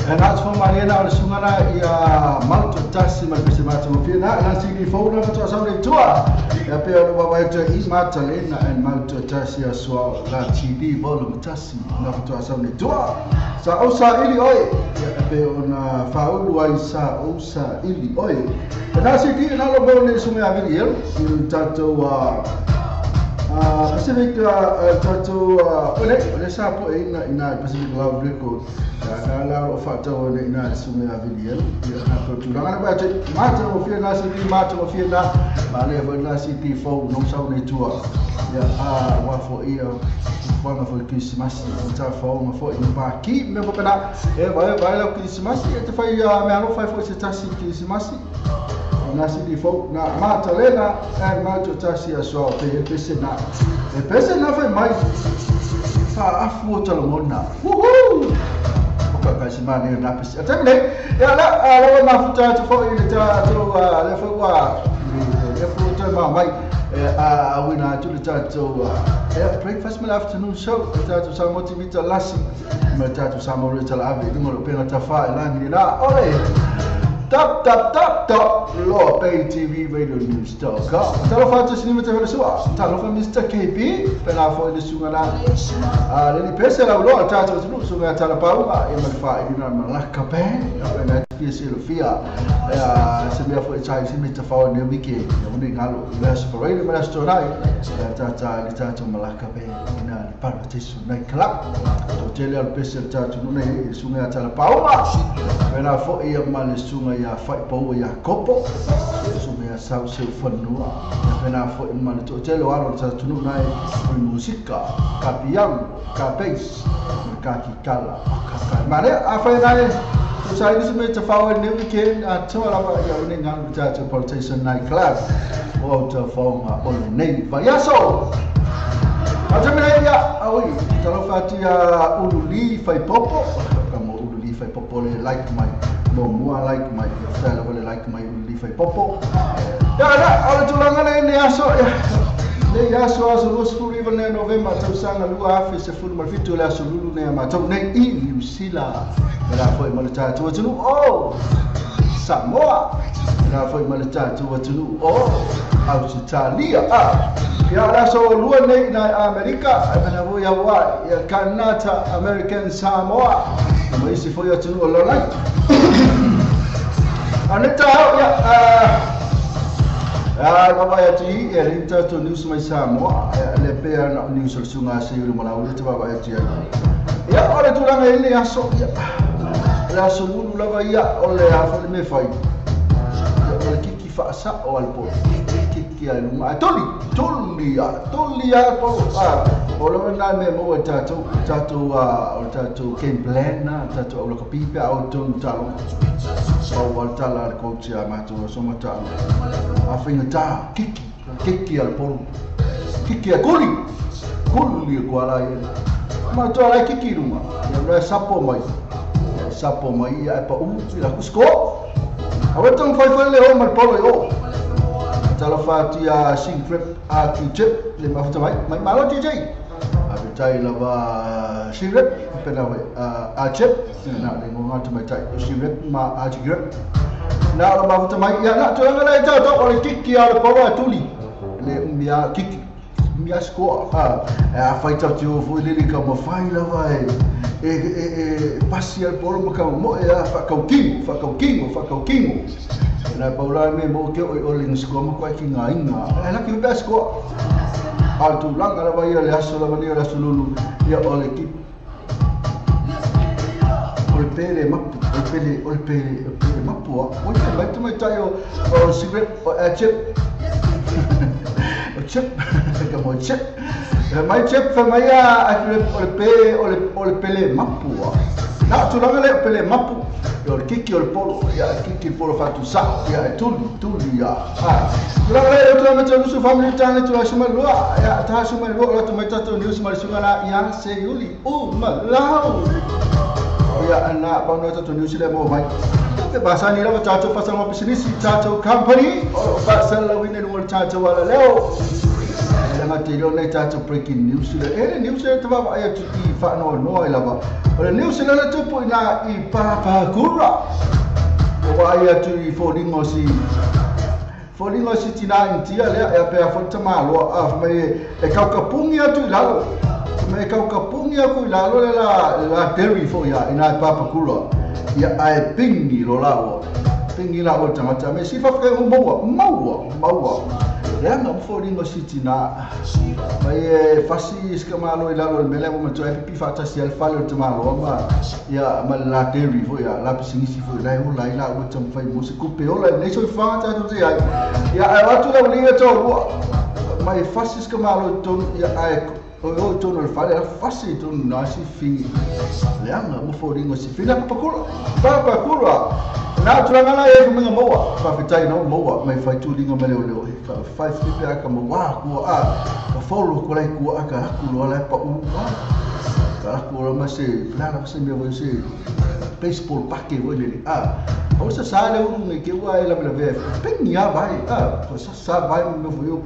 Na tso marena o le sungana ia mauto tasi ma pese mata mo fia na sini fou na to sa le tua ia pe o baba e i mata le na en mauto tasi a sua la TV volume tasi na to sa le tua sa o sa ili oi ia pe o na faulu ai sa o sa ili oi na sini na lo bo le sunga vili el tato Pacific tato ole ole sa po e na Pacific Love Record na la o fa tawo ne na sunga vili el ia na to tulaga ba te mata o fia na sini mata o fia na ma le fo na sini fo no sa ne tua ia a wa fo ia fo fo Christmas ta fo ma fo i pa ki me fo pena e vai vai la Christmas e te fai me alo fai fo se tasi Christmas na sini fo na mata le na e mata tasi a so pe pese na e pese na fai mai fa afu o talomona woohoo ka si mane na pese atemle ya la la ma futa to fo ile ta to le fo wa le fo to ma mai a wina to le ta to breakfast ma afternoon show ta to sa motivita lasi ma ta to sa mo le ta la ave dungo lo pena ta fa la ni la ole tap tap tap tap lo pay TV radio news.com talo fa to sinima te sua talo fa Mr KB pena fo ile sunga la a le pese la lo ta to lu sunga ta la pauma e ma fa ina malaka pe pena pese lo fia se me fo chai se me ta fa ne wiki ya ni ngalo le se for ile ma sto nai ta ta le ta to malaka pe ina le pa te su nai club to tele al pese ta to ne sunga ta la pauma pena fo ia ma le sunga ia fai pau ia kopo sunga sa se fanua pena fo ma le to tele alo ta tunu nai musika ka piano ka bass ka kikala ka mare a fa nai to sai ni me ta fa ne weekend a to la ba ia ni ngang ta to Politician Night Club o ta fa ma o nei va ya so a te me ia a oi ta lo fa ti a ululi fai popo ka mo ululi fai popo le like my mo mua like my style le like my ululi fai popo ya na ala tulanga le ne aso le aso aso lo sfuri ne November tausanga lua afi se fulu malfitu le aso lulu ne ma tau nei i New Zealand la foi malta tu tu o Samoa la foi malta tu tu o Australia a ya la so lua nei na America na vo ya wa ya Canada American Samoa ma isi foi tu o lo aneta ya baba ya ti e rinta to news mai Samoa le pe na news sunga se ulu mala ulu te baba ya ti ya ore tulanga ile aso ya la so lulu lava ia o le afa le me fai o le kiki fa sa o al po kiki al ma toli toli ya toli ya po a o lo na me mo ta to ta to o ta to game plan na ta to o lo pipe o to ta lo o wa ta la coach ya ma to so ma ta a finga ta kiki kiki al po kiki a kuli kuli ko ala ia ma to ala kiki ruma ya lo sapo mai ia pa u la kusko a weton fai fai le o mal polo o talo fa ti a sing trip a ti chip le ma futa mai mai malo DJ a tai la va sing rip pena a chip na le ngo ngatu mai tai sing rip ma a ti grip na lo ma futa mai ia na to ngala ta to o le kiki a le polo a tuli le mia kiki mia score a fai ta ti o foi le ka mo fai la vai e pasi al polo ma ka mo e a fa kau kingo fa kau kingo na paula me mo ke o le score mo kwa ki nga inga e la ki be score a tu langa la vai le aso la vai le aso lulu ia o le ki o le pele mapu o le pele o le pele mapu o le mai tu mai tai o cigarette o a chip o chip ka mo chip mai chip fa mai a o le pe o le pele mapu na tu langa le pele mapu o le kiki o le polo ia kiki polo fa tu sa ia tuli tuli ia a tu langa le tu ma tu su family tane tu su ma lua ia ta su ma lua tu mai ta tu news ma su la ia se yuli o ma lau ia ana pa no tu news le mo mai te basani la ta tu fa sa ma business ta tu company o fa sa la wine no ta tu wala leo Nga te leo nei tātou breaking news le e news e te vava ai atu i whaanoa i lava. O le news le le tupu i nā i Papakura. O wa ai atu i fōringo si fōringo si tina intia lea e apea fo te maloa a mai e kaukapungi atu i lalo. Me kaukapungi aku i lalo le la dairy fo ia i nā i Papakura. Ia ai pingi lo laua. Pingi la o tangata me si whawhake o maua, maua, maua. Lea ngā fōringo si tina. Mai e fasi iska malo i lalo le mele mo matua e pipi whaatasi al whale o te maloa ma ia ma la dairy fo ia la pisingisi fo lai o lai la o tamwhai mo se kupe o lai nei so i whangata atu te ai. Ia ai watu la ulinga tō rua. Mai e fasi iska malo i tonu ia ai o tonu le whale a fasi i tonu nā si whingi. Lea ngā mo fōringo si whina Papakura. Papakura! Nā tūranga la e kuminga maua, whawhitai nau maua, mai whai tūringa mai leo leo, ka whai whipe a ka maua kua a, ka whauro kua lai kua a, ka raku loa lai pa u a, ka raku loa mai se, lana se mea voi se, baseball pake voi lele a, au sa sa le uru ngai ke ua e la mela vea, pengi a vai a, ko sa sa vai mea voi o,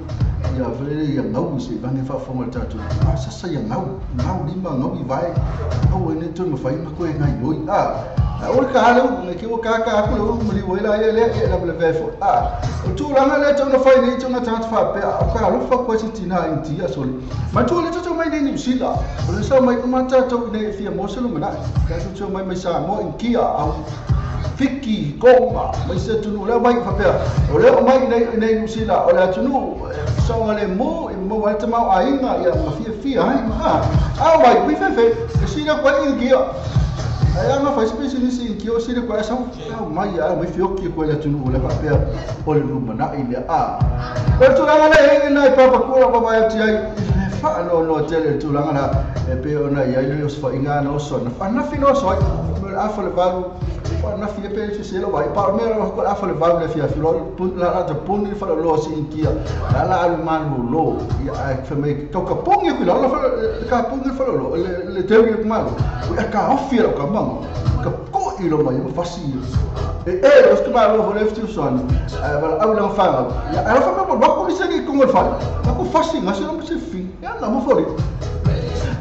ia vele ia ngau se, vange whaafonga le tātou, a sa sa ia ngau, ngau lima, ngau i vai, au e ne tō mawhai ma koe ngai oi a, o le ka hale ngai ke o ka ka aku le uru mali wai la ia lea ia la mela vea fo a, o tūranga lea tōna whai nei tōna tāngata whāpea, o ka alofa koe si tina intia sole. Ma tū le tō mai nei New Zealand, o le sa mai umata tō nei fia mōselo mana, ka tō mai mai sa mo inkia au fiki konga, mai se tunu lea mai whapea, o lea mai nei New Zealand, o le atunu, saunga le mō, i mō ai te mau ainga, ia ma fia fia hai, ma a, au mai, kui whewhe, e sira koe inkia. Ai anga fai spesi ni ki o sire koe sau mai a mai fioki koe le tunu le papea o le lumana i le a. O tūranga le e nai Papakura pa mai ati ai wha no no tele tūranga na e pe ona i ai le osfa inga na oso na wha nafi no so ai me afa le valu wha nafi e pe se se lo vai pa me ro ko afa le valu le fia filo la la te puni fa lo si inkia la la alu malu lo ia ai fa me ka pungi ku la la ka pungi fa lo le te ri malu ia ka ofi ro ka mango ka ko i lo mai mo fasi e e os que malo fo lefti son a au la fa ia ala fa mo ba ko se ni ko fa ko fasi ngasi no se fi ia na mo fo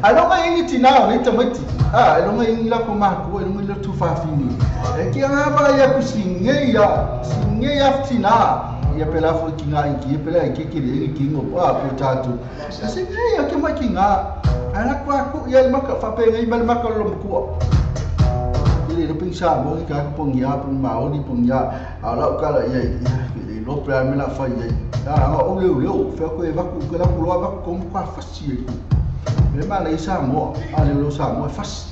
ai lo mai tina ni tamati a lo mai la ko ma ko lo mai la tu fa fini e ki anga ba ia ku singe ya tina ia pela fo ki nga ki pela ki ki le ki ngo pa pe tatu singe ya ke mai ki nga ala kwa ku ia maka fa pe ngai mal maka lo ku ile le ping sa mo ka pong ya pong ma o ni pong ya ala ka la ia le lo pe me la fa ia a o le le fa ko e va ku la ku lo va ko kwa fa si le ma le sa mo a le lo sa mo fas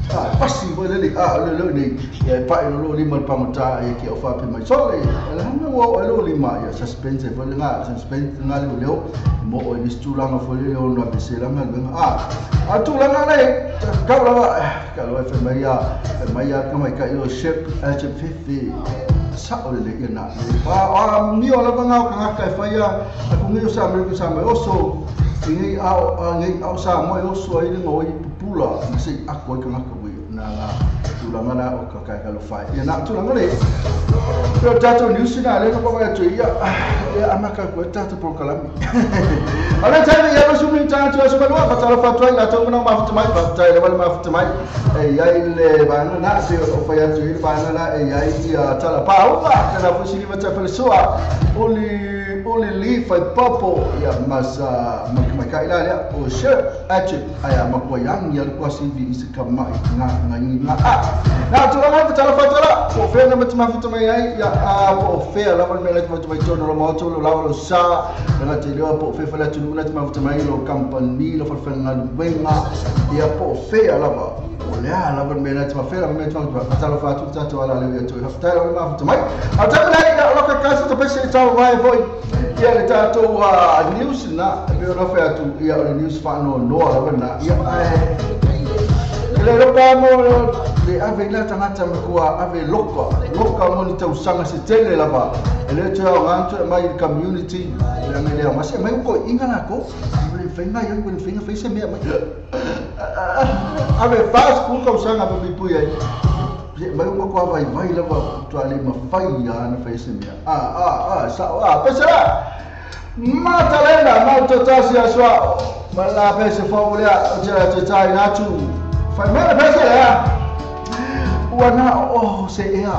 a fasi mo le a le le ni ia pa lo li mal pa mota e ki o fa pe mai so le la mo o lo li ma ia suspense fo le nga suspense nga le le mo o ni stulanga fo le o na be se la nga a a tulanga le ka la ka lo fe mai ya mai ya ka mai ka yo ship a chip 50 sa o le ia na pa a mi o la nga ka ka fa ya a ku ngi o sa me ku sa me oso ngi au ngi au sa mo o so ai ngo i pupula se a ko ka ka wi na la tulanga na o ka ka lo fa ia na tulanga le pero tato news na le ko ba tu ia ia amaka ko tato por kalami ala tani ia lo sumi tato aso ba fa talo fa tu la to na ma fa mai fa tai le ma fa mai e ia ile ba na se o fa ia tu ile ba na e ia ia tala pa o ka na fu si va ta fa soa oli oli li fa popo ia masa makai la lea o she ache ai ma ko yang ia ko si vi se ka mai nga nga nga a na tula fa tala fa tala o fe na ma fa mai ai ia a po fe la ma le ma mai tono lo mo to lo la lo sa na te le po fe fa la tu na ma fa mai lo company lo fa fa nga wenga ia po fe la ba o le la ma me la ma fe la me ma tala fa tu ta to ala le to fa tala ma fa mai a ta la lo ka ka se to pe se ta vai voi ia le tātou news na e o fa atu ia o news fa no no la na ia le lo pa mo le ave la tangata me kua ave loka loka mo ni tausanga se tele la ba le te o ganto mai community le me le ma se mai ko inga na ko le fenga ia ko le fenga fe se me mai ave fast ku ka usanga pa pipu ia mai uma ko vai vai la ba tu ale ma fai ia na fe se me a a a sa a pesera Matalena mautotasi aswa ma la pese fo lea o te te tai atu fai mai pese lea ua na o se ea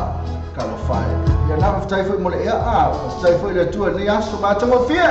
talofa e ia na faafetai foi mo le ea a faafetai foi le Atua i lenei aso matagofie.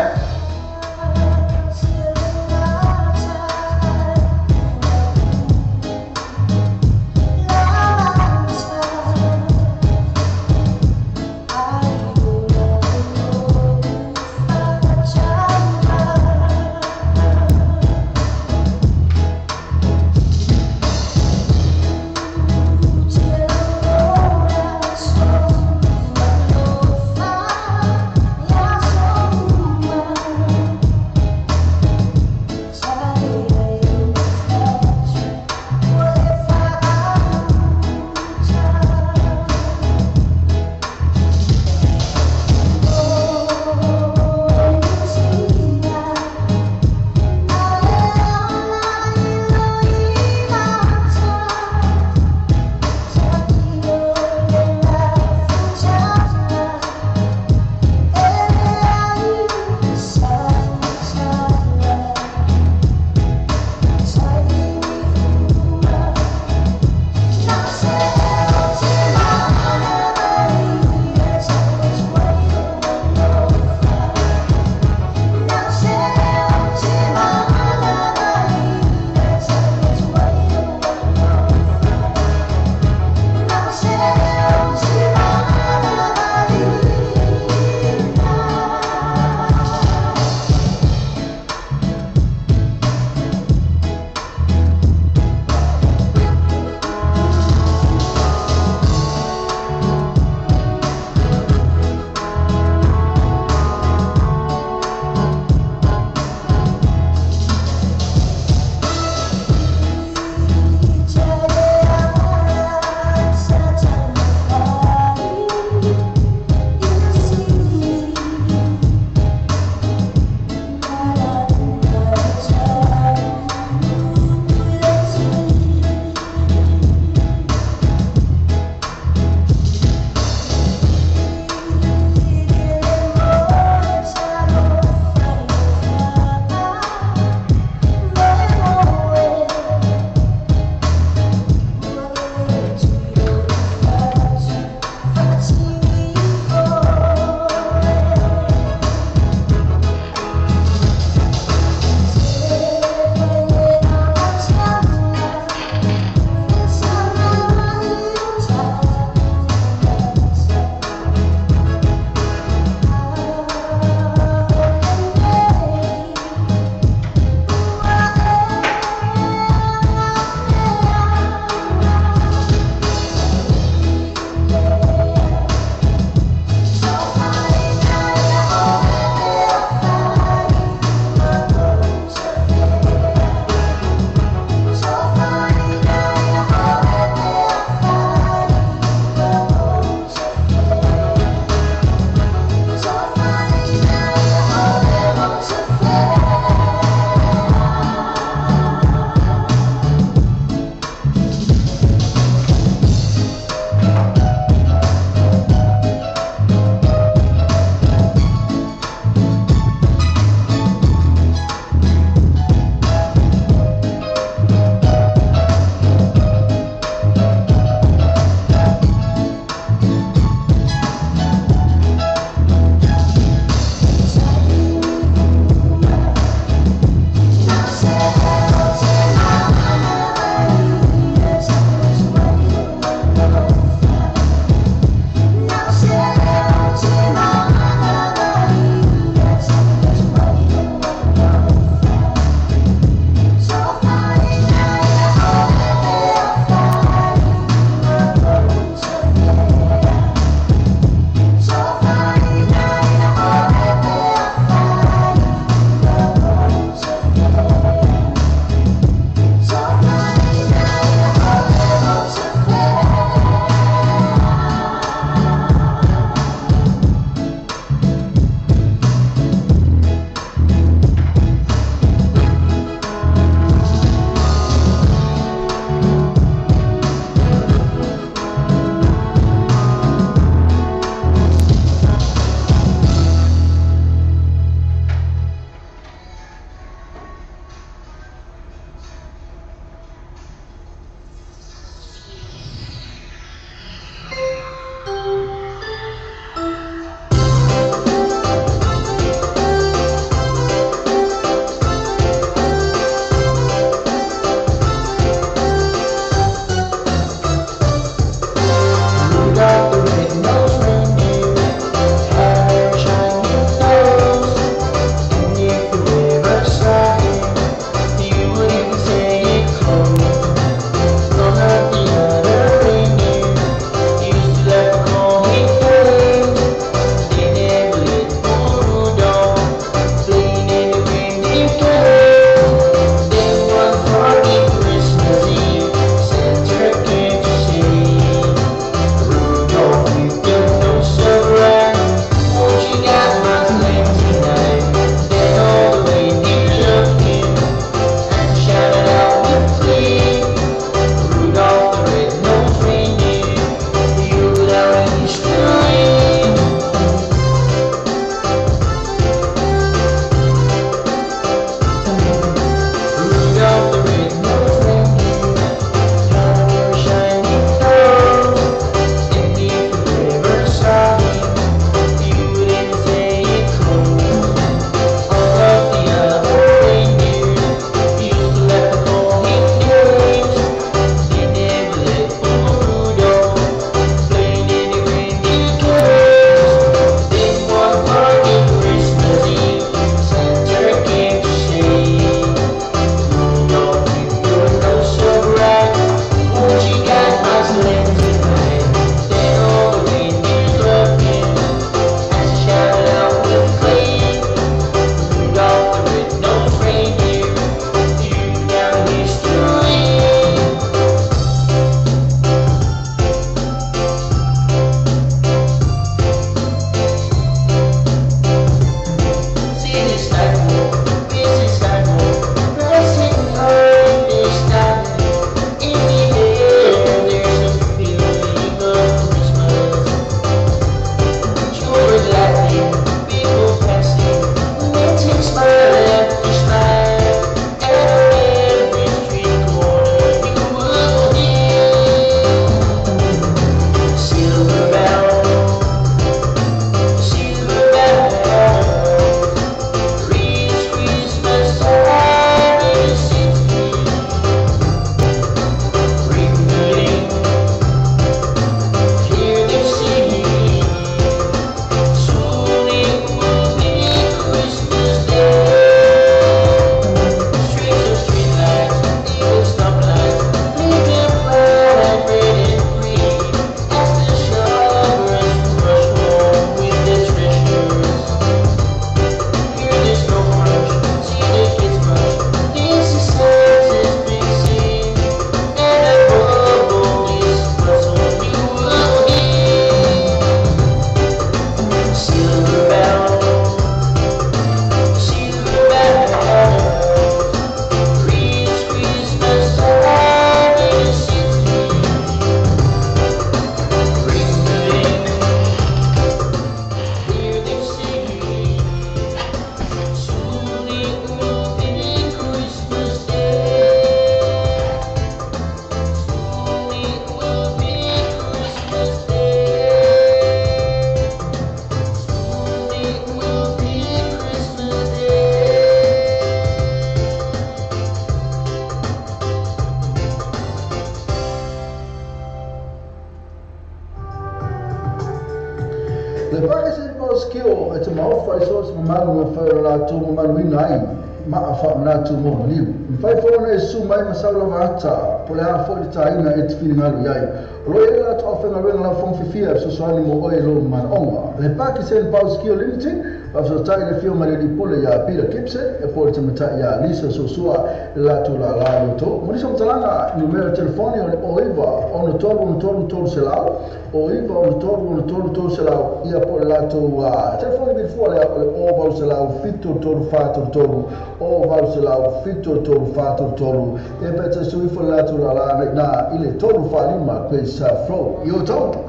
Le Pakistan Skill e te maofa i so se mamalu e whae la tō mamalu ina ai maa wha manatu mo maliu. Mwhai fōna e su mai masau lava ata, po le a fo i ta ina e te whiningalu iai. O lo e la to awhenga renga lau fong fifia sosoani mo oe lo manaonga. Le Pakistan Power Skill Limited, whafsotai le fio mariri pule ia Peter Gibson, e po te matai ia Lisa Sosua le latu la la loto. Monisa mtalanga numero telefoni o le oiva ono tolu ono tolu tolu selau, oiva ono tolu ono tolu tolu selau, ia po le latu telefoni bilfua le o valu selau fito tolu fa tolu tolu, o valu selau fito tolu fa tolu tolu, e pete suifo le latu la la na ile tolu fa lima kwesa flow. Yo tolu.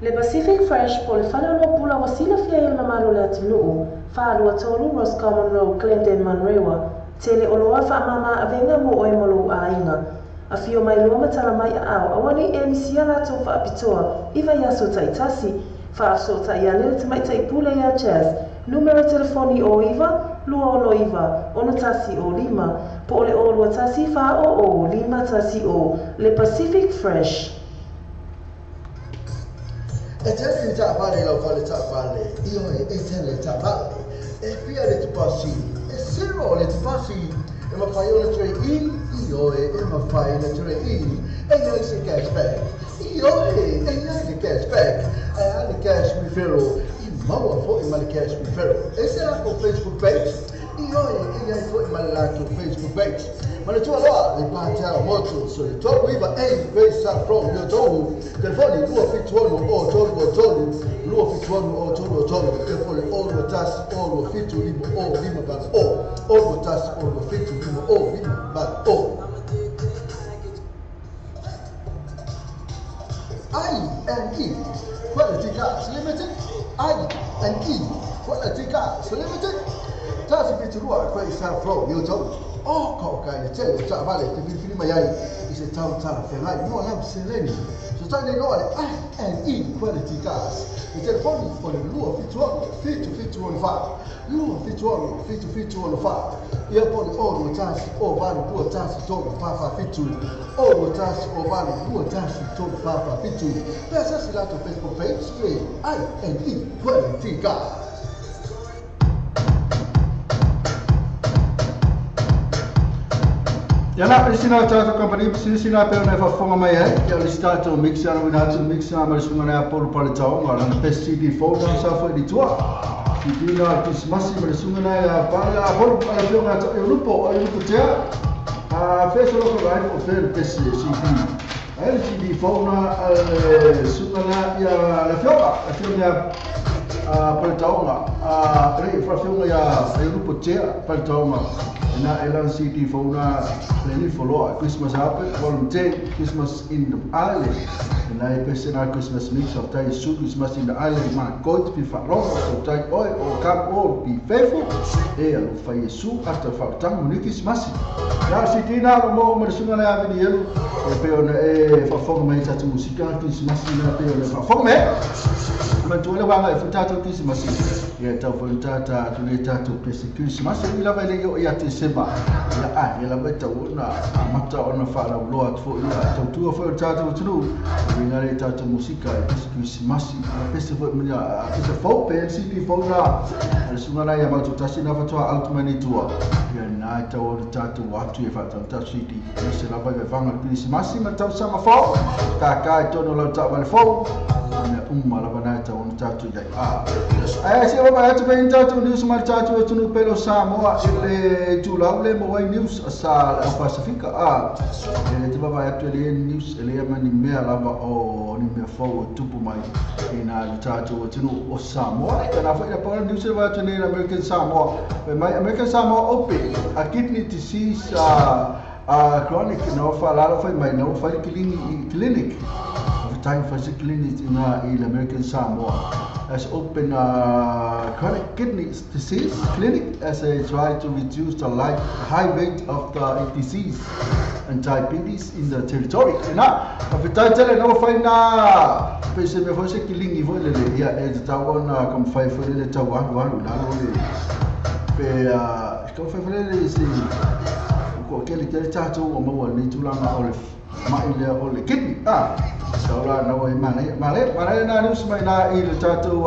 Le Pacific Fresh po le fale o pula wa sila fia il mamalu le atunuu, whaalua tolu Roscommon Road, Glendale Manrewa, tele o loa wha mama avenga mo oe molo ainga. A fio mai lua matala mai a au, awani e misia lato wha apitoa, iwa yaso taitasi, wha aso tai anele te mai tai pule ia Chaz, numero telefoni o iwa, lua ono iwa, ono tasi o lima, po ole o lua tasi wha o lima tasi o, Le Pacific Fresh. E tele ta vale lau fale ta vale, io e tele ta vale, e fia le tupasi, e zero le tupasi, e ma fai ona tre in, io e ma fai le tre in, e io se cashback, io e le cashback, e ha le cash referral, i maua fo e ma le cash referral, e se la ko Facebook page, io e ia fo e ma la ko Facebook page. Ma le tua loa, le pātea motu, so le tolu iwa e Grace From yo tohu, telefoni lua fituonu o tolu o tolu, lua fituonu o tolu o tolu, telefoni o lua tasi o lua fitu lima o lima valu o, o lua tasi o lua fitu lima o lima valu o. I&E Quality Cars Limited, I&E Quality Cars Limited, tasi fiturua Grace From yo tohu. O ka o kai te o ta vale te filifili mai ai i se tau tala whengai no lau seleni. So tai nei noa le I&E Quality Cars. Le telefoni o le lua fituono fitu fitu ono wha. Lua fituono fitu fitu ono wha. Ia po le o lua tasi o valu lua tasi tolu wha wha fitu. O lua tasi o valu lua tasi tolu wha wha fitu. Pea sasi lato Facebook page le I&E Quality Cars. Ia la prisina tātou company, sina pe ona e whafonga mai ai, ia le tātou mix ana wina atu mix ana mai sunga nea polu pale taonga, lana best CD folder sa fo i tua. I tūna Christmas mai sunga nea pale a polu ala fionga e lupo, e lupo tea. A fesa loko rai o fere best CD. A le CD folder a sunga nea ia la fionga a pale taonga, a re whafionga ia e lupo tea pale taonga. Na elan CD fauna leni follow Christmas happen volume 10 Christmas in the Island na e pese na Christmas mix of tai su Christmas in the Island ma God be farofa so tai oi o come all be faithful e alo fai Yesu after fa tang ni Christmas na CD na mo mo sunga na avini elu e pe ona e fa fonga mai tatu musika Christmas na pe ona fa fonga mai ma tu le wanga e futa Christmas ia tau fonta ta tu le tatu pese Christmas i la vai le ia te seba ia a ia la vai tau na mata ona fa la loa tfo ia tau tua fo tatu tunu ringa le tatu musika e pese Christmas a pese fo ia pese fo pe CD fo na le sunga na ia matu tasi na fatoa altumani tua ia na tau tatu watu e fa tau tatu CD se la vai vanga Christmas ma tau sama fo ka ka tono la tau vale fo na umma la bana tau tatu ia a ai se va atu pe tatu news ma tatu tunu pelo Samoa le tulau le mo news sa Pasifika a le te va atu le news le mani mea lava o ni mea fo tupu mai ina tatu tunu o Samoa e na fa pa news va atu ni American Samoa mai American Samoa open a kidney disease a chronic no fa la fa mai no fa clinic time for the clinic in American Samoa has opened a chronic kidney disease clinic as a try to reduce the high rate of the disease and diabetes in the territory. Na, tele no find na pese me fose kilingi fo le ia e tau ona kom fai fo le tau alu alu la lo le pe ko fai fo le se ko tele tele tātou o maua nei tūlanga o le mai lea o le kidney. Tau la na wai mana male male na news mai na i le tātou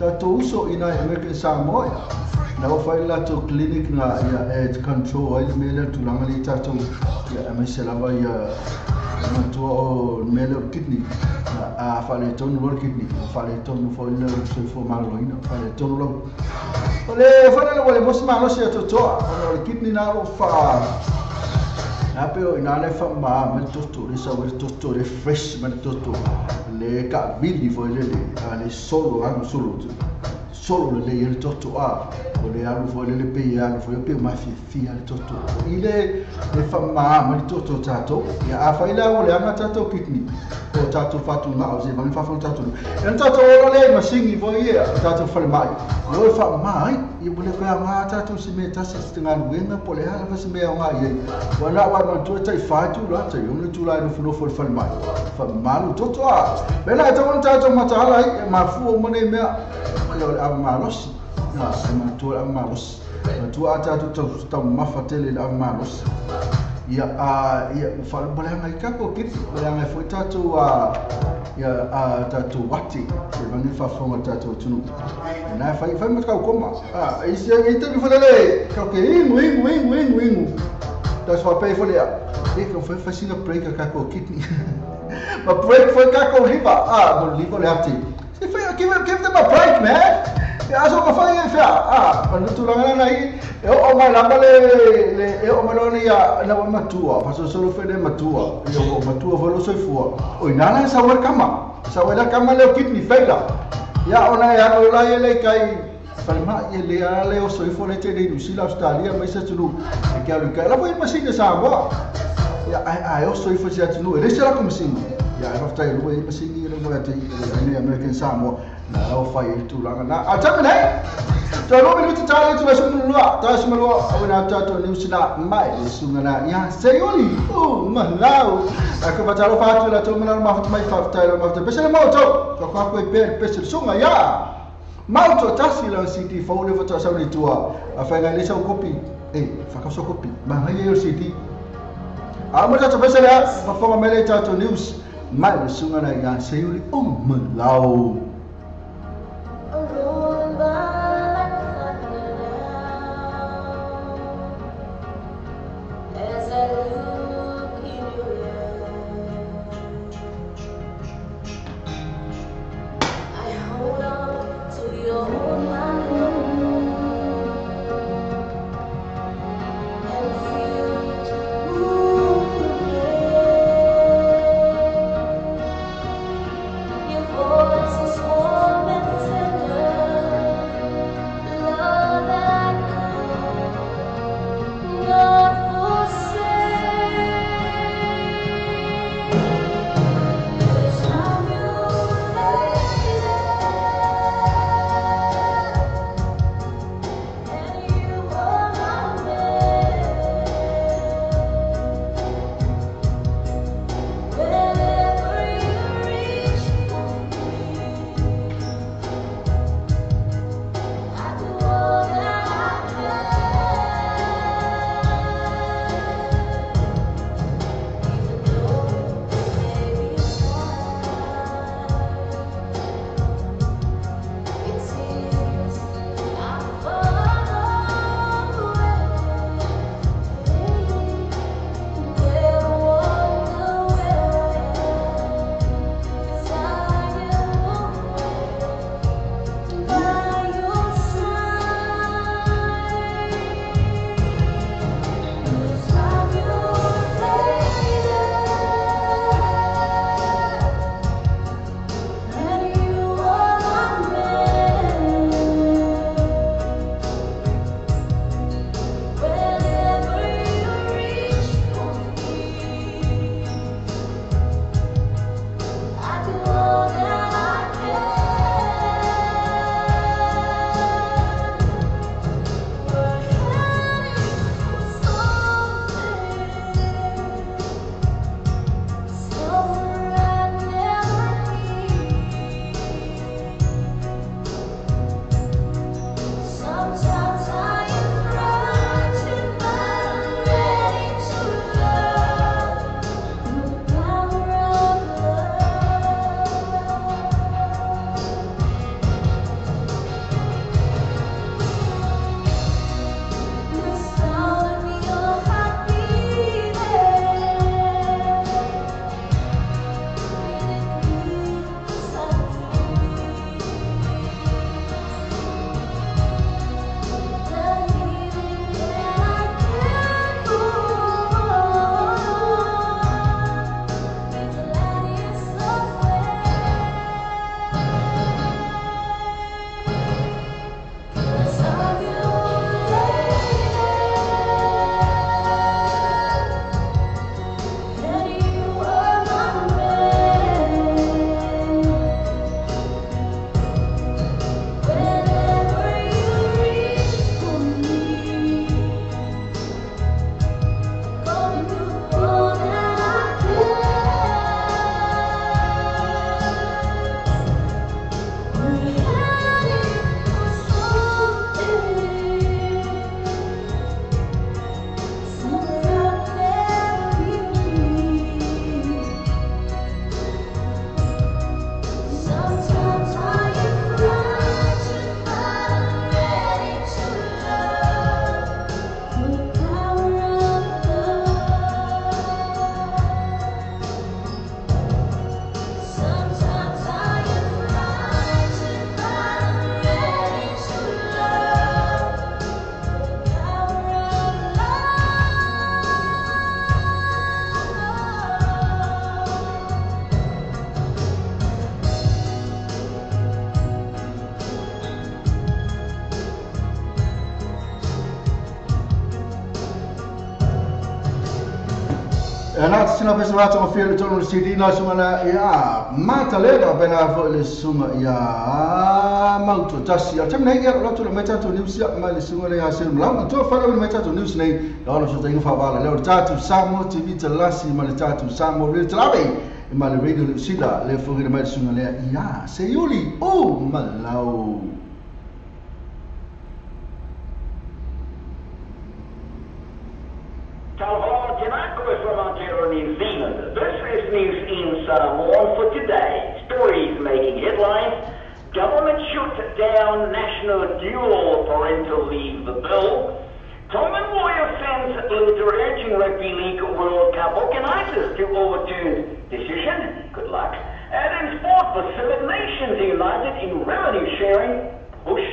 tātou uso i nai American Samoa. Na o whai lato clinic nga ia e control ai le mele tūlanga li tātou ia e mai se lava ia matua o mele o kidney. A whale tonu lo kidney, whale tonu fo ile soifua maloloina, whale tonu lo. O le whale le wale mosi malo se atotoa, o le kidney na o wha. Na pe o ina le wha ma me toto, le sa wale toto, le fresh me toto, le ka vili fo ile le, le solo, anu solo. Solo le le toto a, o le alu fo ile le pe alu fo pe ma fi fi le toto. Ile le wha ma me toto tato, ia a wha ila o le anga tato kidney. O tātou whatu ngā o se vangi whawhau tātou. E tātou ora le masingi fo ia, tātou whare mai. O e wha mai, i wale koe ngā tātou si mea tasi si te ngā nuenga, po le hala si mea o ngā iei. Wa nā wai mantua tai whātu la, tai ono tū lai no whanofo le whare mai. Wha malu toto a. Mena e tau tātou matahala ai, e mafua o mane mea, ia o le awa malosi. Nā, e mantua le awa malosi. Mantua a tātou tau mawhatele le awa malosi. Ia ia whale ngai kako kiti wale ngai foi tātou ia tātou wati e vangi whawhonga tātou tunu nā whai whai matkau koma i se i te mi whalele kau ke ingu ingu ingu ingu ingu tas whapei whale a e kau whai whasina break a kako kidney ma break foi kako liva mo liva le ati se whai give them a break man. Aso ka whai e whia, manu tūranga nai, e o mai lapa le, e o mai loa ia na wa matua, whasosoro whene matua, e o matua whalo soifua. O inana e sa wera kama, sa wera kama leo kidney failure. Ia ona e ano lai e lei kai, whare maa i le a leo soifua le te New Zealand, Australia, mai se tunu, e kia luka, la whai masini Samoa. Ia ai o soifua se atunu, e le se lako masini. Ia e whaftai rua e masini e le moe ate i American Samoa. Na o whai e tūranga nā. A tamen hei! Tō rō minuti tāle tu wasu mulua, tā wasu mulua, au nā tātou niusi nā mai le sunga nā ia seioli, o malau. A ka mataro whātu la tō manaro mawhatu mai whawhtai la mawhatu. Pese le mauto, ka kwa koe pere pese le sunga ia. Mauto tasi la CD whaule whatua sau ni tua. A whai ngai le sau kopi, e, whakauso kopi, mahangai e o CD. A mo tātou pese lea, whawhanga mele tātou news, mai le sunga nā ia seioli, o malau. Your voice is Na sina pesa la tau fia le tonu le CD na sunga na ia mata le na pena fo le sunga ia mauto tasi a tem nei ia lo le meta to news ia ma le sunga le ia se mla to fa le meta to news nei la no so tengo fa vala le tatu Samoa TV te lasi ma le tatu Samoa le tlabe ma le radio le sila le fo le mai sunga le ia se yuli o malau. From Aotearoa, New Zealand. This is news in Samoa for today. Stories making headlines. Government shut down national dual parental leave bill. Tongan lawyer sends letter urging Rugby League World Cup organisers to overturn decision. Good luck. And in sport, Pacific Nations united in revenue sharing push.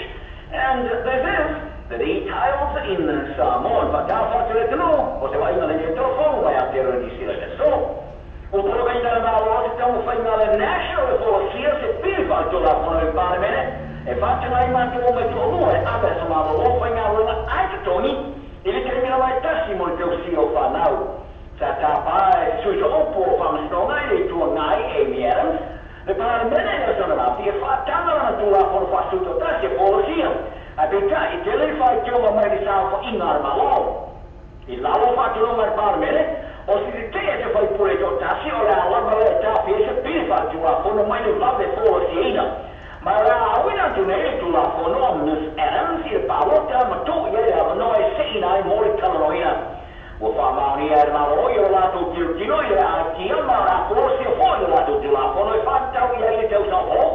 And this is the details in Samoan. Fatafatuletano, o te wainga le telefonu mai Aotearoa New Zealand. So, o toloka ina le malo te tau whainga le national e folosia se pili whaatola fono e paremene, e whātuna i mātou o mai to'olua e ape sa malo o whainga roina ai te tongi, i le terimina mai tasi mo le tau si o whanau. Sa tāpā e suito opo o whamastonga i le tua ngai Amy Adams, le paremene e sona mafi e whātanga rana tūla fono whasuto tasi e folosia. A peta i te le whai tionga mai le sao wha inga ar malo. I lalo wha tionga ar parmene, o si te te te whai pure tō tasi o le alama le tāpi e se piri wha tūla fono mai le vave fōla si eina. Ma rā awina tu nei le tūla fono o Miss Adams i le pālota ma tō ia le awanoa e se ina ai mō le kalanoina. Ua wha maoni ai malo i o lātou tiro tino i le ātia ma rā fōla si o fō i le lātou tūla fono e whātau i ai le tau sao hō.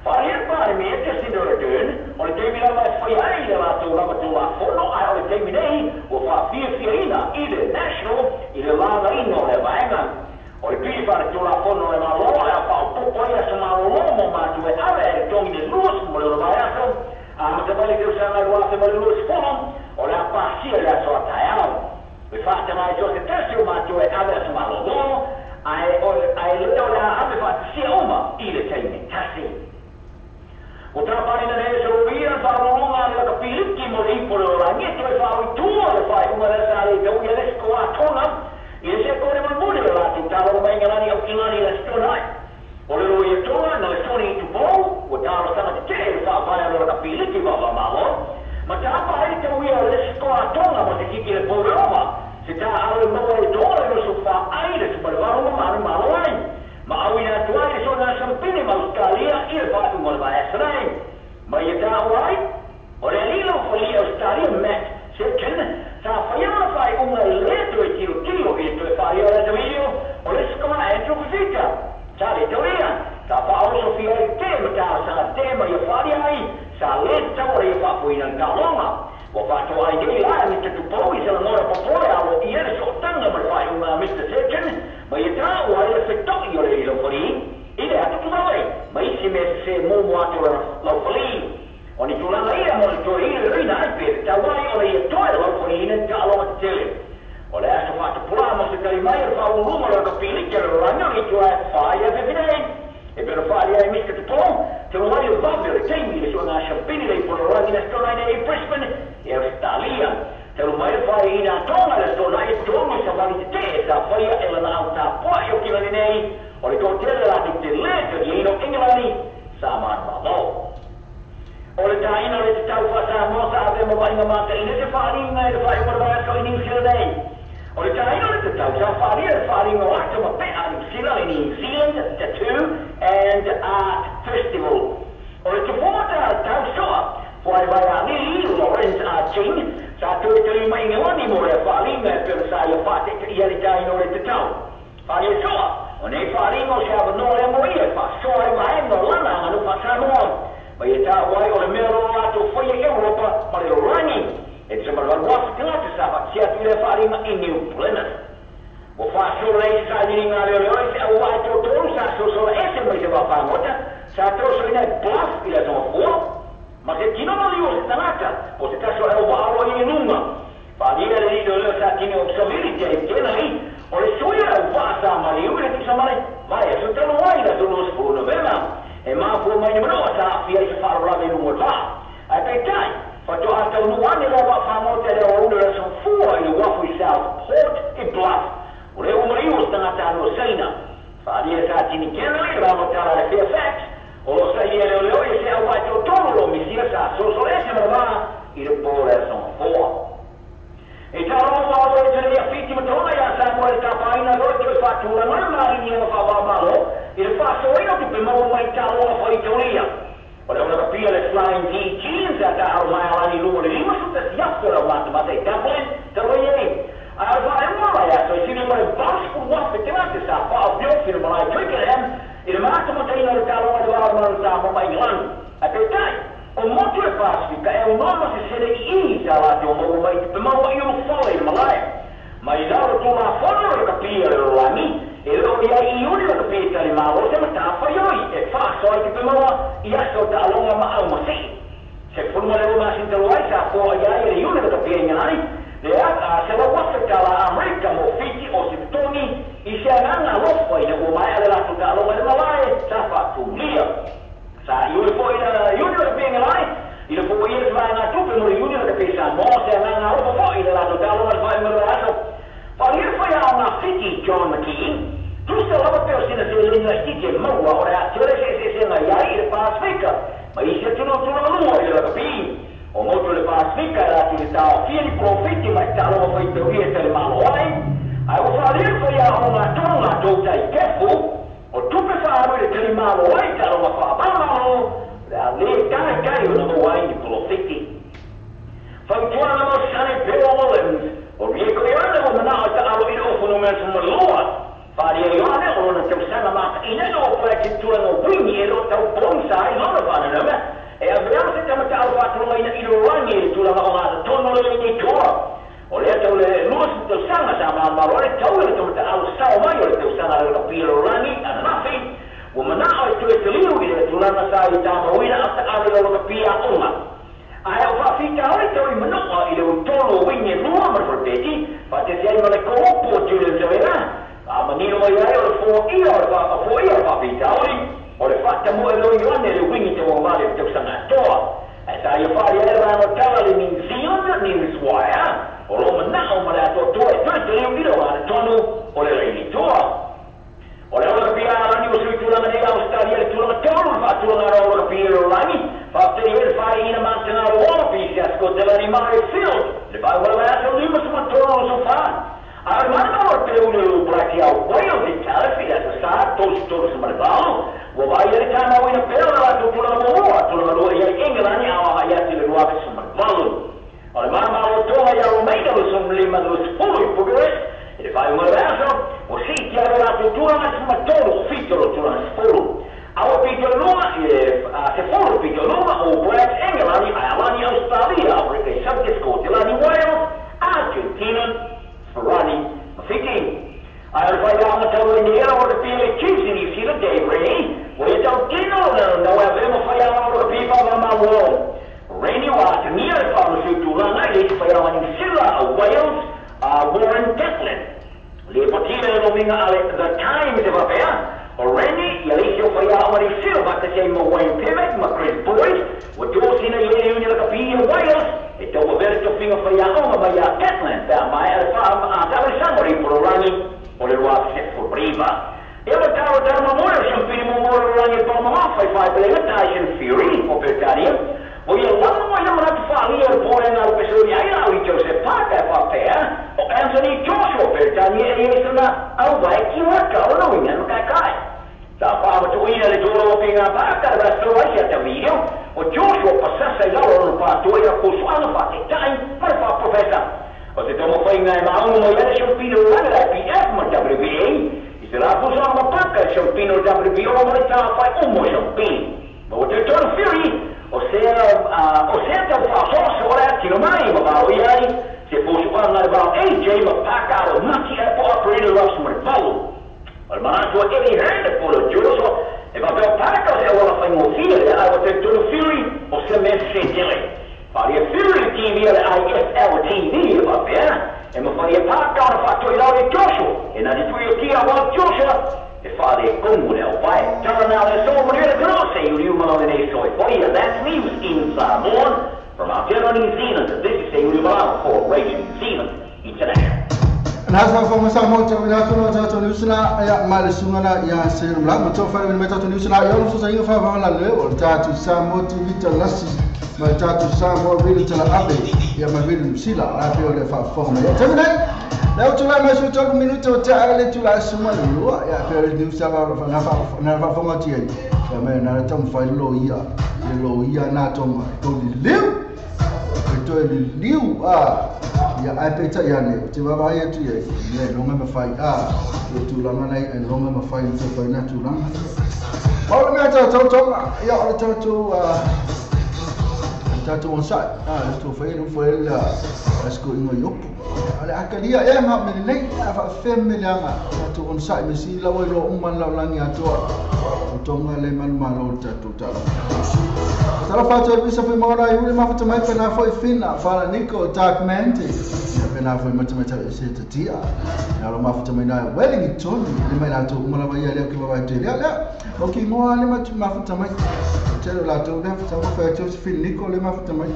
Wharia pare me te Jacinda Ardern, o le teimi lava e whai ai le lātou lava tū la fono, ai o le teimi nei, o wha fia ina i le national, i le lāna ina o le vaenga. O le pili whare tū la fono le malo, le a whao popo ia sa malo lomo mātu e awe e tongi le luas mo le vai aso, a mata mai le tau sanga rua te mai luas fono, o le a pāsia le aso a taiao. Le whāta mai tō se tasi o mātu e awe a sa malo lomo, ai le o le a awe whātasia oma i le teimi tasi. O tā parina nei se ruia whaarolonga le laka piliki mo le ipo le orangi e toe whaoi tua le whai unga le sa le tau ia le skoa tonga i le se kore mulmuli le lātou tālo mai ngalani au kilani le stonai. O le ruia tonga na le soni i tupou o tālo sanga te te le whaawhaia le laka piliki wawa malo. Ma tā pahari tau ia le skoa tonga mo te kiki le pōreoma se tā aro le maua le tonga le rosu whaai le tuparewaro mamaru malo ai. Ma au ina tua le sona sampini ma Australia i le whai unga le vai asanai. Ma ia tā uai, o le lilo whai Australia Matt Sitchin, tā whaiana whai unga i le toe tiro tiro i le toe whai o le tauio, o le skona Andrew Fifita. Tā le tauia, tā whaoroso whia i te ma tā sanga te ma ia whari ai, sa le tau ia whafuina ngā. Ua whātua ai nei lai Mr. Tupou i se langora popole alo i ele sootanga ma le whai unga Mr. Sitchin, ma ia tā ua ele whetoi o le ilo whari, i le atu tuwale, ma isi me se momo atu le lau whali. O ni tūlanga ia mo le toe i le rina ai pe, tā wai o le ia toe lau whari ina tā aloa te tele. O le aso whātupula mo se tari mai o le whauluma le kapiliki le ranga i tua e whai a whiwhinei. E pera whai ai Mr. Tupou, te wai o vave le teimi le sua ngā champini le i polo rangi na stona i Brisbane, e Australia. Te rumai whai ina tonga le stona e tonga sa wali te te sa whaia e lana au tā poa i o kilani nei, o le tō tele rātou te le te ino Ingelani sa mānu. O le tā ina le te tau wha sa moa sa ave ma wainga māta ina te whāringa e le whai umara vai aso i New Zealand nei. O le tā ina le te tau sa whāria le whāringa o ata ma pea New Zealand i New Zealand Tattoo and Art Festival. O le te whāta tau soa, whai vai a Lili, Lawrence A. Ching, sa toe te mai Ingelani mo le whāringa e pera sa ia whāte ia le tā ina o le te tau. Whāria soa, o nei whāringa o se awa noa le mo ia, wha soa e maenga lana anu wha Samoa. Ma ia tā wai o le mea roa rātou whaia Europa ma le rorangi. E te mara wafu te ngata sa wha atu le whāringa i New Plymouth. O wha sola e sa nini ngā leo leo e se au wai tō tōru sa sosola e se mai se wā sa tō so ina e bluff i la tonga fua. Ma se tino no liu o se tangata, o se taso e o waaro i nunga. Whāria le lilo leo sa tini o ksaviri te e tena i, o le soia au wā sa mali ui le tisa male, vai e so tano wai la tō no novema. E māfua mai ni manoa sa awhia i se whaarorave nunga wā. Ai pei tai, whato a tau nuane la wā whangote le o una la fua i le wafu i Southport i Bluff. O le umariu Anthony Kennedy, le vaga le Fairfax, o lo sa ia le leo i se au vai tolu lo misia sa so ese ma i le po le son foa. E talo mo wa o te ia fiti ma tona ia sa mo le tapaina lo te fatura ma ma ni ma fa va malo i le fa so ino tu pe mo mai talo ma fa itolia. O le ona kapia le Flying V Jeans a ta au mai alani lumo le lima su te siafu la mata ma te Dublin te lo ye. A va e mo ia so sini mo le basku wa fe te ma te sa fa o bio fi mo lai Twickenham i le mata mo te ino le talo ma le wa mo sa mo mai England. A te tai o motu e Pasifika e o noma se sere i sa la te o mo mai te mau i o fale i malai. Ma i laro tō la whano le kapia le rolangi, e lo ia i uri le kapia tali malo se matafa ioi, e whaso ai te pemaua i aso ta alonga ma au masi. Se puruma le roma sintalo ai sa poa ia i le uri le kapia ingalani, le a se la wafe ta la Amerika mo fiti o se tongi i se anganga lofa i le ua mai ale latu ta alonga le malai sa whatulia. Sa i uri foi le uri le kapia ingalani, i le foi i le whaenga tupe mo le uri le kapia sa mo se anganga lofa foi i le latu ta alonga le whae mo le aso. Wharia whai ao ngā whiti John McKean, tusa lava peo sina se lenga i te maua o rea tere se se se ngā iai i le Pasifika, ma i se tuna tuna lua i le rakapi. O motu le Pasifika e rātu le tāo fia ni profiti mai tāloa whai te uia te le malo ai, ai o wharia whai ao ngā tonu ngā tōtai kefu, o tupe whaaru i le tari malo ai tāloa whaabamalo, le a le tai kai o na maua ai ni profiti. Whautuana mo Sonny Bill Williams, o Rieko Ioane o manao ta alo i o whanau mea sumaloa. Wharia Ioane o lona tausanga mata ina no pare ki tūranga wingi e lo tau bonsa i lona whanau e a veama se tamata alo whātulunga ina ilo rangi e tūranga o ngā tono le nei toa. O lea tau le lua si tausanga sa mamaro le tau le tamata alo sao mai o le tausanga le kapia rangi ananafi. O manao e tue te liu i le tūranga sa i tāmauina a ta alo le kapia onga. Ai o whawhita oi tau i manoa i le utolo wingi lua ma whapeti, pa te te ai ma le koropo o tūre tawera, a manino mai ai o le fō ia o le whawhita oi, o le whata mo e loi ane le wingi te wangwale o tausanga toa. E tā ia whari ai rāno tala le New Zealand News Wire, o lo manao ma le atoa toa e tui te leo iro a le tonu o le reini toa. O le ola kapia alani o sui tūranga nei Australia le tūranga tolu le whātūranga rā o kapia o rangi, whāptere e le whai ina mātanga o Wallabies ia Scotland Murray Field, le whai wala wai aso lima suma tōno o sofa. A le mana o te ule o Black Iau Wales i Talifi aso sa tosu tolu sa marevalo, ua vai ele tāma o ina pera la tō tūranga momoa, tūranga lua ia England awa hai ati le ruape sa marevalo. O le mana o tōha ia Romeina lo sum lima lo sfulu i Bucharest, e le whai wala wai aso, o si te aro la tō tūranga suma tolu, fito lo tūranga sfulu. Awa pito luma, se fulu pito luma o Blacks England, Ireland, Australia, Africa, South Scotland, Wales, Argentina, Ferrari, Fiji. Ai o whai anga tau e nea o te pia le Chiefs in New Zealand, Dave Rennie, o e tau tino na wea vema whai anga o te pia wha ma wō. Rennie wa te nia le whanau sui tūranga i le whai anga New Zealand, Wales, Warren Gatlin. Le potira e nominga ale The Times e wapea, o Rennie ia le sio whai anga New Zealand wata sei mo Wayne Pivac ma Chris Boyd, o tōsina i le uni la kapia Wales, e tau wavere tō finga whai anga mai a Gatlin, pēa mai ale wha a tawe sangori pororangi o le rua se furiva. E o tau tau mamore o Champini momore o rangi pa mama whai whai pelenga Tyson Fury o Pertaria, o ia lama mai na manatu whalia o pōre ngā upesuri ai rau i Joseph Parker whapea, o Anthony Joshua Pertaria e esana au wai ki waka o no inga no kai kai. Tā whaamatuina le tōra o ngā pākara rā sō ai ata video, o Joshua pasasa i laro no pātua i a kōsuanga wha te tai mara wha profesa. O te tomo whai ngai maunga mo iara Champino Ranga IPF ma WBA, i te rā kōsuanga ma pākara Champino WBO ma le tā whai o mo Champino. Ma o te tōra Fury, o sea tau whasoso o rea tino mai ma wao i ai, se fōsuanga le wao AJ ma pākara o maki e po operator loves ma le palu. O le manatua Eddie Hearn e polo Joshua, e wapea pākara se awala whaingofia le ai o te tōra Fury o se me se tele. Wharia Fury TV le IFL TV e wapea, e ma wharia pākara whātua i lau e Joshua, e nā te tui o kia wao Joshua, e whare kongu le au pai. Tara nā le sō manuela kano se uri umalo le nei soi whaia. That's news in Samoan from Aotearoa New Zealand. This is Seuli Malau for Radio New Zealand International. Nasa fo masa mo te wina tu no ta tu sna ya ma le sunga na ya se la mo to fa me ta tu sna ya lo so sa fa fa la le o ta tu sa mo ti vita lasi ma ta tu sa mo vi ta la abe ya ma vi sila la pe o le fa forma ya te nei la tu la ma su to minuto ta le tu la suma lo ya pe le du sa va na fa na fa fo ti ya me na ta mo fa lo ia le lo ia na to ma to li liu to li liu a ya ai peta ya ne te va vai tu ye ne longa ma fai a tu langa nei en longa ma fai tu fai na tu langa o me ta to to ya o ta tu ta tu on sa a tu fai no fai la asko ingo yop ale akalia e ma me nei fa fem le anga ta tu on sa me si la wo lo umman la langi a to o tonga le man ma lo ta tu ta la fa te bisa foi mora e ma fa mai pena foi fina fala Nico Dark Manti ya pena foi mata mata se te tia ya lo ma fa mai na Wellington le mai la to uma la vai ali que vai ter lá o que mo ale ma ma fa mai te la to le fa fa te fin Nico le ma fa mai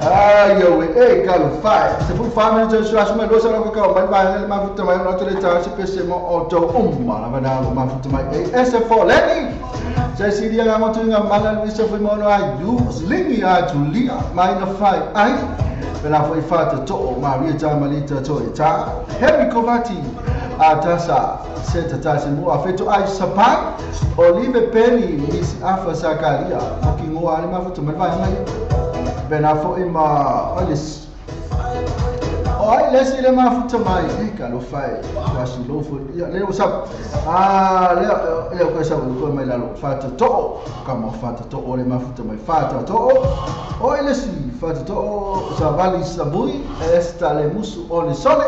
ah yo e calo fai se fu fa me te sua ma lo sa lo ka mai vai le ma fa mai no te le ta se pese mo o to umma la va da ma fa mai e S4 Lenny se siria nga motu nga mala Luisa foi mono ai du lingi a Julia mai na fai ai pela foi fa te to Maria ta malita to eta Henry Kovati atasa seta ta se mo afeto ai sapai Olive Penny Miss Afa Sakaria moki ngo ale ma futu mai vai mai bena foi ma olis oi lesi le ma futu mai e ka lo fai wa si lo fu ya le o sa ah le le ko sa ko mai la lo fa to ka mo fa to o le ma futu mai fa to oi lesi fa to sa vali sabui esta le musu o le sole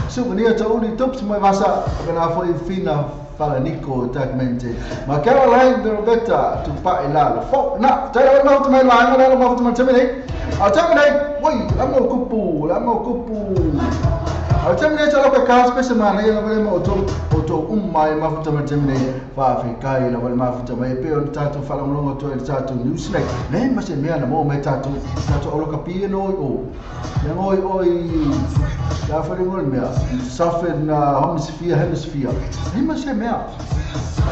souvenir to uli tups mai vasa bena foi fina fala Nico tagmente ma Caroline de Roberta tu pa e la lo fo na te lo ma mai la na lo ma tu ma nei a te nei oi la mo kupu a te nei te lo ka ka ma nei la mo to umma e ma futa ma te nei fa fi kai la ma futa mai pe on tatu fala longo to el tatu new snake nei ma se mea na mo me tatu tatu o lo ka pi no o ya oi oi la fa le mea southern hemisphere nei ma se mea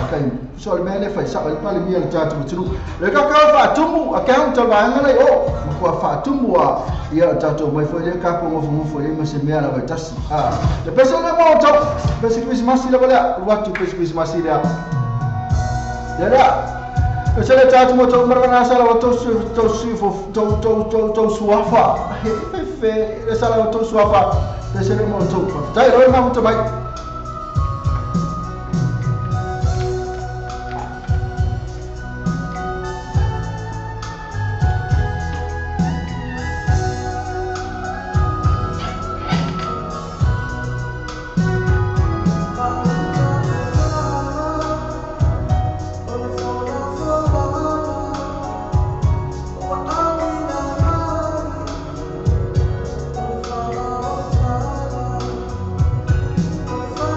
okay so le mea le fai sa le pa le mea le tatu tu le ka ka fa tumu account va ngale o ko fa tumu a ia tatu mai foi le ka ko mo fo le ma se mea la vai tasi ah le pese le mo to pese Christmas la bala watu Christmas la ya pese le tatu mo to marana sala to to to to to suafa fe le sala to suafa pese le mo to tai ro ma to mai Oh.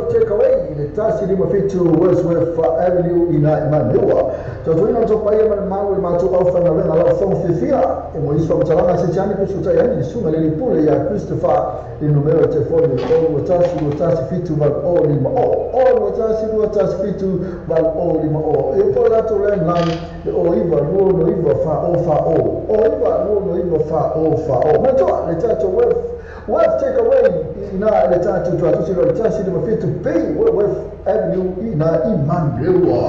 Wealth Takeaway le 157 Wordsworth Avenue ina i Manurewa. Tautuaina le tou paia ma le mamalu i le matou aufaigaluega lau fono fiafia e mo isi faamatalaga se ane fesootai ai le susuga i le pule ia Christopher i le numera o telefoni o 0 2 1 7 8 0 5 0 2 1 7 8 0 5 0. E po latou landline le o 9 2 9 4 0 4 0 o 9 2 9 4 0 4 0. Manatua le tatou Wealth Takeaway ina le tatou tuatusi le 157 B Wordsworth Avenue ina i Manurewa.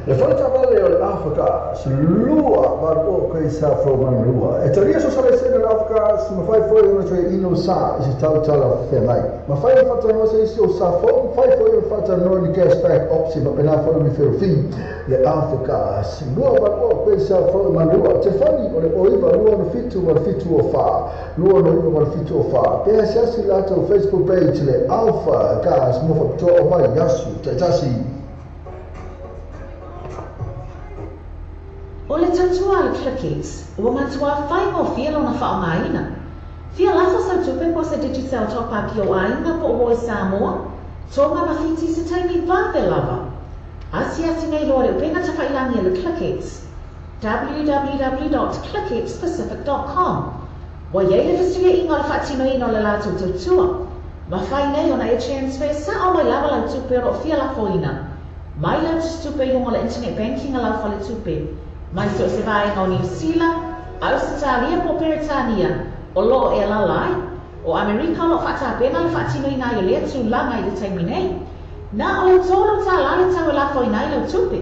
Le fale taavale o le Afrika lua valu o Grace Afro Manurewa. E talia so sale sene le Afrika si mawhai foi ona toe ino sa i se tautala whengai. Mawhai o whatanoa se isi o sa fo, mawhai foi o whatanoa ni cashback option ma pena foi mi whiro le Afrika si lua valu o Grace Afro Manurewa. Te whani o le oiva lua no fitu ma le fitu o wha, lua no iwa ma le fitu o wha. Pea siasi lato Facebook page le Alpha Gas mo whapitoa o vai yasu te tasi. O le tautua le Clickx, ua matua whai o fia lona whaongaina. Fia lafo sau tupe po se Digicel top up i o aiga po o Samoa, tonga mawhiti se taimi vave lava. Asiasi nei loa le upenga tawhailangi le Clickx, www.clickxpacific.com. Wa iei le fesilia inga o le whaatino ina o le lātou tautua. Mawhai nei ona e transfer sa o mai lava lau tupe o roo fia lafo ina. Mai lau tupe i le internet banking a lau whale tupe. Mai so se vaenga o New Zealand, Australia po Peretania, o loo e lalai, o Amerika o loo whaatapena le whaatino ina i o lea tūlanga i le taimi nei. Nā o le tōlo tā lale tau e lafo ina i lau tupe.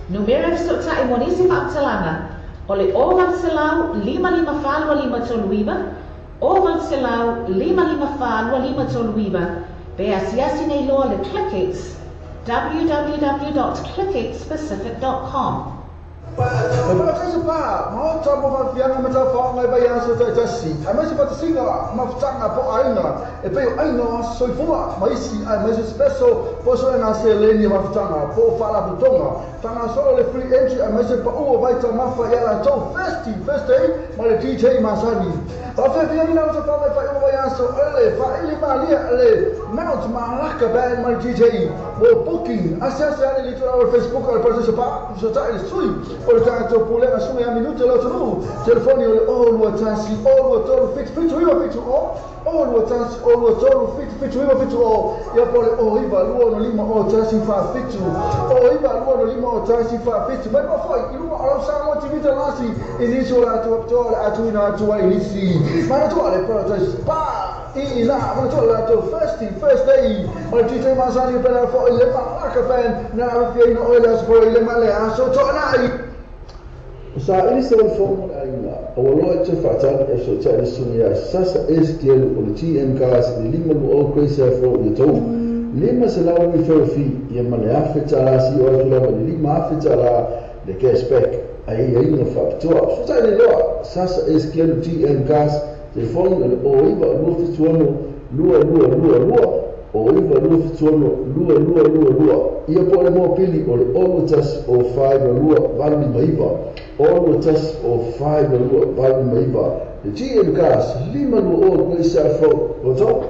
Numera fesoota e monisi whaaptalanga, o le o 800 5 5 4 2 5 3 9, o 800 5 5 4 2 5 3 9, pe asiasi nei loa le Clickx, www.clickxpacific.com. E pā pa, maota mo whanfianga ma tau whaongai bai aso tai tasi. A maisi patasinga, mafutanga po ainga, e peo ainga o aso soifua, maisi ai maisi special, po so e ngā se leni mafutanga, po whalaputonga. Whanga solo le free entry, a maisi pa ua vaita mafa i ala tau festi, first day, ma le DJ Masani. Whawhia ina o te whangai whai ua bai aso, ele, whaili malia, ele, Mount Malaka band ma le DJ, mo booking, ase ase ane li tula o le Facebook o le Parataiso Pa, so tai le sui, o le tātou pulega sunga ia minute lau tunu, telefoni o le o lua tasi, o lua tolu, fitu, fitu iwa, fitu o, o lua tasi, o lua tolu, fitu, fitu iwa, fitu o, ia po le o iwa, lua no lima, o tasi wha fitu, o iwa, lua no lima, o tasi wha fitu, mai mawhai, i luma o lau Samoa TV talasi, i nisi o la atu apitoa, le atu ina atu ai nisi, manatua le Parataiso Pa, i la, manatua le atu first day, ma le DJ Masani pena fo i le Malaka band, na awhia ina oile aso fo i le male aso to'anai. Sa ili se wal fomo le ainga, o waloa e te whaatani e so te ale sasa STL o le TM Cars le lima lu o Grace Afro i tau. Lima se lau mi whewhi i a male awhe talasi o atu lava le lima awhe tala le cashback a i ainga whaapitoa. So ta ile loa, sasa STL TM Cars telefoni o le o iwa lua fituano lua lua lua lua o iwa lua fituano lua lua lua lua. Ia po le moa pili o le olo tasi o 5 lua valu lima iwa. Olo tasi o 5 lua valu lima iwa. Le GM Cars lima lua o Grace Afro o tau.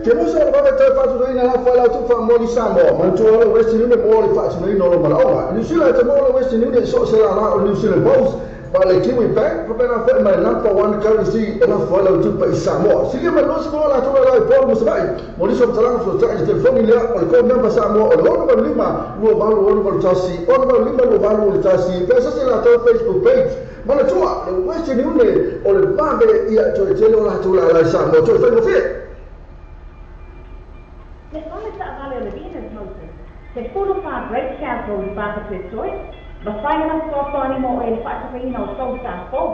Te musa o le vave tau whaatunoina la whai lau tufa moli Samoa. Manatua o le Western Union mo le whaatunoina o le manaoga. New Zealand te mo le Western Union so se la la o New Zealand Bulls. Pa le Kiwi Bank, papena whae mai number one currency e la whae lau tupa i Samoa. Silia mai losi moa la tula lau Paul Musabai. Mo niso mtalanga so tai telefoni lea o le code number Samoa o le ono valu lima lua valu ono valu tasi, ono valu lima lua valu ono tasi. Pea sasi la tau Facebook page. Manatua le Western Union o le vave ia toe tele o la tula lau Samoa. Toe whai mawhia. Le whale taavale o le Venus Motors, te pulu wha Great Council i whakatuetoe, ma whai ana whakawhani mō e le whaatawhina o tau tāpou.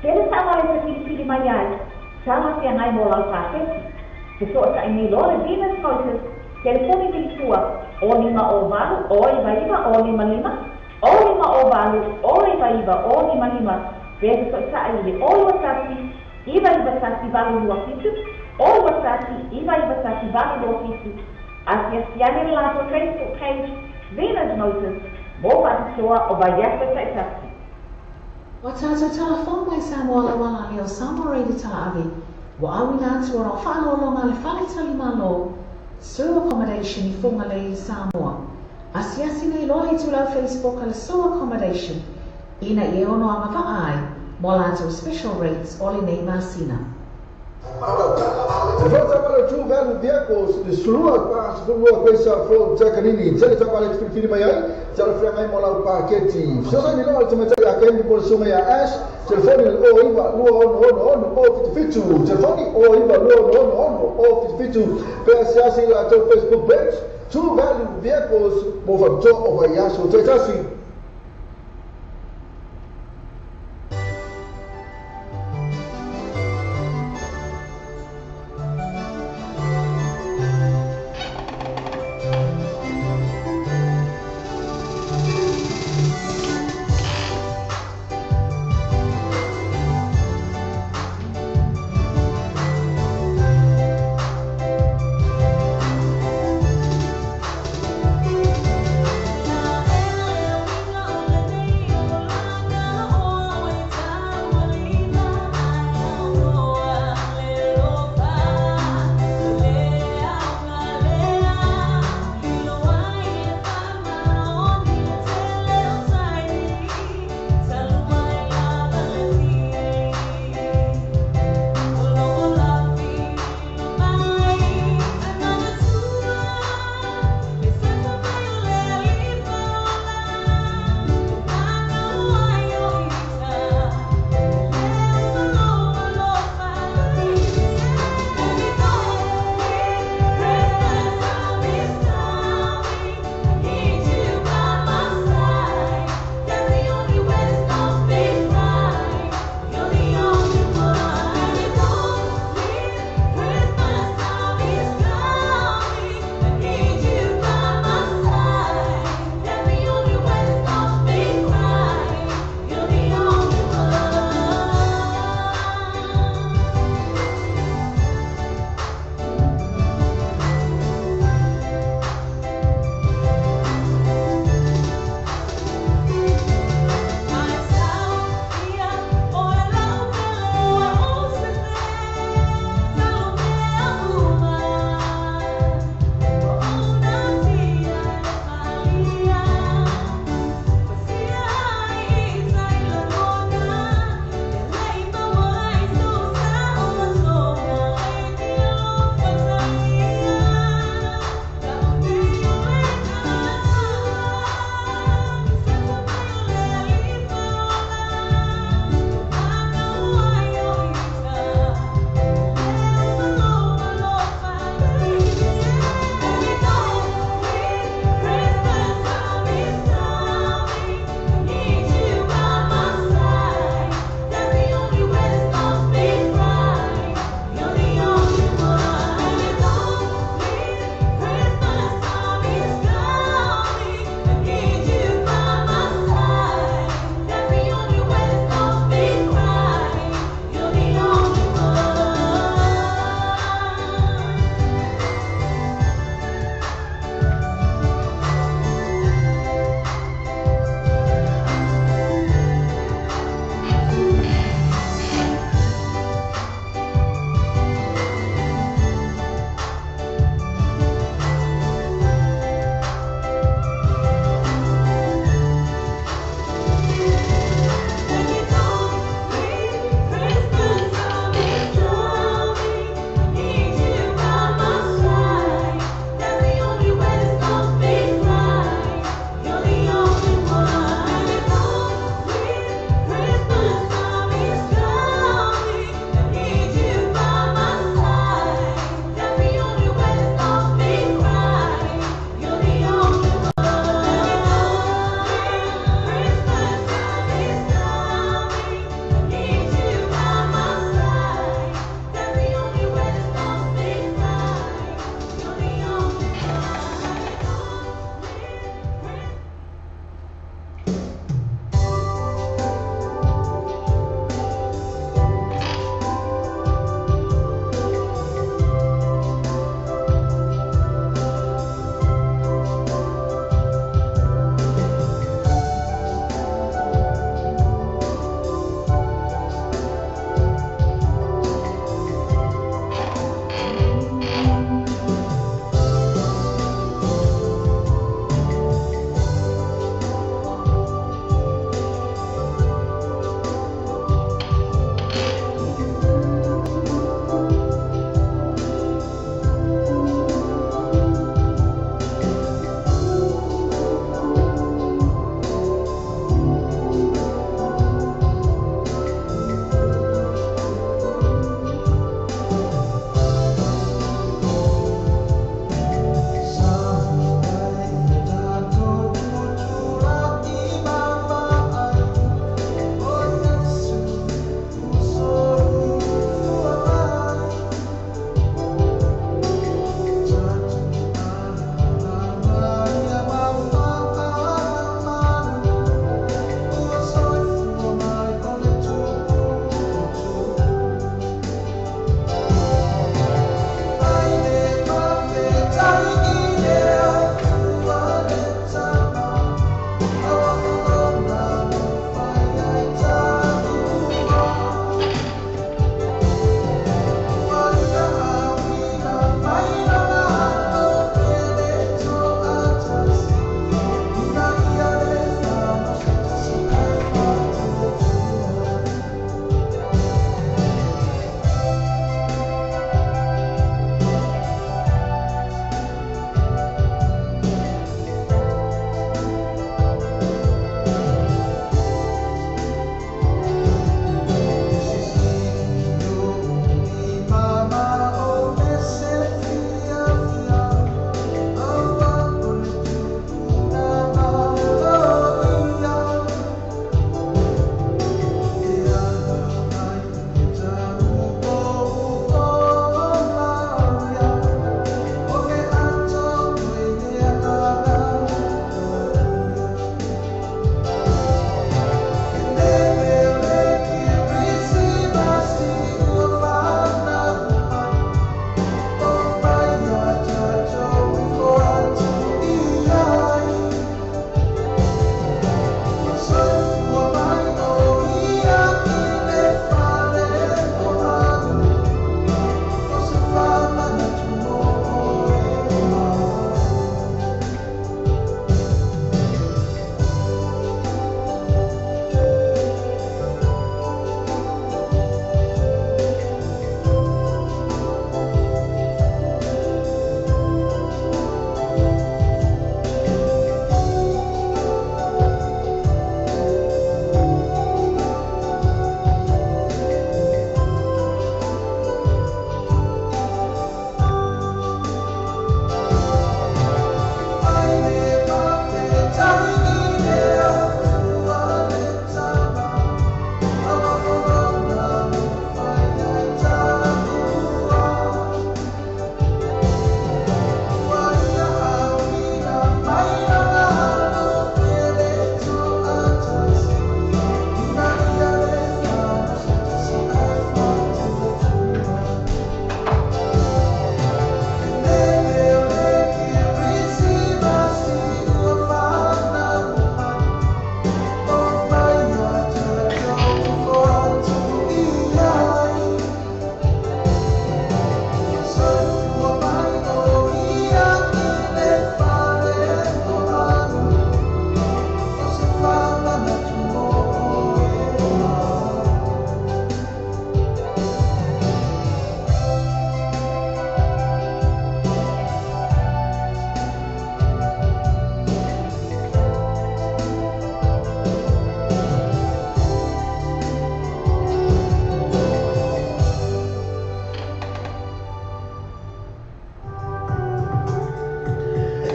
Tēnā taavale te piripiri mai ai, tāma te angai mō lau tāwheti. Te soa tai nei loa le Venus Motors, telefoni vilifua, o lima o valu, o iwa iwa, o lima lima, o lima o valu, o iwa iwa, o lima lima, pea te soa tai le o iwa tasi, iwa iwa tasi valu lua fitu, o iwa tasi, iwa iwa tasi valu lua fitu. Asiasiane le latou Facebook page, Venus Motors, mō whaatitoa o Vaiaso Taitasi. Ua tatou talafou mai Samoa lauala lea o Samoa Radio Talaave, ua auina atu ona o faaaloaloga a le Faletalimalo, Sue Accommodation i Fugalei i Samoa. Asiasi nei loa le itulau Facebook a le Sue Accommodation ina ia ono agavaa ai mo a latou special rates o lenei masina. E fua True Value Vehicles, le sulua pa 12 Grace Flow Takanini, tele tapale te filifili mai ai, tele whiangai mo lau paketi. Fesoasoani loa le tamatai a Ken po le susuga ia Ash, telefoni le 09 266 077, telefoni 09 266 077, pe asiasi i latou Facebook page, True Value Vehicles mo faapitoa o vaiaso taitasi.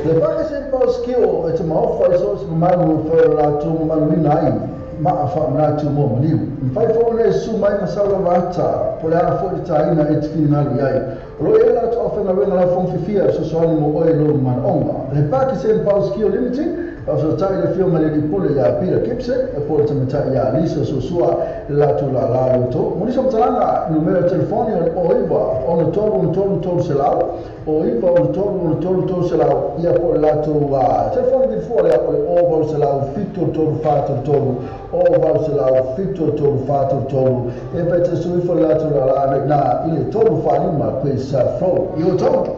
Le Pakistan Pauskio e te maofa i so se mamalu o la tu mamalu ina ai ma fa na tu mo maliu. Mfai fo ne su mai masala vata po le ana fo i taina e te finalu ai. O lo e la tu ofenga wenga la fong fifia so so ani mo oe lo man onga. Le Pakistan Pauskio Limited so tai le fio male pule ya Peter Gibson e po te mata ya Lisa Sosua la tu la la to monisa mtalanga numero telefoni o iwa ono tolu tolu tolu selau o iwa ono tolu tolu tolu selau ia po la tu telefoni vi fu le o vol selau fito tolu fatu tolu o vol selau fito tolu fatu tolu e pete su ifo la tu la la na ile tolu falima kwesa fro yo to.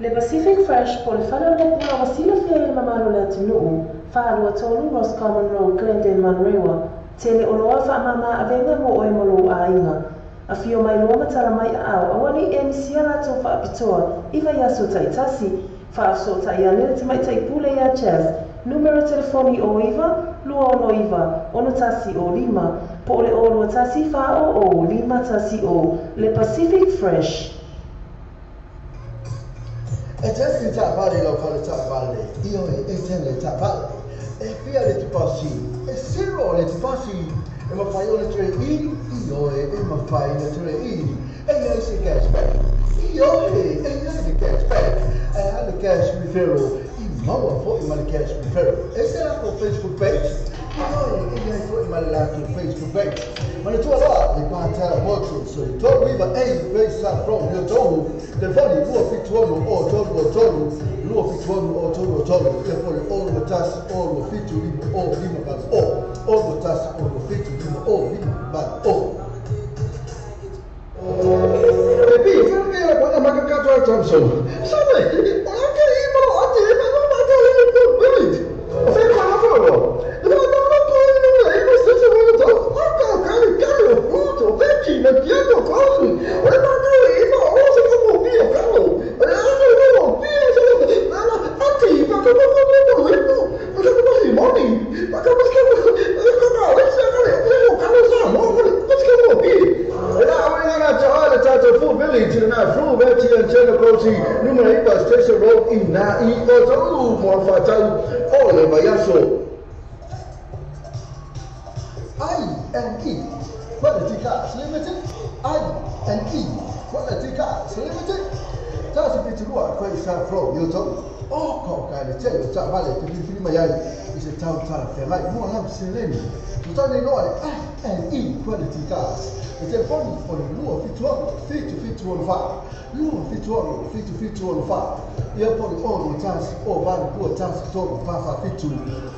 Le Pacific Fresh po le fale o le pula wa silafia i le mamalu le atunuu, whaalua tolu Roscommon Road, Glendale, Manurewa, tele o loa whaamama avenga mo oe mo lou āinga. A fio mai loa matala mai a au, awani e misia latou whaapitoa, iwa iaso taitasi, whaaso tai anele te mai taipule ia Jazz, numero telefoni o iwa, lua ono iwa, ono tasi o lima, po le o lua tasi wha o o, lima tasi o, le Pacific Fresh. E tele le taavale lau fale taavale, ioe e tele le taavale, e fia le tupasi, e siro le tupasi, e mawhai o le ture i, ioe e mawhai le ture i, e iai se cashback, ioe e iai le cashback, e a le cash referral, i maua foi ma le cash referral. E se lako Facebook page, ioe e iai foi ma le lako Facebook page. Ma le tua loa, le pātala motu, so le tolu iwa e peisa from yo tohu, telefoni lua fituonu o tolu o tolu, lua fituonu o tolu o tolu, telefoni o lua tasi o lua fitu lima o lima valu o, o lua tasi o lua fitu lima o lima valu o. Pepi, whiro mea la kwana makakato ai tamso. Sabe, o la ke i mo ate e ma ma ta le ko village. O fe kwana foro. I&E Quality Cars Limited, I&E Quality Cars Limited. Tasi pitirua koe sa fro yo to. O ko ka le tele ta vale te filifili mai ai i se tau tala whengai mo lau seleni. Tutane loa le I&E Quality Cars. Le telefoni o le lua fituaru fitu fitu ono wha. Lua fituaru fitu fitu ono wha. Ia pori o lua tasi o valu lua tasi tolu wha fitu.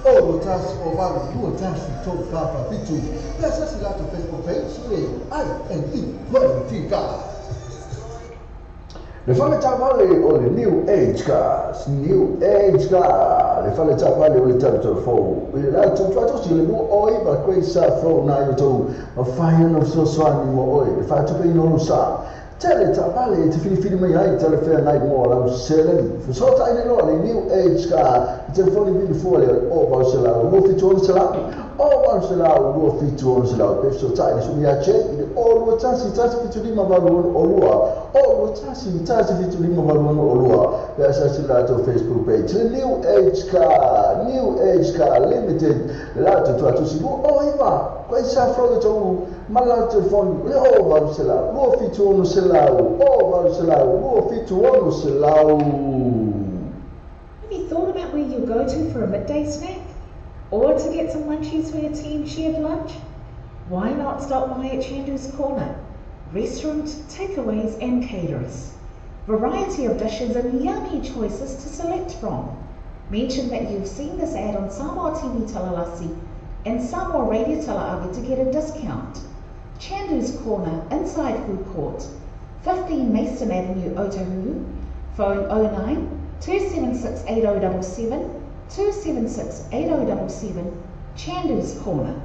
O lua tasi o valu lua tasi tolu wha fitu. Pea sasi lato Facebook page le I&E Quality Cars. Le fale tavale o le New Age Cars, New Age Car, le fale tavale o le tato fou. Le lato tuato si le mo oi ba koe sa fro na yo tou. Ma whai ono so swani mo oi, le whatupe ino sa. Tele tavale te filifili mai ai tele whea nai mo lau seleni. Fusota ine loa le New Age Car, telefoni vili fua le o vau selau, lua fitu ono selau, o vau selau, lua fitu ono selau. Pefsota ine sumi a che, ile o lua tasi, tasi fitu lima valu ono o lua. O lua tasi, tasi fitu lima valu ono o lua. Pea sasi lato Facebook page. Le New Age Car, New Age Car Limited, le lato tuatusi lua o iwa. Koe sa froga tau, ma lau telefoni, le o vau selau, lua fitu ono selau, o vau selau, lua fitu ono selau. Have you thought about where you'll go to for a midday snack? Or to get some munchies for your team shared lunch? Why not stop by at Chandu's Corner? Restaurant, takeaways and caterers. Variety of dishes and yummy choices to select from. Mention that you've seen this ad on Samoa TV Talalasi and Samoa Radio Tala'ave to get a discount. Chandu's Corner, inside Food Court, 15 Mason Avenue, Otahuhu. Phone 09 276 8077, 276 8077, Chandu's Corner.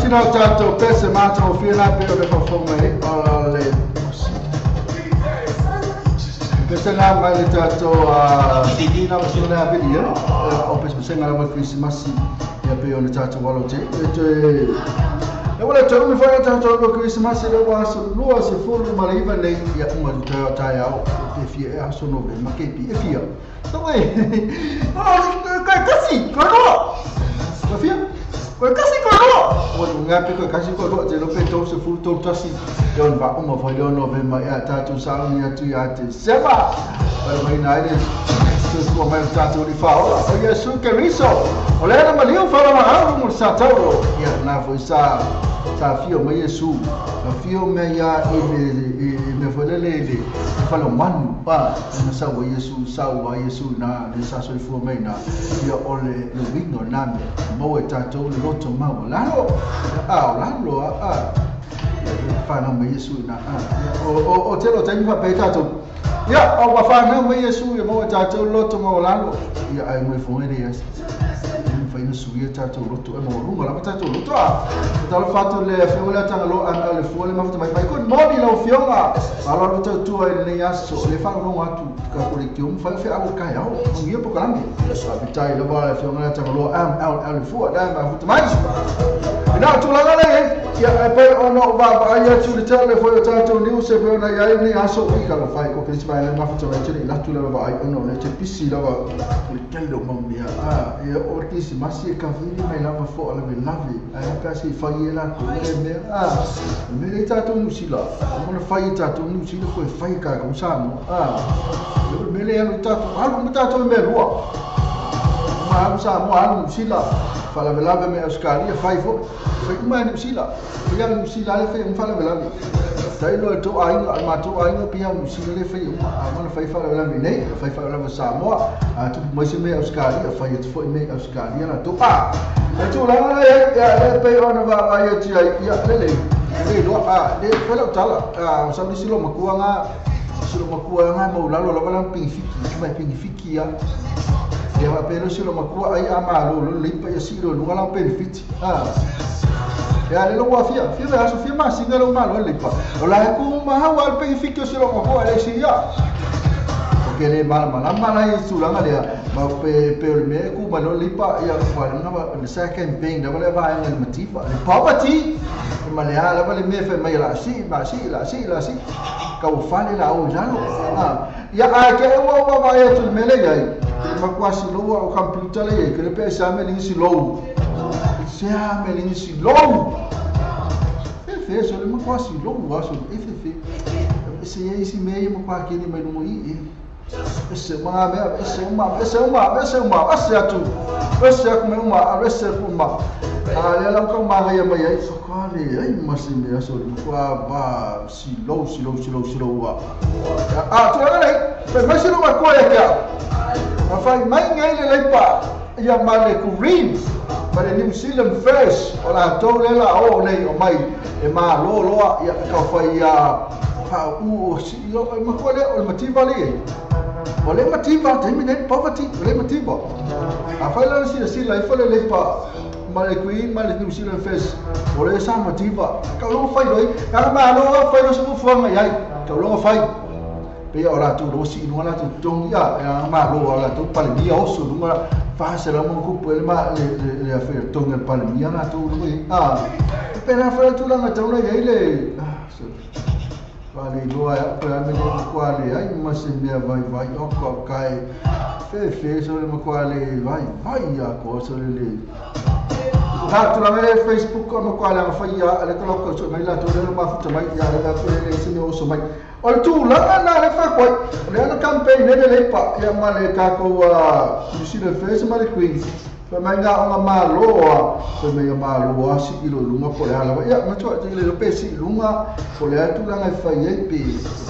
sina o tātou pese mātou o whina pe o le whawhonga e o le pese nā mai le tātou whina o sina vili o pese masenga lawa Krisimasi ia pe o le tātou walo te e wale te umi whaia tātou o Krisimasi le wā so lua se fulu maleiva nei ia unga tu teo tai ao e fia e aso nove ma kepi e fia Tawai kai kasi koe roa koe fia koe kasi koe roa o ngā pe koe kasi koe roa te lope tau se fulu tau tasi e on va uma whai leo nove ma e a tātou sauni atu ia te sema whai mai nā ere te mai tātou ni whaola o Yesu Keriso o le ana maliu whaola ma au mo sa tauro ia nā foi sa fio mai Yesu a fio me ia i me whalele i le whalo manu pa na sa wa Yesu sa wa Yesu na le sa soifua mai na ia o le wingo na me mau e tātou le roto mau lalo a o lalo a whanau mai Yesu na o telo taimi whapei tātou ia o whanau mai Yesu ia mau e tātou le roto mau lalo ia ai mo e whongere ia whaina suia tātou roto e mau runga lava tātou roto a talo whātou le whionga le atanga lo ana le fua le mafuta mai mai good morning lau whionga alo alo tau tua i nei aso le whanau atu ka kore ki omu whai whai au kai au ngia po kalangi a pitai lava le whionga le atanga lo am au au le fua le mafuta mai ina tulaga le ia e pai ono va ai atu le tele foi o tātou niu se foi na iai nei aso i ka whai ko Krisimasi le mafuta mai tele latu le lava ai ono le te pisi lava le tele o mau mea a ia o Krisimasi e ka vili mai lava fo ala me lave ai ka se fai e la ko le mea a me le tātou New Zealand o mo fai tātou New Zealand ko e fai ka ko sa mo a me le alu tātou alu mo tātou me rua ma alu sa mo alu New Zealand falavelave me Australia fai fo fai uma New Zealand fai New Zealand le fai um falavelave tai lo to ainga ma to ainga pia New Zealand le fai uma a mo fai falavelave nei fai falavelave Samoa a tu mai se me Australia fai et foi me Australia la to a e tu la e pe ona va ai ti ai ia le le le lo a le foi la tala a sa mi silo makua nga silo makua nga mo la lo la la pingifiki mai pingifiki ya ia va pelo silo makua ai a malo lo limpa ia silo lunga la benefit a ia le lo fia fia aso fia ma singa lo malo limpa o la ku ma ha wa benefit silo makua le sia o ke le mal mal mal ai sulanga le ma pe pe me ku ma lo limpa ia fa na le sa campaign da le va en motiva le poverty ma le ala le me fe mai la si ma si la si la si ka o fale la o lalo a ia a ke o va va e tu me le ia ma quasi lo o computer le ke le pesa me le si lo se a me le si lo fe fe so le ma quasi lo wa so e fe fe se e si me ma qua ke ni mai no i ese ma me ese uma ese uma ese uma ese atu ese ku me uma ese ku uma a le la ka ma ya mai ai so ka le ai ma si me so kwa ba si lo si lo si lo si lo wa a tu le pe ma si lo ma ko ya ka a fai mai ngai le le pa ia ma le green ma le New Zealand First o la to le la o nei o mai e ma lo lo ia ka fai ia pa u o si lo ma ko le o mativa le o le mativa te mi nei poverty o le mativa a fai la si si la i fai le pa ma le Queen ma le New Zealand First o le sa mativa ka lo fai loi ka ma lo fai lo se mo fuanga iai ka lo fai pe o la tu lo si no la tu tong ia ma lo la tu palemia o su lunga fa se la mo ku pe ma le le a fe tong el palemia la tu lo a pe la fa tu la ma tong la iai le Vale loa pe me le kwa le ai ma se mea vai vai o ko kai fe fe so le kwa le vai vai ya ko so le le ha tu la me Facebook ko kwa le fa ya le ko so mai la tu le ma futa mai ya le pe le se me o so mai o tu la na le fa ko le na campaign le le pa ya ma le ka ko New Zealand First ma le Queen fa mai nga o ma loa fa mai ma loa si ilo lunga po le ala ia ma tu le lo pe si lunga po le atu la ngai fai ai pe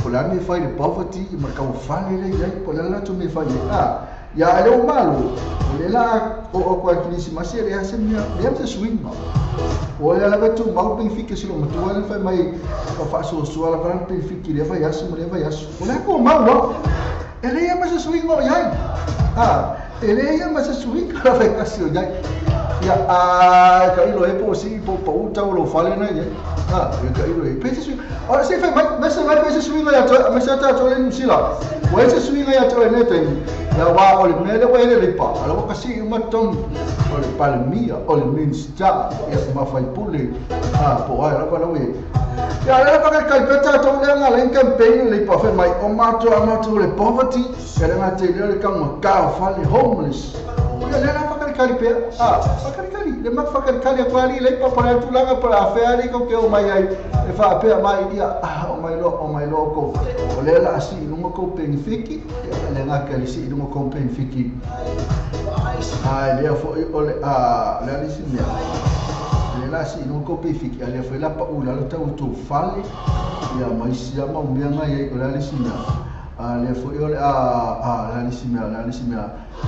po le me fai le poverty ma ka o fale le ia po le la tu me fai a ia le o malo le la o o kwa Krisimasi le se mea le se swing ma o le la tu mau pe fike si lo ma tu le fai mai o fa so so la pa pe fike le fai aso le fai aso o le ko mau no ele ia ma se swing o ia a ele ia ma se swing la fai kasi o ia Ia a ka ilo e po si po po tau lo fale na ia. Ah, ia ka ilo e. Pe se sui. O se fai mai, me se mai pe se sui ngai ato, me se ta to le New. Wa se sui ngai ato ne te. Ia wa o le mele wa le pa. Ala wa kasi uma tong o le palmia o le minsta ia ma fai pule. Ah, po ai la pa la we. Ia le pa ka kai peta to le nga le campaign le pa fai mai o mato a mato le poverty. Ia le nga te le ka mo ka fale homeless. Ia le la kali pe ah fakali le ma fakali kali kwali le pa pa tu langa pa afea ni ko ke o mai ai e fa pe mai ia ah o mai lo ko o le la si no ko penfiki le nga kali si no ko penfiki ah le fo o le ah le ali si me le la si no ko penfiki ale fo la pa u la ta u tu fale ia mai si ma me nga ia o le ali si me le fo o le a le ali si me le ali si me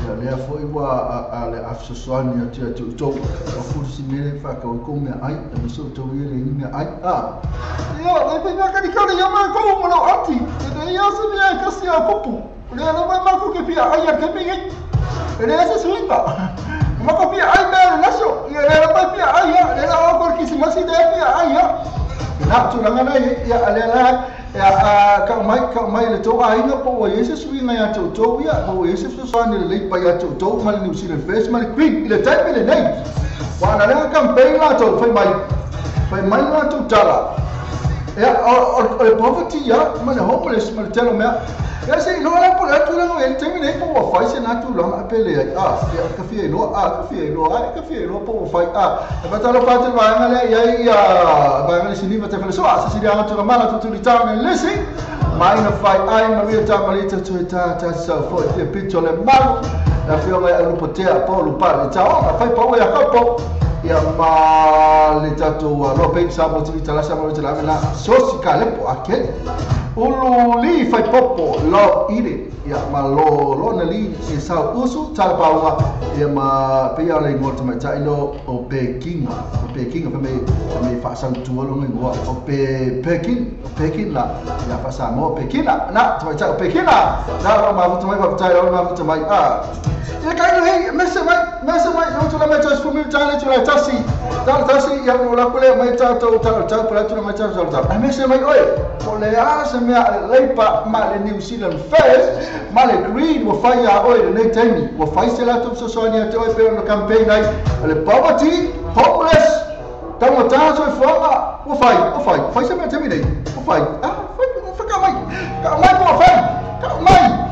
ia lea foi ua a le afsosoani atu ia te o fusi mele whaka o ko mea ai, e meso tau ia le inga ai, a. Ia, le pe mea kani kauri ia mai kou mo lau ati, e te ia se mea e kasi a kupu, le ana mai mako ke pia ai a kemi ngai, e le asa suipa, mako pia ai mea le naso, ia le ana mai pia ai a, le la o kor kisimasi te pia ai a. Nā tūranga nei, ia le la, ia ka mai le tō aina po o Yesu sui ngai a tō ia po o Yesu soani le leipa ia tō ma le New Zealand First ma le Green i le taimi le nei wa na le campaign la tō fai mai la tō tala ia o le poverty ia ma le homeless ma le telo mea ia se ilo la po la tūranga e taimi nei po o fai se nā tūranga a pele ai a ia ka fia iloa a ka fia iloa a ka fia iloa po o fai a e patalo pate vaenga le ia ia vaenga le siniva te whale soa se siri anga tūra mana tūturi tāne lisi mai na fai ai maria tā malita tui tā tā sa fo te pito le malu na fio mai alu potea po lu pa le tao fai pa ia kapo ia ma le tatou lo pe sa mo ti tala sa mo ti la la sosi ka le po ake ulu li fai popo lo ire ia ma lo lo na li e sa usu tala paunga ia ma pe ia le ngota mai tai lo o Peking fa me fa sa tu lo ngo o Peking la ia fa sa mo Peking la na tu mai Peking la na ma tu mai fa tai lo ma tu mai a ia kai no hei me se mai no tu la mai tas fu mi tala tu la tasi tala tasi ia mo la kule mai ta to ta ta pa tu la mai ta ta ta me se mai oi o le a se me leipa ma le New Zealand First ma le Green wa fai a oi le nei taimi wa fai se la tu sosoani a te oi pe no campaign ai le poverty homeless tau ta so foanga wa fai se me taimi nei wa fai ah fai ka mai po fai ka mai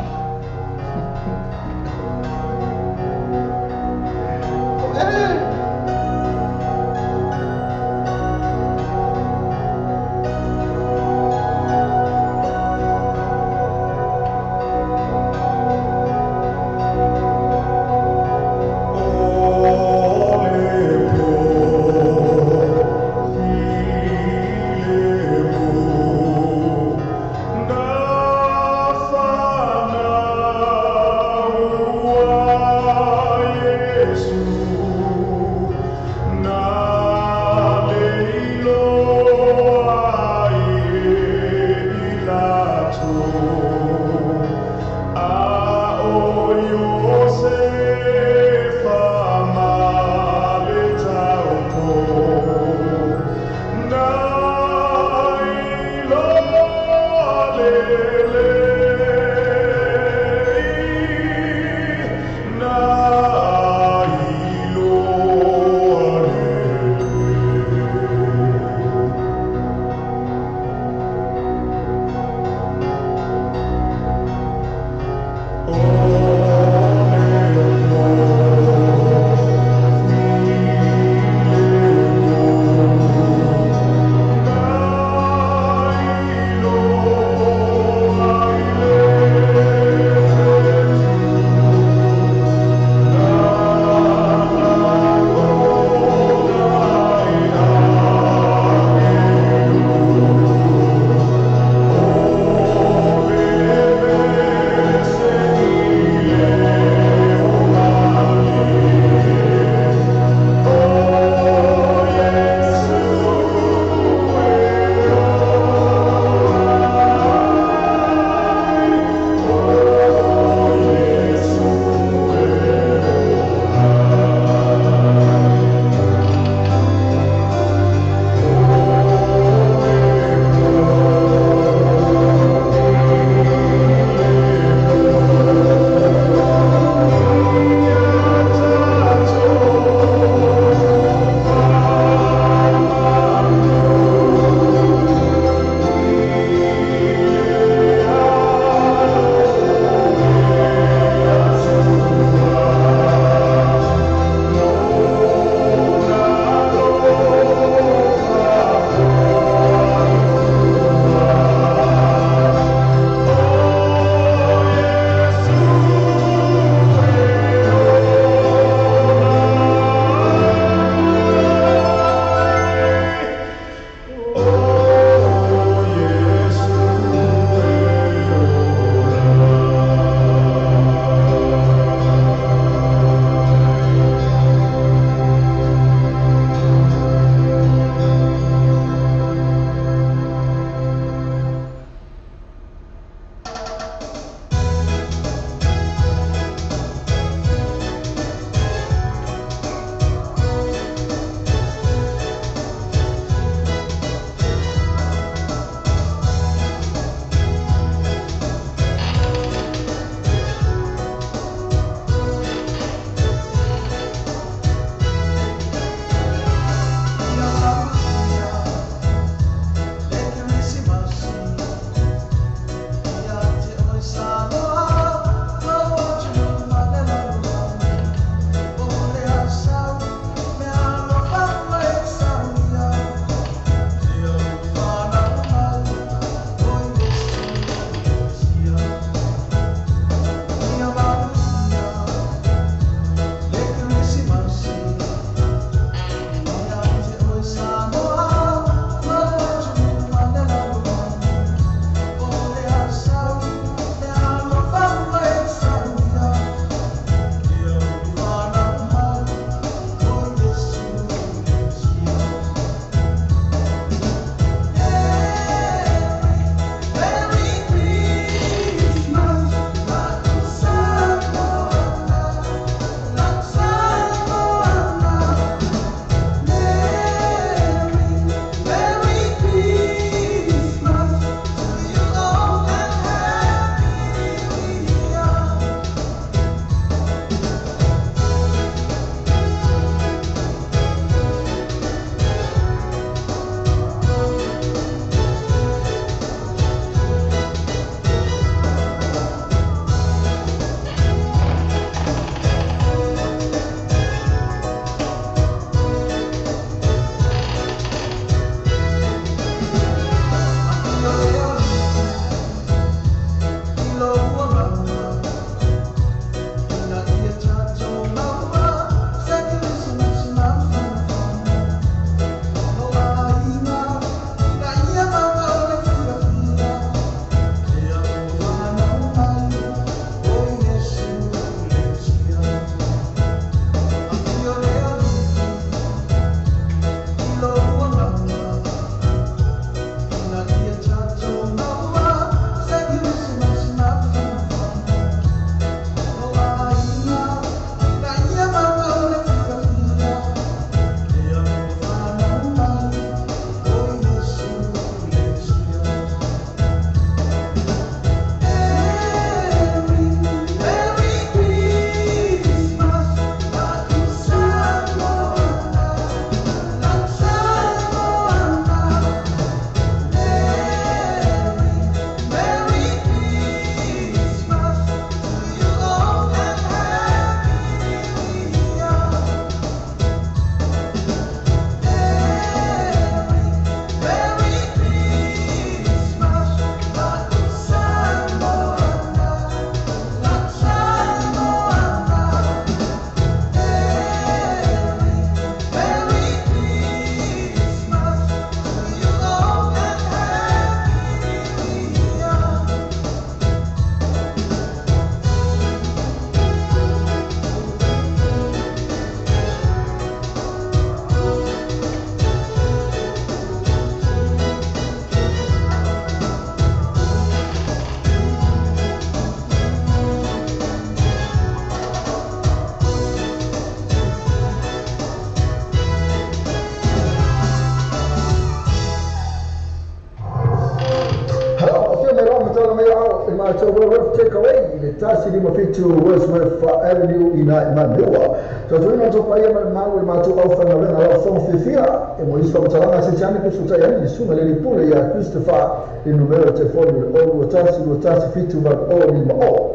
Wealth Takeaway i le 157 Wordsworth Avenue i nā i Manurewa. Tautuaina o paia ma le malu le matou aufaigaluega lau fofoga fiafia e mo nisi faamatalaga se tiane pe sutai ai le susuga le lipule ia Christopher le numera o telefoni o le 0 21 7 8 0 5 0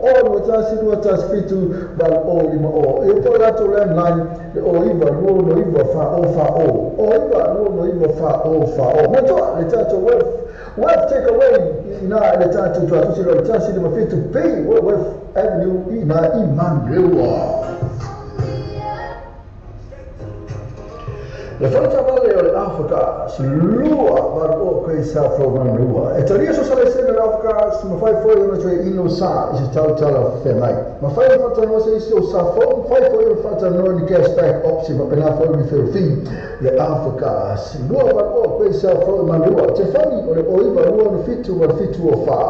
0 21 7 8 0 5 0. E po latou landline le 0 9 2 9 4 0 4 0 0 9 2 9 4 0 4 0. Manatua le tatou Wealth Takeaway i ina i le tatou tuatusi le 157 B Wordsworth Avenue i ina i Manurewa. Le fale taavale o le Afrika lua valu o koe sa fo Manurewa. E talia so sa le sene le Afrika si mawhai foi ona toe ino sa i se tautala whengai. Mawhai o whatanoa se isi o sa fo, mawhai foi o whatanoa ni cashback option ma pena foi ni whirowhi. Le Afrika si lua valu o koe sa fo Manurewa. Te whani o le oiva lua no fitu wa fitu o wha.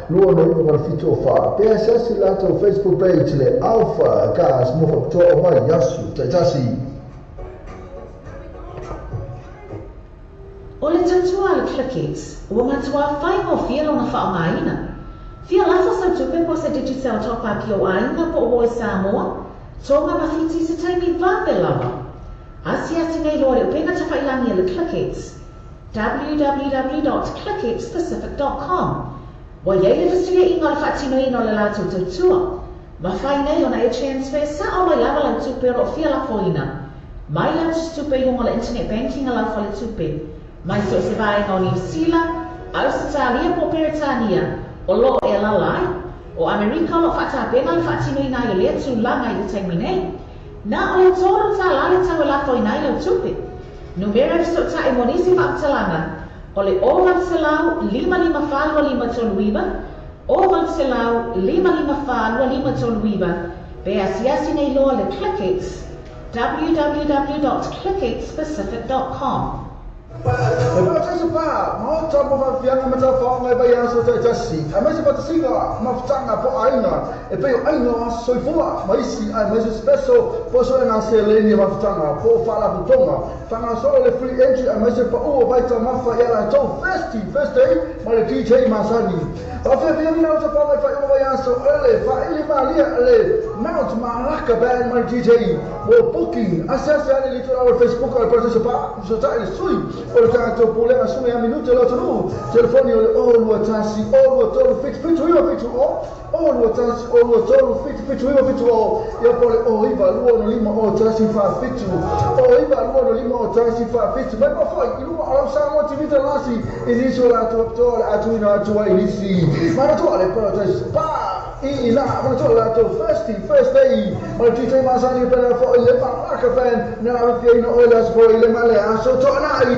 Lua no iwa wa fitu o wha. Pea sasi lato Facebook page le Alpha Gas mo whakutoa o mai yasu taitasi. O le tautua le Clickx, ua matua faigofie lona faaaogaina. Fia lafo sau tupe po se Digicel top-up i ou aiga po o i Samoa, Tonga ma Fiti se taimi vave lava. Asiasi nei loa le upega tafailangi a le Clickx, www.clickxpacific.com. Ua iai le fesiliaiga o le faatinoina o le latou tautua. Mafai nei ona e transfer sao mai lava lau tupe o loo fia lafoina. Mai lau tupe i luga o le internet banking a lau faletupe. Mai so o se vaega o Niu Sila, Ausetalia po o Peretania, o loo e alaala ai. O Amerika o loo faatapena le faatinoina ai o lea tulaga i le taimi nei. Na o le $3 le tau e lafoina ai lau tupe. Numera e fesootai mo nisi faamatalaga o le 0 800 554 539, 0 800 554 539, pe asiasi nei loa le Clickx, www.clickxpacific.com. E whaatasa pā, maota mo whawhianga ma tawhaonga e bai aso taitasi. A maise whatasiga mafutanga po aina, e pei o aina o aso soifua, ma isi ai maise special po so e ngā seleni mafutanga, po whalaputonga. Whangasolo le free entry a maise pa ua vaita mafa i ala tau first day, ma le DJ Masani. Whawhiawhia mina o tawhaonga i whai o vai aso ele, whaili malia le Mount Malaka Band ma le DJ. Mo booking, asiasi ale litura o Facebook o le Parataiso Pā, so tai le sui. O le tātou pulega sui a minute le atunuu. Telefoni o le 0 21 0 23 7 7 9 7 0 0 21 0 23 7 7 9 7 0. Ia po le 0 9 2 5 0 1 4 7 0 9 2 5 0 1 4 7. Mai mawhai i luma o lau Samoa TV talasi i nisi o latou apitoa le atuina atua i nisi. Manatua le Parataiso Pā i ina manatua le latou first day ma le DJ Masani pena fo i le Malaka Band na awhiaina o le aso fo i le male aso to'anai.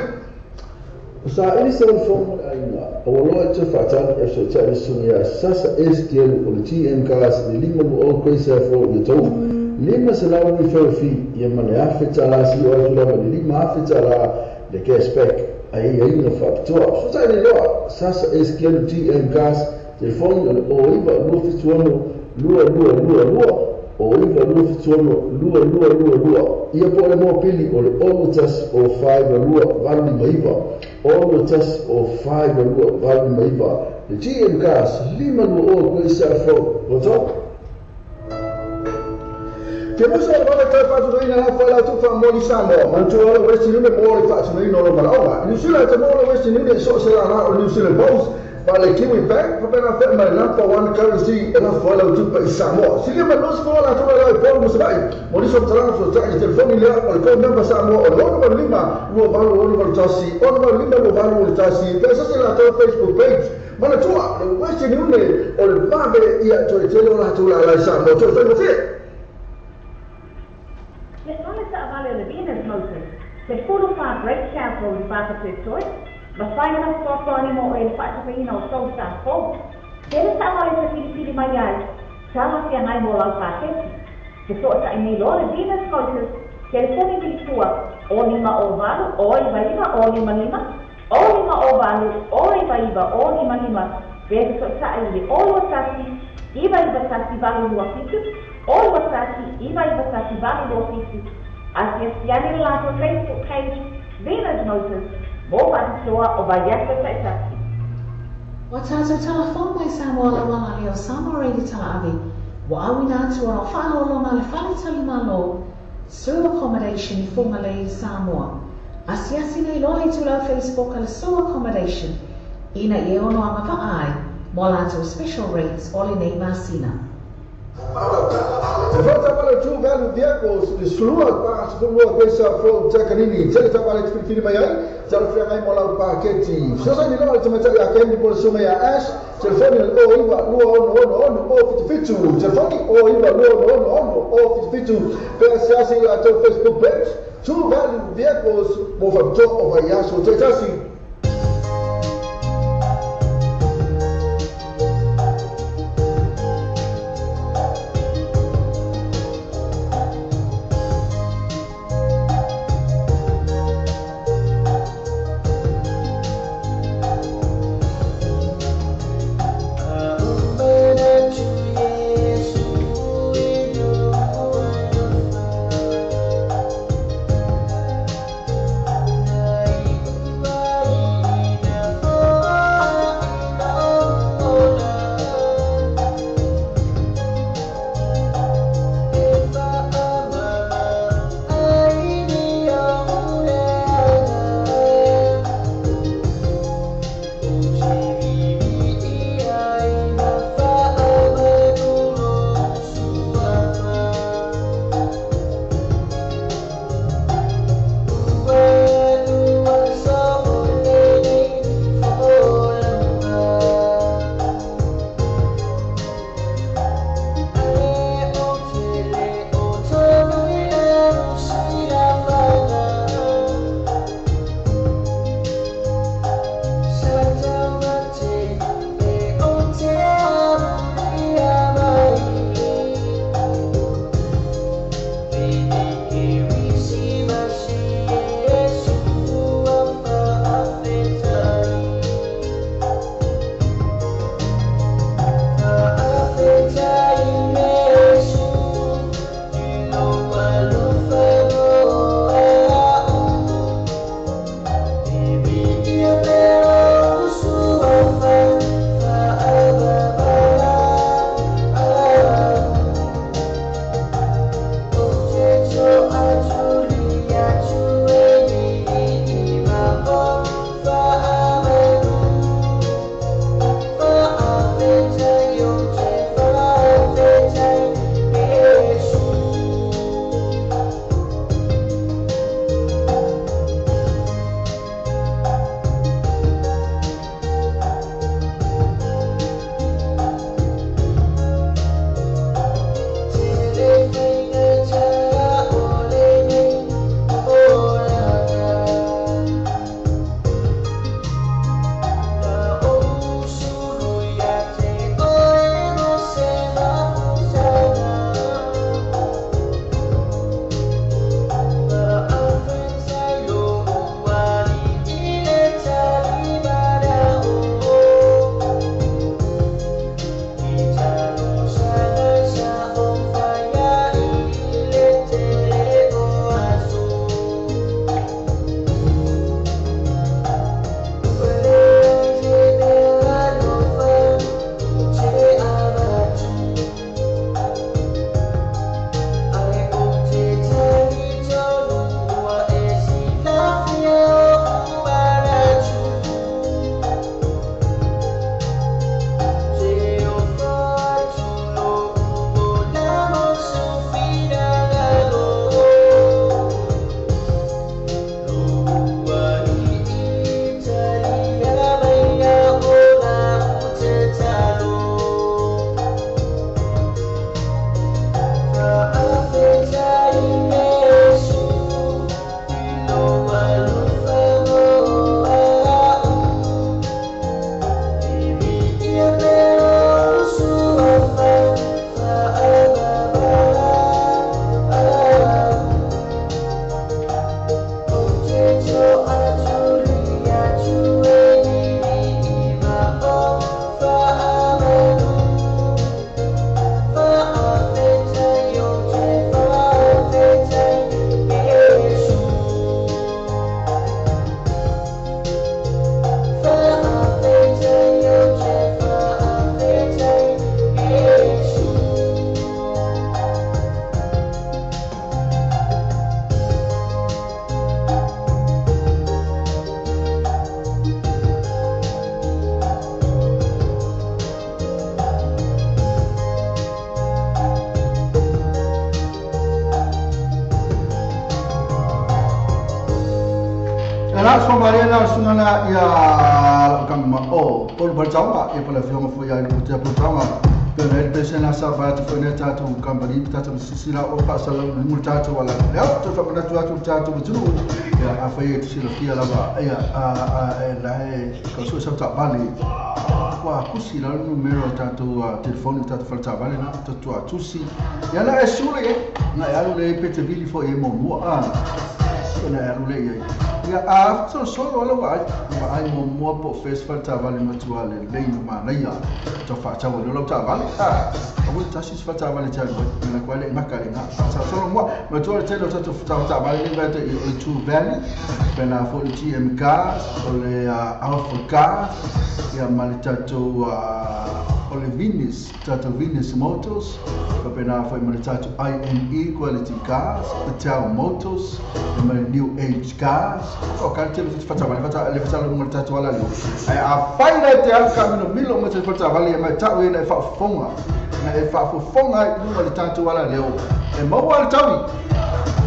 Sa ili sa fomo le aiga, o ua loa e te whaatani e so te susuga ia Sasa SKL o le TM Cars le lima mo o koe sa fo le tau. Lima se lau ni whirowhi ia ma le afe tala si o atu lava le lima afe tala le cashback a i aiga whaapitoa. So ta ili loa Sasa SKL TM Cars telefoni o le 09 276 2222 o 9 276 2222. Ia po le mōpili o le 0 1 0 5 2 8 5 9 0 1 0 5 2 8 5 9. Le GM Cars lima lua o koe sa fo. Roto? Te musa o le wale tai whaatunoina la whaila tu wha moni Samoa. Manatua le Western Union mo le whaatunoina o lo manaoga. New Zealand te mo le Western Union so se la o New Zealand Bulls. Ma le Kiwi Bank, papena whae mai number one currency e la whaila tupa i Samoa. Silia mai losi whaila atu la i Paul Musabai. Mo niso mtalanga so tai telefoni lea o le code number Samoa o le 6 5 2 8 6 1 6 5 2 8 1. Pesa se la tau Facebook page. Manatua le Western Union o le vave ia toe tele o la atu la i Samoa. Toe whaila whia. Le fale taavale o le Venus Motors, le fulu wha brake shout o le whakatoetoe, mawhai na whakatoani mo e le whaatapaina o tau sa fou. Tele taavale sa pilipili mai ai, tala whia ngai mo lau whaketi. Te soa tai nei loa le Venus Motors, telefoni milipua o 5 o 8 o 9 9 o 5 5 o 5 o 8 o 9 9 o 5 5. Pe te soa tai le o 1 9 9 1 8 2 7 o 1 9 9 1 8 2 7. Asiasiane le latou Facebook page Venus Motors mo faatoa o vaiaso taitasi. Ua tātou talafou mai Samoa lauala lea o Samoa Radio Talaave, ua auina atu ona o faaaloaloga a le Faletalimalo, Sue Accommodation i Fugalei i Samoa. Asiasi nei loa le itulau Facebook a le Sue Accommodation ina ia ono agavaa ai mo a latou special rates o lenei masina. E faatamala True Value Vehicles i le 12 42 Pesa Flow Takanini. Tele taavale e te filifili mai ai, talafeagai mo lau paketi. Fesoasoani loa le tamaitai ia Candy po o le susuga ia Ash, telefoni le 09 2666 077, telefoni 09 2666 077, pe asiasi i latou Facebook page, True Value Vehicles mo faapitoa o vaiaso taitasi. na sungana ia kama o polu baltaunga ia pala fionga foi ia le te polu pela ele pese na sa vai foi na tatu company tatu sisila o pasa la mu tatu wala ya to fa na tu tatu tu ya a foi te sila fia lava ia a la e ko so sa ta vale wa kusi la numero tatu telefone tatu fa ta vale na tatu a tusi ya la e sule na ya le pete bili foi mo mo a na ya le ya a so solo la wa ai mo mo po festival ta vale matua le le ma na ya to fa ta lo ta vale a o ta si fa ta vale ta na kwa le makale na sa solo mo matua te lo ta ta vale le te o tu valley pena fo TM cars o le Alpha cars ya malitato o le Venus tato Venus Motors pena fo malitato INE Quality Cars Patel Motors e New Age Cars o ka te fa ta vale fa le fa lo malitato wala lo ai a faina te al kamino milo mo te fa ta vale ma ta we na fa fonga na e fa fonga no malitato wala leo e mo wala tawi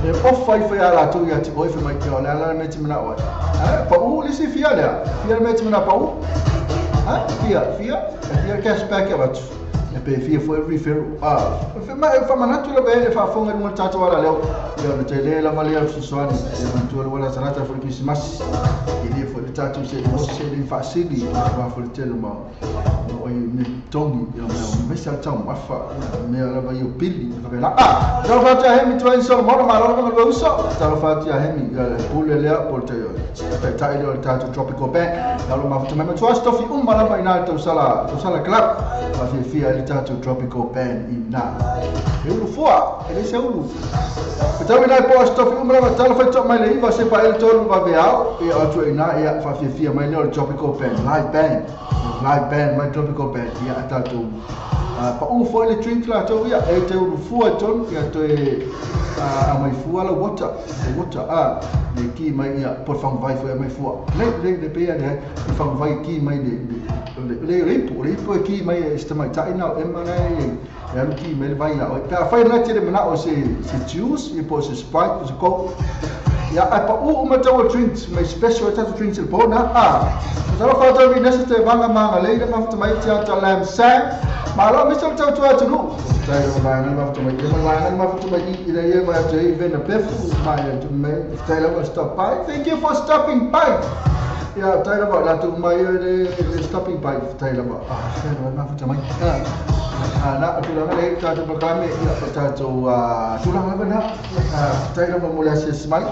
e o fai fai ala tu ia ti oi fai mai ke ala ala me ti mana oi pa u li si fia lea fia me ti mana pa u fia fia fia cashback ya batu e pe fia foi referral a ma fa manatu la be fa fonga mo tatu wala leo ya no tele la valia suswani e mantu wala sarata for Christmas e le foi tatu se mo se le facili va foi tele ma oi me tongi ya me sa ta ma fa me ala va yo pili fa la a ta fa ta hemi tu en so mo ma lo ko lo so ta fa ta hemi ya pule le por te yo ta ta ile ta tropical band ya lo ma fa me tu asto fi umma la ina to sala club fa fi fi ile ta tropical band ina e ulu fua ele se ulu ta ina po asto fi umma la ta fa to mai le va se pa el to va ve ao e o tu ina ya fa fi fi mai le tropical band live band my tropical band ia tatou pa u foi le drink la to ia e te ulu fua ton ia to e a mai fua la water a le ki mai ia por fang vai foi mai fua le le le pe ia le fang vai ki mai le le le po ki mai este mai ta ina e mai e alu ki mai vai ia pa fai na te le na o se juice e po se Sprite se coke ia a pa u uma tau drinks mai special tatou drinks le bona a talo fa tau ni nese te vanga manga le ma fa mai tia ta lam sang ma lo mi tau tau atu nu tai ro ba na ma fa mai ma na ma fa mai i le ye ma te even a pefu ma to me tai lo stop by thank you for stopping by ia tai lo la tu mai le stopping by tai lo ah se ro ma fa mai a na tu la le ta tu programe ia ta tu tu la na tai lo mo la se smai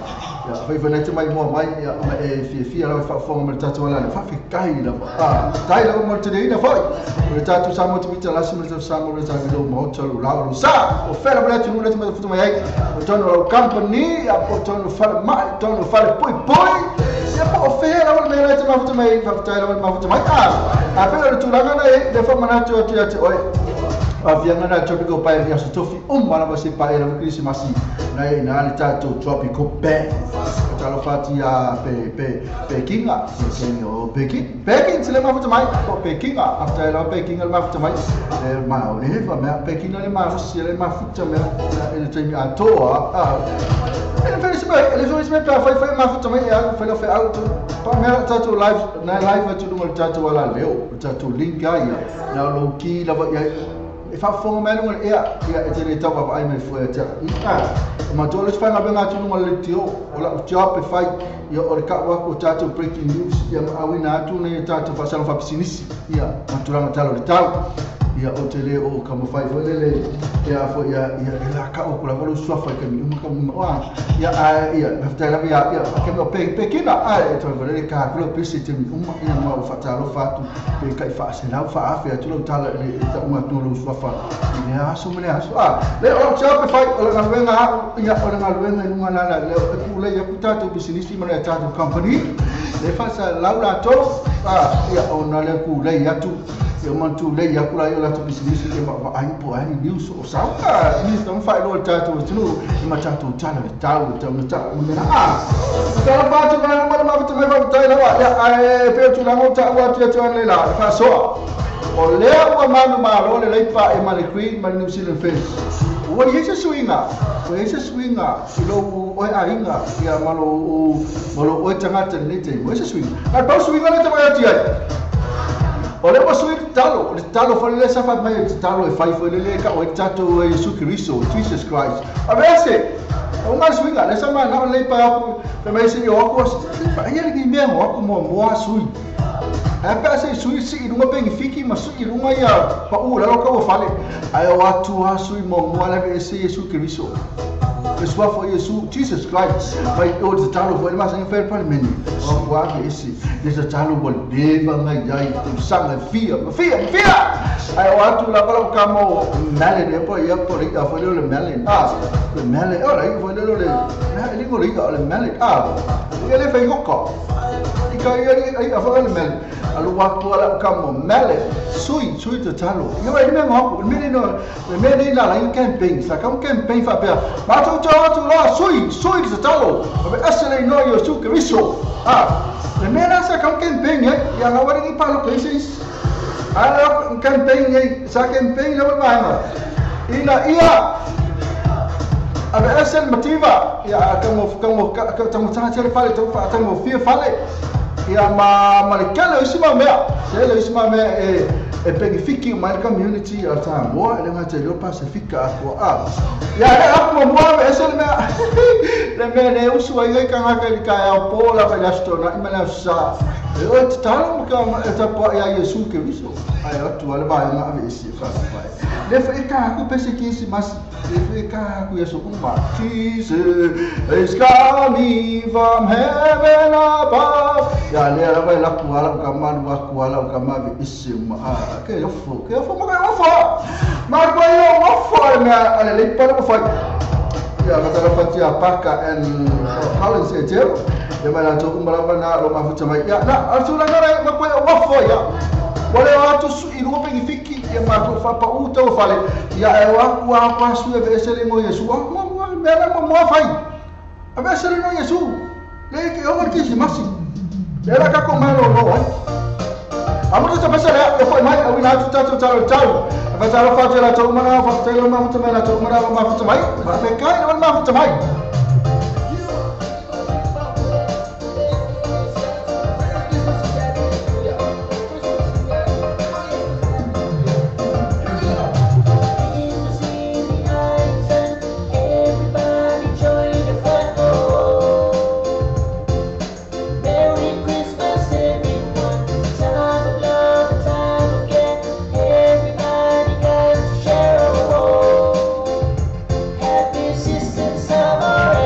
ia fai fa net mai mo mai ia ma e fi fi ala fa fo mo ta tu ala fa fi kai la fa tai lo mo te ina foi o ta tu sa mo te la se mo sa mo ta lo mo ta lo la lo sa o fera bla tu le te fu mai ai o tono company a po tono fa mai tono fa poi poi ia po fera o me la te ma fu mai fa tai lo ma fu mai a pe tu la na e de fa mana tu tu oi avianga na tropical band ia so umma la se pa era Christmas na ina le tatou tropical band ta lo fatia pe pe Pekinga senhor Peking Peking se le ma fu mai o Pekinga after la Pekinga le ma fu mai e ma o le fa me Pekinga le ma fu le ma fu me ele tem a toa a ele fez ele fez me pa foi ma fu mai a foi lo fe auto pa me tatou live na live tu no tatou ala leo tatou link ia na lo ki la ia e fa fonga mai lunga ia ia e te tau pa ai mai foi te a ma to le fa nga tu lunga le tio o la job e fai ia o le ka wa ko tatou breaking news ia ma awina tu ne tatou fa sa fa business ia ma tulanga talo le tau ia o te le o ka mo fai foi le ia foi ia ia la ka o kula lo swa fa ka mi uma ka mo ia a ia fa la ia ia ka mo pe pe kina a e to le ka lo pe se te mi uma ia ma o fa ta lo fa tu pe ka fa se la fa a fe tu lo ta le ta uma tu lo swa fa ia so me le so a le o cha pe fai o la venga ia o la venga nunga la le ku le ia ku ta tu business ma le ta tu company le fa sa la la to a ia o na le ku le ia tu ia mantu le ia kula ia la tu business e ma ai po ai news o sa ka ni tong fai lo ta tu tu ma ta tu ta le ta ta ta me na a ta la ba tu ma ma ma tu me va ta la ya ai pe tu la mo ta wa tu tu le la fa so o le wa ma ma lo le pa e ma le green ma New Zealand Fish. Ua i ai se suiga, ua i ai se suiga i lou oe aiga, ia ma lou oe tagata i lenei taimi. Ua i ai se suiga. Na o le pau suiga lea e taumai atu i ai. O lea ua sui le tatalo, o le tatalo foi lea sa fai mai e le tatalo e fai foi lele e tau ai le tatou e Iesu Keriso, Jesus Christ. Aveese! O ngā suiga, lea sa manao lelei pae aku, fai mai se i o aku, ia le mea o aku muamua sui. Ae pe a se i sui sii i luga penifiki ma sui i luga ia pau o lalo kau o fale. Ae o atu a sui muamua le aveese Iesu Keriso. Le suafa o Iesu, Jesus Christ, mai o le tatalo foi le masani fai le Palemene. O aku aveese le tatalo ua leva ngai ai tausaga e fia, ma fia, ma fia! Ae o atu lava lau kama o melon e po ia po le i'a foi lea o le melon. Ah, le melon, o le i'a foi lea o le, le lingo le i'a o le melon. Ah, ia le fai oka. I ka ia i'a foi o le melon. Alu atu ala ka mo melon. Sui, sui tatalo. Ia wai mea ngoku, le mea no, le mea nei la lai campaign, sa ka campaign fa pea. Ma tu tu atu la sui, sui tatalo. Ave ese le no Iesu Keriso. Ah, le mea la sa ka campaign eh, ia nga wari ni palo ko isi. Ala campaign nei, sa campaign le wa ina ia ave ese le mativa ia ka mo ka mo ka tango tanga tele fale tau fa tango fia fale. Ia ma le kele isi ma mea, se le isi ma mea e benefiki mai le community a Samoa e le ngata i le Pasifika atoa a. Ia le aku mua me ese le mea le mea ne usu ai ngai kangaka i le kaeao po lava i le aso tonai ma le aso sa. E oe tatalo ma ka e tapoa ia Iesu Keriso. Ai atu ale vaenga ave ese e whakapae. Le whae ka aku pese ki isi masi. Le whae ka aku ia so uma. Jesus is coming from heaven above. Ia lea lava e lapu ala o ka malu aku ala o ka mawe ese uma. Ah, ke ofo, ke ofo, ma ke ofo. Ma koe o ofo ale mea ale lei pale mo whai. Ia matara whatia Paka and Collins e teo. Ia mai la tōku marama nā ro mafuta mai. Ia, nā, atu la nara ma koe o ofo ia. Wale o atu sui lunga pengi fiki ia mātou whapa u tau whale. Ia e o aku a pasu e ve'ese le ngo Iesu. A mua mua, mea la mua mua whai. A ve'ese le ngo Iesu. Le ke o ngari kisi masi. Le la kako mai lo lo ai. A mutu ta pesa lea, e whai mai, a wina atu tātou talo tau. A whataro whatu la tau mana, whakatelo mafuta mai la tau mana, mafuta mai. Whawhekai, o mafuta mai. Happy sisters.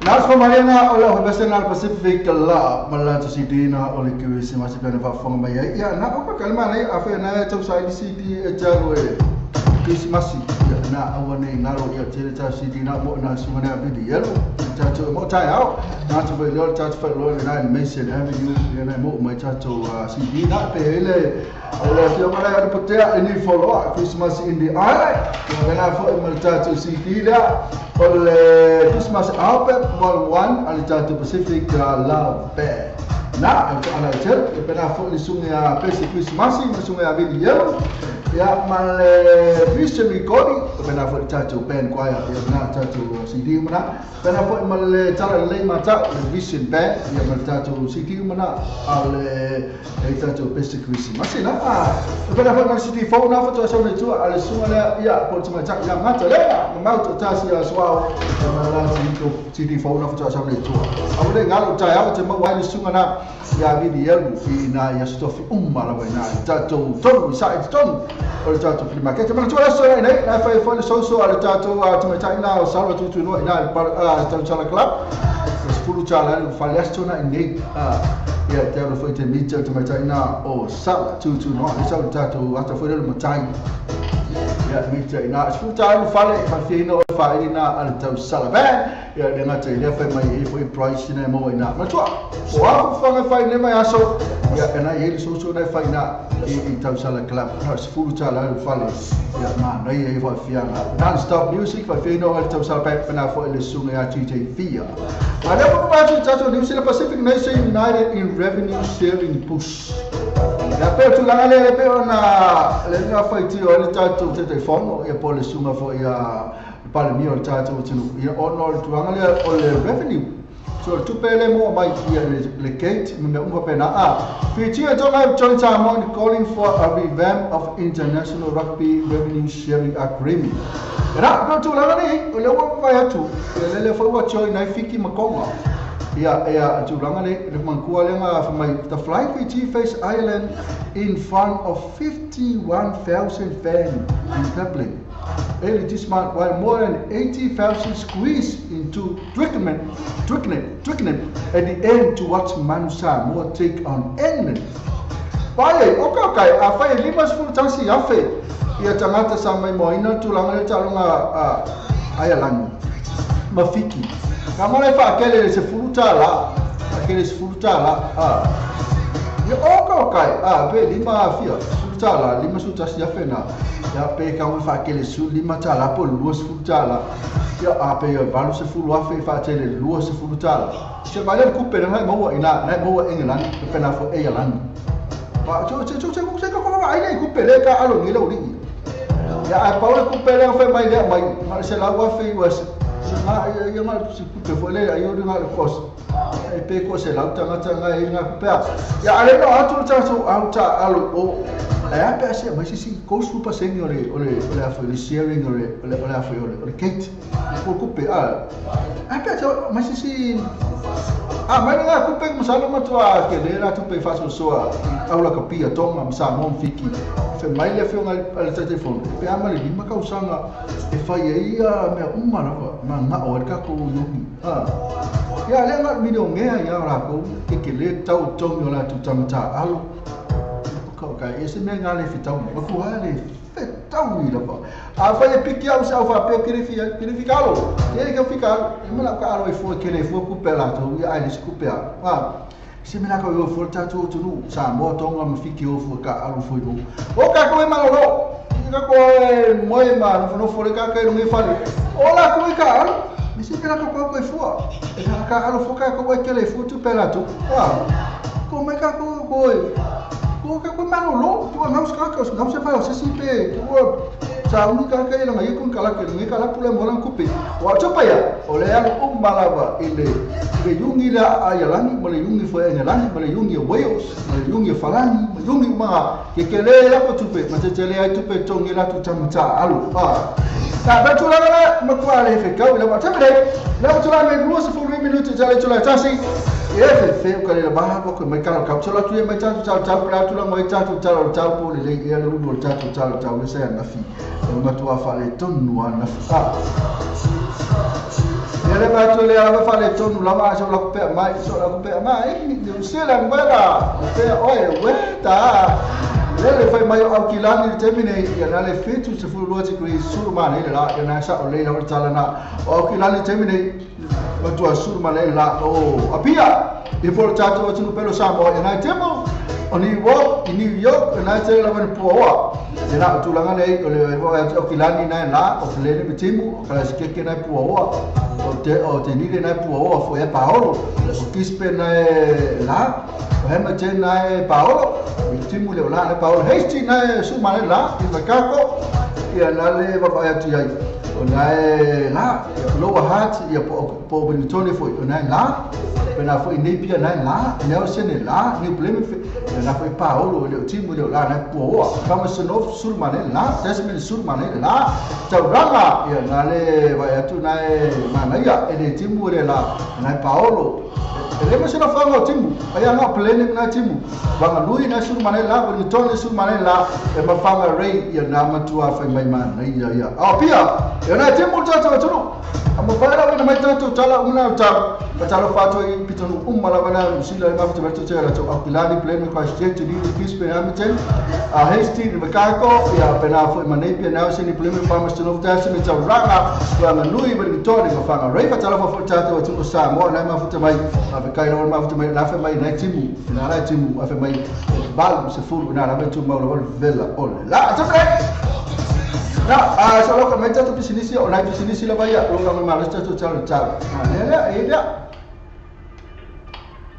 Na so malenga o le Western Pacific la mala to sidina o le kiwisi ma se pena fa fonga mai ia na o ka kalma nei a fe na to sa CD e talo e Christmas ia na awa nei ngaro ia tele ta CD na mo na sungana bidi yelo ta to mo tai au na to fe lo ta to fe lo na Mason Avenue ia na mo mai ta to CD na pe ele le fia mala ya potea ni follow Christmas in the island na fo mal ta to CD la o le Christmas album vol 1 al ta to Pacific Love Band na ala tel e pena fo le sunga pesi Christmas ni sunga bidi yelo ya mal Christian recording pena fo ta to band choir ya na ta to CD mana pena fo mal tala le mata Vision band ya mal ta to CD mana al ta to pesi Christmas na pena fo mal CD fo na fo to so ne tu al sunga ya po to ma ya mata le ma to ta si aswa ya mal CD fo na fo to so ne tu a le ngalo ta ya te ma wa le sunga na ya bidi yelo fi na ya stofi umma la na ta to to sa to o ta to flima ke ma to la so nei na fa fo le so so al ta to a to ma ta ina o salva tu tu no ina al ta ta club sfulu ta la fa le sto na nei a ya ta lo fo te mi ta to ma ta ina o sala tu tu no le sa ta to a ta fo le ma ta ya mi ta ina sfulu ta lo fa le fa fi no fa ina al ta sala ba ya le nga te le fa mai e fo price na mo ina ma to o a fa fa ne ma so ya na e so so na fa ina e tau sala club na sfulu ta la fa le ya ma no e fa fi non stop music fa fi no al tau sala pa na fo le sunga ya TJ Fia ma le fo pa tu ta to New Zealand Pacific Nation United in revenue sharing push ya pe tu la le pe ona le na fa ti o le ta to te fono ya po le sunga fo ya pa le mi o ta to tu ya ono tu anga le o le revenue so tu pele mo mai ia le gate me umba pena a Fiji to join Samoa calling for a revamp of international rugby revenue sharing agreement. Ra no tu la ni o le wa va ya tu le le fo wa join na fiki makonga ia ia tu la le le mankua le nga fa mai the Fly Fiji face Ireland in front of 51,000 fans in Dublin early this month, while more than 80,000 squeezed into Twickenham at the end to watch Manu Samoa take on England. Pai, okay, a fai limas full tasi afe. Ia tangata sa mai moina tulanga le talonga a Ireland. Mafiki. Kamale fa akele se furuta la, akele se furuta la. Ah. Ia okay, a be lima afia. Furuta la, lima su tasi afe na. Ya pe ka fa akele su lima tala po luas furuta la. Ya a pe valu se fulu afe fa tele luas furuta la. Se vale kupe na mo ina na mo England pe na fo Ireland. Pa cho cho cho cho ko ko ai le kupe le ka alo ngile uri. Ya a pa le kupe le fe mai le mai ma se la wa fe was ma ya ma se kupe fo le ayo ri nga le kos. E pe ko se la tanga tanga e nga kupe. Ya ale no atu ta so au ta alo o ya pe se ma si si ko su pa se ole ole ole afo le sharing ole ole ole afo ole ole gate. Ko kupe a. A pe ma si si a mai nga kupe mo sa ma tua ke le la tupe fa so so au la kapia tonga mo sa mo fiki fe mai le fio al telefone pe ama le lima ka usanga e fa ia me uma na ma nga o ka ko yomi a ya le nga mi do nge ya ra ko ke ke le tau tongi la tu tangata alo ko ka e se me nga le fitau ma ko ha le fitau ni la pa a fa e piki au sa fa pe ke fi ke fi kalo ke ke fi kalo e me la ka alo e fo ke le fo ku pe la to ya ai le ku pe a se me la ka yo fo ta tu tu nu sa mo tonga mo fiki o fo ka alo fo yo o ka ko e malo lo ka ko e mo e ma no fo le ka ke no me fa le o la ko e ka alo me se me la ka ko e fo e ka alo fo ka ko e ke le fo tu pe la tu a ko me ka ko ko e ko ka ko malo lo tu não se ka não se fa se si pe tu sa única que não aí com kala que não kala pula molan kupe o chopa ya o le o malava ele le yungi la ayalani mole yungi fo engelani mole yungi Wales mole yungi falani mole yungi ma ke ke le la ko tupe ma te le ai tupe tongi la tu tamta alu a ta ba tu la la ma kwa le fe ka la ma tabe la tu la me ruas fo minuto ja le tu la tasi e fe fe ko le ba ko me ka ka tu la tu me ta tu ta ta tu la mo ta tu ta ta po le le le lu ta tu ta ta le sa na fi ma tu fa le tonu na fa. Ia le vatu le ala fa le tonu lava so la pe mai so la pe mai New Zealand weather pe oe weta le le fai mai au kilani le temine ia na le 72 degrees sulu ma le la ia na sa o le la tala na o kilani temine matua sulu ma le la o apia i polo tato o tunu pelo Samoa ia na temo o New York i New York na te la van puoa ia na tulaga nei o le o kilani na la o le le timu o kala sikeke na puoa o te nile na puoa fo e paolo o kispe na la o hema te na e paolo i timu le la na paolo heisti na suma le la i makako ia na le vava atu ai o na e la lower heart ia po Benetton fo o na la pena fo Napier na la Nelson la New Plymouth na fo paolo le timu le la na puoa Palmerston sulmane la Tasman sulmane la Tauranga ia na le vai atu na e manaia e le timu le la na paolo e le masina fanga timu ai anga planning na timu vanga lui na sulmane la Benetton sulmane la e mafanga rei ia na matua fai mai manaia ia a pia ia na timu tata tulu ama fara na mai tata tala una tala patalo fato i pitonu umma la bana sila ma fitu berto tela to akilani pleno Christchurch ni Brisbane Hamilton a Hastings Makako ia pena fo manepia na sini pleno Palmerston North Tasman Tauranga wa nui Benetton ma fanga rei patalo fo tata o tuno Samoa na ma fitu mai a kai no ma fitu mai na fe mai na timu na ra timu a fe mai bal se fulu na ra tu ma lo vela ole la tempre na a solo que me tato pisinisi o na pisinisi la vaya lo que me malesta to tala tala na ne ida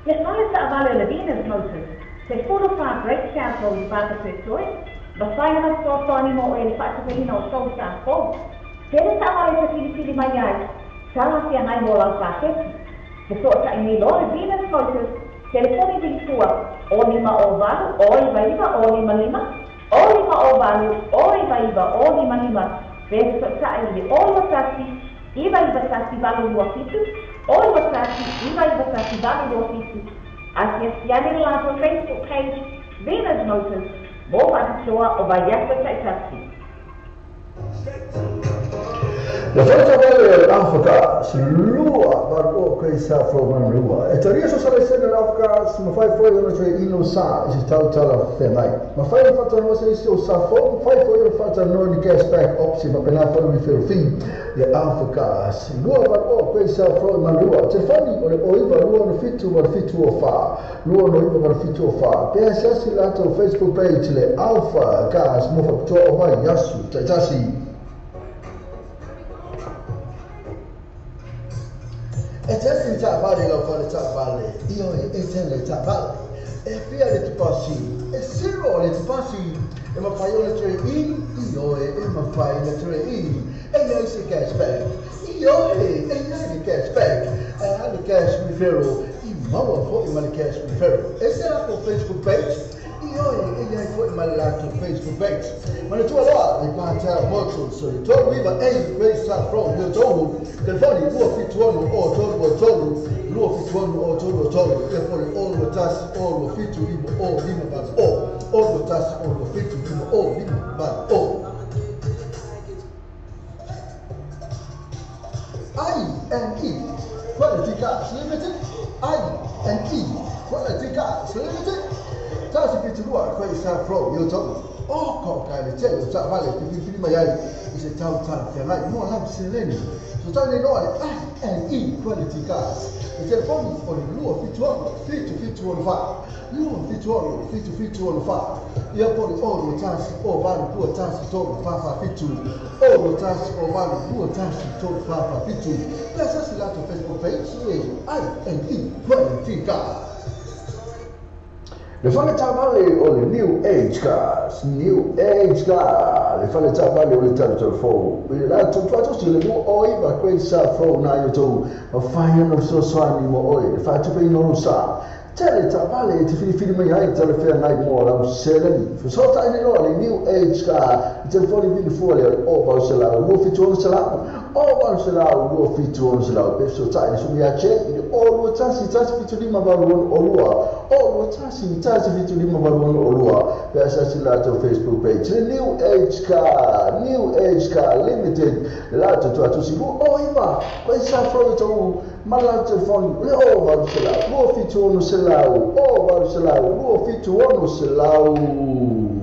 Le fale sa avale le Venus Motors, se fulu fa great chance o bata se toi, ba fai na so toni mo e fa te hina o so sa fo. Tele sa avale se fili fili mai ai, sala se ngai mo la fa se. Se so ta ni lo le Venus Motors, telefoni di tua, o ni ma o valu, o i vai o ni ma lima, o ni ma o valu, o i vai o ni ma lima. Ve so ta i o lo tasi, i vai tasi valu lo fitu. O tasi iva tasi valu lo fitu. Asiasiane la Facebook page Venus Motors, mo patitoa o vaiasa taitasi. La forza vale l'Africa slua barbo questa forma lua. E teoria sociale se l'Africa si ma fai fuori non c'è ino sa si tau tala fermai. Ma fai il fatto non se si sa fo fai fuori il fatto non di cashback option ma per la forma di ferro le Africa si lua barbo questa forma lua. Telefoni o le oiva lua no fitu var fitu o fa. Lua no iva var fitu o fa. PSS lato Facebook page le Alpha Gas mo fa to o vai yasu taitasi. E te ta vale lo fare ta vale io e te le ta vale e fia le ti passi e zero le ti passi e ma fai le tre in io e ma fai le tre in e io se cashback io e io le cashback e le cash referral i ma fo i ma le cash referral e se la Facebook page io e io fo i ma la Facebook page ma le tua la le pa moto so to river e race from the to telefoni lua fitu o tolu tolu lua fitu o tolu tolu telefoni o lua tasi o lua fitu lima o lima valu o lua tasi o lua fitu lima o lima valu o I N E Quality Cars Limited I N E Quality Cars Limited tasi fitu lua questa from yo tolu o ko kai le tele ta vale fi fi mai ai se tau tala ferrai mo la seleni so tani no le I N E Quality Cars e telefoni o le lua fitu fitu fitu o fa lua fitu fitu fitu o fa ia poli o lo tasi o valu lua tasi tolu fa fa fitu o lo tasi o valu lua tasi tolu fa fa fitu pesa si lato Facebook page I N E Quality Cars. Le fale tavale o le New Age Cars, New Age Car, le fale tavale o le talo fo. La tu tu si le mo oi va questa fo na yo to, ma fai no so so ani mo oi, fa tu pe no sa. Tele taavale e te filifili mai ai talafeagai mo lau seleni. Fesootaʻi nei loa le New Age Car i telefoni vili fua lea o 800 276 o 800 276 pe fesootaʻi le sugi ia Jay i le o 21 175 862 o 21 175 862 pe asiasi le latou Facebook page le New Age Car, New Age Car Limited le latou tuatusi 29 koe sa fro ma la telefoni le o 800 276 o 800 276.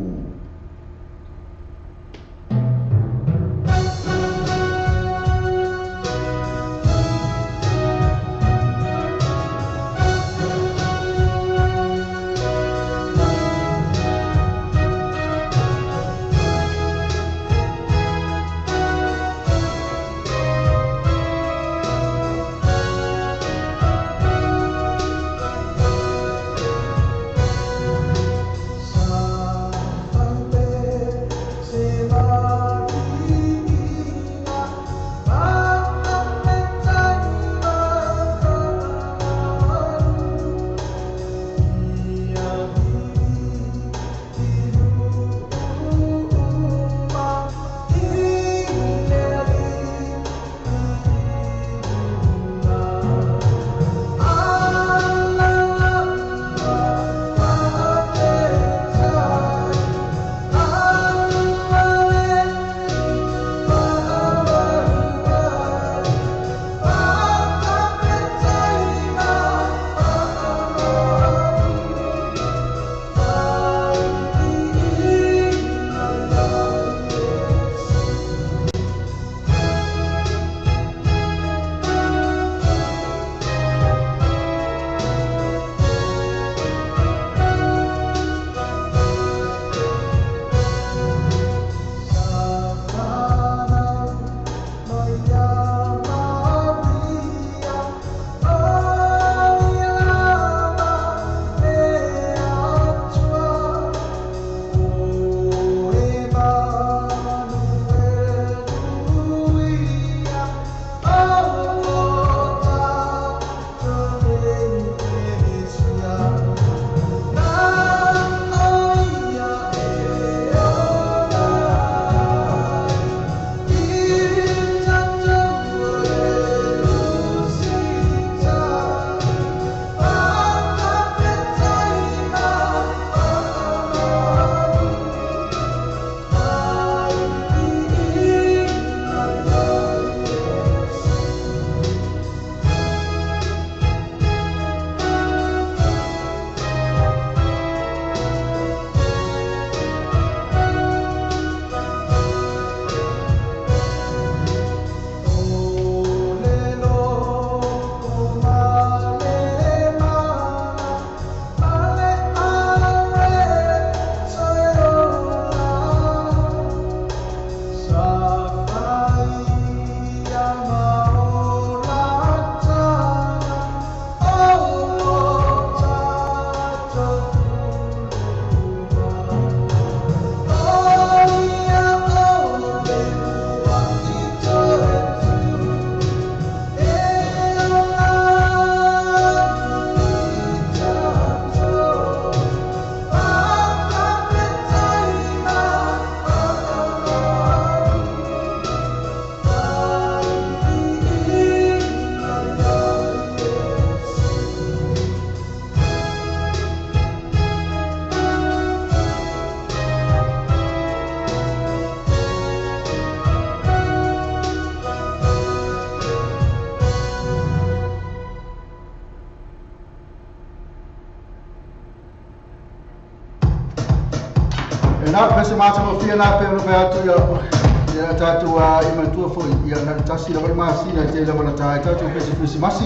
Na pese mata mo fia na pe no pe atu ia tatu a i matua foi ia na tasi la ma sina te la mana tai tatu pese Christmas.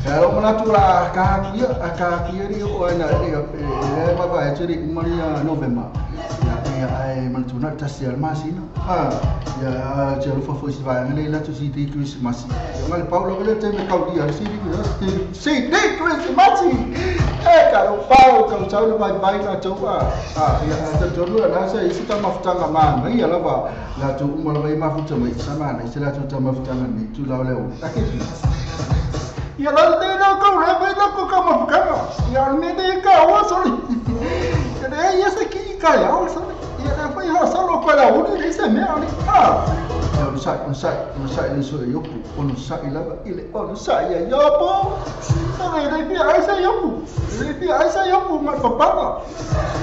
E o na tura ka kia ri o na e ba ba e tiri Maria November. Ia ai man tu na tasi al masina. Ha ia te lo foi se vai nele la tu si ti Christmas. Ia mal Paulo le te me kau dia si si ti Christmas. E ka o pau ka tau le vai vai la tau a. Ia te tolu la sa isi ta mafutanga ma mai ia lava la tu uma lava i mafuta mai sama na isi la tu ta mafutanga ni tu la leo. Ia la te no ko re mai la ko ka mafukanga. Ia me le ka o soli. E ia se ki ka ia o soli. Ia le fai ha solo ko la uni le se me ali. Ah. Ia o sai, o sai, o sai le so yopu. O sai la ile o sai ia yopu. Sa le le fi ai sa yopu. Le fi ai sa yopu ma papala.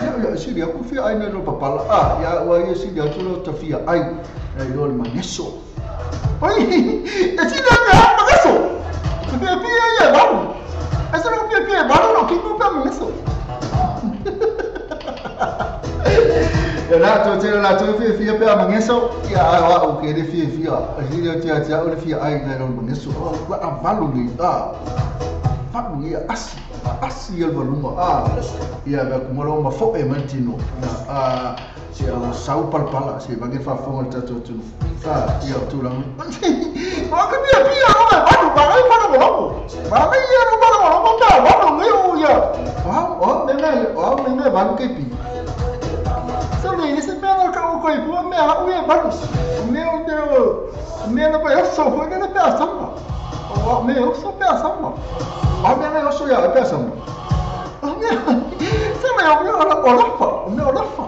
Ia ia si ia ku fi ai no papala. Ah, ia wa ia si ia tu lo ta fi ai. E yo le maneso. Oi, e si le ka maneso. Fi fi ia ba. Esa no fi fi ba no ki ku pa maneso. La tu te la tu fi fi pe mangeso ia a o ke le fi fi a si le tia tia o le fi ai na lo mangeso o a valu ni a valu ni asi asi el volume a ia ba como lo ma fo e mantino a si a sau pal pala si va ke fa fo ta tu tu a ia tu la o ke pia pia o ba valu ba ai pa lo ba ba ia no ba lo ba ba lo me o ia o me me o me me valu ke pi. Esse meu ka o koi pua me a ue barus. Meu meu meu pa eu sou foi que pe samba. O meu sou pe samba. O meu eu sou ya pe samba. O meu se meu meu o lafa, o meu lafa.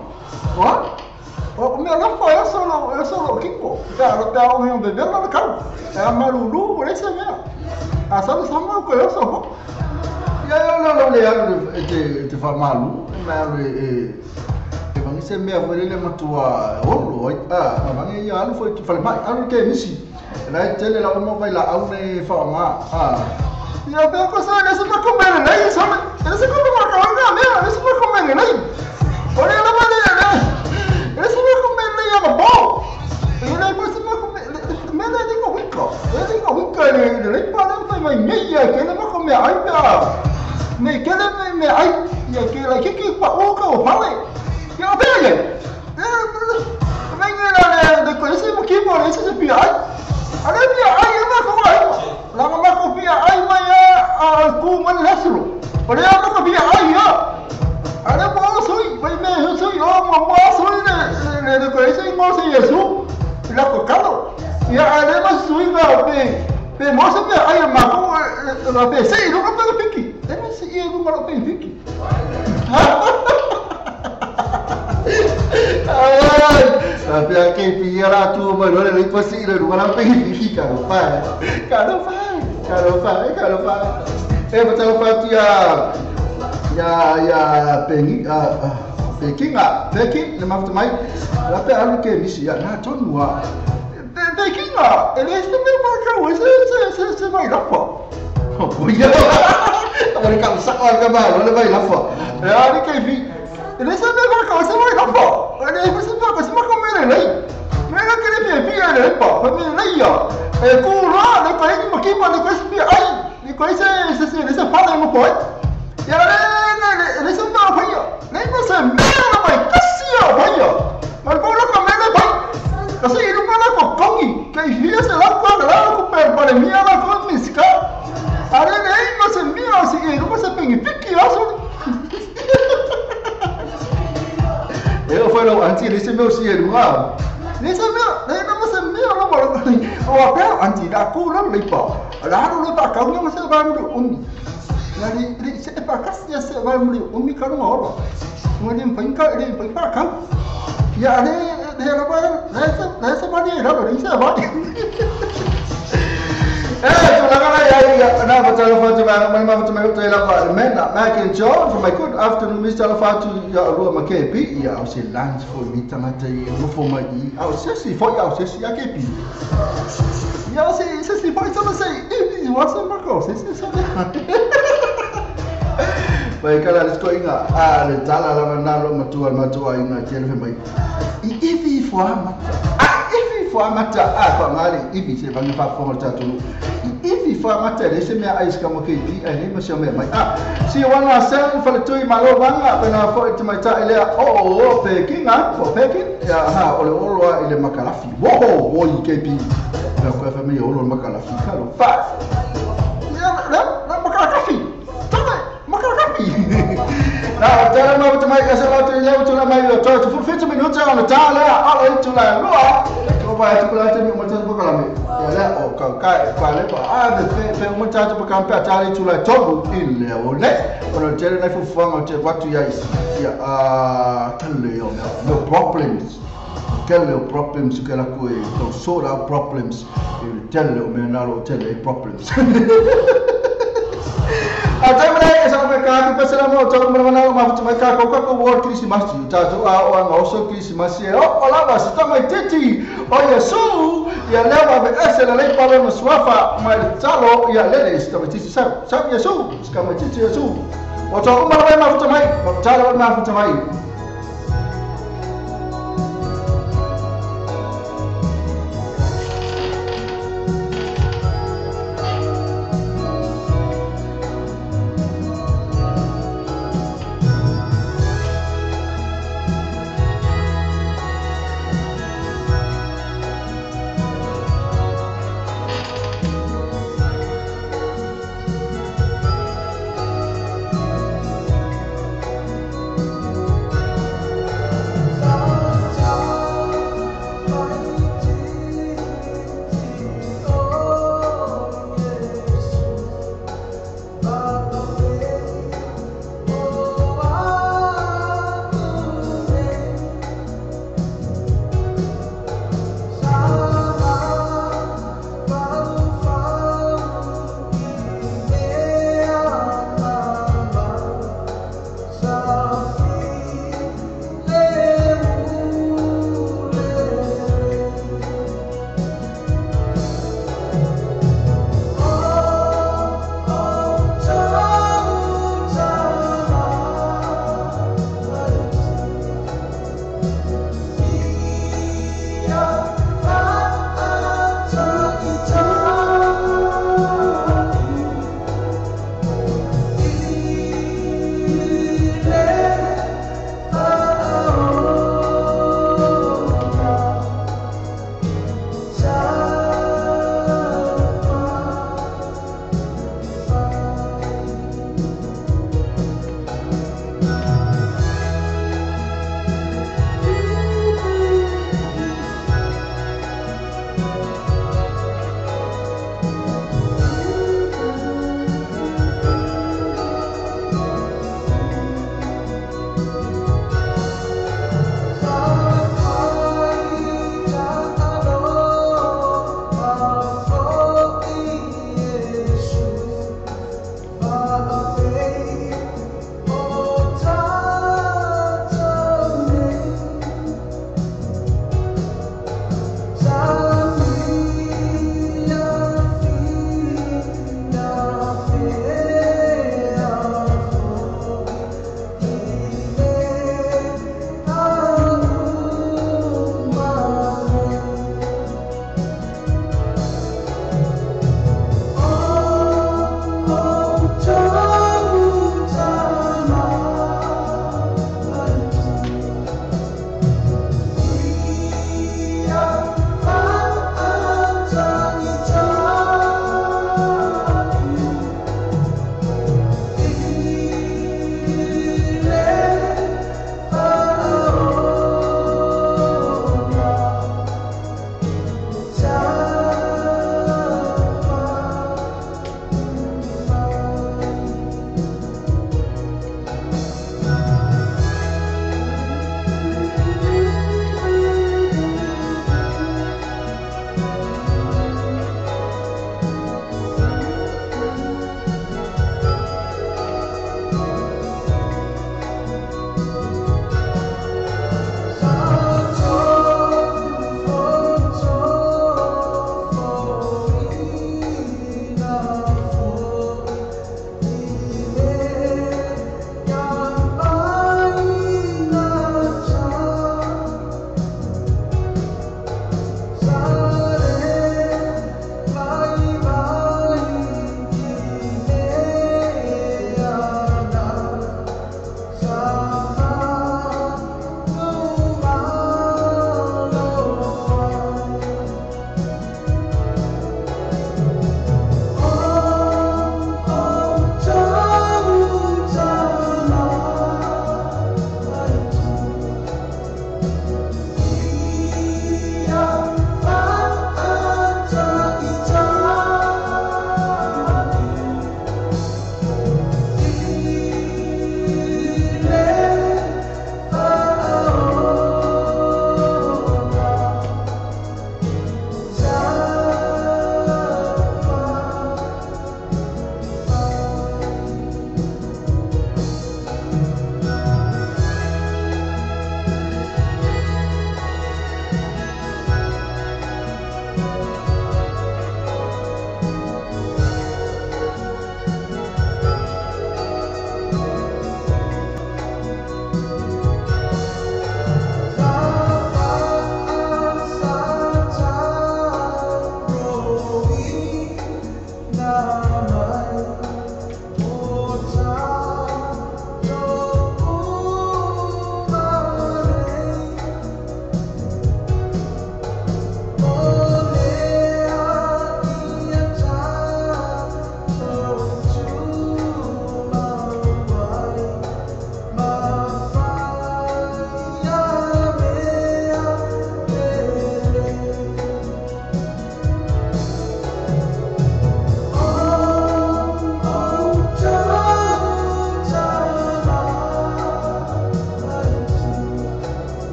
O o meu lafa eu sou kingo. Tá tá o meu bebê lá no carro. É marulu, por esse meu. A samba samba o eu sou. Ya ya lo le te te fa malu, ma se me avele matua olo a ma ia alu foi fale mai alu ke misi la tele la mo vai la au ne fa ma a ia pe ko sa ne se pa comer nei sa ne se come ma ka na me ne se pa comer nei ore la ma ne ne se pa comer nei ya bo ne ne se pa comer me ne digo wiko ne digo wiko ne ne pa ne fa mai nei ya ke ne ma comer ai pa ne ke ne me ai ya ke la ke ke pa o ka o fale. Eu peguei. Vem de conhecer o que por isso se pia. Ale pia ai ma ko ai. La ma ko pia ai ma ya a ku man lesro. Ore ma ko pia ai ya. Ale mo soi, vai me soi o mo mo soi ne de conhecer mo se Jesus. La ko kalo. Ya ale ma soi ba pe pe mo se pia ai ma ko la pe se no ko piki. E ma se e no ko piki. Ai, pia ke pia la tu ma lo le pasi le ru la pe fi ka lo fa. Ka lo fa, ka lo fa, ka lo fa. E ba ta fa ti ya ya ya pe a Pekinga, Peking le ma mai. La pe alu ke misi ya na tonu wa. Pekinga, ele se me pa ka o se se se vai la fa. O ya. Ora ka sa ka ba lo le vai la fa. E ali ke fi. Ele se me va ka se vai la fa. Ele se va ka se ma ko me le. Me ga ke le pi le pa, pa me le ya. E ku ra le pa ni ma ki pa le ko se pi ai. Le ko se se se se pa le mo ko. Ya le le le se ma pa ya. Le ma se me la mai ka si ya pa ya. Ma ko lo ka me le pa. Ka se iru pa la ko kongi. Ke hi se la ko la ko pe pa le mi la ko mi ska. Ale le ma se mi la si iru ma se pe ni piki ya so. Eu falei, antes ele se meu se lá. Nem se meu, nem não se meu não moro. O apel antes da cura le pa. Lá no pa ka não se vai muri um. Na li se pa ka se se vai muri um ka não ora. Não ele vem cá, ele vem para cá. Ya le le la ba le se le se ba ni la le se ba. Eh, tu la ya ya na ba ta fa tu ma ma ma tu ma tu la ba me na Mac and John for my good afternoon Mr. Alfatu ya ru ma ke bi ya o se lunch for mi ta ma te no for my i au se si fo ya o se si ya ke bi ya se se si fo se se i wa se ma ko se se se Pai kala let's go inga a le tala la na lo matua matua inga ke le mai i ifi fo ma a ifi fo ma ta a fa mali ifi se va fa fo ta tu ifi fo ma ta le se me a iska mo ke bi a le mo se me mai a si wana se fa le tui ma lo vanga pe na fo te mai ta ile o o pe kinga fo pe kin ya ha o le o lo ile makalafi wo wo i ke bi la ko fa me o lo makalafi ka lo fa ya la la makalafi Na tell me to make us a lot of you to my to 50 minutes on the tala all into la lua. pa tu pala te ni ma ta pa kala me ya la o ka ka pa le pa a de fe fe ma ta tu pa ka pa ta le tu la to i le o le o no te na fu fa o te watu ya ya a tele o no problems tele o problems ke la ko e to sort out problems e tele o me na lo tele problems. A te mara e sa me ka ki pasela mo to mo na ma ma ka ko ko wo Christmas ti ta to a o nga oso Christmas e o ola va sta mai titi o Yesu ya le va be ese la le pa no swafa ma talo ya le le sta mai titi sa sa Yesu ska mai titi Yesu o to mo ma ma futa mai talo ma futa mai.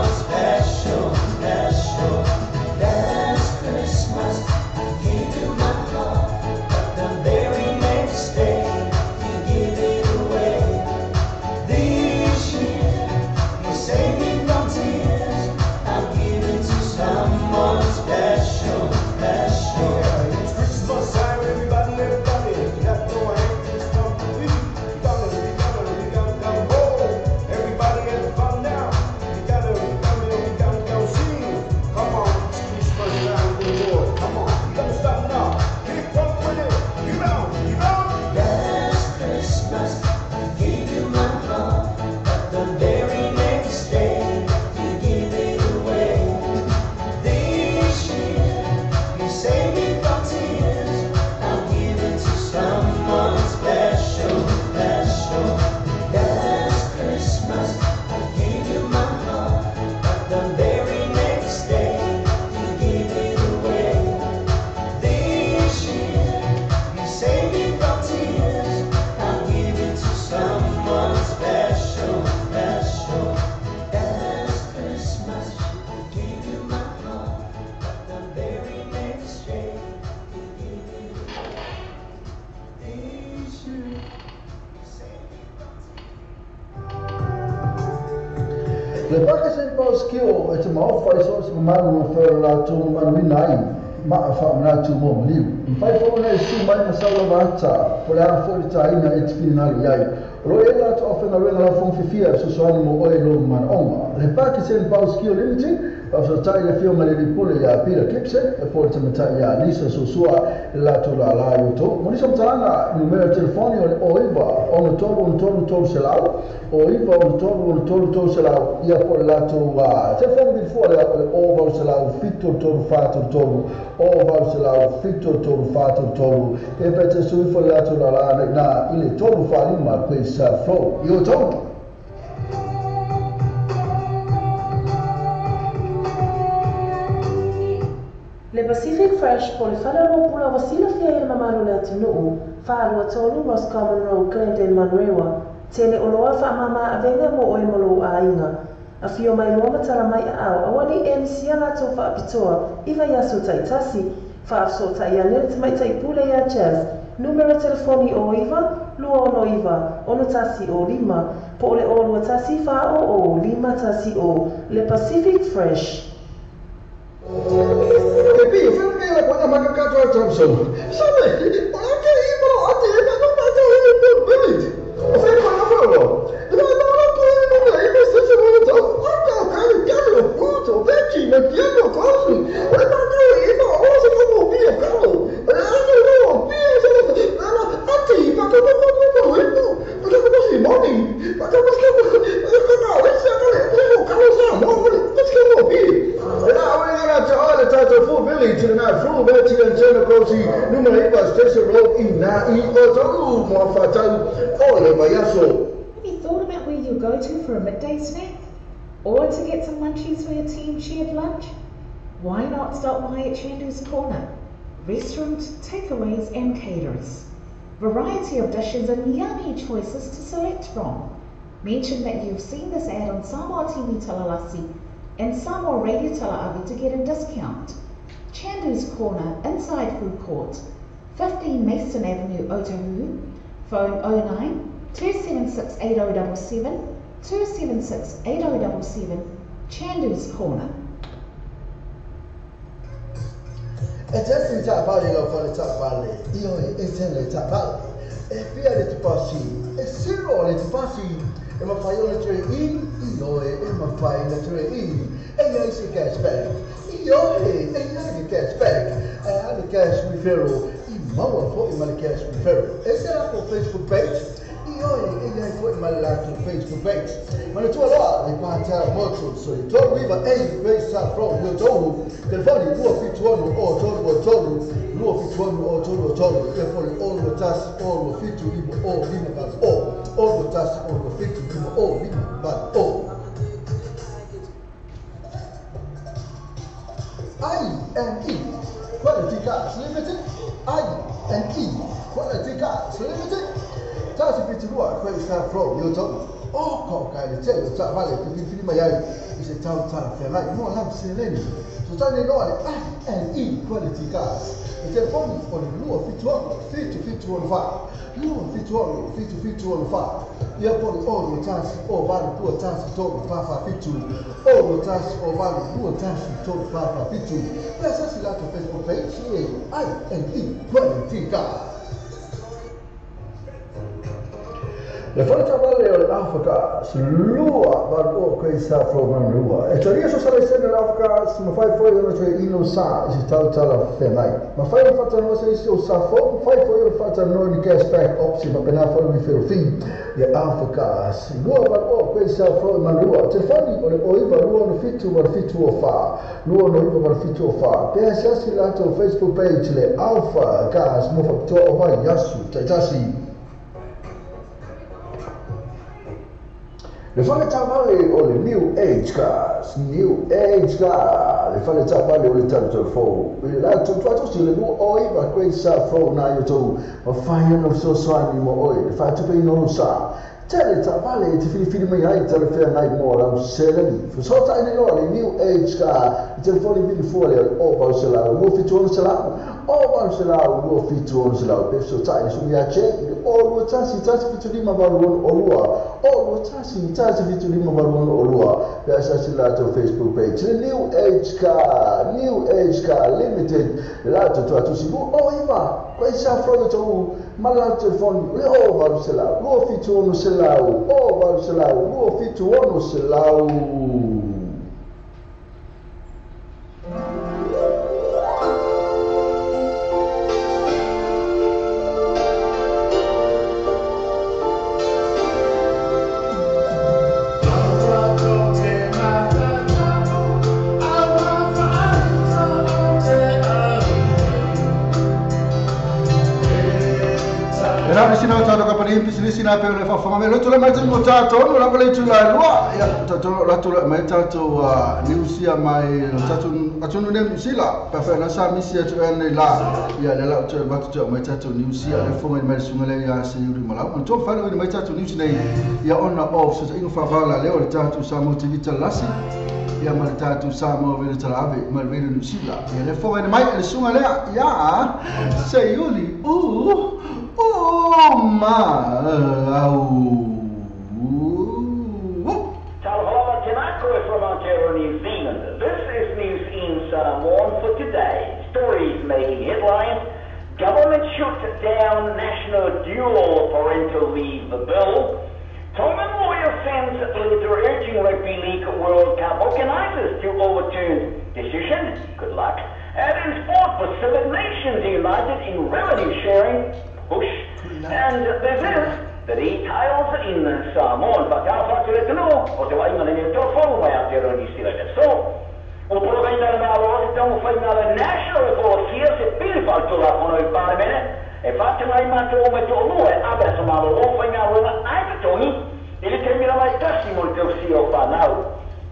Someone special, special. Last Christmas I gave you my heart, but the very next day you give it away. This year you save me from tears. I'll give it to someone special, special. Yeah, it's Christmas time, everybody, everybody. Clap your hands, stomp your feet. We gotta, go. Everybody have fun now. We gotta go sing. Come on, it's Christmas time, good boy. Come on, you gotta stop now. Keep up with it. Keep on, keep on. Last Christmas I gave you my heart, but the very next day you give it away. This year you save me from tears. I'll give it to someone special, special. Last Christmas I gave you my heart, but the very next day you give it away. This year you save me from tears. I'll give it to someone special, special. Last Christmas I gave you my heart, but the very next day you give it away. This year you save me from tears. Le Pakistan Paus kio e te maofa i so se mamalu o whera la tō mamalu ina ai maa wha manatu mō maliu. Mawhai whaona e su mai masaula vata po le ara fo i tāina e te whiringalu iai. O lo e la tō awhenga renga la fong whiwhia sosoani mō oe lo manaonga. Le Pakistan Paus Kio Limited whafsatai le whio mariri pule ia Peter Gibson e po te matai ia Lisa Sosua le lātou la la i o. Monisa mtalanga numera telefoni o le oiva ono tolu ono tolu tolu selau oiva ono tolu ono tolu tolu selau ia po le lātou telefoni bilfua le o valu selau fito tolu fatu tolu o valu selau fito tolu fatu tolu e pete suifo le lātou la la na i le tolu whalima koe sa flow i o tolu. Le Pacific Fresh po le whale pula wa silafia i le mamalu le atunuu, whaalua tolu Roscommon Road, Glendale, Manurewa, tele o loa whaamama avenga mo oe mo lou āinga. A whio mai loa matara mai a au, awani e misia lātou whaapitoa, i vai aso taitasi, whaafso tai ane te mai tai pule ia Jazz, numero telefoni o iwa, lua ono iwa, ono tasi o lima, po ole o lua tasi wha o lima tasi o, Le Pacific Fresh. Ke pi, whina ke la kwana makakato a Thompson. Sabe, o ke i maro ate e ma no pa te o e village. O whina kwana whauro. Ina na na ko i no me i me se se mo to. A ka ka ka o fruit o veggie me piano kosi. O e ma ka i ma o se ko mo pi o ka o. E a no no pi se no na ate i pa ko ko ko ko e no. Pa ko ko si moni. Pa ko ko ko ko na o se ka le ko ka o sa mo mo ko se mo pi. Tato full village in na through Betty and Jenna numero 8 Station Road in na i o mo fatau o le vaiaso. Have you thought about where you'll go to for a midday snack? Or to get some munchies for your team shared lunch? Why not stop by at Chandu's Corner? Restaurant, takeaways and caterers. Variety of dishes and yummy choices to select from. Mention that you've seen this ad on Samoa TV Talalasi and Samoa Radio Talaavi to get a discount. Chandu's Corner, inside Food Court, 15 Mason Avenue, Otahuhu. Phone 09 276 8077, 276 8077, Chandu's Corner. E tesi tāpale lau whale tāpale, iyo e tene tāpale, e whia le te pasi, e siro le te pasi, e mawhai o le tere i, iyo e, e mawhai le tere i, e iai se cash back, iyo e, e iai se cash back, e a le cash referral, i maua fo i ma le cash referral. E se lako Facebook page, iyo e, e iai fo i ma le lako Facebook page. Ma le tua loa, le pātea moto, so i tolu iwa e i sa from yo tohu, telefoni lua fituanu o tolu o tolu, lua fituanu o tolu o tolu, e fo le o lua tasi o lua fitu lima o lima valu o, o lua tasi o lua fitu lima o lima valu o. I&E Quality Cars Limited, I&E Quality Cars Limited, tasi fitu lua, koe sa from yo tohu. o ka o ka le tele o taavale te filifili mai ai i se tau talafeagai mo lau seleni. Fesoatai nei loa le INE Quality Cars. Le telefoni o le 276 7764 276 7764. Ia po o le 0 1 0 8 2 1 3 4 4 7 0 1 0 8 2 1 3 4 4 7. Pe asiasi latou Facebook page le INE Quality Cars. Le fale taavale o le Alpha Cars 2 8 Quay South Road Manurewa. E talia so sala sene le Alpha Cars mafai foi ona toe ino sa i se tau talafeagai. Mafai ona faatalanoa se isi o sa fou, mafai foi ona faatalanoa ni cashback option faapena foi ni referral fee. Ia Alpha Cars 2 8 Quay South Road Manurewa. Telefoni o le 09 2 7 8 7 4 2 9 8 7 4. Pe asiasi latou Facebook page le Alpha Cars mo faapitoa o vaiaso taitasi. Le fale taavale o le New Age Cars, New Age Car, le fale taavale o le tatou fou. I le latou tuatosi le 29 Quay South Road na i outou, mafai ona fesoasoani mo oe, le faatupeina o lou sa. Tele taavale e te filifili mai ai talafeagai mo lau seleni. Fesoatai nei loa le New Age Car, le telefoni vili fua lea o 800 276 o 800 276. Pe fesoatai le susuga ia Jake i le o 21 175 8 2 o 21 175 8 2. Pe asiasi latou Facebook page le New Age Car, New Age Car Limited, le latou tuatusi 29 Quay South Road tou ma le latou telefoni le o 800 276 o 800 276. E rawe sina o tātou kapani pisilisi nā pe o le whawhanga me loto le mai tū mo tātou no lava le tū la lua ia tātou lato le mai tātou niusia mai tātou atunu ne New pa whai na sa misi atu e nei la ia le lau tō batu tō mai tātou niusia le whonga i mai sunga le ia se yuri malau man tō whana i mai tātou niusi nei ia ona off so ingo whawhala leo le tātou Samoa TV talasi ia ma le tātou Samoa Vele Talave ma le Radio New Zealand ia le whonga i mai le sunga lea ia se yuri o ma au. Talofa Tenako from Aotearoa, New Zealand. This is News in Samoan for today. Stories making headlines. Government shut down national dual parental leave bill. Tongan lawyer sends letter urging Rugby League World Cup organisers to overturn decision. Good luck. And in sport, Pacific Nations united in revenue sharing push. And this is the details in Samoan. Fatalofa atu le atunuu o te vaaiga lenei o telefonu mai Aotearoa New Zealand. So, o polokaina le malo se taumafaiga le National e folasia se pili faaletulafono i Palemene e faataga ai matou o mai toalua e ave aso malolo faigaluega ai totogi i le taimi lava e tasi mo le tausia o whanau.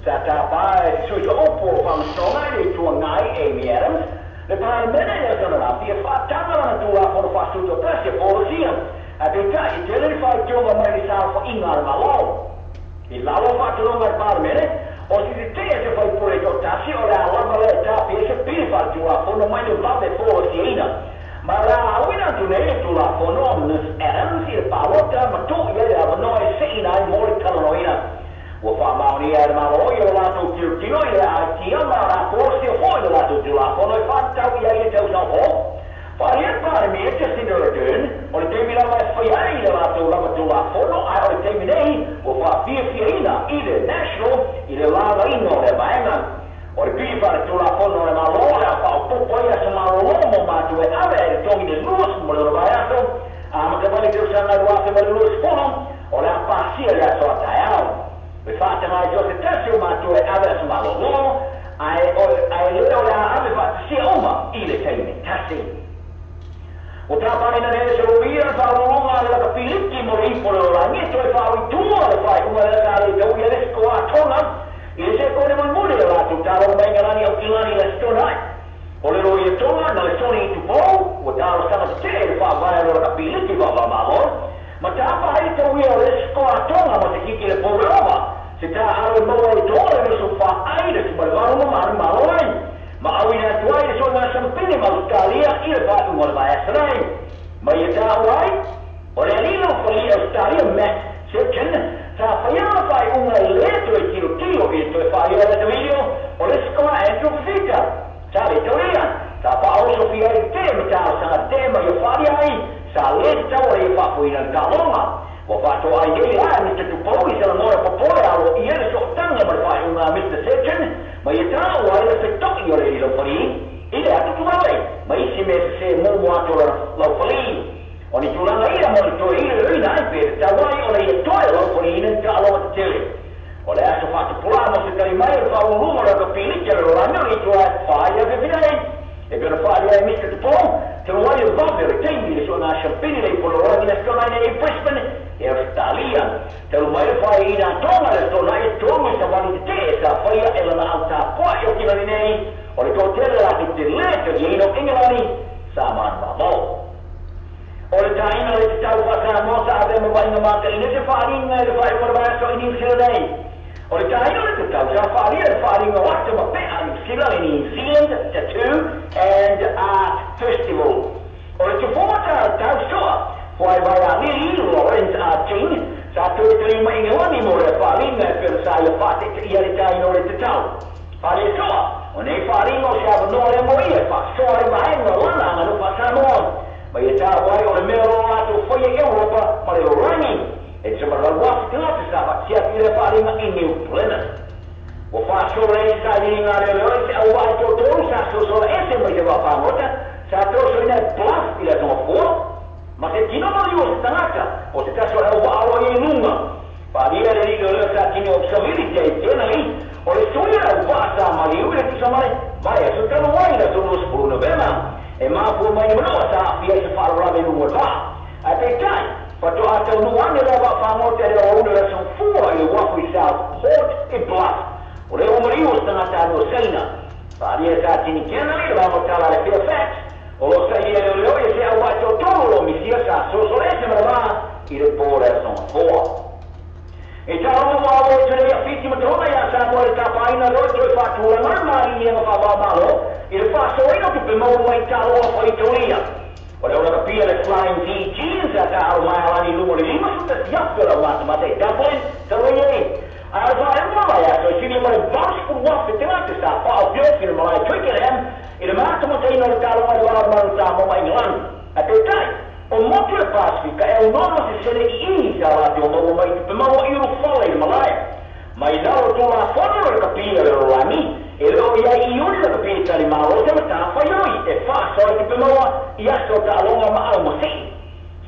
Sa tāpā e te sui opo o whamasonga i le ituangai Amy Adams, le Palemene e asana lafi e whaatanga lana tulafono whaasuto tasi e folasia. A peitai i tele le whaitioga mai le sao whainga le malo. I lalo whaatalonga le Palemene, o si te tea se whaipure tō tasi o le alama le tāpi e se pili whaatulafono mai le vave folasiaina. Ma la awina atu nei le tulafono o Ms. Adams i le palota ma tō ia le awanoa e seina ai mo le talanoina. Ua whaamaonia e le malo i o latou tirotiro i le aitia ma la folasia foi le latou tulafono e whaatau ia i le tausau hou. Wharia Palemia Jacinda Ardern, o le taimi lava e whai ai i le latou lava tulafono, ai o le taimi nei ua whaafiafiaina i le National i le lalaina o le vaenga. O le pili whaare tulafono le malo le a whaopopo ai aso malolo mo mātou e ave ai le tongi le luas mo le vaiaso, a makawale tausaga 2020, o le a pasia le aso a taeao. Le whaatanga ai tō se tasi o mātou e ave aso malolo, ai le o le a ave whaatasia uma i le taimi tasi. O tāpāina nei se roia le whaalolonga le laka piliki mo le ipo le orangi, toe whaoitua le whai unga le sa le tau ia le siko a tonga, i le se kone mulimuli le lātou tālo mai ngalani au kilani le stonai. O le roia tonga na le soni i tupou, ua tālo sanga te te le whaavae lo laka piliki whaavamalo, Ma tā pa hai te uia o le skoa tonga ma te kiki le pōreova. Se tā aro maua i tō le so wha ai le sumarevaro ma manu malo ai. Ma au ina atu ai le so ngā sampini ma Australia i le whātu o le vai asanai. Ma ia tā ai, o le alilo whali Australia Matt Sitchin, tā whaiana whai unga i le toe tiro tiro i le toe whai o le te video o le skoa Andrew Fifita. Tā le tauria, tā wha fia i te ma tā sanga te ma ia whari ai, sa le te tau i whapuina le tālonga. Wa whāto ai nei la Mr. Tupou i sala ngora popore alo i ele so tanga ma le whai unga Mr. Sitchin, ma ia tā o ai le whitoki o le ilo whali, i le atu tuwale, ma isi me se momo atu lau whali. O ni tūranga ira mo le toe ira ruina ai pe te tauai o le ia toe lau whali ina te aloa te tele. O le aso whaatupula mo se tari mai o whaulunga o ka pilika le rolangi o i tua whaia whiwhinai. E pena whaia e Mr. Tupou, te roai o vave o le teimi le so ngā champini le i poloroangi na skona i Brisbane e Australia. Te rumai le whaia ina tonga le tōna e tonga sa wani te te sa whaia e lana au tā poa e o kilani nei o le tō tele la te te le te ino Ingelani sa man mamau. O le tāina le te tau whasa mosa a vema wainga māta ina te whaaringa e le whai wara so i New Zealand nei. O le tāina le te tau sa whaaria le whaaringa wata ma pea New Zealand i New Zealand Tattoo and Art Festival. O le te whomata tau soa, whai vai a Lili Lawrence Arting, sa toe te rima ingelani mo le whaaringa e pera sa ia whaate te ia le tāina o le te tau. Whaaria soa, o nei whaaringa o se awa le mo ia, whaasoa le mahenga lana anga no whaasamoa. Ma ia tā wai o le mea roa atu whaia Europa ma le rorangi. E te mara wafi te ngata sa whatia ki le whaaringa i New Plymouth. Wa whaasora e sa i ngā reo leo se au wai tō tōru sa sosola ese mai te wāwhāngota sa tōso ina bluff i la tonga fōa. Ma te tino mari o se tangata o te taso au waaro i lunga. Whaaria le rito leo sa tino obsavili te i tēnā i o le soia au wā sa mari ui le tusa mare mai aso tano wai la tō no novema. E māpua mai manoa sa awhia i se whaarorame nunga wā. A te tai, whato a tau nuane la wā te reo auna la son fua i le wafu i Southport i Bluff. O le omari o stangata no seina. Whaaria sa tini kena le wā motala le Fairfax. O lo sa ia leo leo e se au wā tō tōru lo misia sa sosole se mara i le pō le son fua. E tā rongo wā o te rei a whiti matona ia sa moa le tāpaina roe toi whātūra ngā mari i ema whāwā malo i le whāsoina tu pe mau mai tāloa whaitoria. O le ora kapia le Flying V Jeans a tā aro mai halani lungo le lima suta siapi o la mata mata e Dublin ta roi e. A o wha e mama ia toi sini mare vausku wafe te ngate sa whao piofi le malai Twickenham i le māta mataina o le tāloa i wā maru tā mama Ingelani. A te tai, o motu le Pasifika e o nono se sele i i sa rā te o maua mai te pemaua i urufala i le malaia. Mai laro tō rā whanau le kapia le rorangi, e leo ia i uri le kapia tari māro te matā whaioi e whāsoa i te pemaua i aso ta alonga ma au masii.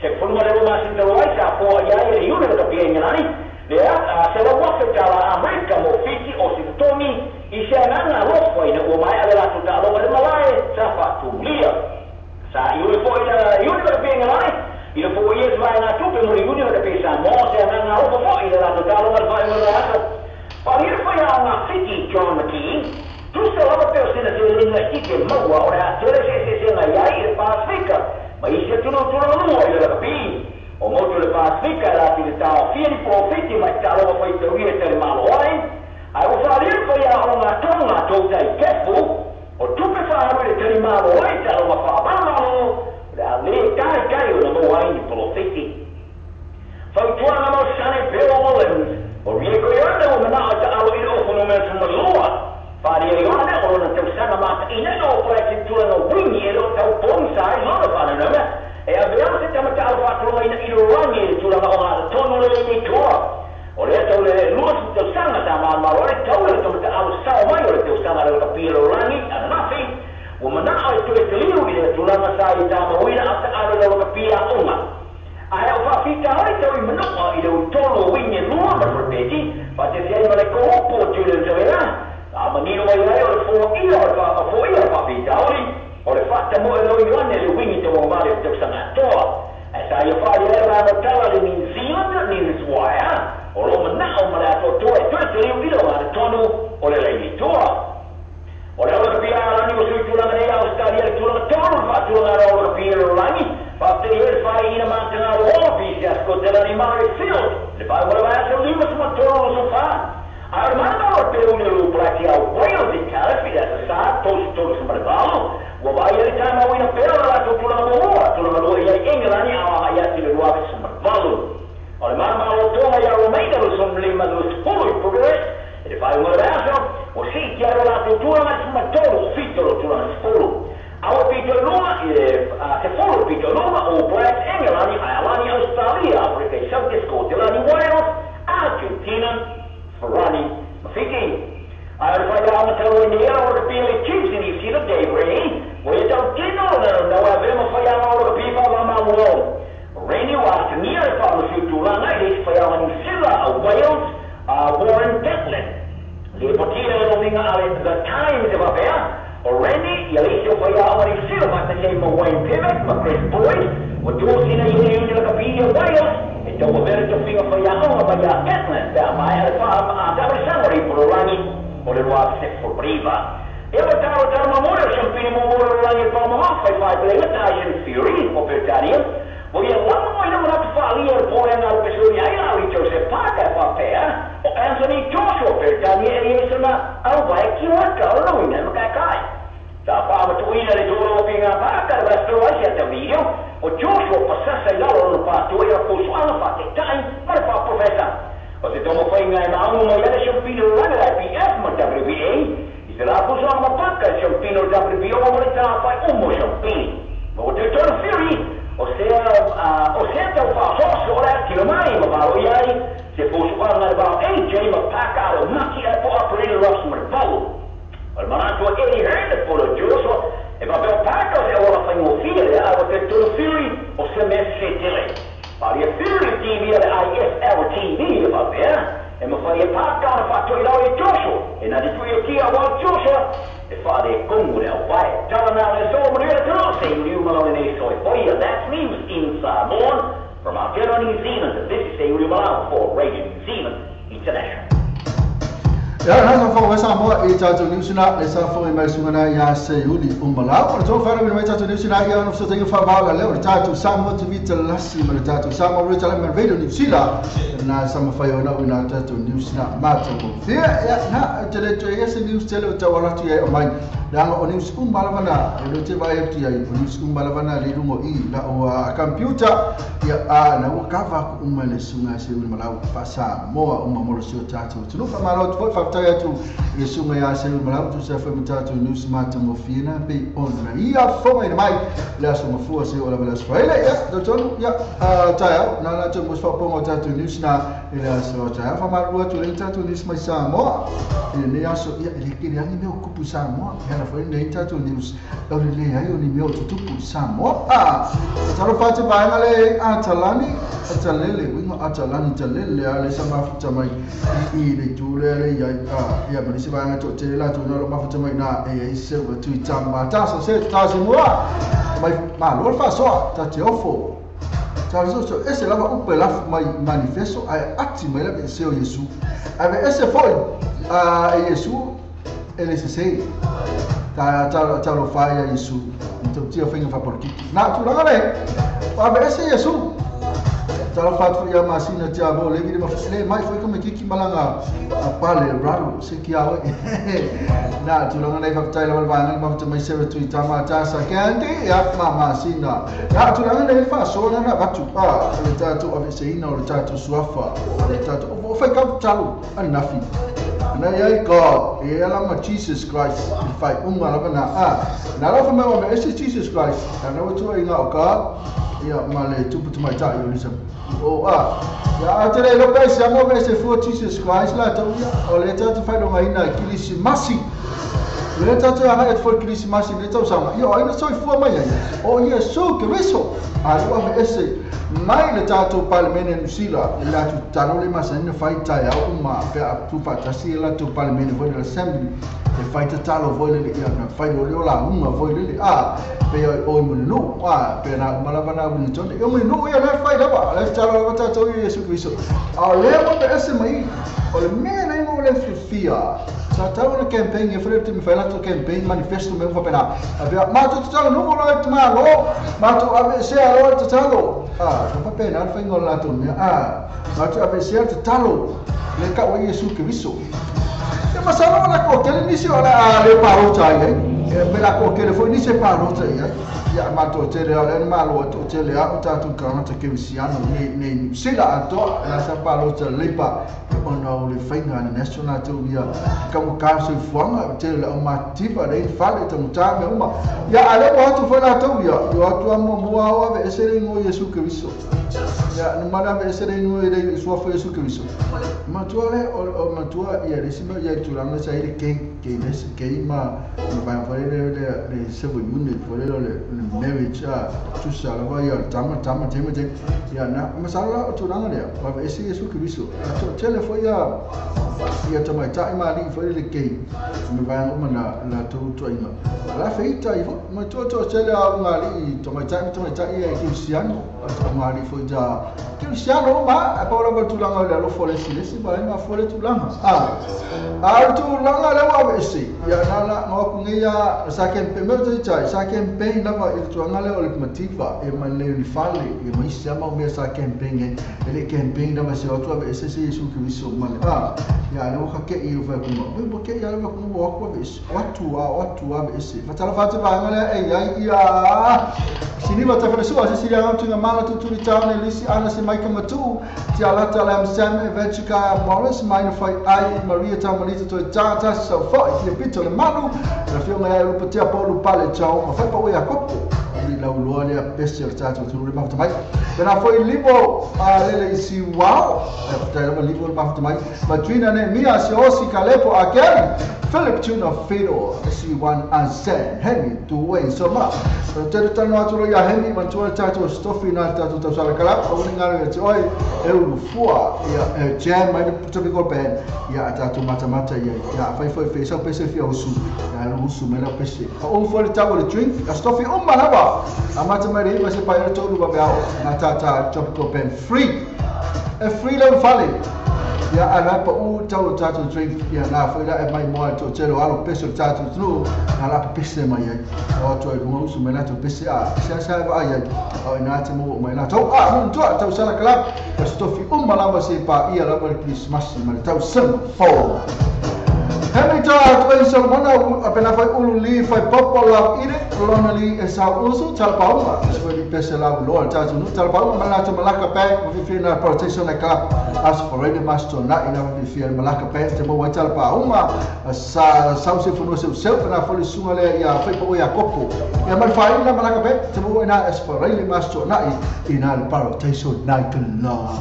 Se whanua le roma sintaro ai sa pōa ia i le uri le kapia Ingelani, le a se la wafe tā la Amerika mo Fiti o se tomi i se ananga lofa ina ua mai ale latu ta alonga le malae sa whātūlia. Sa i uri fo ina i uri le kapia Ingelani, i le fo i e vai ngā tupe mo i uri le kapia sa mō se ananga lofa fo i le latu ta alonga le whai mo le aso. Wharia whai a ngā Fiti John McKee, tusa lava peo sina se linga i te maua o le a tere se se se ngai ai i le Pasifika, ma i se tuna tuna lua i le lakapi. O motu le Pasifika e rāpi le tāo fia ni profiti mai tāloa whai te uia te le malo ai, ai o wharia whai a o ngā tonga tōtai kefu, o tupe whaharu le tari malo ai tāloa whaamamalo, le a le kai kai o na maua ai ni profiti. Whautuanga mau sane Bill Williams, o Rieko Ione o mana o te alo i le ofo no mea tumaloa. Wharia Ione o lona tausanga mata ina no o prae te tūranga wingi e lo tau pongsa i lona whanau E a veama se tamata alo whātulonga ina i rorangi e le tūranga o ngā tono le nei toa. O lea tau le lua si tausanga tā māmaro le tau le tamata alo sao mai o le tausanga le kapia rorangi a nafi. Ua mana o e toe te liu i le tūranga sa i tā mawina a te alo le kapia onga. Ae o whawhita hoi tau i manoa i le utolo wingi lua ma repeti, pa te siai ma le koropo o tūre tawera. A manino mai ai o le fō ia o whawhita hoi, o le whata mo e loi wane le wingi te wangwale o tausanga atoa. Ae sa ia whai e rā tala le New Zealand, New Wire, o lo manao ma le atoa toa e toe te liu ilo ngā te tonu o le leini toa. O le awa kapia alani o sui tūranga nei Australia le tūranga tonu whātūranga rā o kapia rorangi, whāte i e whai ina mātanga roa pisi a skote tulaga 13 7 o tulaga 10. Aua pito luma se folo pito luma o Blacks England, Ireland, Australia, Afrika i South Scotland, Wales, Argentina, Ferrari, Mafiki. Ai o whai ao matau i nei ao rugby le Chiefs in New Zealand, Dave Rennie, o e tau tino na wā vema whai ao rugby wha mama uo. Rennie wa atu nia e wha masiu tūlanga i leisi whai ao New Zealand, a Wales, Warren Gatland. Le potira e rominga ale The Times e wapea, o Rennie ia leisi o whai ao New Zealand, ma te ma Wayne Pivac, ma Chris Boyd, o Dawson e i uni laka pia Wales, e tau avere te whinga whai ao ma ia Gatland, pea mai ale wha a tawarisangori pororangi, o le roa se forbriva. E o taro taro mamore o champini momoro rangi pa maha whai whai pele Tyson Fury o Britannia. O ia lama mo ina mana whalia o pore ngā pesuri ai lau i Joseph Parker whapea o Anthony Joshua Britannia e esana au vai ki waka o no ina makai kai. Ta whaamatuina le tōro o pinga Parker wa soro ai sia te video o Joshua pasasa i lalo no pātua i a kousuanga wha te tai ma le wha profesa. O te tomo whai ngai maungu mai ana champino ranga IPF ma WBA. I te rā puso ma paka champino WBO ma le tā whai umo champini. Ma o te tōna Fury o sea tau whasoso o rea kilo mai ma varo iai se puso anga le varo AJ ma paka o maki e po aparina Ross ma le palu. O le manatua Eddie Hearn le polo Joshua e papeo paka o se ora whai ngofia le a o te tōna Fury o se me se tele. Pari e Fury TV le IFL TV le papea e mawhai e pāka ona whātoi lau e Joshua e nā te tui e kia wā Joshua e whaare kongu le au pai. Tala nā le soa manuela te rā se uri umalau le nei soe foia. That's news in Samoan from Aotearoa New Zealand. This is Seuli Malau for Radio New Zealand International. Ia nā sa whai Samoa i tātou news na le sa whai mai sunga na ia Seuli Umalau. O le tō wharu mai tātou news na ia ono whasotenga whawala le o le tātou Samoa TV talasi ma le tātou Samoa Radio ma Radio New Zealand. Na sa mawhai ona o nā tātou news na mātou ko. Ia nā te le tue ia se news tele o tau alatu ia o mai. Leanga o news umalavana e le te vai atu ia o news umalavana le rungo i la o a computer ia a na ua kava ku uma le sunga Seuli Malau pa Samoa uma molo sio tātou. Tunu whamalo tu whai atu i sunga ia Seuli Malau tu se whai tātou news mātou mo whina pe ona ia whonga ina mai le aso mafua se o la vela sfaile ia tonu ia taia nā lātou mo whaponga o tātou news na i le aso taia whamarua tu le tātou news mai Samoa i le aso ia le kere angi meo kupu Samoa ia na whai nei tātou news o le le ai o ni meo tutupu Samoa a taro whate paenga le atalani atalele winga atalani talele a le sa mafuta mai i le tūle le ia ia manisi vaenga tō te la tū nalo mafuta mai nā e i se wa tui tama tasa se tasi mua mai ma lor fa soa ta te ofo ta so so ese lava upe la mai manifesto ai ati mai la se o Yesu ave ese foi a Yesu LSC ta ta ta lo fa ya Yesu to tia finga fa por kiki na tu la le ave ese Yesu tala fatu ia masina tia bo le vile mafele mai foi como kiki malanga a pale raro se ki awe na tulanga nei fa tai la va ma fa mai se tu tama ta sa kante ya ma masina na tulanga nei fa so na na batu pa le tatu ave se ina o le tatu suafa le tatu o fa ka talu anafi na ia God e ala ma Jesus Christ fai unga la na a na la fa ma ese Jesus Christ na na tu inga o ka ia ma le tupu tu mai tai o lisa o a ia te le lo pese mo se fu Jesus Christ la tu ia o le tatu fai lo ina kilisimasi le tatu ana e fu kilisimasi le tau sama ia ai no soi fu mai ia o Yesu Kristo a lo ese mai le tātou palemene New Zealand le atu talo le masani fai tai au uma pe a tu fatasi la tu palemene voi le assembly e fai te talo voi le ia na fai o le la uma voi le a pe o mo no a pe na malava na mo tone o mo no ia na fai lava le talo la tātou Yesu Kristo a le mo pe ese mai o le me na mo le fia sa tau na campaign e fai te me fai la tu campaign manifesto me fa pena a pe ma tu talo no mo la tu ma lo ma tu ave se a lo te talo a fa pena fai ngola tu me a ma tu ave se te talo le ka o Yesu Kristo e ma sa la ko te ni se ola le paro tai Me la ko kele foi ni se palota ia ia mato tele ala ni malo to tele a o tatu kangata ke siano ni sila ato la sa palota lepa ona o le fainga na national to ia ka mo ka se fuanga tele o matipa le fale to muta me uma ia ale o atu foi la to ia yo atu mo mo a ve ese ngo Yesu Kristo ia no mala ve ese ngo le sua foi Yesu Kristo matua le o matua ia le sima ia tulanga sa ile ke ke le ke ma ba foi le le civil unit foi le marriage a tu sa la ia tama tama tama ia na masala o tulanga le ba ese Yesu Kristo to tele foi ia ia tamaita ma li foi le ke me ba uma na la tu tu ina la feita i ma tu tu tele a ngali tamaita tamaita ia Cristiano ngali foi ja Cristiano ma a paula ba tulanga le lo fole silesi ba ma fole tulanga a tulanga le wa ese ia na la no ku ia sa ke me tu chai sa campaign la va il tulanga le o le mativa e ma le ni fale e ma isia ma me sa campaign e le campaign la va se o tu ese se Yesu Kristo ma le a ia le o ke i o va ku ma ke ia le va ku o ku ese o tu a ese fa tala fa te va ngale e ia ia sini va ta fa su a se ia tu mala tu tu town elisi ana se Michael Matu ti ala tala Sam Eventuka Morris minor foi ai Maria Tamalita to tata so foi le pito le manu la fio ngai lo patia Paulo pale chao ma fa pa o Jacopo li la uloa le pese o tata tu le ma mai pena foi libo a lele isi wow ta le libo le ma mai Madrina ne mia se osi kalepo again Philip Tuna Fido C1 Ansen Henry Duane Soma te tano atu ia Henry mantua tata stofi na tata tau kala o ni ngaro te oi e ulu fua ia jam mai tropical band ia tata mata mata ia ia fai foi fei so pese fia usu ia usu mela pese o foi tau le drink a stofi o malaba a mata mai vai se pai todo ba na tata tropical band free e free lo fale ia ala pa u tau tatu drink ia na foi la e mai mo to telo alo peso tatu tru ala pese mai ai o to e usu mela to pese a sa sa va ai o ina te mo mai na to a mun to tau sala club stofi malaba se pa ia la Christmas ma tau sem fo Henry ta to so mona apena foi ulu li foi popo la ire lona li e sa usu tal pa uma se foi pese la lo ta tu tal pa uma la to malaka pa mo fi na protection na club as for ready master na ina fi malaka pa te mo tal pa uma sa sa se foi no seu seu na foi sunga le ia foi pa ia kopo ia mal fa ina malaka pa te mo ina as for ready master na ina protection night club.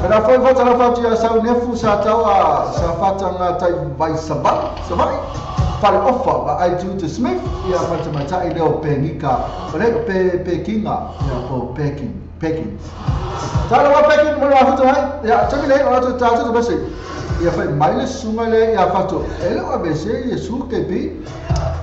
Pena foi volta na fatia sa nefu sa tawa sa fatanga tai vai sabai sabai fale ofa ba ai tu to Smith ia mata mata i leo pengika ole pe pekinga ia po peking peking tala wa peking mo la futu hai ia tami le o to ta to bese ia foi mai le sunga le ia fato ele o bese Yesu ke bi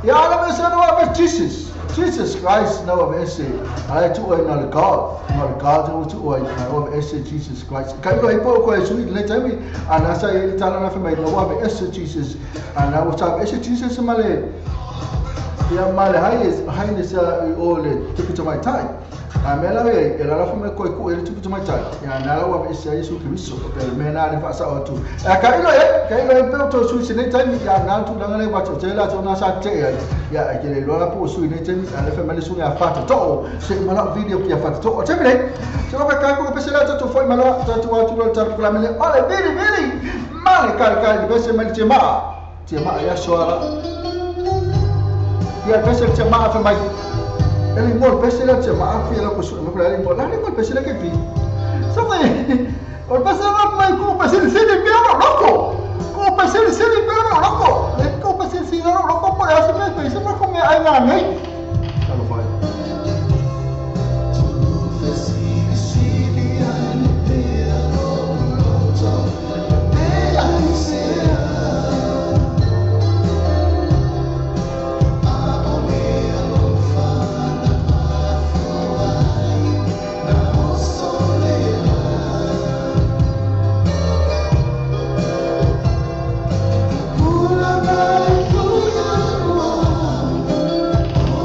ia ala bese no a Jesus Jesus Christ no of ese I to na God na God to o of ese Jesus Christ kai ko ipo ko Yesu le tami ana sa ele tala na fa mai no of ese Jesus ana o sa ese Jesus male ia male hai hai ne sa o le tupu to mai tai a mela e ela la fa mai ko ko ele tupu to mai tai ia na la o ese Yesu Kristo pe me na le fa sa o tu a kai lo e pe to su se ne tami ia na tu la le wa to te la to na sa te ia ke le lo la po su ne tami a le fa mai su ia fa to se mala video kia fa to o te mele se lo ka ko pe se la to foi mala to tu tu lo ta la mele ole bili bili male kai kai be se mele te ma ia so ala ia pe se te ma fa mai ele mor pe se la te ma fi la ko su me ele mor la le pe se la ke pi so me o pe se la mai ko pe se se le pe loco ko pe se se le pe loco le ko pe se se loco por eso me pe se me come ai na nei lo fai Oh.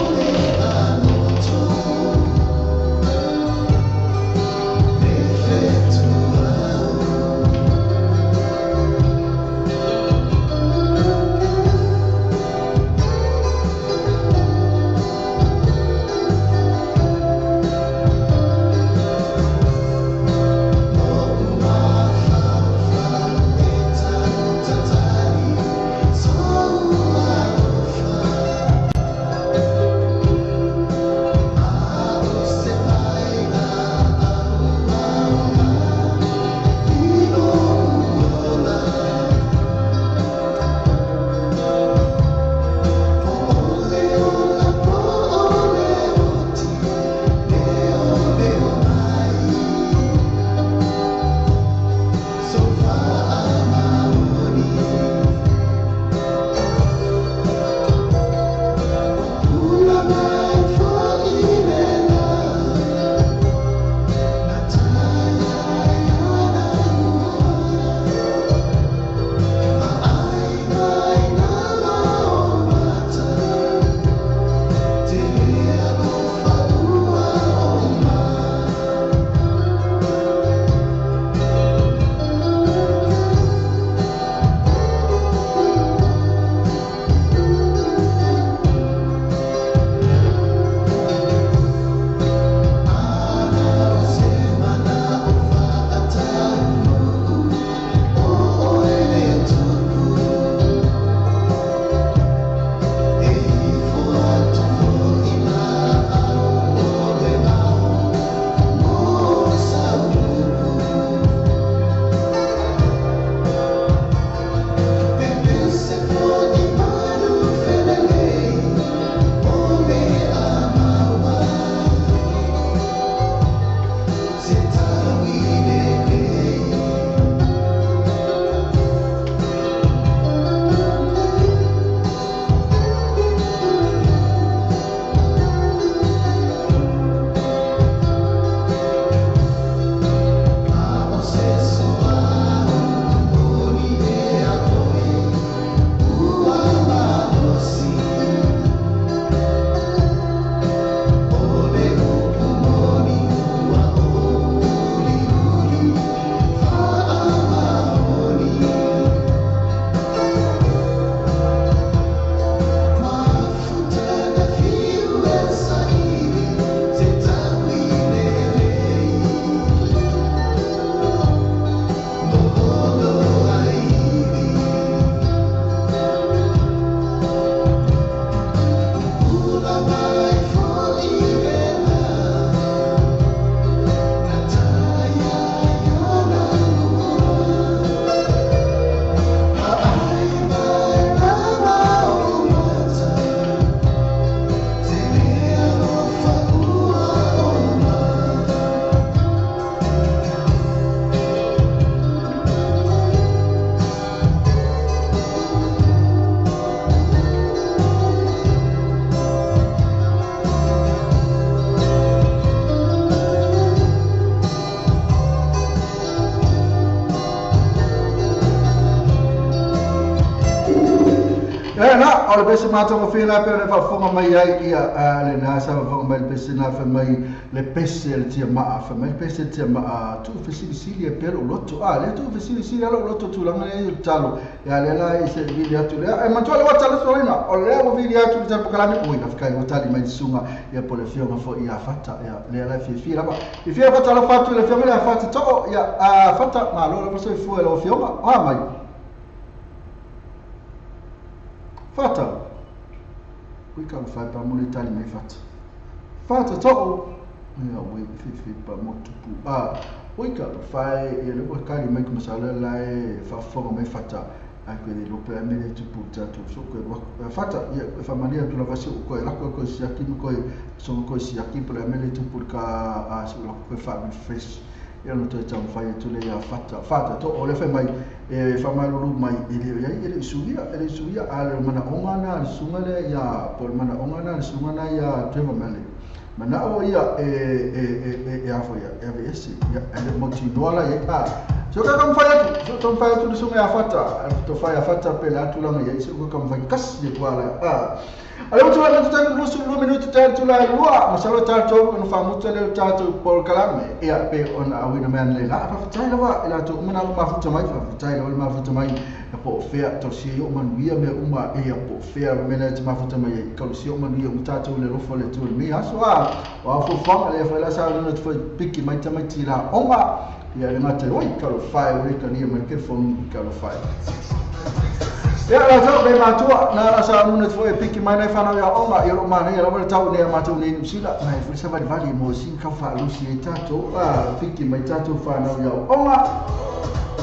pese mātonga whila pe o le whaafonga mai ai ia le nā sa whaafonga mai le pese nā wha mai le pese le tia maa wha mai le pese le tia maa tu whesilisili e pelo loto a le tu whesilisili alo loto tūlanga le i talo ia le la i se vili atu lea e matua le wata le solina o lea o vili atu le tapukalani ui na whikai o tali mai sunga ia po le fionga fo ia fata ia le la fi lava i fia fata la fatu le fionga le fata to ia a fata ma lo le so fu le fionga a mai fata we can fai pa mo le tali mai fata fata to ia we fi pa mo tupu a we can fai ia le kali mai kuma sala la e fa fonga mai fata a ko le lope a mele tupu tatu so ko fata ia fa malia tu la vasi ko la ko si aki ko so ko si aki por mele tupu ka a so la ko fa fresh ia no te tau fai tu le ia fata fata to o le fa mai e fa mai lu mai ele ia ele suia a le mana onga na sunga le ia por mana onga na sunga na ia Trevor Malley mana o ia e a foi ia e ia ele motivo la ia a so ka kam fai atu so kam fai atu sunga ia fata to fai a fata pela tu la ia so ka kam fai kas ia kwa a ale tu la tu tan lusu lu minutu tan tu la lua masalo ta to no fa mutu le ta to por kalame ia pe on a wina man le la fa tai la ila to mana ma fu mai fa tai la ma fu mai po fea to si o man via me uma e po fea me le ma fu mai ka si o man via muta to le lo fo le tu me aso a wa fu fa le fa la sa no to piki mai ta mai ti la onga ia le mate oi ka lo fai o le ka ni mai ke fon ka lo fai ia la tau be matua na la sa nuna fo e piki mai nei whanau ia onga ia ro mana ia lawa tau nei matou nei New Zealand mai fu sa vali vali mo sin ka fa lusi e tatou a piki mai tatou whanau ia onga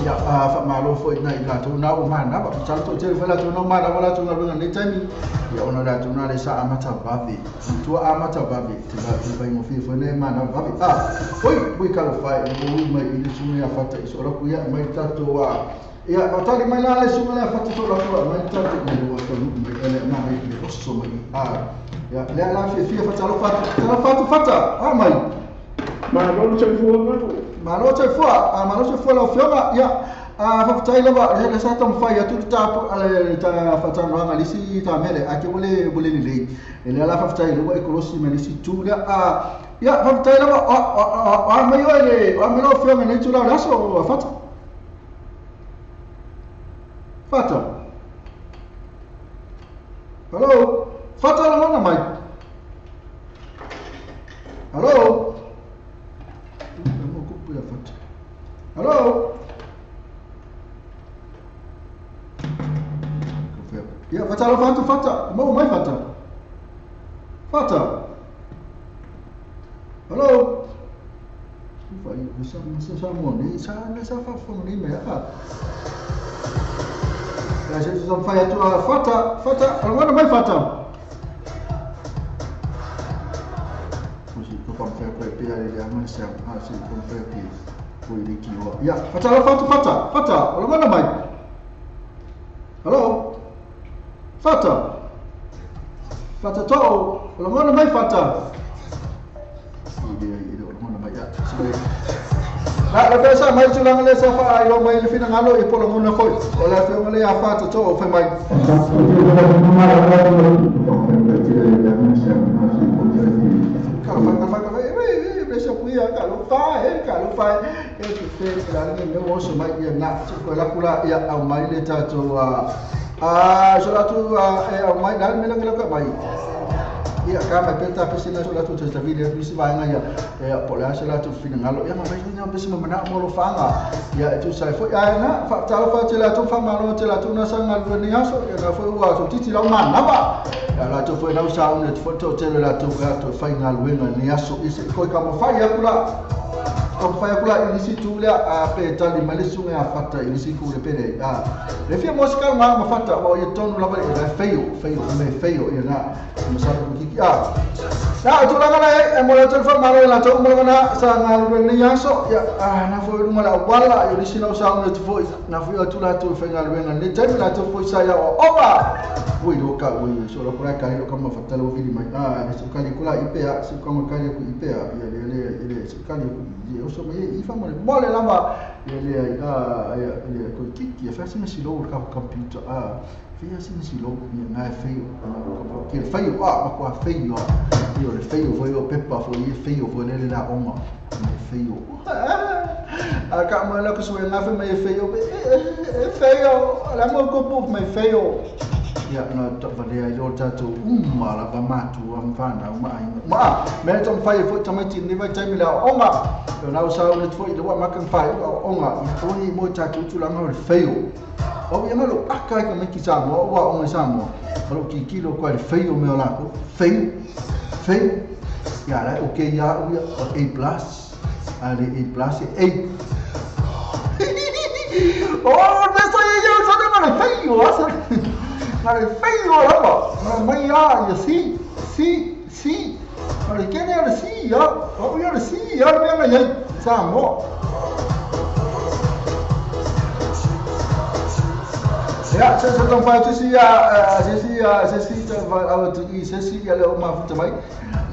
ia a fa malo fo i nai latou na o mana ba tau to te fa latou na mana wala tu ngā nei taimi ia ona latou na le sa amata vave tua amata vave te va te vai mo fi fo nei mana vave a oi oi ka lo fai mo mai i le sunga ia fata i so la ku ia mai tatou a ia o tali mai la le sunga le fata to la kua mai tatou mai o to mai ele mai le rosso mai a ia le la fi fi fata lo fata lo fata fata a mai ma lo te fua ma lo te fua a ma lo te fua lo fionga ia a fa tai la ba le sa tom fa ia tu ta ale ta fata no nga lisi ta mele a ke bole bole le le la fa tai lo e kolosi me lisi tu le a ia fa tai la ba a mai o le a me lo fionga ne tu la la so fata Fata. Hello. Fata la lona mai. Hello. Fata. Hello. Ya fata la fata fata. Mo mai fata. Fata. Hello. Vai, sa mo ni sa sa fa fo ni me a. A gente não faz a tua fata, fata, agora vai fata. Ya, fata, fata, fata, fata, agora vai. Alô? Fata. Fata to, agora vai fata. La pesa mai tulanga le sa fa ai o mai le fina ngalo e polo ngona foi o la fio le afa to o fe mai ka fa ka e presa puia ka lo fa e te fe la ne me o so mai ia na ko la kula ia au mai le tato a so la tu e au mai la me la ka mai ia ka mai peta pese na sola tu te vile tu si vai ia e po la sola tu fina ngalo ia mai ni pese mo mana mo lo fanga ia tu sai fo ia na fa ta fa te la tu fa malo te la tu na sanga lu ni aso ia na fo wa so titi la mana ba ia la tu fo na usa un te fo to te la tu ka tu fa ngalo ni aso ise ko ka mo fa ia kula ko fa kula i si tu le a pe tali male sunga a fata i si ku le pere a le fia mosca ma fata o ia tonu la le feio feio me feio ia na mo sa ku ki a na tu la ngala e mo la tu fa malo la tu mo na sa ngalo ni aso ia a na fo lu mala wala ia si na usa un te fo na fo tu la tu fa ngalo ni te la tu fo sa ia o oba ui lo ka ui so lo ka ka o kama fatala o vili mai a le so kali kula ipe a so kama kali ku ipe a ia le le le so kali ku ia o so mai i fa mo le lava ia le a ia le ko kiki fa se si lo ka computer a fa se si lo ia na fe o ke fe o a ko fe o ia le fe o foi o pepa foi fe o foi le la onga le fe o a ka mo la ko so na fe mai fe o fe o la mo ko po mai fe o ia na tavalea i o tātou uma lava mātua mwhānau maainga. Maa, mea tong whai e fo tamaiti ni vai taimi lea onga. O nau sao le tfoi le wa makan whai o onga. Ia toni mo tātou tūlanga o le whaio. O ia malo aka i ka miki Samoa, o wa onga Samoa. Malo ki kilo kwa le whaio mea lako. Whaio, whaio. Ia lai, o ke ia o ia o A+. A le A+, e A. O, nesa ia ia, sana ngā le whaio, asa. Ngā whaio lava, ngā mai a, ia si, si, si, ngā le kene a le si, ia, o ia le si, ia le mea ngai ai, Samoa. Ia, se se tong whai tusi ia, se si ia, se si te whai awa tu i, se si ia le o mafuta mai.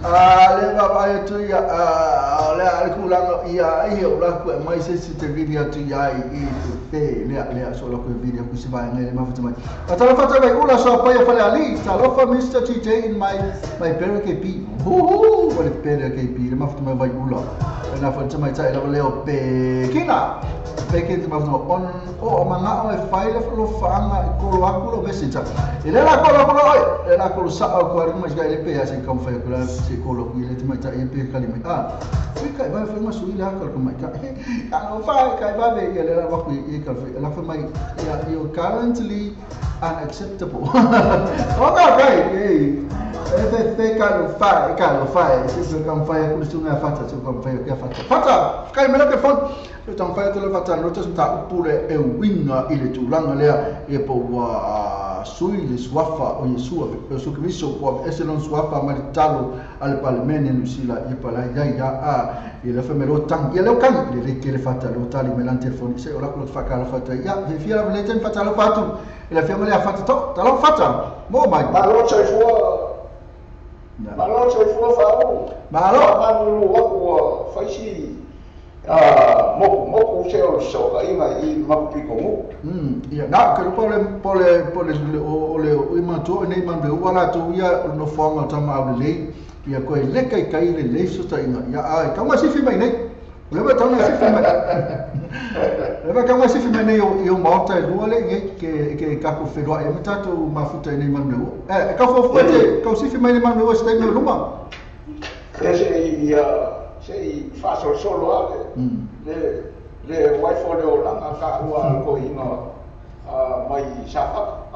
A le va vai atu ia, a le a le kulanga ia, ia o la kua mai se si te vili atu ia i te pe, lea, lea, so la kua vili aku se vai ngai le mafuta mai. A tala fata mai ula so a pai a fale ali, talofa Mr. TJ in my pere KP. Hu hu, wale pere KP, le mafuta mai vai ula. Na fata mai tai lava leo pe kina. Pe kina te mafuta mai on, o manga o e whai le lo whaanga i kolo aku lo message. E le la kolo kolo oi, le la kolo sa o ko ari mai le pe a se kam whai kula se kolo ku ile te mai tai e pe kali mai. Ah, pe kai vai whai masu ile haka ko mai ka. Ka no whai kai vai ve ile la waku i ka whai la whai mai ya you currently unacceptable. O ka kai e e fe ka no whai ka no whai se se kam whai ku sunga fata se kam whai ka fata. Fata kai me la ke phone. Se tang whai tele fata no te ta upule e winga ile tūlanga lea e po ua sui le suafa o Yesua pe su Kristo ko ese non suafa ma talo al palmene nusila e pala ya ya a e le fe melo tang e le kan le le ke le fata lo tali melan telefoni se ola ko fa ka la fata ya ve fia la le ten fata la fatu e la fia le fata to talo fata mo mai malo soifua malo soifua fa o malo malo wa ko fa si moku se o so ka inga i mapiko mu. Ia na ke pole pole pole o le o ima to nei man be wala to ia no fonga tama au le ia ko le kai kai le le so ta inga ia ai ka ma sifi mai nei le ba tanga sifi mai le ba ka ma sifi mai nei o maota e lua le ngai ke ka ko whenua e mata to mafuta nei man be e ka fo fo te ka sifi mai nei man be o se nei luma e se ia se i faso solo a le le wife o le olanga ka ua ko ina mai safa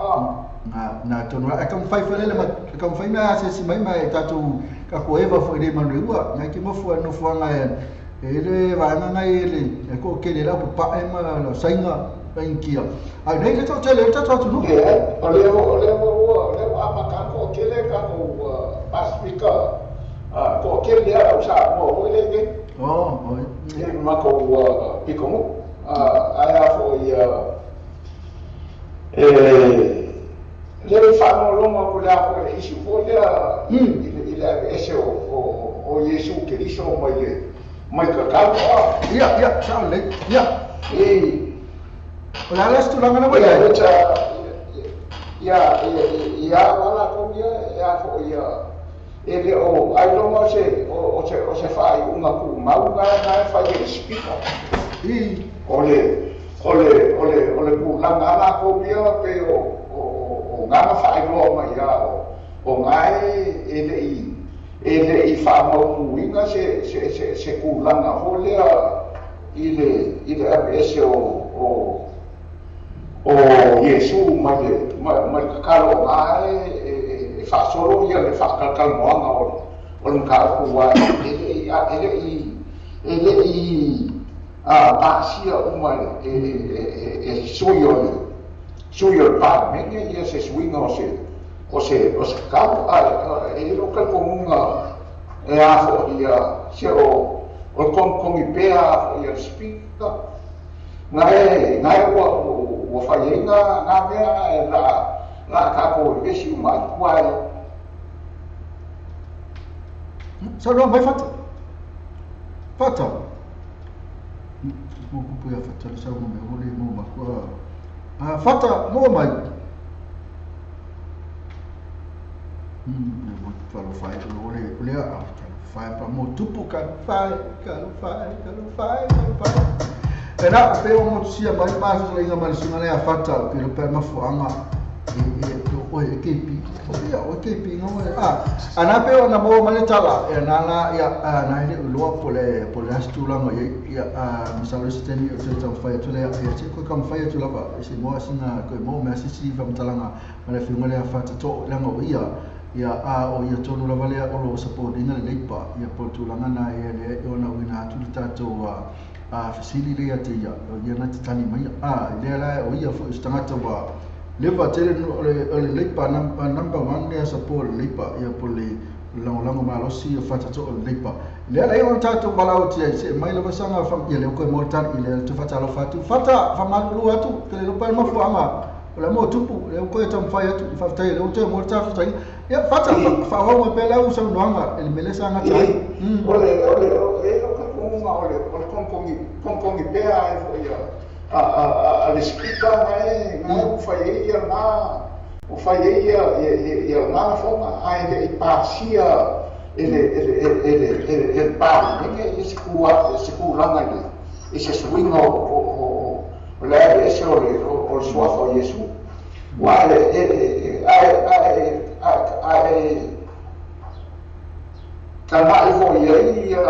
na na tonu e kam fai fele ma kam fai na se si mai mai tatu ka ko eva fo ile manu ua na ki mo fo no fo nga e le va na na ele e ko ke le la pa e ma la sainga inkia ai nei le to tele to to no e o le o le o le ama ka ko ke le ka ko pasifika ko ke le au sa mo le ke oh oi e ma ko piko mo ai a fo ia e le fa mo lo mo ko la ko isi fo le i le ese o Yesu Cristo mai mai ka ka ia ia sa le ia e o la la stu la ngana ia ia ia wala ko ia ia fo ia e le o ai longa se o se o se fai unga ku mau ga na fai e speaker i o le o le o le o le ku langa la ko ia pe o ngā fai lo mai ia o ngā e le i fa mau muinga se se se se ku langa ho le i le ese o Yesu mai mai ka lo mai e fa solo ia le fa ka moanga o le ka ku wa e le i a pasia o mai e suio pa menge ia se swinga o se ka a e lo ka komunga e a fo ia se o kom i pea ia speaker ngai ua whai inga ngā mea e la la ka ko e si mai kwai Saunoa mai Fata. Fata. Kupu ia Fata le saunoa mai o le mo makua. Fata mo mai. Le mo falo fai o le o le a fai pa mo tupu ka fai ka fai ka fai ka fai. E na pe o mo sia mai pa so le ngama le sunga le a Fata ke le pa mafuanga e o e kepi o ia o kepi ngo a ana pe o na mo male tala e na la ia na ile loa pole pole astulanga ia a misalo se teni o te fai tu le ia te ko kam fai tu lava se mo asina ko mo me asisi va mtalanga male fi ngale a Fata to langa o ia ia a o ia tonu lava le o lo support ina le leipa ia po tulanga na ia le o na wina tu tato a facility le ia te ia ia na te tani mai a le la o ia fo stangata wa leva tele o le leipa number 1 le support leipa ia po le lango malosi o Fata to o leipa le la ia tato balao ti se mai lava sanga fam ia le ko mo tan ile tu Fata lo fatu Fata fa malu atu ke le pa mafuanga o le mo tupu le ko e tam fai atu fa tai le o te mo ta fa ia Fata fa ho mo pela u sa noanga ele mele sanga tai ole ole e o ka kunga ole ole konkongi konkongi pea e fo ia a le spika ngai ngai u fai ia na u fai ia ia na fonga ai le pasia ele ele ele ele ele pa nge se ku se ku langa le e se swing o o o la ese o o suafo Yesu wa le ai ai ai tama i fo ia ia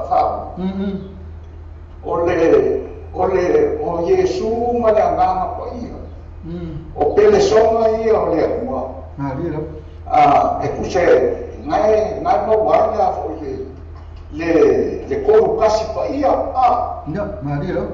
fa ole ole o Yesu ma le agaga paia o pelesonga ia o le Atua a e kuse ngai ngai mo wa le fo le le koru kasi paia a no maria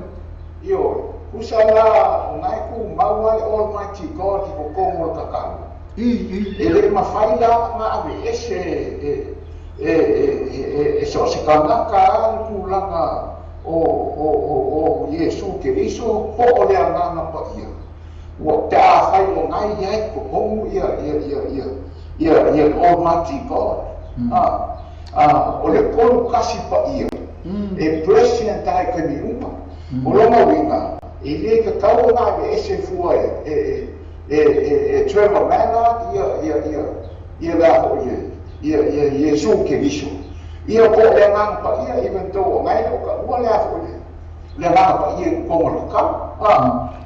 io kusa la ngai ku maua le Almighty God ko kongo kakalo i e le mafai la nga ave ese e e e so se kanaka kulanga o o o o Yesu Keriso po o le agaga paia ua pe afai o ngai ai ko hongu ia ia ia ia ia ia Almighty God a o le kolu kasi paia e president ai ka mi uma o longa uiga e le ka tau na e ese fua e e e Trevor Mallard ia ia ia ia la ho ia ia ia Yesu Keriso ia ko le agaga paia even though ngai o ka ua le afo le le agaga paia ko mo ka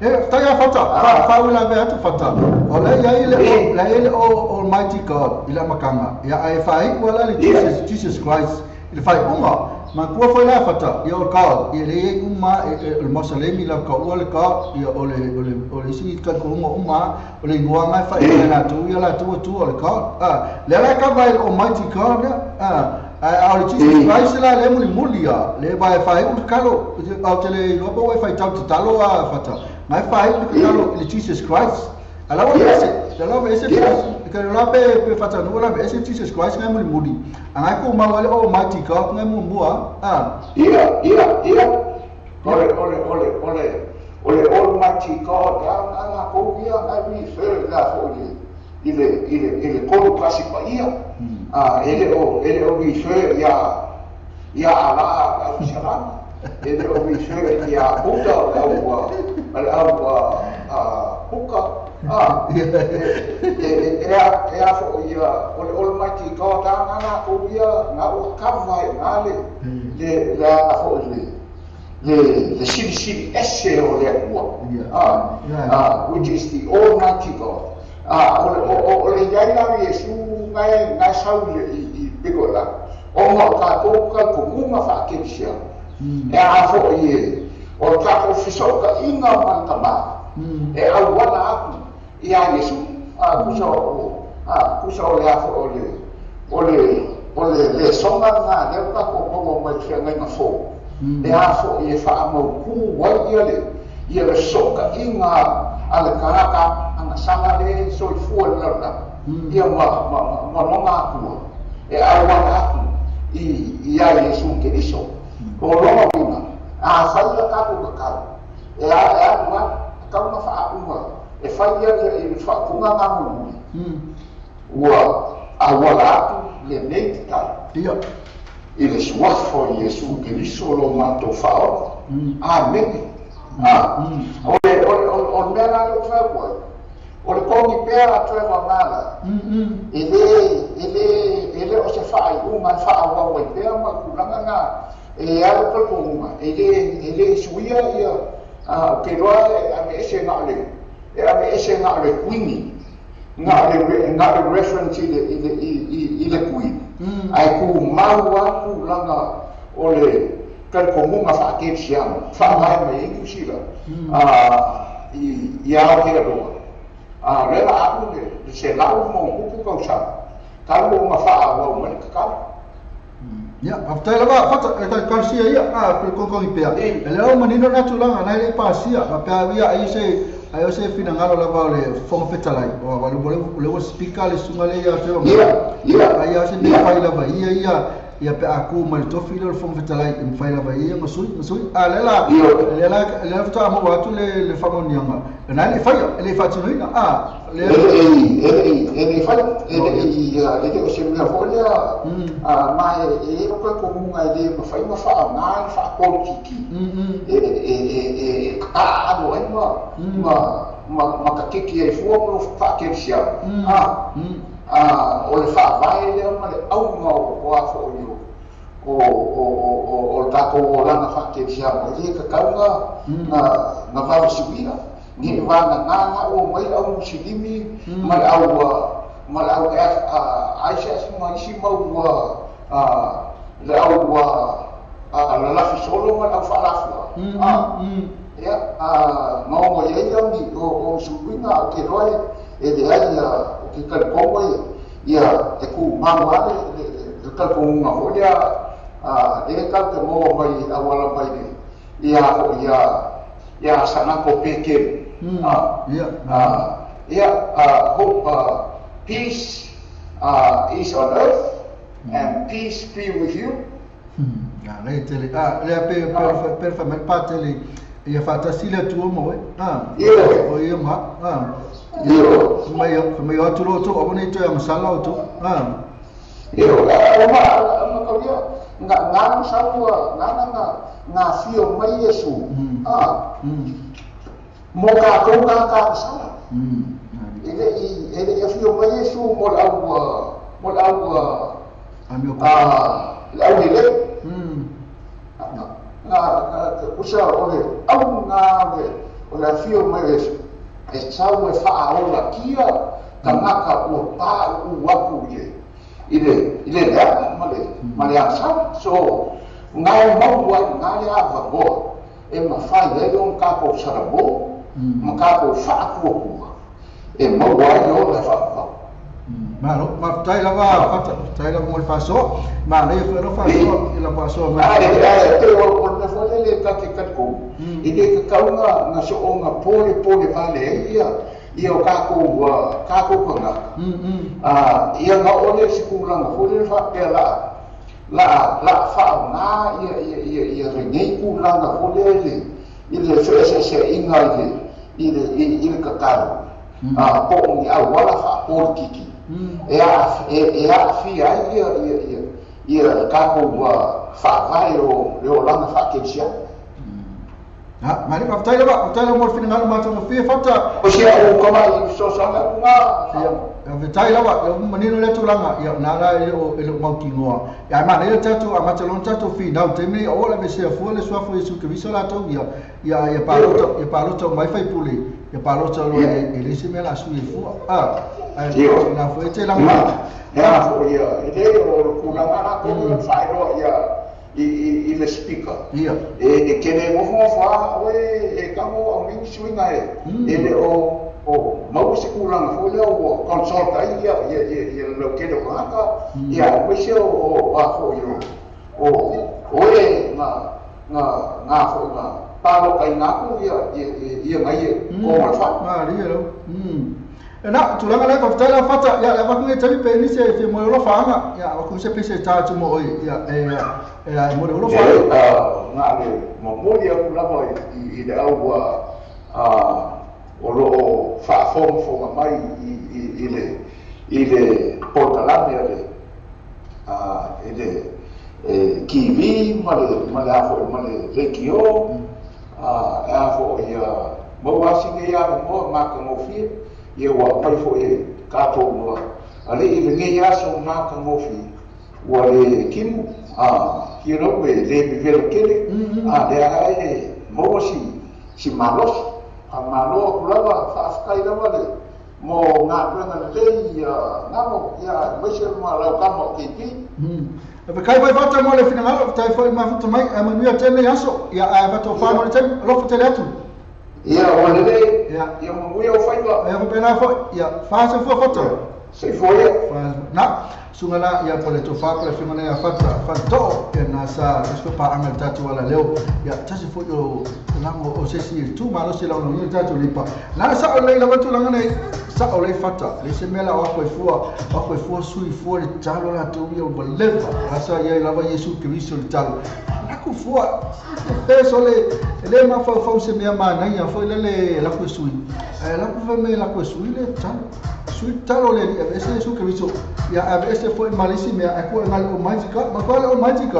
e tai a Fata fa ula ve atu Fata o le ia ile le ile o Almighty God ila makanga ia ai fai wala le Jesus Jesus Christ ile fai uma ma kua foi la Fata ia o God ia le uma o mosalemi la ka ua le ka ia o le o le o le si ka ko uma o le ngoa ngai fai la tu ia la tu tu o le God a le la ka vai Almighty God a a o Jesus Christ la le muli mulia le vai fai u kalo au tele lo po fai tau talo a Fata mai fai u kalo le Jesus Christ ala o ese ala o ese ke la pe pe Fata no la ese Jesus Christ ngai muli muli ngai ko ma wale Almighty God ngai mu mua a ia ia ia ole ole ole ole ole Almighty God ana ko ia ngai mi fe la fo ile ile ile kolu kasi paia a ele o mi fe ia ia ala au salam ele o mi fe ia Buddha au au a Buka a e e a fo ia ole Almighty God ana ko ia na o kava na le le la fo le le le sili sili ese o le ua a which is the Almighty God. A ole o le ia la Yesu ngai ngai sau le i piko la o mo ka ko ka ko munga fa ke sia e a fo i o ka ko fiso ka inga man ka ma e au wala aku ia Yesu a kusa o a kusa o le a fo o le o le o le le songa na le ka ko mo mai fia ngai na fo e a fo i e fa mo ku wa ia le ia le soka inga ale karaka ana sanga le soifua le la ia ma ma ma longa aku e auala aku i ia Yesu Keriso o longa uiga a fai ia tatou kakau e a e alu a tatau na faauga e fai ia i le faapuga gamulumuli ua auala atu lenei tatalo. Ia. I le suafa o Iesu Keriso lo matou faaola. Amene. O le mea la lea ua fai atu ai, o le kogi pea a Trevor Mala, e le o se faaiuga e faaauau ai pea ma le tulaga na e alu talitonuga, e le suia ia, ou te iloa e aveese na o le Queenie, na o le reference i le Queen. Ae tumau lava tulaga o le talitonuga faakerisiano, faavae mai ai Niu Sila i Aotearoa. Lea la alu le 100+ tausaga, talu ona faaauau mai le tatalo. Ia, faafetai lava, fata, e taikalisia ia, pe kokogi pea. E lea o manino na tulaga, nai le pasia, ma pea ia ai se ai o se finagalo lava o le Fofoga Fetalai. O le ua speaker le susuga le ia te o. Ia. Ai o se mea fai lava ia ia ia pe a ku mai le tofi le Fofoga Fetalai e mafai lava ia ma sui ma sui. A le la le la le faatoa maua atu le faamaoniaga. Na le faia, e le faatinoina. A le e le fai e le o se mea foi lea ma e o ka komunga e le mafai ma faaaoga le faapolitiki e aalo ai ma kakeki ai fua ma lo faakerisiano. O le faavae lea ma le auga o a foi o le tatou olaga faakerisiano e le tatau na vavasiuina. Ni vana na o mai au musilimi ma le au ISIS ma isi mau le au lalafi solo ma le au faalafua. Ia, maogo i ai au ni o suiga o ke roe e leai o ke talitoga ia e kumau lava le talitonuga foi lea lea tatou te maua mai auala mai ia foi ia sanako pekelu. Hope peace is on earth and peace be with you. Le tele lea pe pe fa mai pa tele ia faatasi le Atua ma oe. O ia ma Io. Mai mai atu lo tu o ni toe amasala o tu. Io ma ma ka ia nga saua nga nga nga fio mai Iesu. Mo ka kou ka ka sala. E le fio mai Iesu mo le au le au lele. Na usa o le au nga o le fio mai Iesu. E sau e faaola kia tagata ua pauu aku i le leaga ma le agasala. So gae mau ai ga le avanoa e mafai ai ona tatou salamo ma tatou faakuakua e maua ai ona faavavau. Malo, faafetai lava fata, faafetai lava mo le faasoa. Manaia foi le faasoa i la faasoa mai. Ae te o le mea foi lele ta te talikonu. E le tatau na soonga pole pole vale ai ia o tatou tagata. Ia na ole se tulaga foi lele faapea la faaaoga ia lenei tulaga foi lele i le feeseeseaiga i le tatalo. Po o ni auala faapolitiki. E aafia ai ia tatou faavae o le olaga faakerisiano. Mali, faafetai lava, faafetai lava mo le finagalo matagofie fata. O sia o kamai fesoasoani atu ga. Faafetai lava, ia manino le tulaga, ia na la e le o mautinoa. Ia manaia le tatou amata lona tatou finau taimi nei o le aveesea fua le suafa o Iesu Keriso latou ia ia palota mai faipule, ia palota loa e le isi mea la sui e fua. Ai na foi te langa. Ia foi ia, e le o le tulaga latou e faailoa ia i le speaker. Ia. E kele ngofo a oe e kamo au mingi suiga e le o maua se tulaga foi lea ua consult ai ia le lautele o tagata ia aemaise o a foi o e na foi na palokaina atu ia ngai e ko ma le fale. Malie lau. E na, tulaga lea faafetai lava fata, ia le avaku e taimi pe nisi e fia mo le alofa ia avaku se pese e tā atu mo oe, ia e mo le alofa. Na le momoli atu lava i le au o loo faafogafoga mai i le polokalame a le e le TV ma le afo ma le lekio a afo ia mo asi ia mo ma ka ngofie ia wa mai fo e ka to mo ale i le nei aso ma ka ngofie wa le kimu a ki ro me le mi velo kele a le ai e mo si malos a malo kulava fa afkai lava le mo ngā kuenga le ia ngamo ia maise ma lau kama o keipi. E kai vai fata mo le finangalo tai foi ma futa mai a manuia tene aso ia a vato fa mo le tene lo tele atu. Ia o le le ia mo ia o faiva. Ia pena fo ia fa se fo fata. Se fo ia. Na sungala ia pole to fa pole fingana ia fata fa to ia na sa se pa anga tatu wala leo ia tasi fo yo lango o se si tu malo se lango ni tatu lipa. Na sa o le la tu langa nei sa o le fata le se mela o ko fua sui fua le talo la tu ia o leva la sa ia lava Yesu Kristo le talo la ku fua peso le le ma fa fa se mea mana ia foi le la ku sui la ku fa me la ku sui le talo sui talo le ese Yesu Kristo ia a ese foi malisi mea a ku ngal o magic ma ko le o magic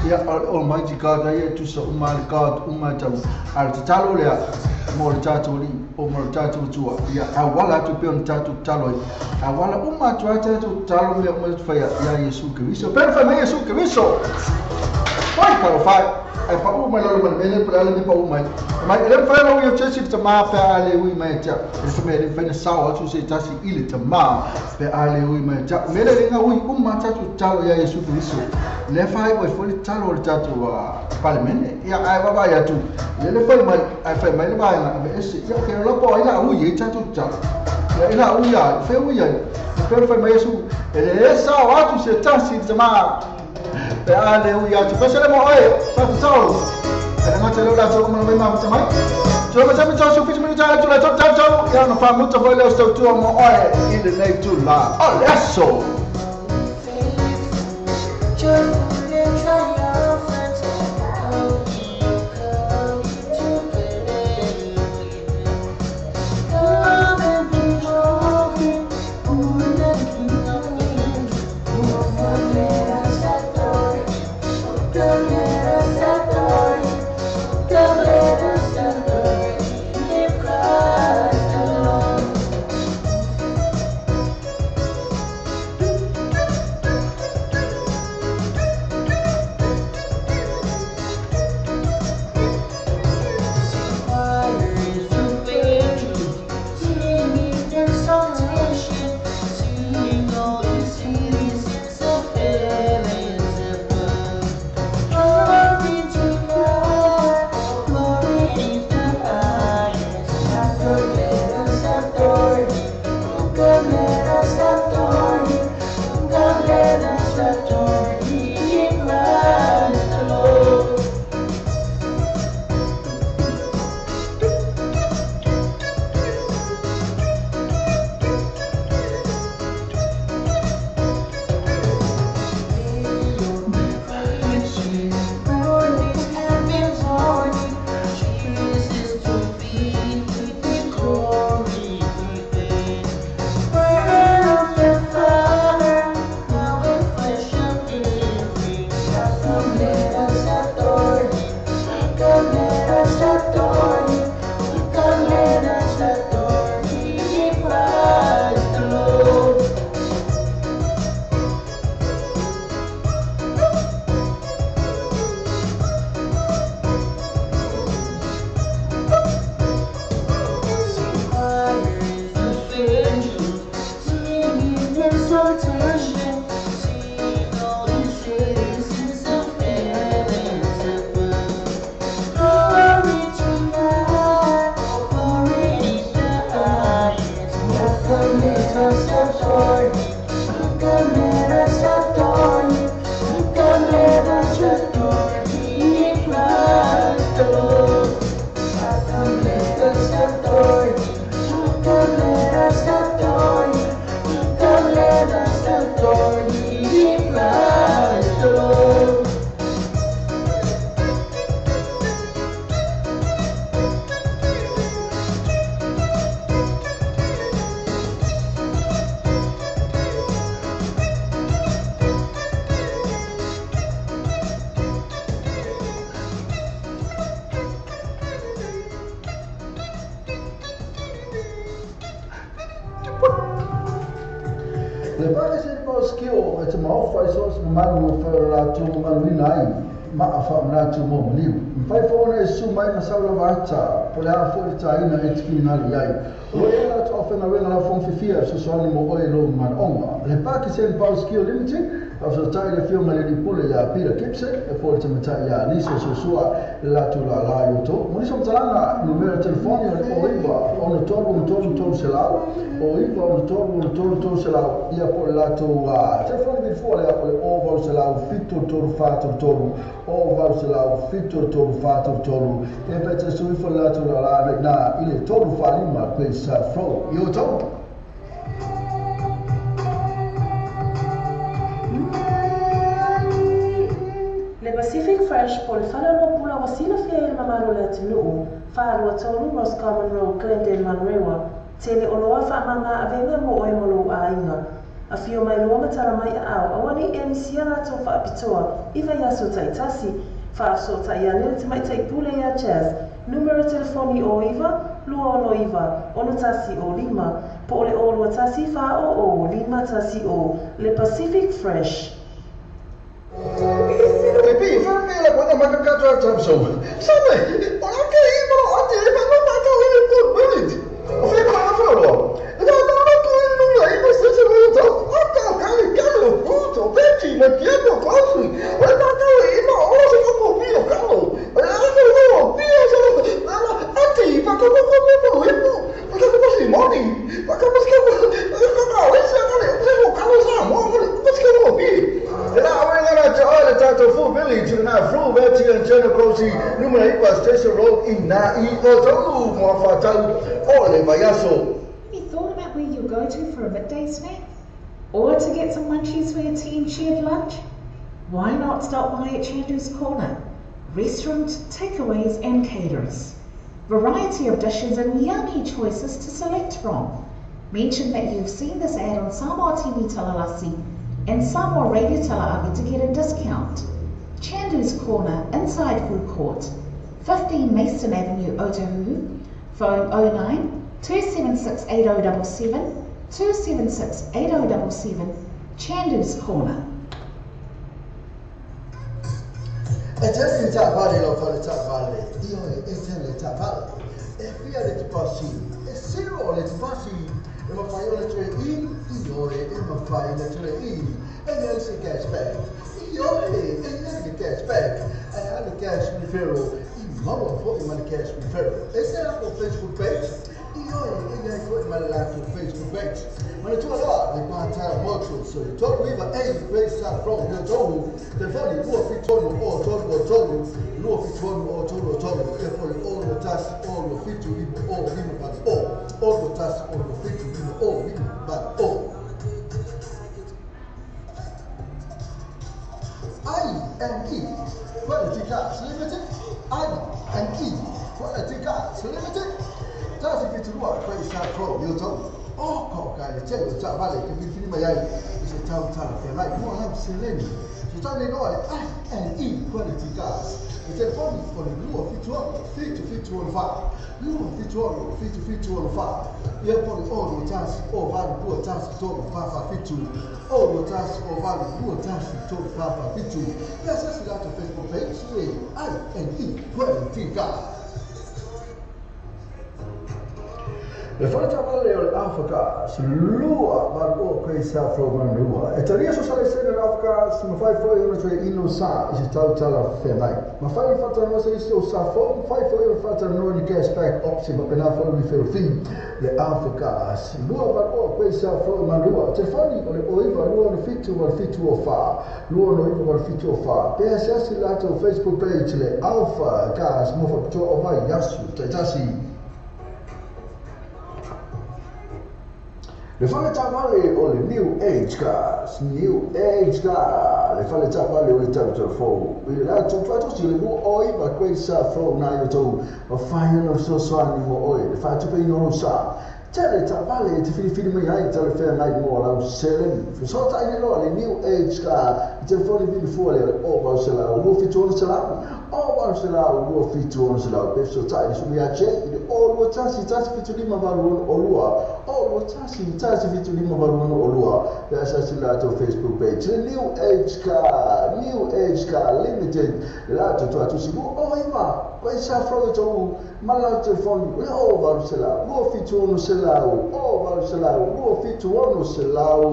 ia o magic da ia tu sa o mal god o ma talo al talo le mo le tatu li o mo le tatu tua ia a wala tu pe on tatu talo a wala o ma tu tatu talo me mo fa ia Yesu Kristo per fa me Yesu Kristo foi para fa e pa o mai lo me le pa le pa o mai mai le fa lo yo church ta ma pa ale ui mai ta le fa me le fa na sa o tu se ta si ile ta ma pe ale ui mai ta me le nga ui o ma tatu talo ia Yesu Kristo le fa o fo le talo le tatu parliament ia ai va ia tu le fa mai ai fa mai le ba na ese ia ke lo po ila ui ia tatu talo ia ila ui ia fe ui ia pe fa mai Yesu le sa o tu se ta si ta ma pe ale ui ia tu pe se le mo oi pa tu talo e ma te lo la tu mo me ma ta mai tu ma ta mi tu fi mi ta tu la tu ta tu ia no fa muito foi le sto tu mo oi i le nei tu la adesso. E te maofa i so se mamalu o whae o lātou mamalu ina ai maa wha mnatu mo maliu. Mwhai fōna e su mai masaula vata, po le a fo i tāina e te whiringali ai. O e la to awhenga wenga la fong whiwhia so soani mo oe lo manonga. Le Pakistan Power Skill Limited, a so tai le whionga le pule ia Peter Gibson, e po te matai ia Lisa Sosua le latu la la i oto. Monisa mtalanga numera telefoni o le oiva ono tolu ono tolu tolu selau, oiva ono tolu ono tolu tolu selau, ia po le latu telefoni vilfua le o le o selau fito tolu fa tolu tolu, o vau selau fito tolu fa tolu tolu, e pete suifo le latu la la na ile tolu fa lima kwesa fro i oto. Le Pacific Fresh po le whalaloa pula wa silafia i le mamalu le atunuu, whaalua tolu Roscommon Road, Glendale, Manurewa, tele o loa whaamama avenga mo oe mo lou āinga. A whio mai loa matara mai a au, awani e anisia rātou whaapitoa, i vai aso taitasi, whaaso tai anele te maitai pule ia Jazz, numero telefoni o iwa, lua ono iwa, ono tasi o lima, po ole o lua tasi wha o lima tasi o, Le Pacific Fresh. Pepe, fa la quando ma caccato al Samsung. Sabe, ora che io non ho te ma non ma che io non vedi. O fai qua farlo. No, no, no, non l'hai ma se se lo so. Ah, caro, caro, puto, vedi, ma chiedo così. Ora ma che io ora se come mio caro. Ora no, mio sono a te, ma come come come ma come si moni? Ma come si chiama? Ma come si chiama? Caro sa, ma come si chiama? Full village na fru veti and general kosi numero iwa Station Road in na i otolu mo ole vayaso. Have you thought about where you'll go to for a midday snack? Or to get some munchies for your team shared lunch? Why not stop by at Chandu's Corner? Restaurant, takeaways and caterers. Variety of dishes and yummy choices to select from. Mention that you've seen this ad on Samoa TV Talalasi and Samoa Radio Tala'ave to get a discount. Chandu's Corner, inside Food Court, 15 Mason Avenue, Otahuhu, phone 09 276 8077, 276 8077, Chandu's Corner. Cashback. I had a cash referral. Mama for my cash referral. Is that on Facebook page? Facebook page. When it's all the part-time workshop, so you told me the eight great start from your toe, the funny war fit on or told or told no fit on or told or told, therefore all the tasks, all the fit to live all but all the tasks, all the fit to live all but all. I&E Quality Cars Limited, I&E Quality Cars Limited. Tasi fiturua kwa isa pro yoto. Oh, koka le tele ta vale ke fili mayai. Ise tau tala fe mai mo la seleni. So tani no I&E Quality Cars. The telephone for the luo fitu fitu fitu on five. Luo fitu fitu fitu on five. Ia po le o tasi o vale luo tasi to fa fa fitu. O tasi o vale luo tasi to fa fa fitu. Yes, that's the Facebook page. I&E Quality Cars. Le fale vale o Africa, lua valu o sa fro manua. E taria so sale sene Africa, se ma fai foi ono tre ino sa, i se tau tala whenai. Ma fai fata no se iso sa fo, fai foi ono fata no ni cashback option, ma pena foi mi fero fi. Le Africa, lua valu o sa fro manua. Te fani o le oiva lua no fitu o fitu o fa. Lua no iva o fitu o fa. PSS lato Facebook page le Alpha Gas mo fa to o vai yasu taitasi. Le fale tavale o le New Age Cars, New Age Car, le fale tavale o le tau fo. I la tu fatu si le oi ma questa fo na yo to, o fai no so so ni mo oi, le fatu pe no sa. Tele tavale te fili fili mai ai tele fe nai mo la selen. So ta ni lo le New Age Car, te fo ni fo le o ba se la, o fi to se la. O ba se la, o fi to se la, pe so ta ni su ya che, o lo ta si ta fi to ni ma ba o lua. o 1 1 7 5 8 6 2 pe asasi latou Facebook page le New Age Car, New Age Car Limited le latou tuatusi 29 Koe sa fro i tau mala telefoni le o valu se lau, 276 se lau, o valu se lau, 276 se lau.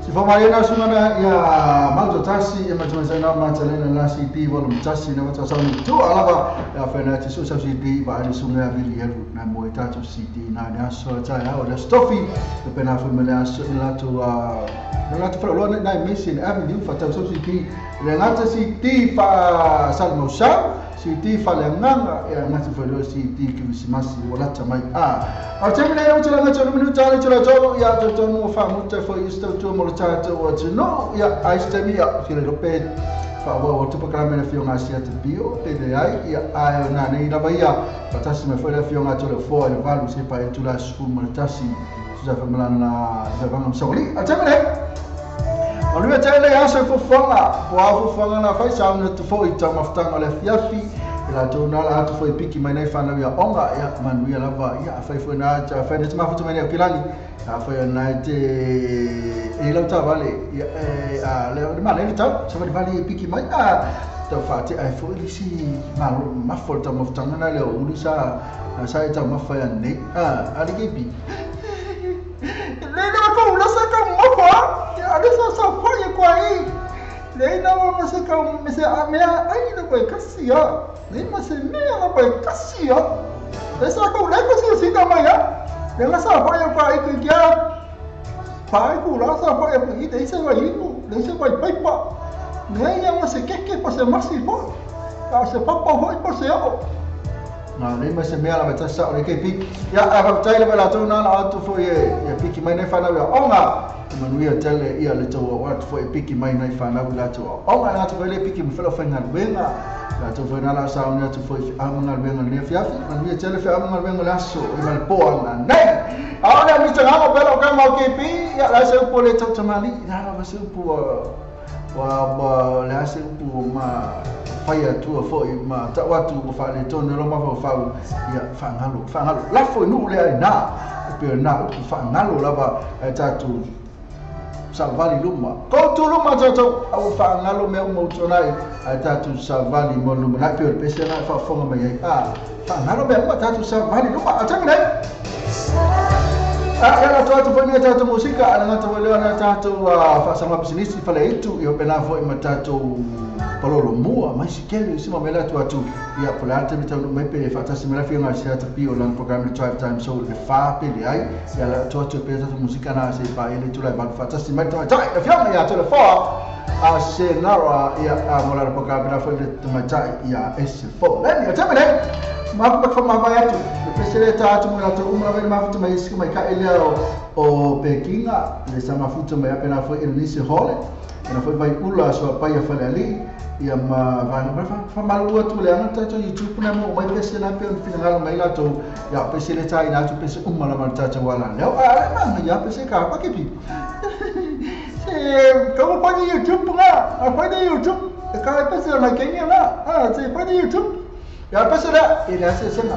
Si fa mai na sungana ia malto tasi e matuma na matalena la CD volume tasi na mata sa ni tu alava ya fena ti so sa CD ba ali sunga vili helu na mo tato CD na na so ta ya o le stofi e pena fu me la so la tu na la tu fa lo na mission avenue fa ta so CD le ngata CD fa salmo sa CD fa le nganga ya ngata fa lo CD ki simasi wala ta mai a a termina yo tla ngata no minuta le tla tlo ya to to mo fa mo te fo isto to mo ta to o no ya a istemi ya file lo pe fa wa o tupa kala mena fio ngasia te bio pe le ai ya a na nei la baia patasi me fo le fio ngato le fo le valu se pa e tula school mo tasi sa fa melana sa vanga soli a termina o lui tele ya se fofonga po a fofonga na fai sa no te fo i ta maftanga le fiafi la tona la atu foi piki mai nei whanau ia onga ia manuia lava ia fai foi na ta fai ne mafuta mai nei kilani a fai na te e lau ta vale ia a le ma le ta sa vale vale piki mai a ta fa te ai foi si ma ma fo ta maftanga na le ulu sa sa ta ma fa nei a ali ke bi le na ko ula sa ka mo fa ale sa sa fa ye kwa i le na mo se ka me se a me ai no ko kasia le ma se me na ko kasia le sa ko le ko se si ka mai ya le ma sa fa ye kwa i ku kia pa ku la sa fa ye i de se wa i ku le se wa pai pa ne ya ma se ke pa se ma si po a se pa pa ho pa se o na le ma se me ala ta sa o ke pi ya a va tai le la tona la atu fo ye ya piki mai nei whanau ia onga manuia tele ia le tau atu fo e piki mai nei whanau la tau onga na atu le piki me fela whainga luenga la tau whainga la sa ona atu fo e amunga luenga le fiafi manuia tele fe amunga luenga la so e male poa na nei a ona mista ngamo pela o ka mau ke pi ya la se upo le tau tamali la la se upo wa la se upo ma faia tua foi ma ta watu o fa le tonu lo ma fa ia fa ngalo la foi nu le ai na pe na u fa ngalo la ba ta tu salvali luma ko tu luma to au fa ngalo me o tonai ta tu salvali mo luma na pe pe se na fa fonga mai a fa ngalo me ma ta tu salvali luma a ta ngai a ela to tu foi ta tu música ala na to le na ta tu fa sa ma business fa le tu e pe na foi ma ta tu palolo mua mai si kele si ma mela tu atu ia polate mi tau mai pe fa ta si mela fi nga sia ta pi o lan program le drive time so le fa pe le ai ia la tu atu pe ta música na se pa ele tu la ba fa ta si mai ta ta e fi ia tu le fa a se nara ia a mo la program na foi le mai ta ia s fo le ia ta me ma pa fa ma va atu le pe se le ta atu mo la tu uma ve ma fu mai si mai ka ele o Pekinga le sa ma fu mai apena foi Indonesia hole na foi vai ula so pa ia fa ali ia ma va fa malua tu le anga ta YouTube na mo mai pese na pe final mai la to ya pese le tai na tu pese uma la ma ta ta wala le a ma ya pese ka pa ke pi se como pa YouTube nga a pa YouTube ka pese na Kenya na a se pa YouTube ya pese la e la se se na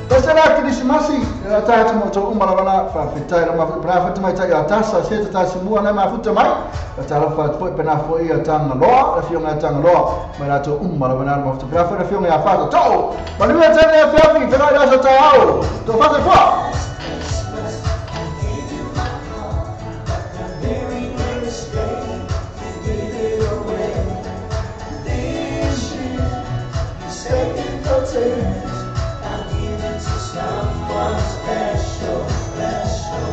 pese la Krismasi la ta tu mo to uma la la fa fitai la ma pra fa mai ta ya ta sa se ta si mua na ma fu ta mai ta la fa foi pena foi ia tanga loa la fionga tanga loa ma la to uma la na ma pra fa fionga ya fa to ma lui ta ne fa fi fa la sa ta au to fa se fa. Special, special.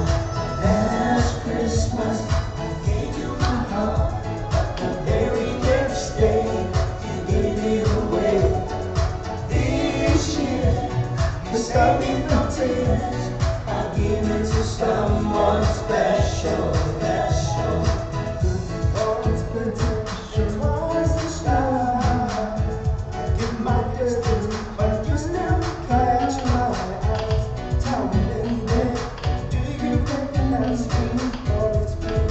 Last Christmas I gave you my heart, but the very next day you gave it away. This year you saved me from tears. I give it to someone special, special. Oh, it's been twice the time. I give my distance, but you still catch my eyes. Tell me, baby, do you recognize me? Oh, it's been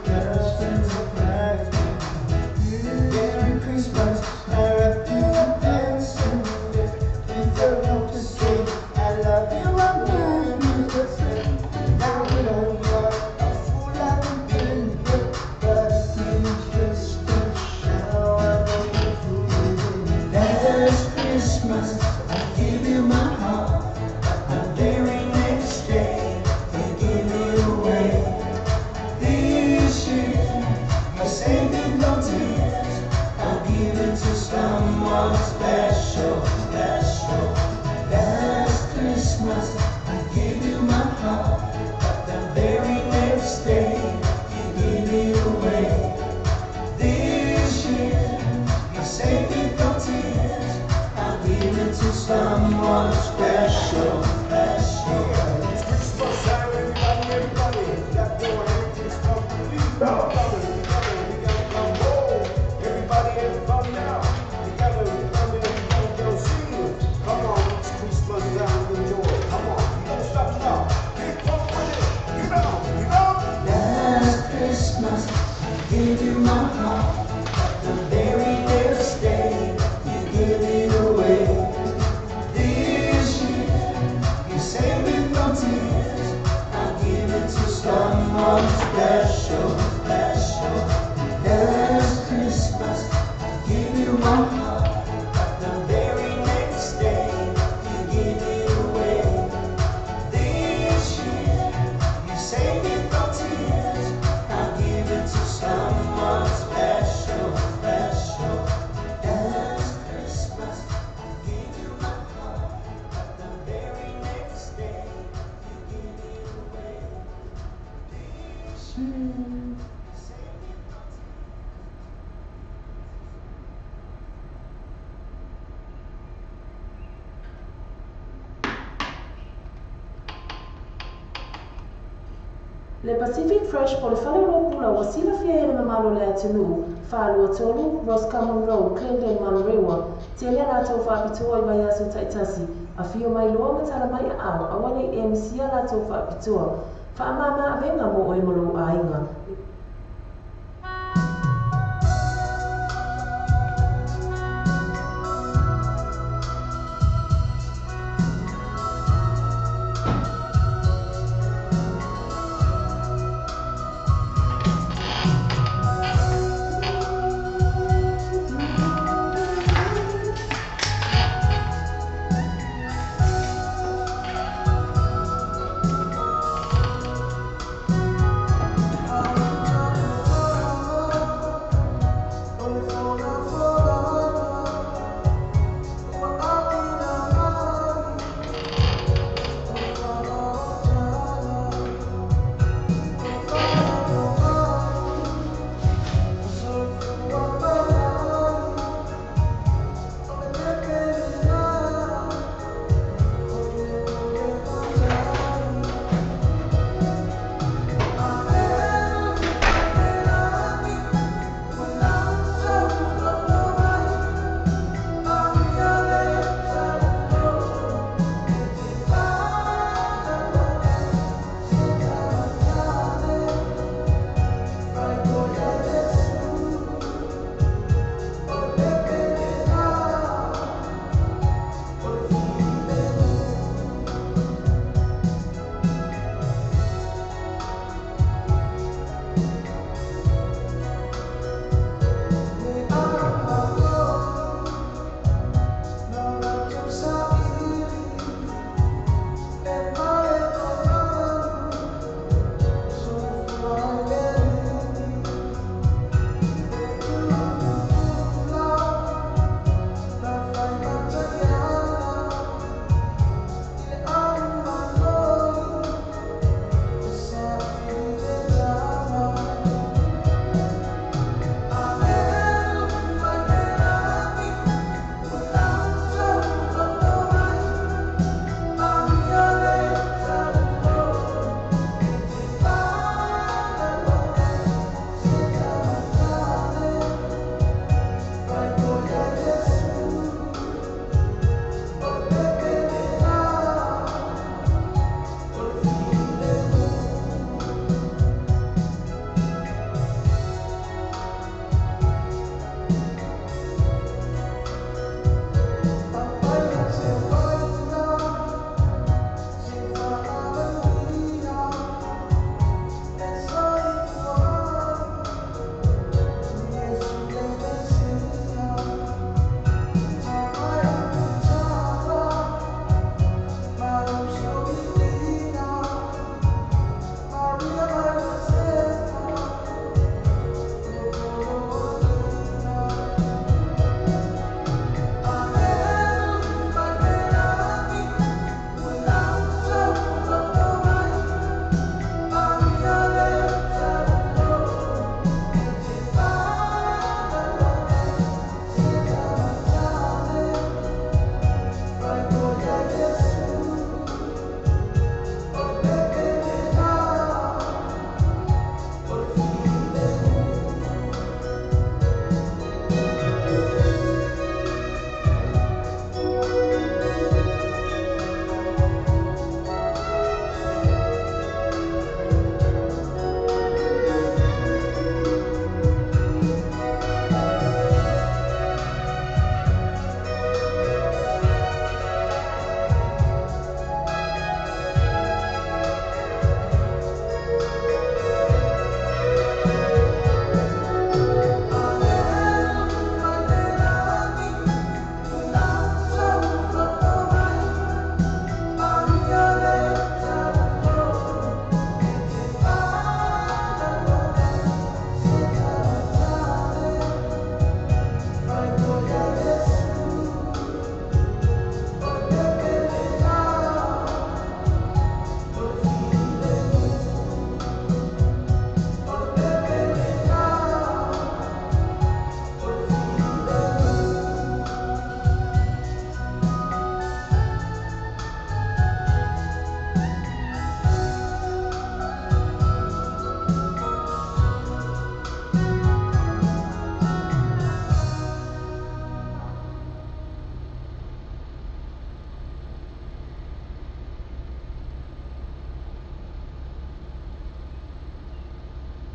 just a surprise me. Merry Christmas, I wrapped you up dancing. With your love to say, I love you, I'm doing you the same. Now we don't know a fool I've been here, but it's just a shower of fool. Last Christmas, I gave you my heart. The very next day, you gave it gave you my heart, but the very next day you gave it away. This year you saved me from tears. I give it to someone special, special. Last Christmas I gave you my heart, but the very next day you gave it away. This year you saved me from tears. I give it to someone special, special. Last Christmas I gave you my heart, but the very next day you gave it away. This year you saved me from tears. Le Pacific Fresh po le fale o pula ua silafia e le mamalu o le atunuu, 423 Roscommon Road, Clendon, Manurewa, tele a latou faapitoa i vaiaso taitasi, afio mai loa ma tala mai aao, aua nei e misia latou faapitoa. Faamama avega mo oe ma lou aiga.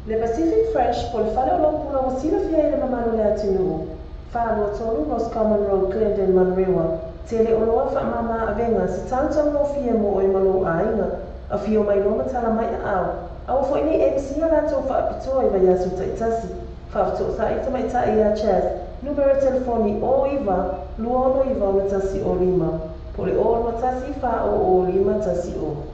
Le Pacific Fresh po le fale o pula ua silafia e le mamalu o le atunuu. 423 Roscommon Road, Glendon, Manurewa. Tele oloa faamama avega se tautaugofie mo oe ma lou aiga. Afio mai loa ma tala mai aao. Aua foi nei e misia latou faapitoa i vaiaso taitasi. Faafesootai tamaitai ia Chas, numera telefoni 09 269 105 po o le 021 400 510.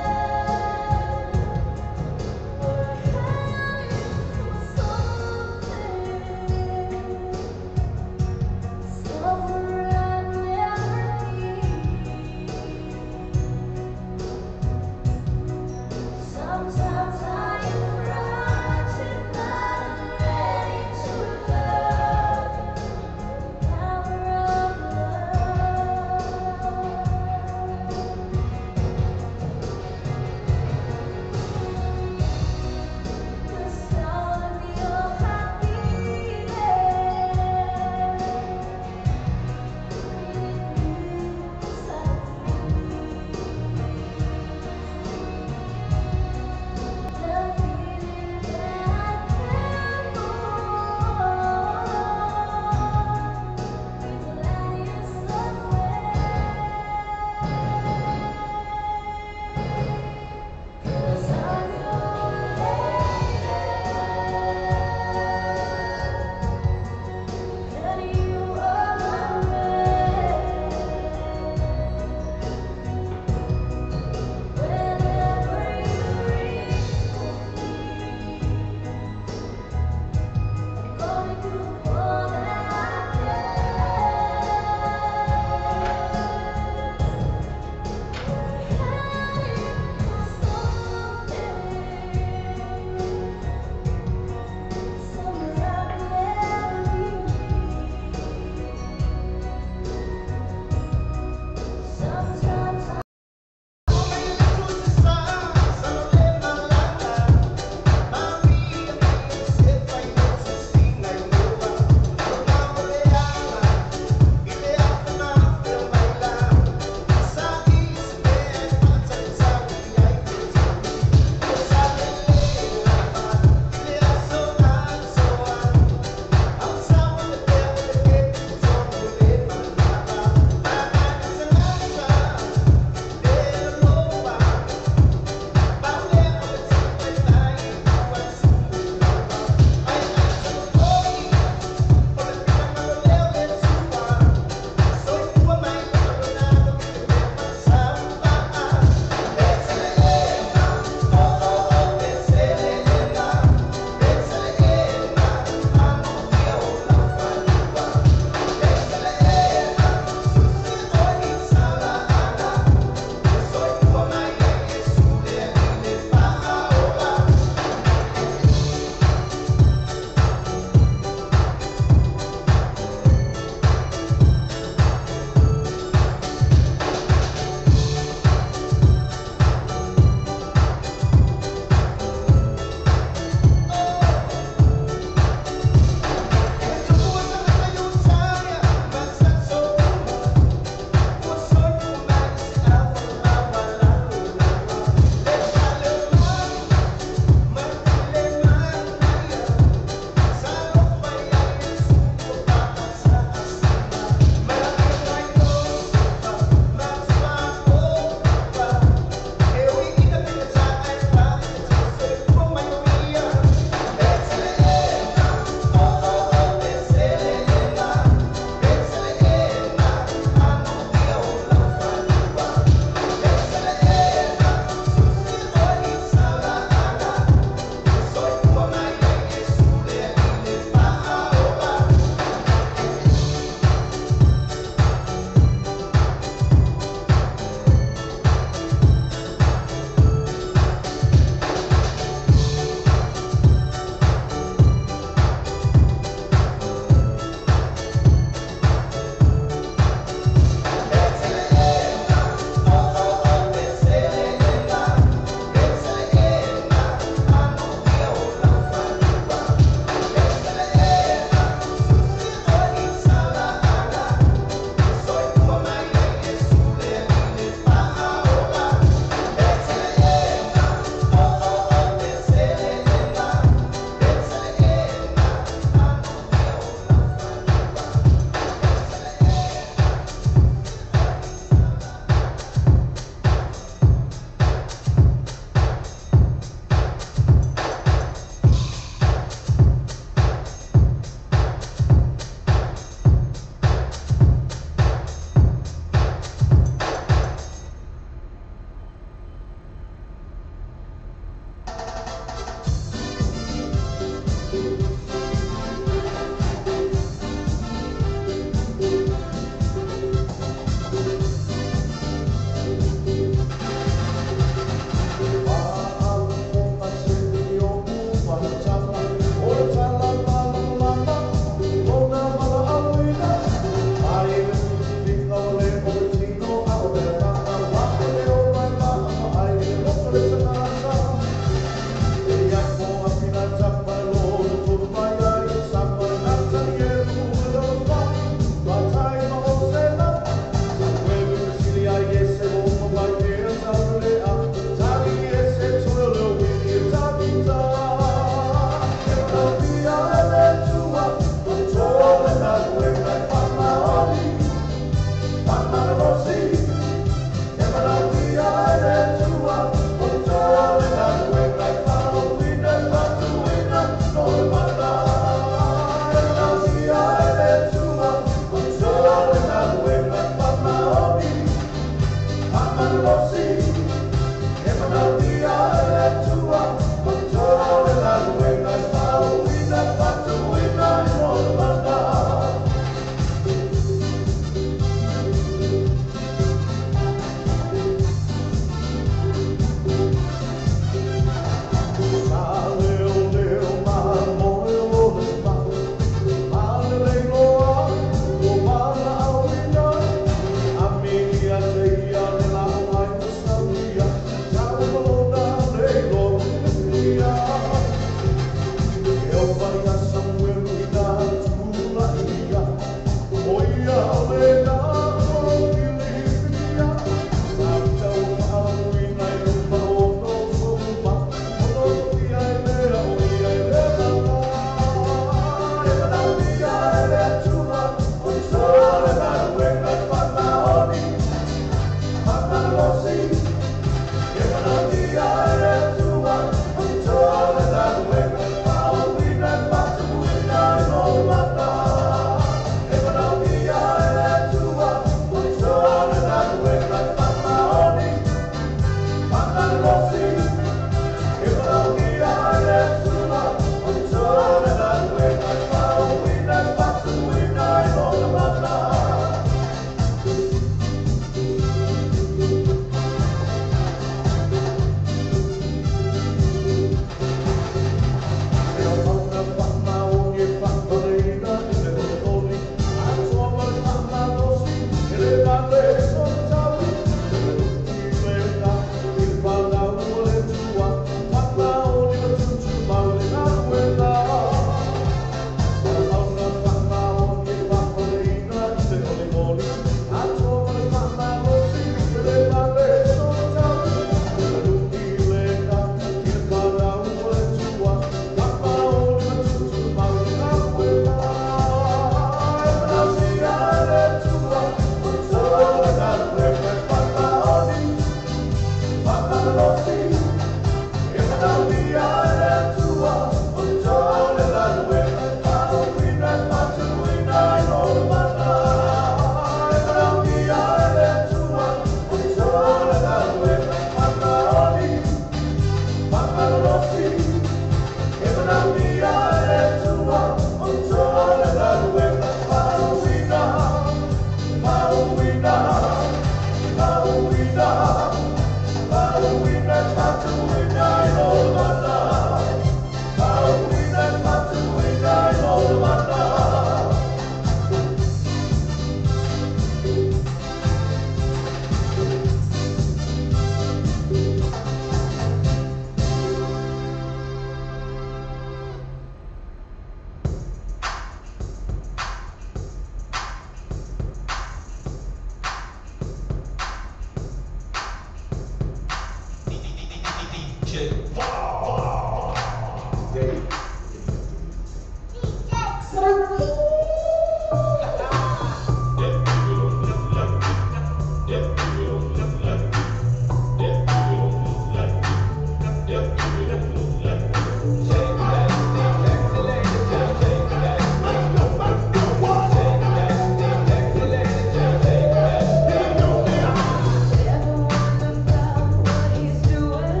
Ever wonder about what he's doing?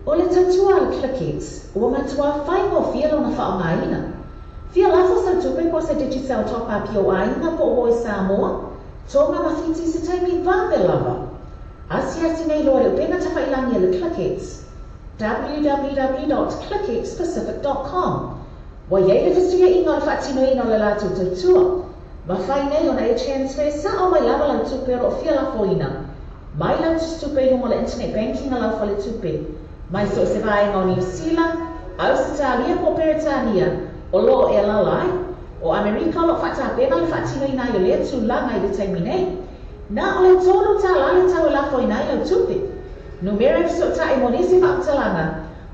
O le tautua le Clickx, ua matua whaingo fia lona whaongaina. Fia lafo sa tupe po se Digicel top up i o aiga po o i Samoa, Tonga ma Fiti se taimi vave lava. Asiasi nei loa le upega tawhailangi a le Clickx, www.clickxpacific.com. Wa iei le fesilia inga o le whaatino ina o le lātou tautua. Ma whai nei ona e transfer sa o mai lava lau tupe o fia lafoina. Mai lau tupe i lunga o le internet banking a lau whale tupe. Mai so se vaenga o Niu Sila, Ausitalia po Peretania, o loo e lalai, o Amerika o lo whaatapena le whaatino ina i o lea tūlanga i le taimi nei. Nā o le tōnu tā lale tau e lafo ina i lau tupe. Numera e so ta e monisi whaamtalanga,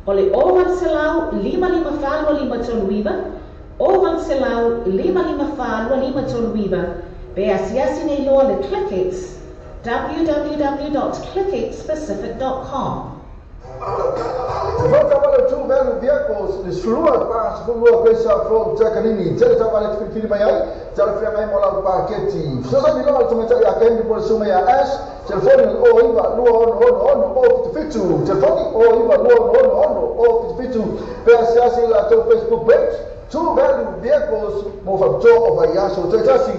o le o 800 554 539, o 800 554 539, pe asiasi nei loa le Clickx, www.clickxpacific.com. Vota wale tu velu vehicles le sulua pa sulua pesa from Takanini tele tava le filifili mai ai tele fia mai mola paketi sosa ni loa tumeta ya kendi por suma ya ash telefoni o iva lua ono ono ono o fitu telefoni o iva lua ono ono ono o fitu pe asiasi la teu Facebook page tu velu vehicles mo fa to o vai aso te tasi.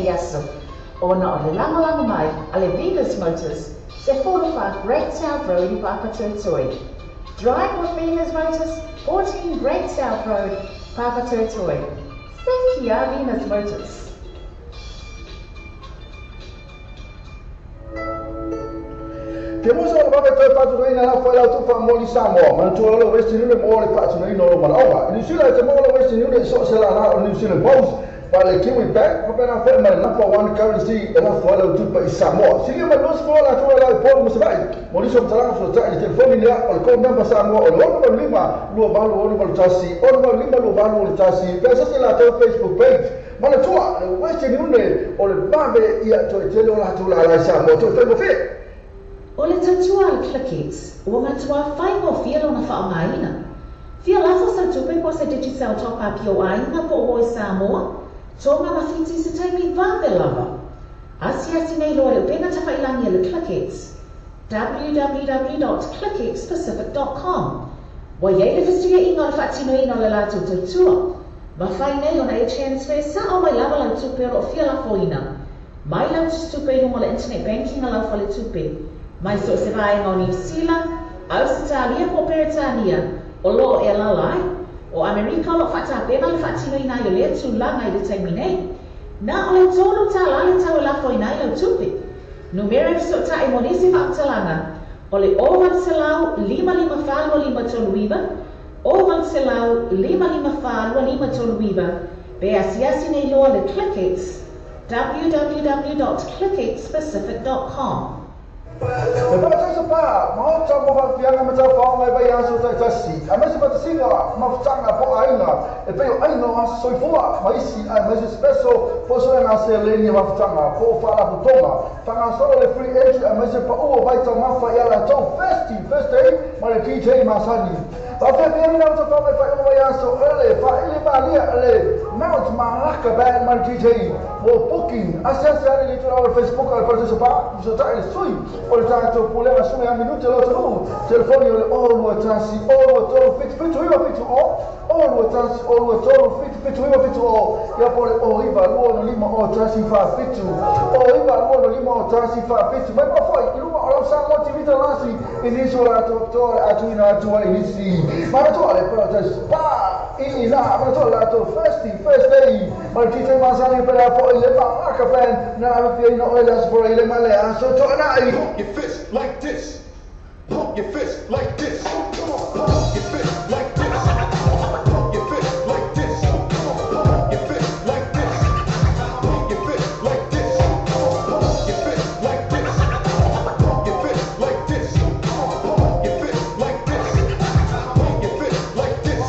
lenei aso, ona o le lagolago mai a le Venus Motors, 14 Great South Road i Papatoetoe. Drive with Venus Motors, 14 Great South Road, Papatoetoe. Thank you, Venus Motors. Te musa o le toe fa'atunoina lafo ai lautupa mo li Samoa, manatua o le Western Union mo le fa'atunoina o lo mala'oga. I Niu Sila e te maua le Western Union i so o se lālā o New Zealand Post, pa le Kiwi Bank, fa'apena fo'i ma le number one currency e lafo ai lautupa i Samoa. Silia mai 24 latou e lau i Upolu ma Sava'i, mo nisi o matalaga feso'ota'i i le telefoni lea o le code number Samoa o le 685 2861 685 2861 pe asiasi latou Facebook page. Manatua le Western Union o le vave ia toe tele o latou lālā i Samoa toe faigofie. O le tautua a le ClickX, ua matuā faigofie lona fa'aaogāina. Fia lafo sau tupe po o se Digicel top up i ou aiga po o ua i Samoa, Toga ma Fiti i se taimi vave lava. Asiasi nei loa i le upega tafa'ilagi a le ClickX, www.clickxpacific.com. Ua i ai le fesuia'iga o le fa'atinoina o le latou tautua. Mafai nei ona e transfer sa'o mai lava lau tupe o lo'o fia lafoina mai lau tusitupe i luga o le internet banking a lau faletupe, mai so o se vaega o Niu Sila, Ausetalia po o Peretania o loo e alaala ai. O Amerika o loo fa'atapena le fa'atinoina ai o lea tulaga i le taimi nei. Na o le $3 le tau e lafoina ai lau tupe. Numera e feso'ota'i mo nisi fa'amatalaga o le 0800 554 2539, 0800 554 2539, pe asiasi nei loa le ClickX, www.clickxpacific.com. E parataiso pa, maota mo fa'afiaga ma taufaoga e vaiaso ta'itasi, aemaise fa'atasiga mafutaga po o aiga, e pei o aiga o aso soifua ma isi aemaise special po o soega seleni mafutaga po o fa'alapotoga. Fa'agasolo le free entry aemaise pa'u o vaitaumafa ia latou Thirsty Thursday ma le DJ masani. Fa'afeafiaina o taufaoga i fa'aiuga vaiaso ele fa'aili malia le Mount Malaka Band ma le DJ mo booking. Asiasi ane i le itulau o le Facebook a le Parataiso Pa, feso'ota'i le sui o le tatou pulega sume a minute lo atunuu. Telefoni o le 021 023 77 9 70, 021 023 77 9 70, ia po o le 09 25 o 1 47, 09 25 o 1 47. Mai po fo'i i luga o lau Samoa TV talasi i nisi o latou toa le atuina atu ai nisi. Manatua le Parataiso Pa i ina, manatua le latou Thirsty Thursday ma le DJ masani pe la fo'i le Malaka Band na afiaina o le aso fola i le ma le aso to'ana'i. Pump your fist like this. Pump your fist like this. Come on, pump your fist like this. Pump your fist like this. Come on, pump your fist like this. Pump your fist like this. Come on, pump your fist like this. Pump your fist like this. Come on, pump your fist like this. Pump your fist like this.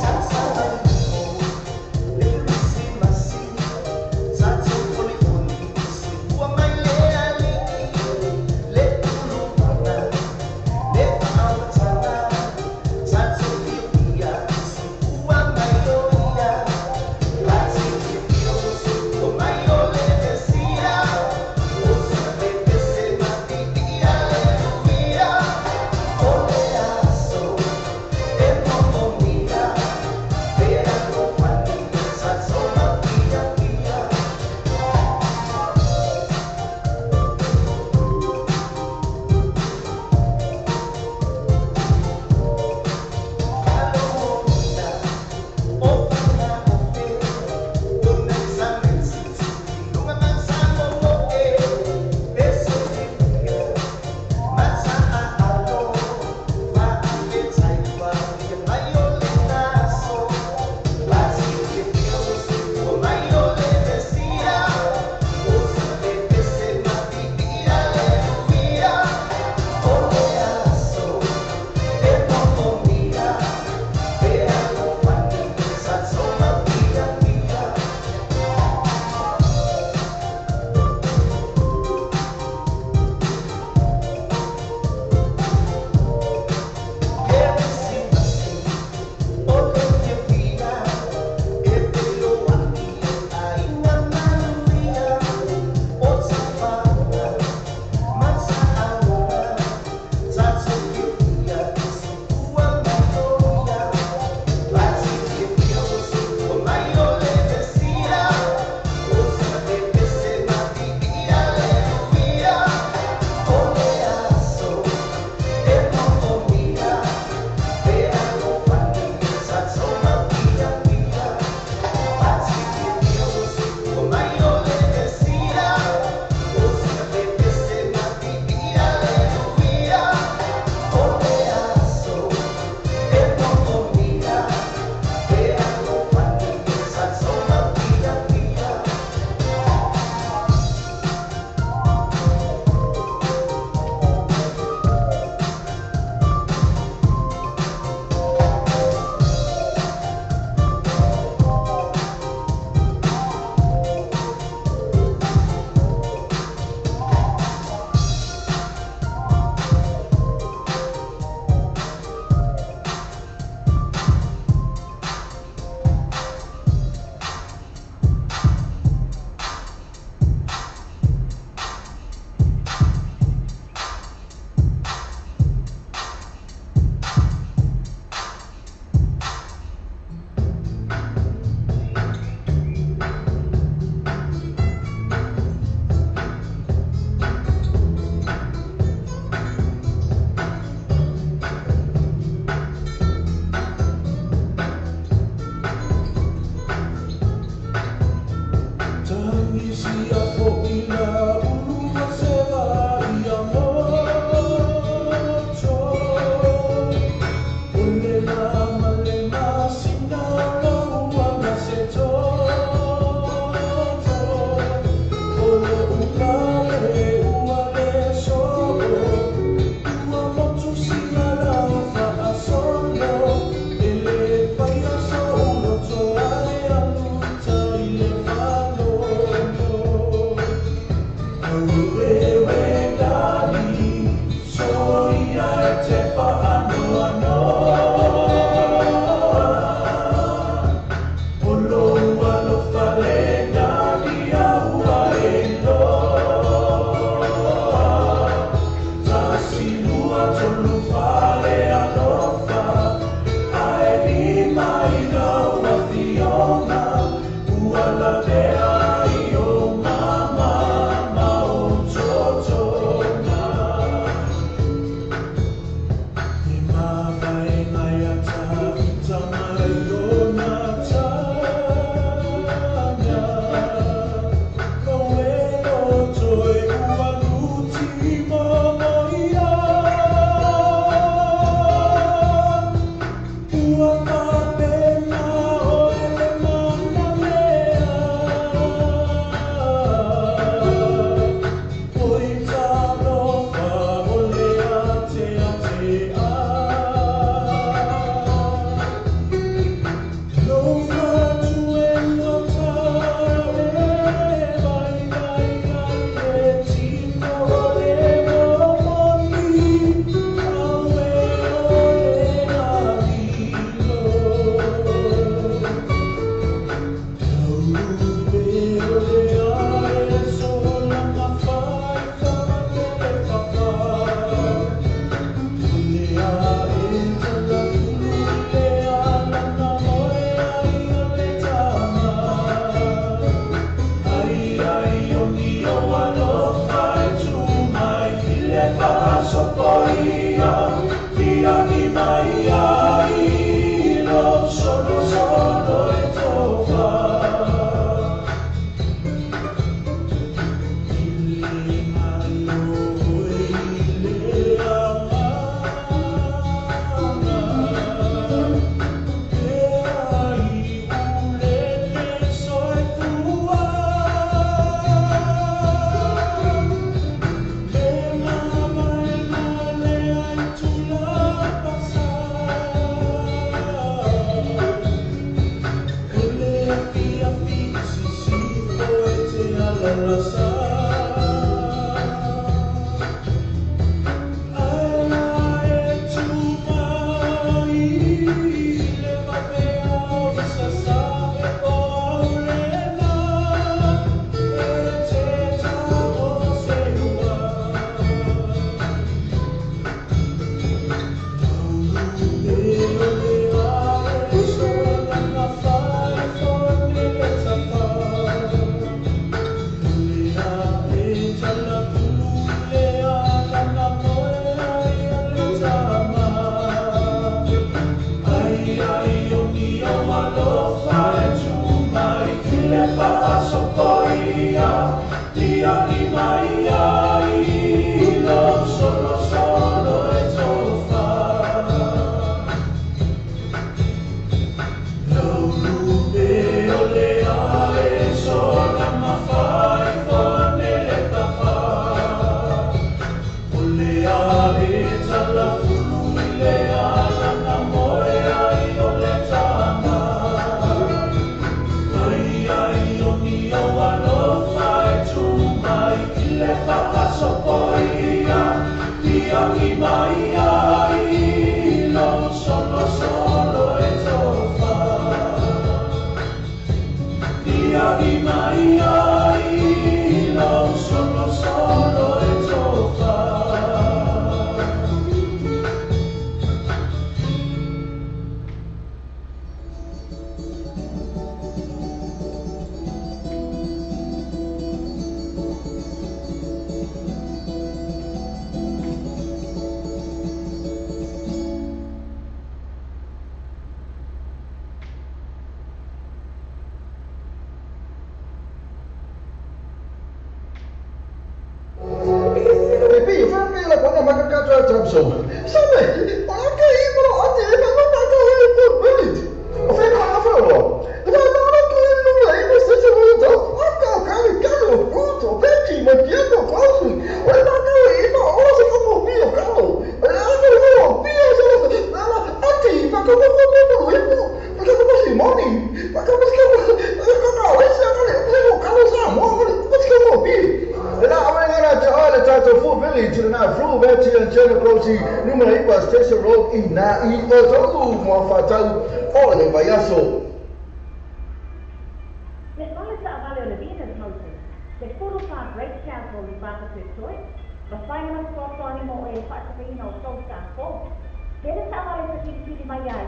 Tele taavale e filifili mai ai,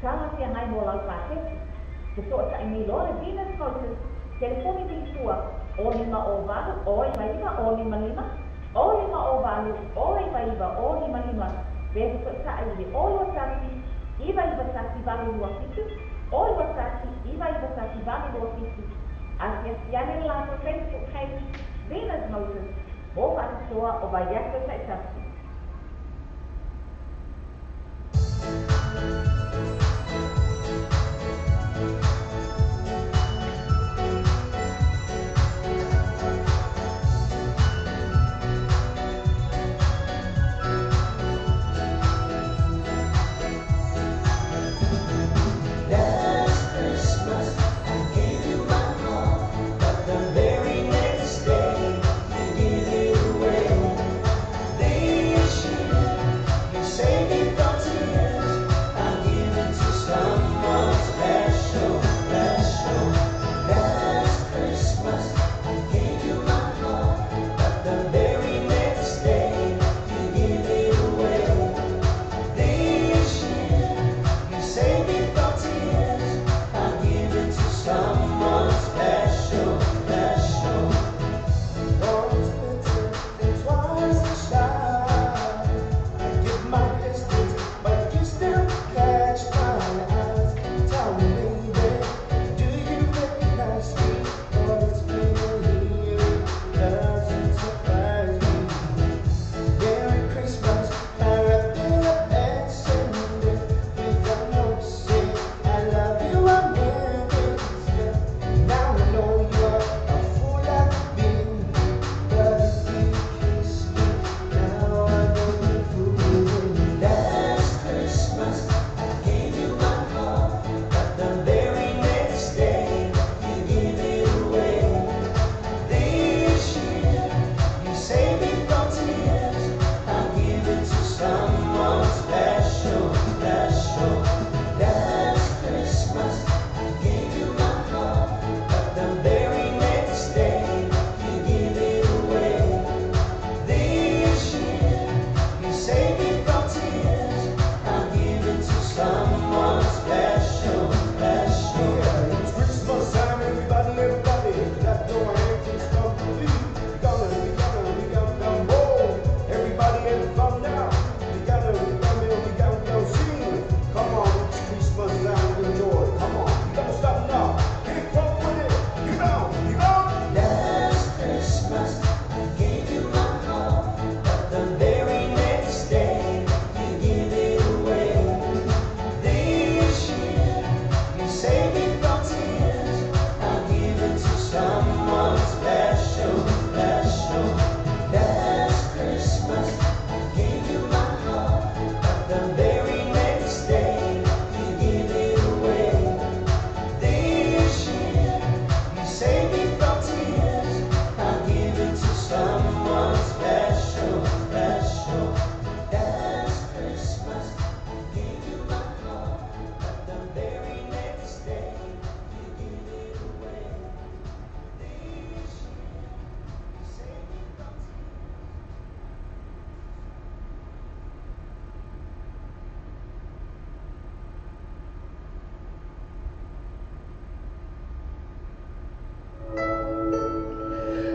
talafeagai mo lau paketi. Fesoota'i nei loa le Venus Motors, telefoni vilitua o 5 o 8 o 99 o 55 o 5 o 8 o 99 o 55 pe fesoota'i i le o 21 991 827 o 21 991 827. Asiasi ane le latou Facebook page Venus Motors mo faapitoa o vaiaso taitasi. Last Christmas I gave you my heart, but the very next day you gave it away. This year you saved me from tears. I give it to someone special, special. Last Christmas I gave you my heart, but the very next day you gave it away. This year you saved me from tears. I give it to someone special, special. Once bitten and twice shy. I give my distance, but you still catch my eyes. Tell me, baby, do you recognize me? But it's been a year, doesn't surprise me. Merry Christmas, I wrapped it up and sent it without noticing. I love you, I meant it. Now I know you're a fool I've been, but if you kiss me now, I know you're fooling. Last Christmas I gave you my heart, but the very next day you gave it away. This year you saved me from tears. I give it to someone special, special. Last Christmas I gave you my heart, but the very next day you gave it away. This year you saved me from tears. I give it to someone special, special. Yeah, it's Christmas time, everybody, everybody, clap your hands and stomp your feet. We gonna roll. Everybody have fun now. We gonna sing. Come on, it's Christmas time, enjoy. Come on, we don't stop now. Get crunk with it. You on, you on. Last Christmas I gave you my heart, but the very next day you gave it away. This year you saved me from tears. I give it to someone special, special. Last Christmas I gave you my heart, but the very next day you gave it away. This year you saved me from tears. I give it to someone special, special. Last Christmas I gave you my heart, but the very next day you gave it away. This year you saved me from tears.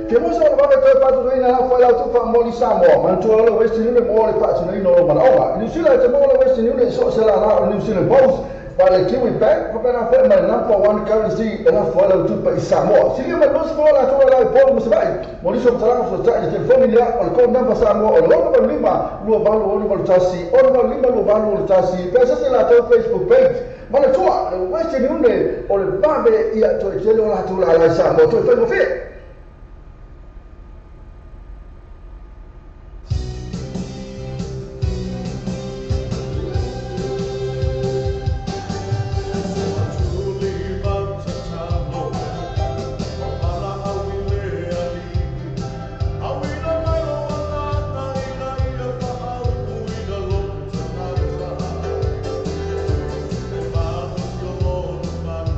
Ke mosa o le vave toe fa'atutoina lafo ai lau tupa moli Samoa manatua le Western Union mo le fa'atinoina o lou mala'oga. I Niu Sila e te maua le Western Union i so o se lalā o le New Zealand Post pa le Kiwi Bank fa'apena fo'i ma le number one currency e lafo ai lau tupa i Samoa. Silia mai 24 latou lalā i Upolu ma Sava'i mo nisi o matalaga feso'ota'i i le telefoni lea o le code number Samoa o le 685 28 61 685 28 61 pe asasi latou Facebook page. Manatua le Western Union o le vave ia toe tele o latou lalā i Samoa toe faigofie. Mana.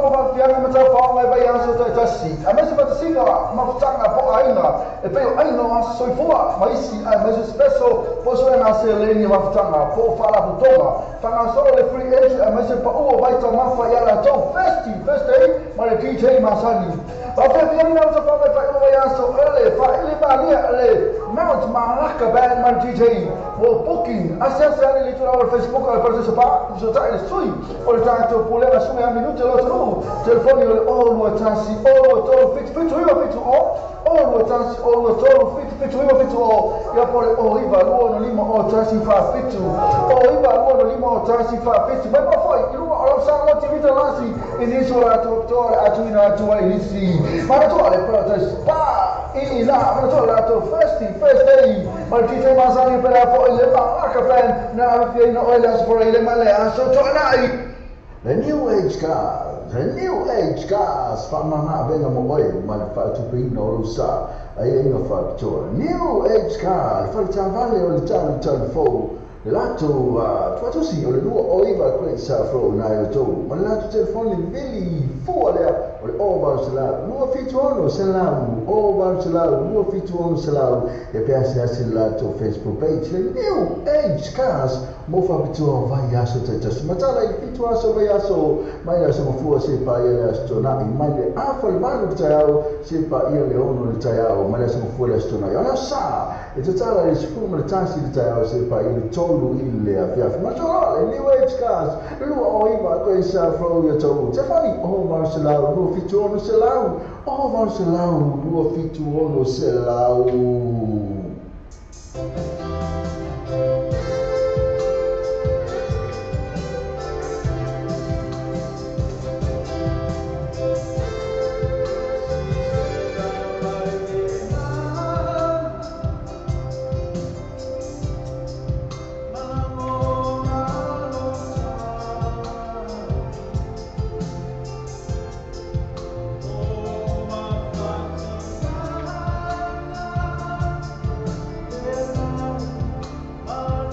mo fafiaga ma taufaoga e vaiaso ta'itasi aemaise fatasiga mafutaga po o aiga e pei o aiga o aso soifua ma isi aemaise special po o suega seleni o mafutaga po o faalapotoga fagasolo le free entry aemaise pa'ua o vaitaumafa ia latou festi first day ma le DJ masani. Fafiafiaga o tafaga e faaiuga vaiaso ele faaili malia le Mount Malaka Band ma le DJ mo booking asiasi ane le itulā o le Facebook o le Parataiso Pa fesota'i le sui o le tatou pulega suga ia minute lo atunuu telefoni o le 0 21 0 23 7 7 9 7 0 0 2 1 0 2 3 7 7 9 7 0 ia po le 0 9 2 6 5 0 1 4 7 0 9 2 6 5 0 1 4 7 mai mafoi i luga o lau Samoa TV talasi i nisi o latou toa le atuina atu ai nisi manatua le Paradise Pa i ina manatua latou festi first day ma le DJ masani pela fo'i le Malaka Band na afiaina oe le aso faraile ma le aso to'ana'i. The New Age Cars, The New Age Cars, whaamama avega mo oe ma le faatupeina o lou sa aiaiga faapitoa. New Age Car, le faletavale o le talu talu fou, le latou tuatusi o le 209 Great South Road nai outou, ma le latou telefoni vili fua lea o le 0 800 276 100 0 800 276 100 e pe asiasi le latou Facebook page le New Age Cars mo faapitoa vai aso taitasi matala i 7 aso vai aso mai le aso mafua se pa ia le aso tona'i mai le 7:30 le taeao se pa ia le 6 le taeao mai le aso mafua le aso tona'i o le aso sa e tatala i le 11 le taeao se pa ia le 3 i le afiafi matoloa le New Age Cars 209 Great South Road ia tou telefoni 0 800 276 100 0 800 276 100. Oh,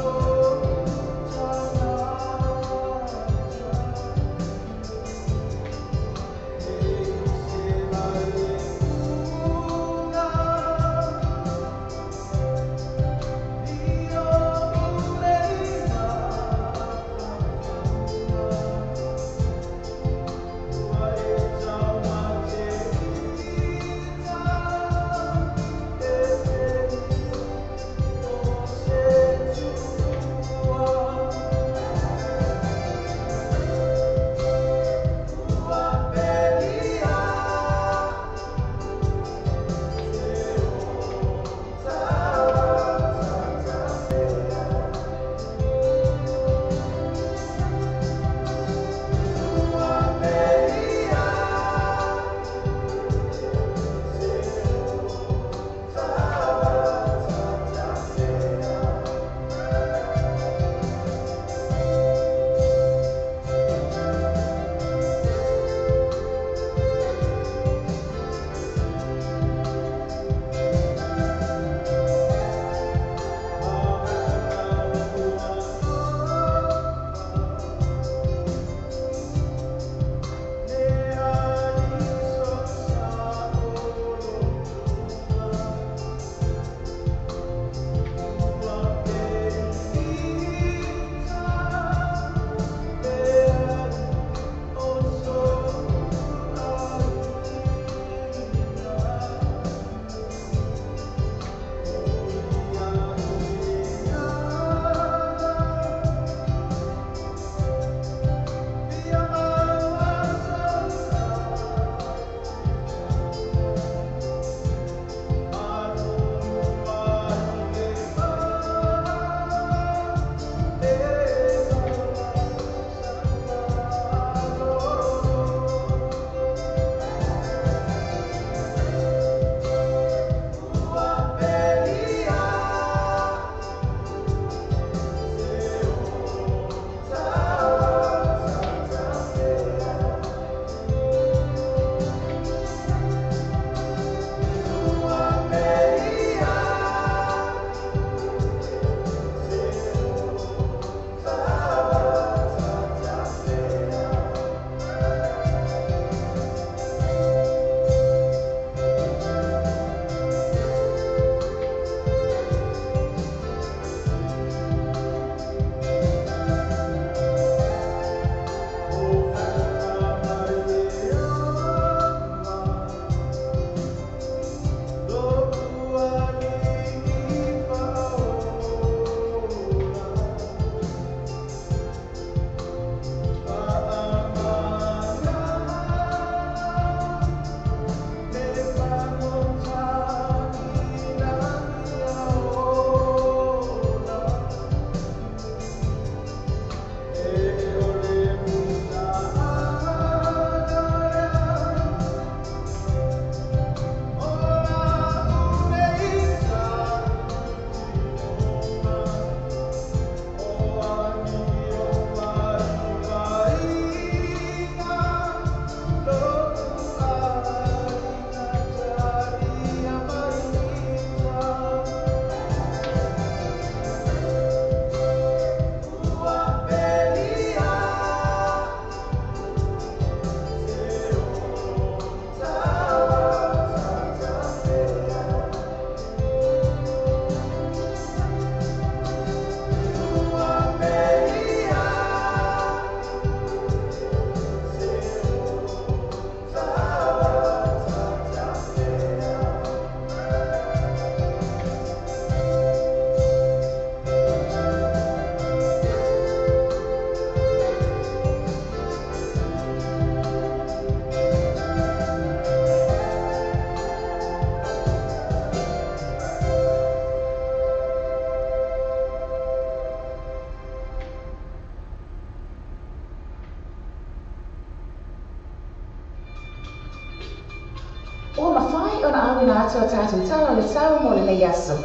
Ua mafai ona auina atu a tatou tala o le tau mo lenei aso,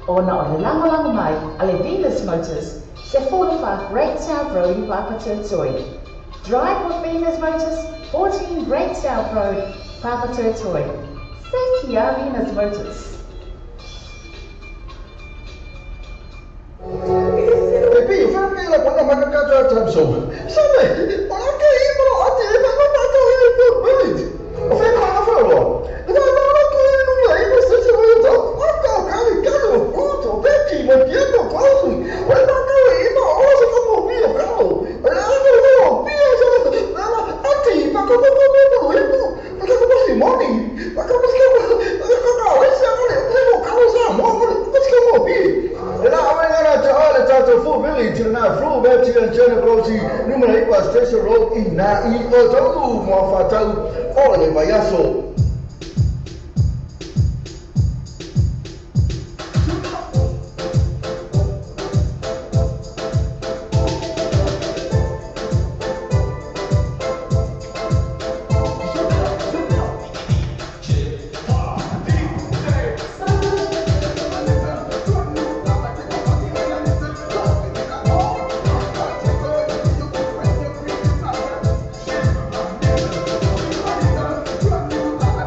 ona o le lagolago mai a le Venus Motors, 14 Great South Road i Papatoetoe. Drive with Venus Motors, 14 Great South Road, Papatoetoe. Thank you, Venus Motors. E pei o fea la kona maka ka ta ta so. Sabe, o la ke i mo ate e ma ma ta i po village. O fea ka na fa lo. Na na na ko i no la i mo se se mo to. O ka ka i ka no fruto, veggie, mo piano ko. O na ka i mo o se ka mo pi o ka. O la ko no pi o se na na ate pa ko ko ko ko i mo. Pa ko ko si moni. Pa ko ko ko ko ka o se ko le ko ka o sa mo ko ko ko mo pi. E la o na ta o le ta to fu village na flu veggie and chana brosi numero 8 Station Road i na i o tolu mo fatau o le vaiaso. Thank you.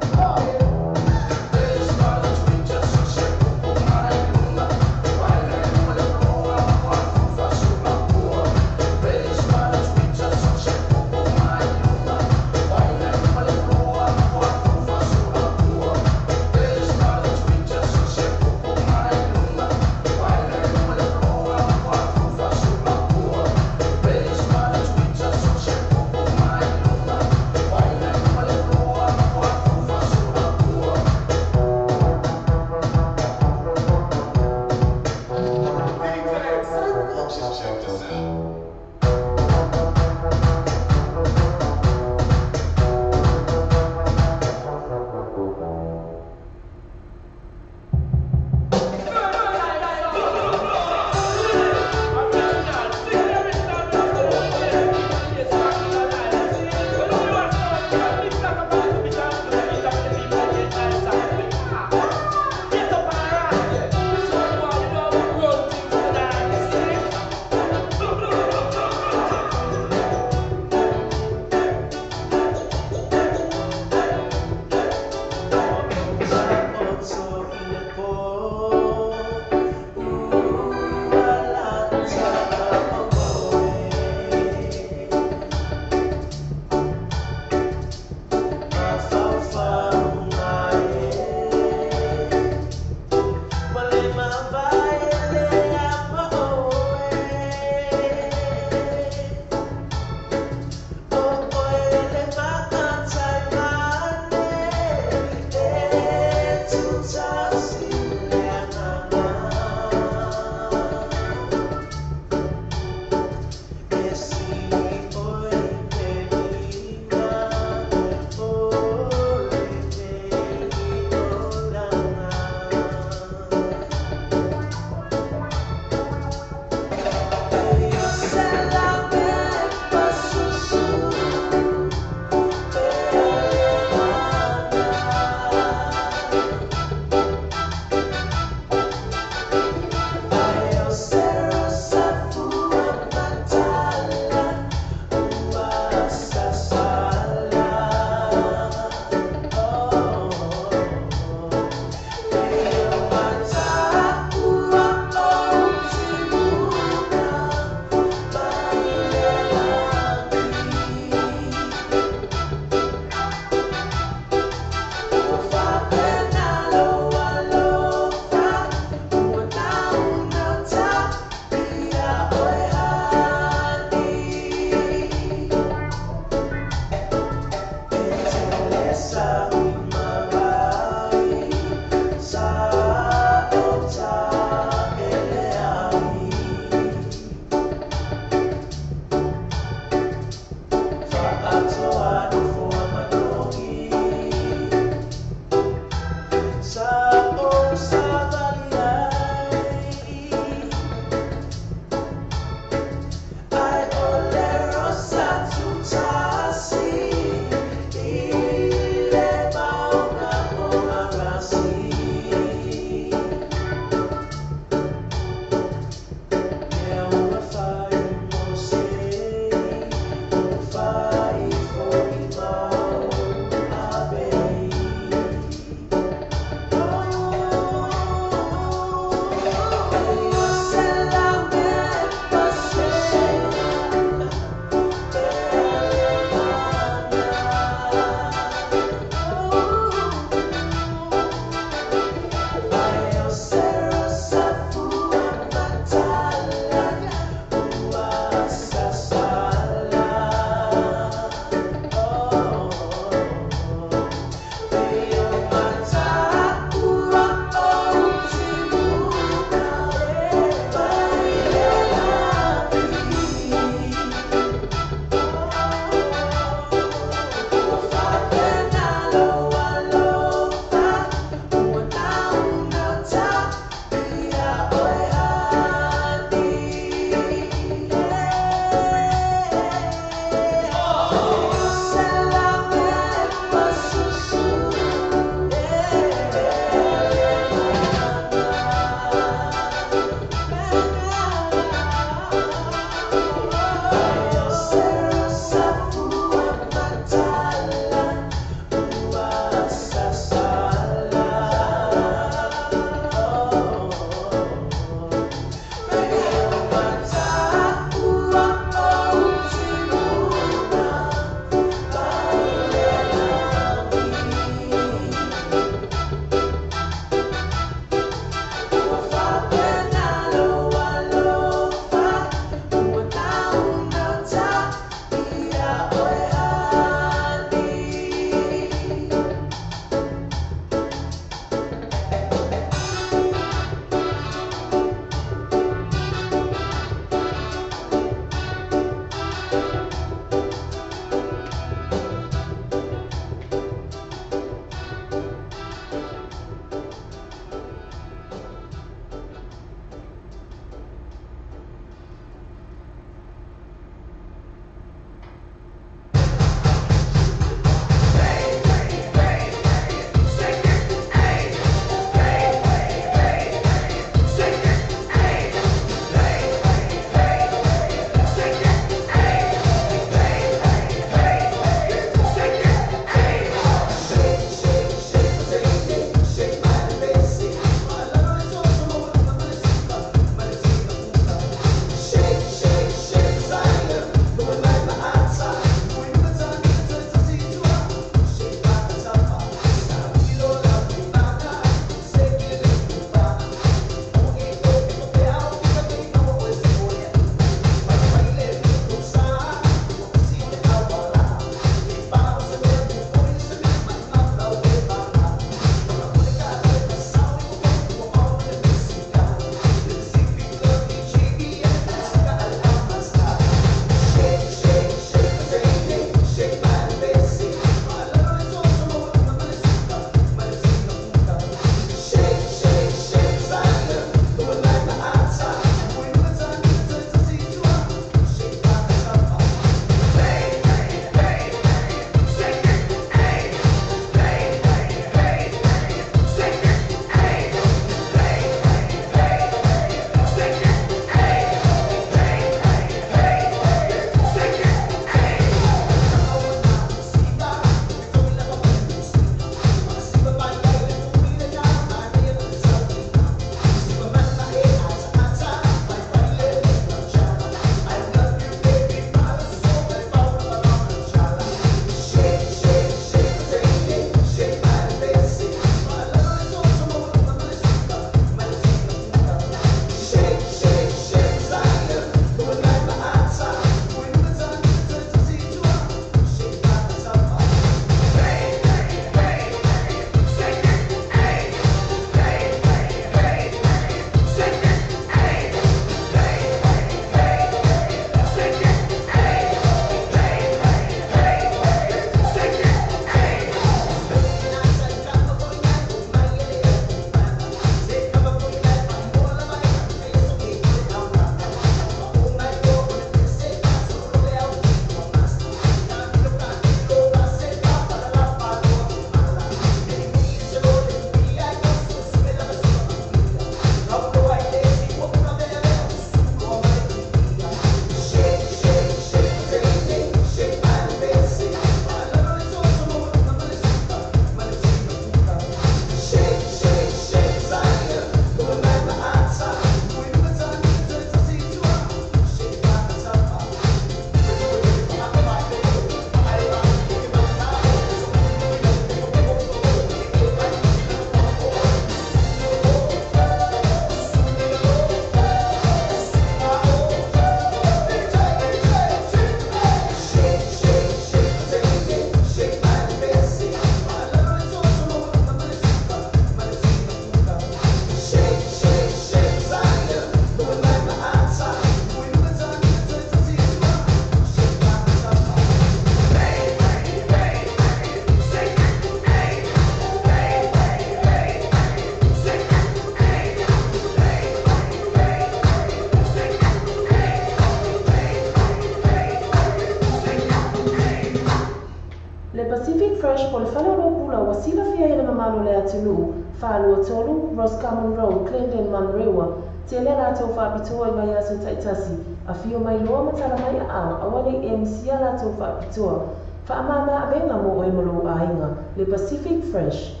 Fresh po le fale o pula ua silafia i le mamalu o le atunuu, 423 Roscommon Road, Clenden, Manurewa. Tele latou faapitoa i vaiaso taitasi, afio mai loa ma tala mai aao, aua nei e misia latou faapitoa. Faamama avega mo oe ma lou aiga, le Pacific Fresh.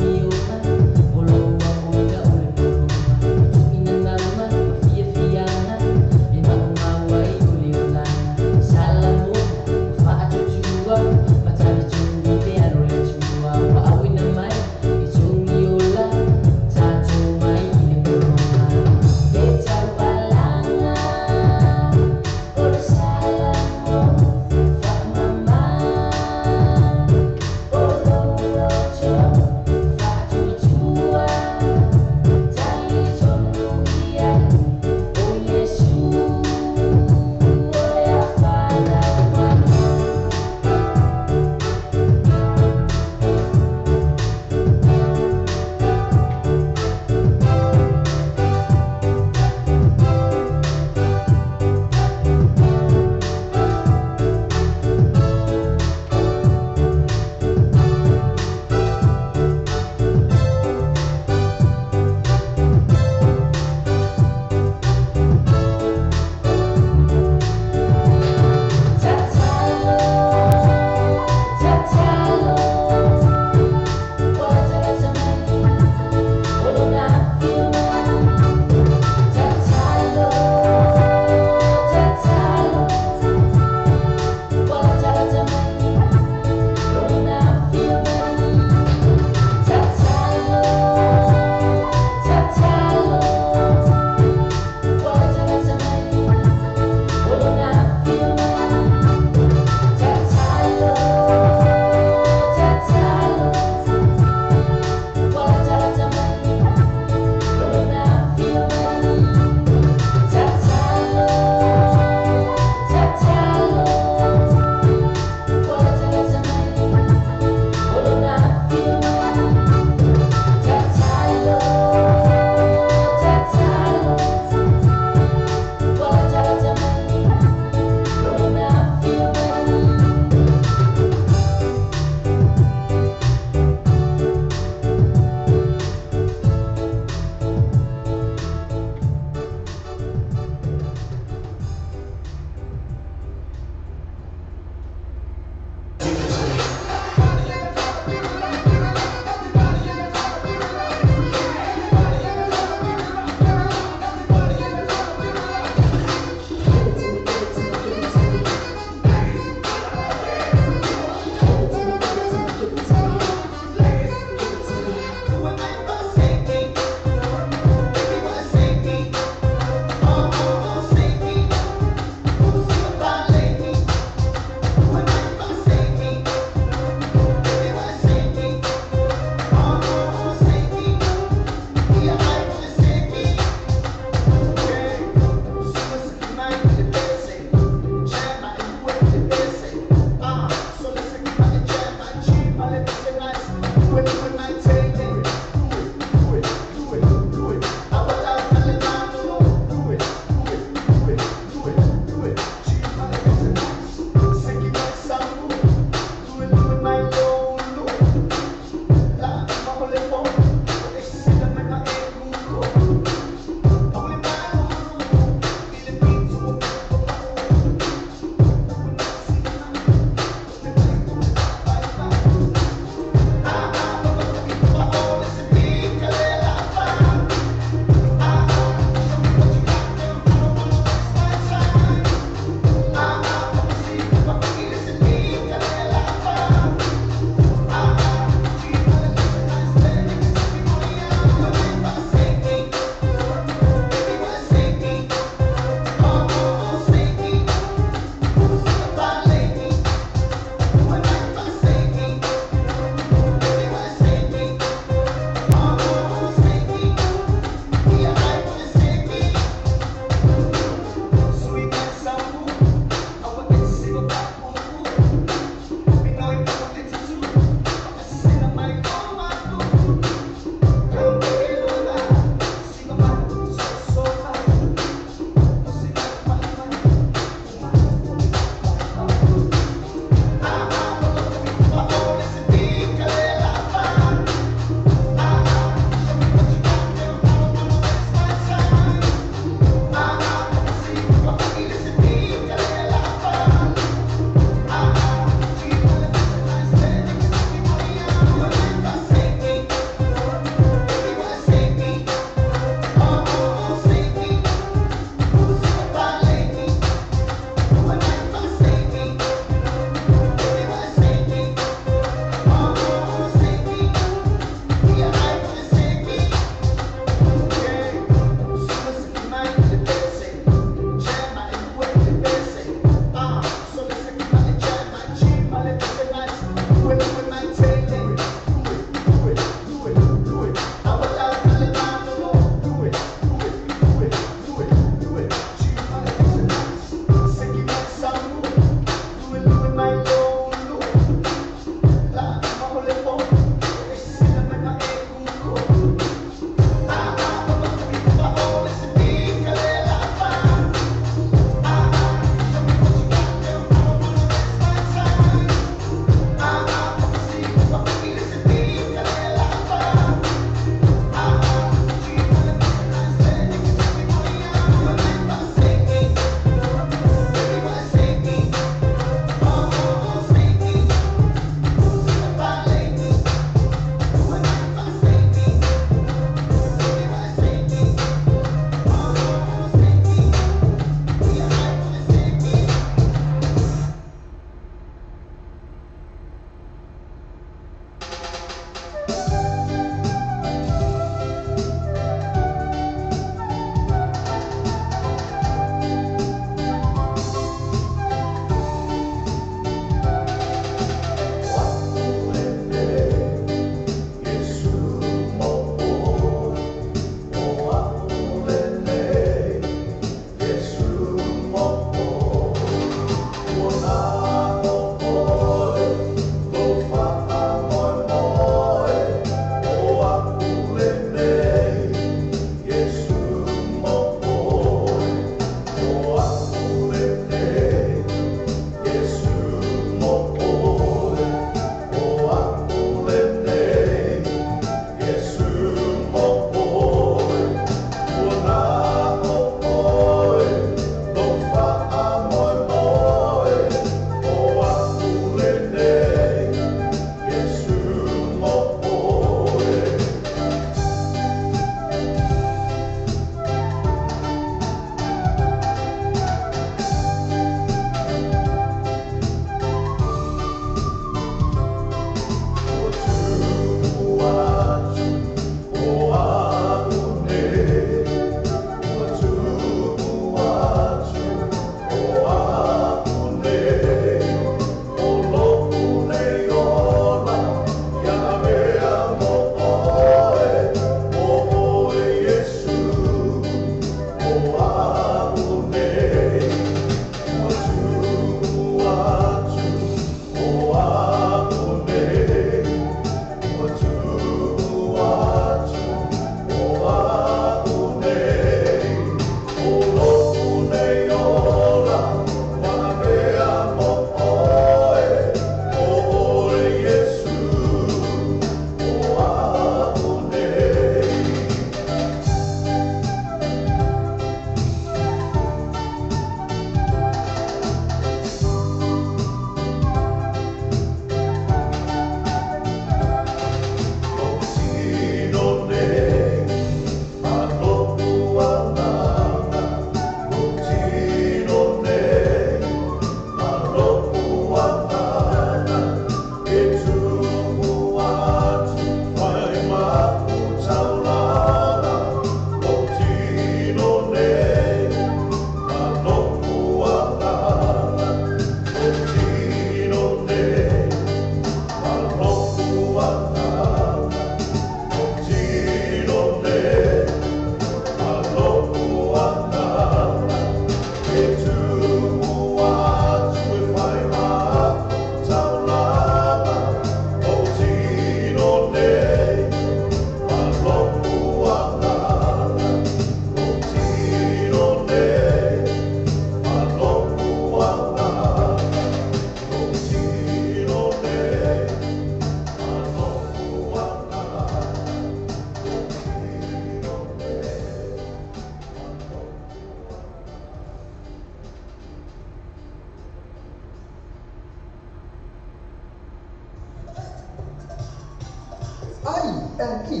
N E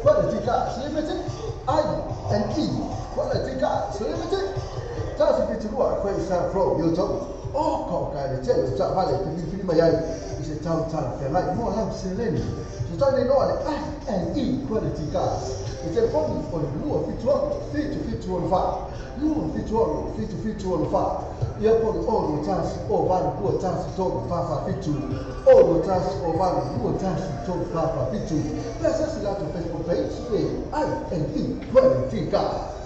Quality Cars Limited. I N E Quality Cars Limited. Tasi fitu lua Quayside Road, Milton. O ka le tele o taavale e te filifili mai ai i se tau talafeagai mo lau seleni. So tau nei loa le I N E Quality Cars. Le telefoni o le 276 7764, 276 7764. Ia po le 021 082 1344 7, 021 082 1344 7. Pe asasi latou Facebook page e I N E Quality Cars.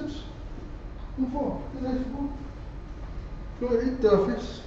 6, 4, 3, 4. Go eat the fish.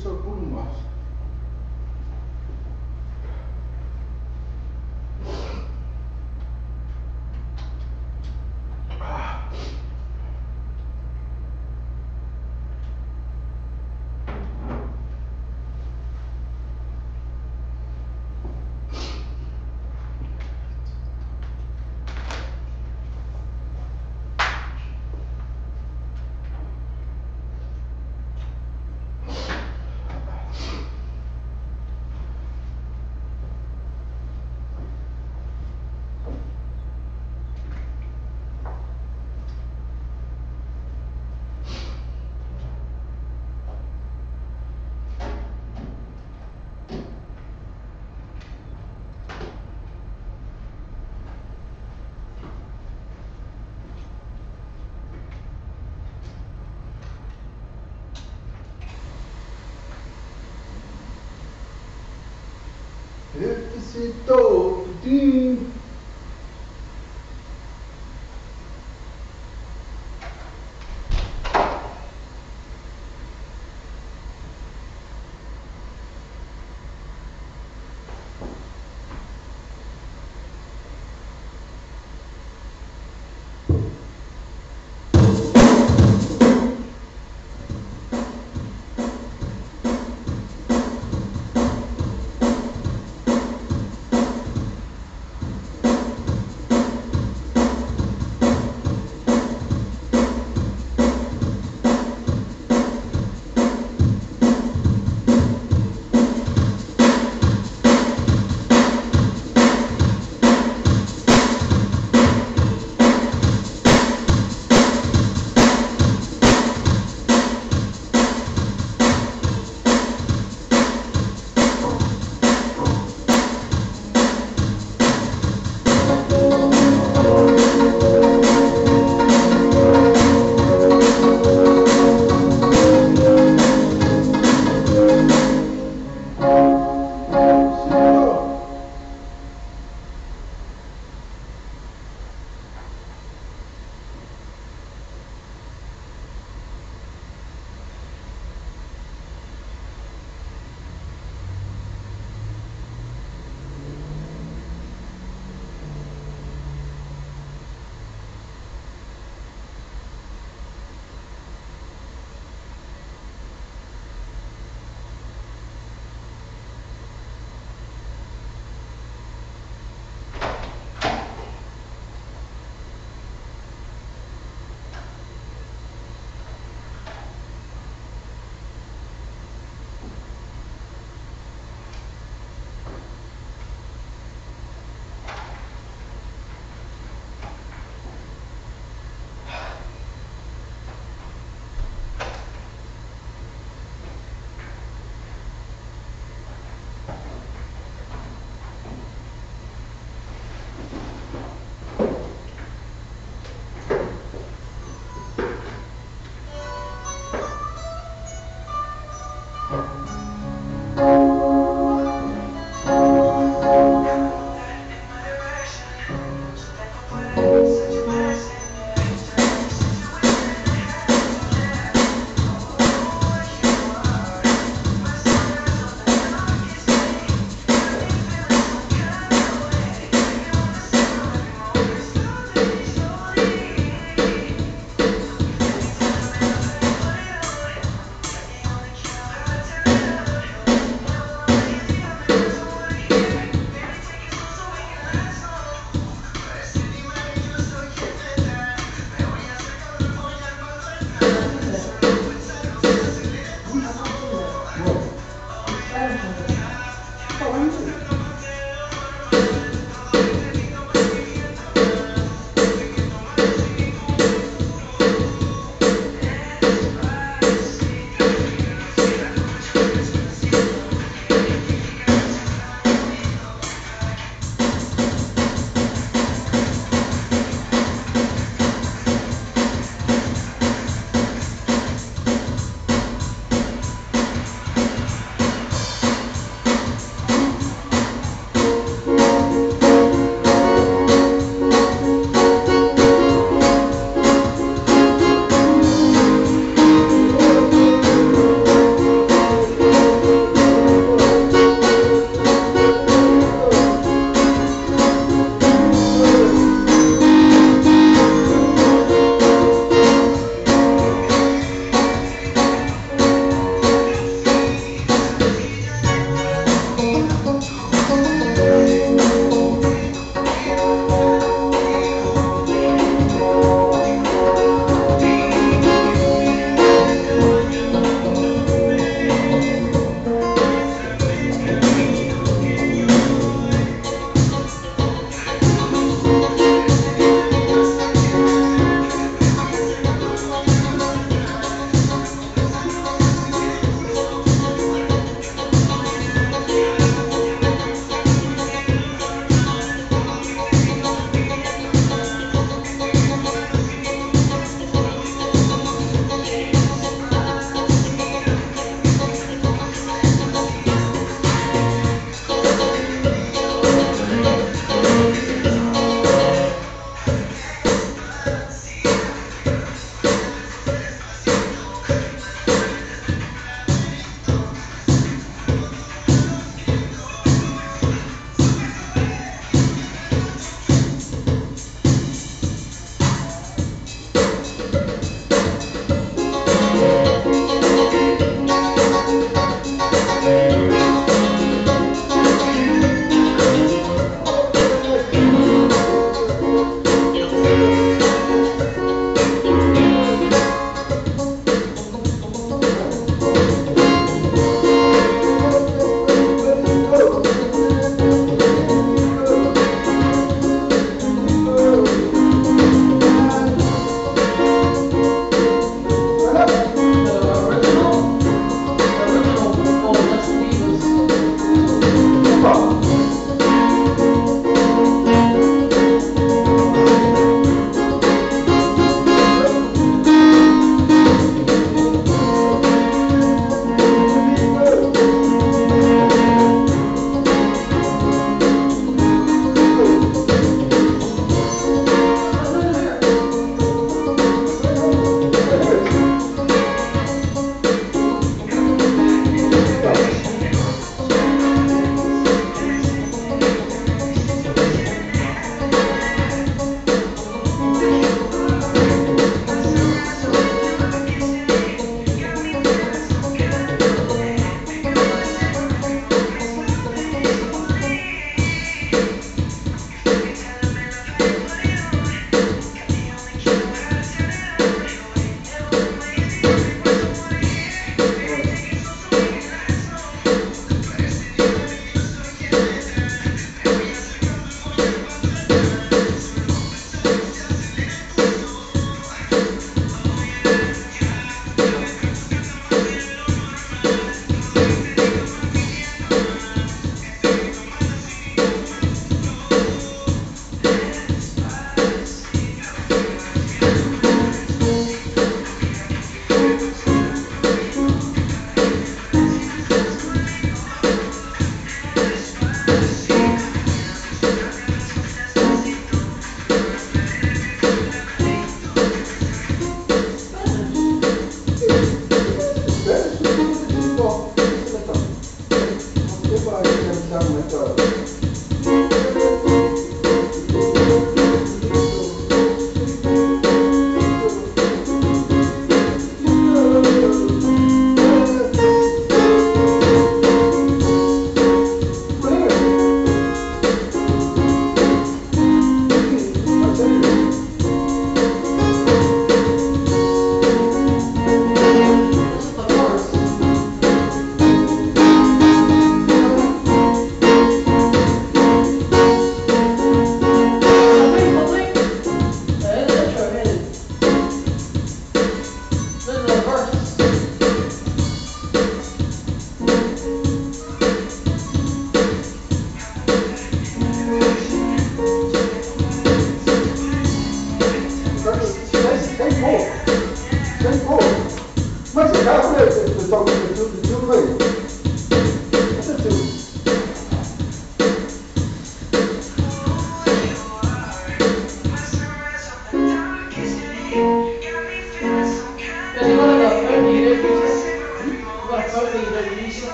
Tutusa Bruno Mars. Felicito.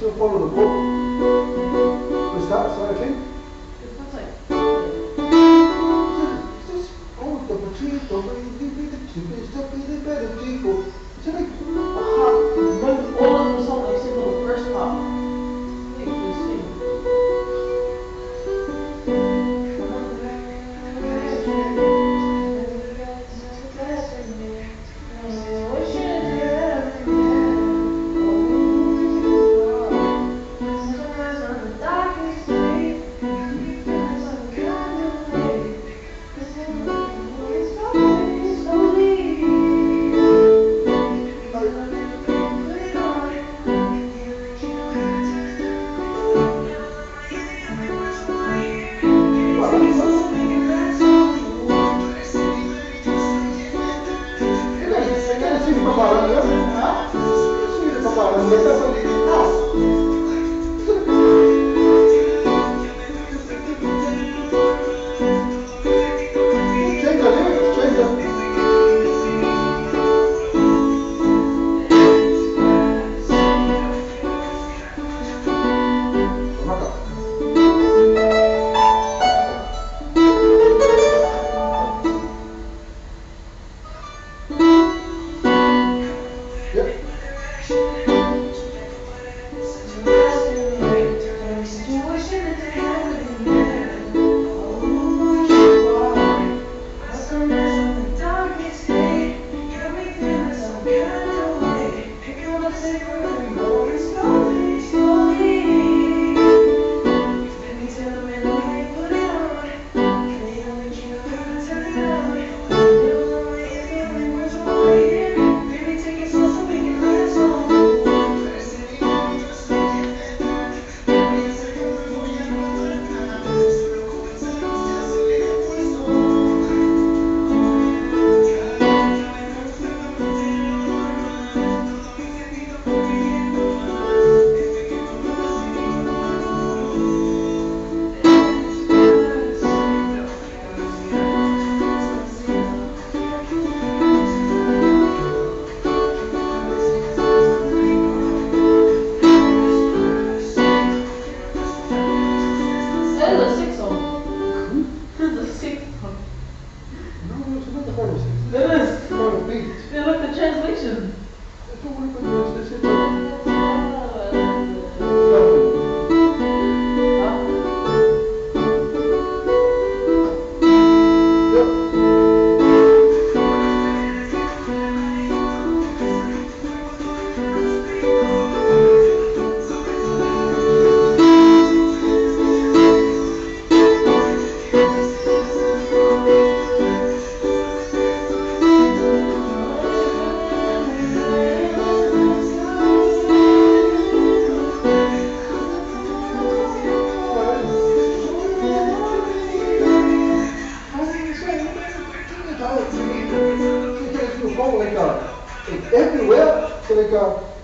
Still follow the book. We start okay? It sounds like. Just oh the potato, All of them sound like simple the first part. Wait, let's see.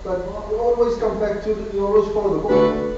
But you always come back to the, you always follow the book.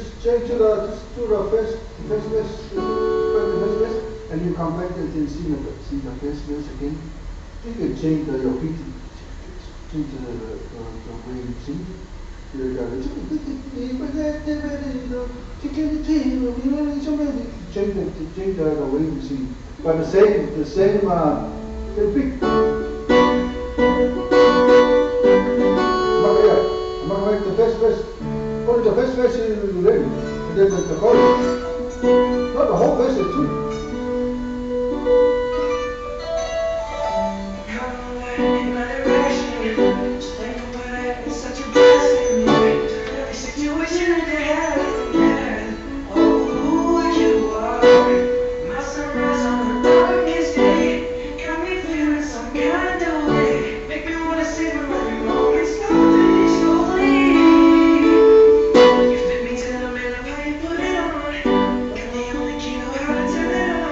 Just change to the just to the first verse, first verse, and you come back and then see the first verse again. You can change your pitch, change the way you sing. You go, change the way you sing. But the same big. The first verse, only the first verse is ready, and then the chorus. Not the whole verse is too. Put it on.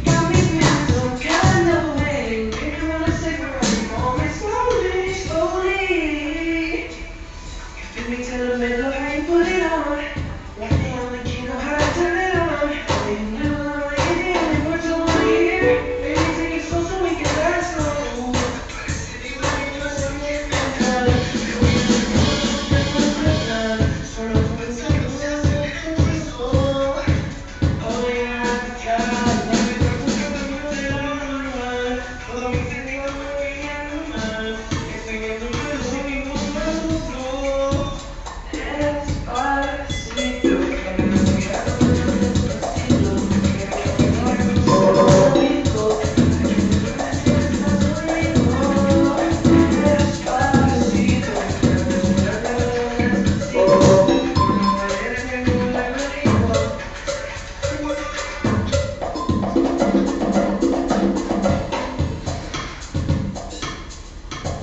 Got me feeling some kind of way. Make me wanna savor every moment slowly.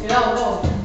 Yeah, no.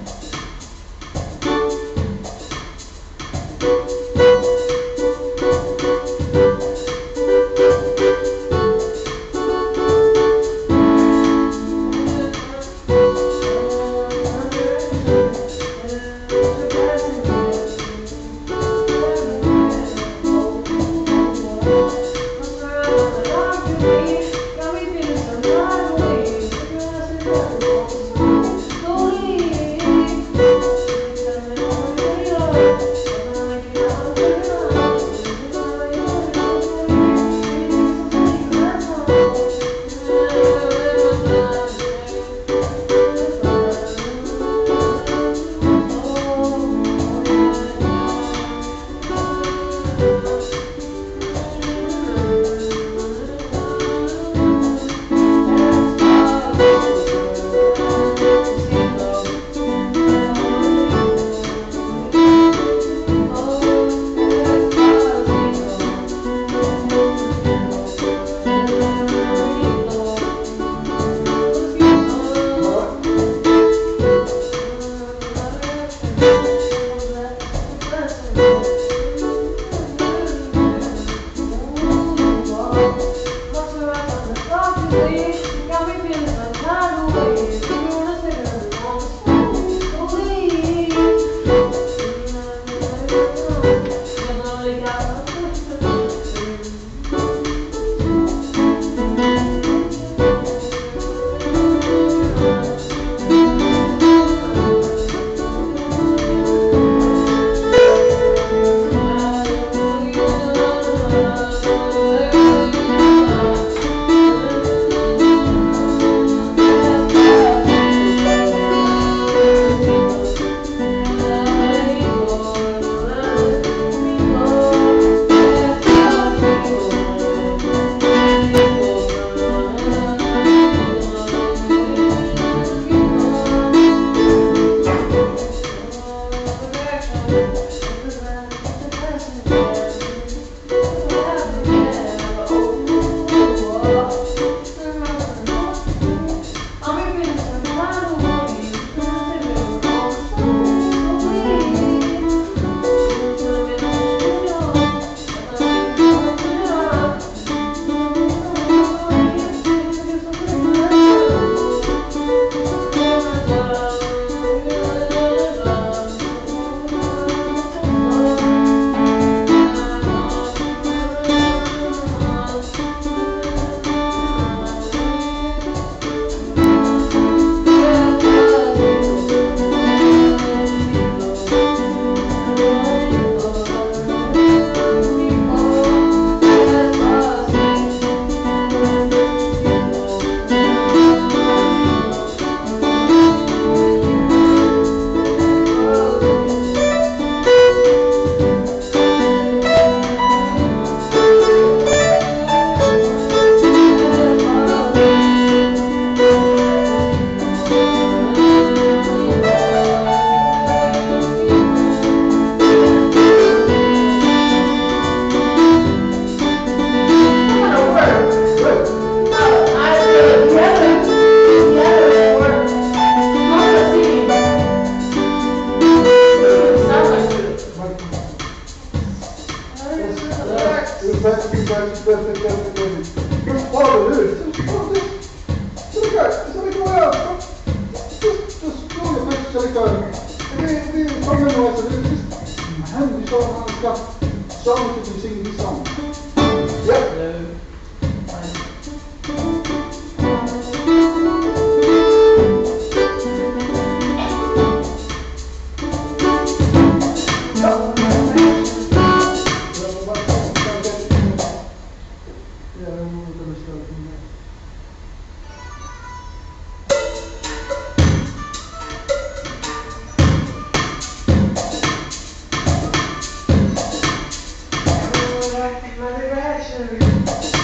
My direction.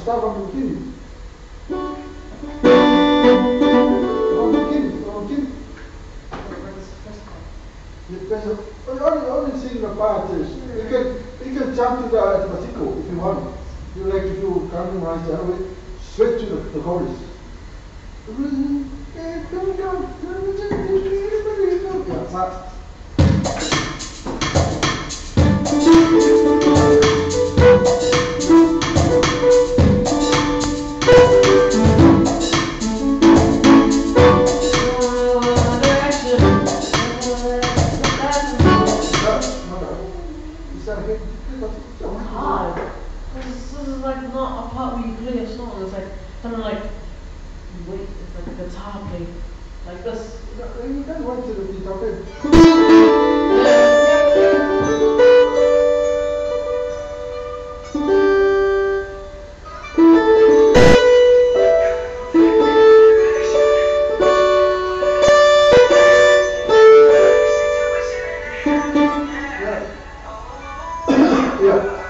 Start from the beginning. From the beginning, from the beginning. Only sing the part is you can jump to the Patiko if you want. You like if you can't memorize the other way, straight to the chorus. Yeah, Hard. This is like not a part where you play a song. It's like kind of like you wait. It's like a guitar play, like this. You can wait till the guitar play. Yeah.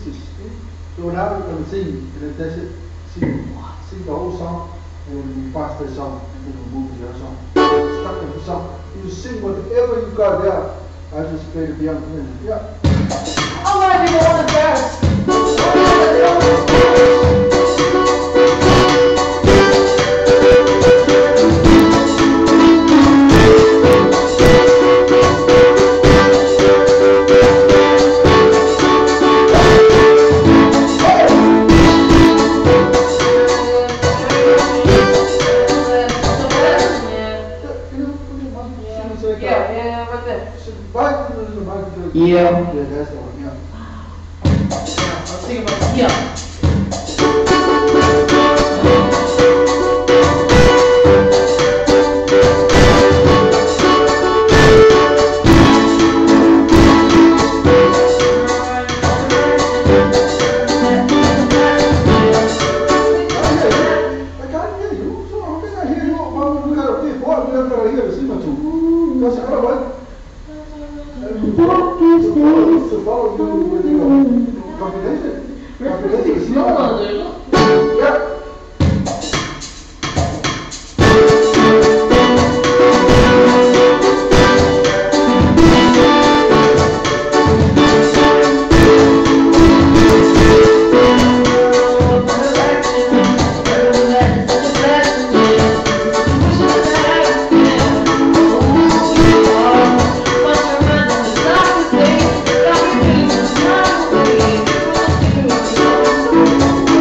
pieces. So now you're gonna sing, and then that's it. Sing the whole song, and then we pass the song, and then we move to the other song. Stuck in the song. You sing whatever you got there. I just play the piano. Yeah. I wanna be the one embarrassed. I wanna be the one embarrassed. Yeah, right there. Yeah. Yeah, that's the one, yeah. I was thinking about, yeah. I can't hear you. So how can I hear you? We gotta play ball, we gotta hear the singer too. Because otherwise, to follow you with your combination. Combination is not. Yeah.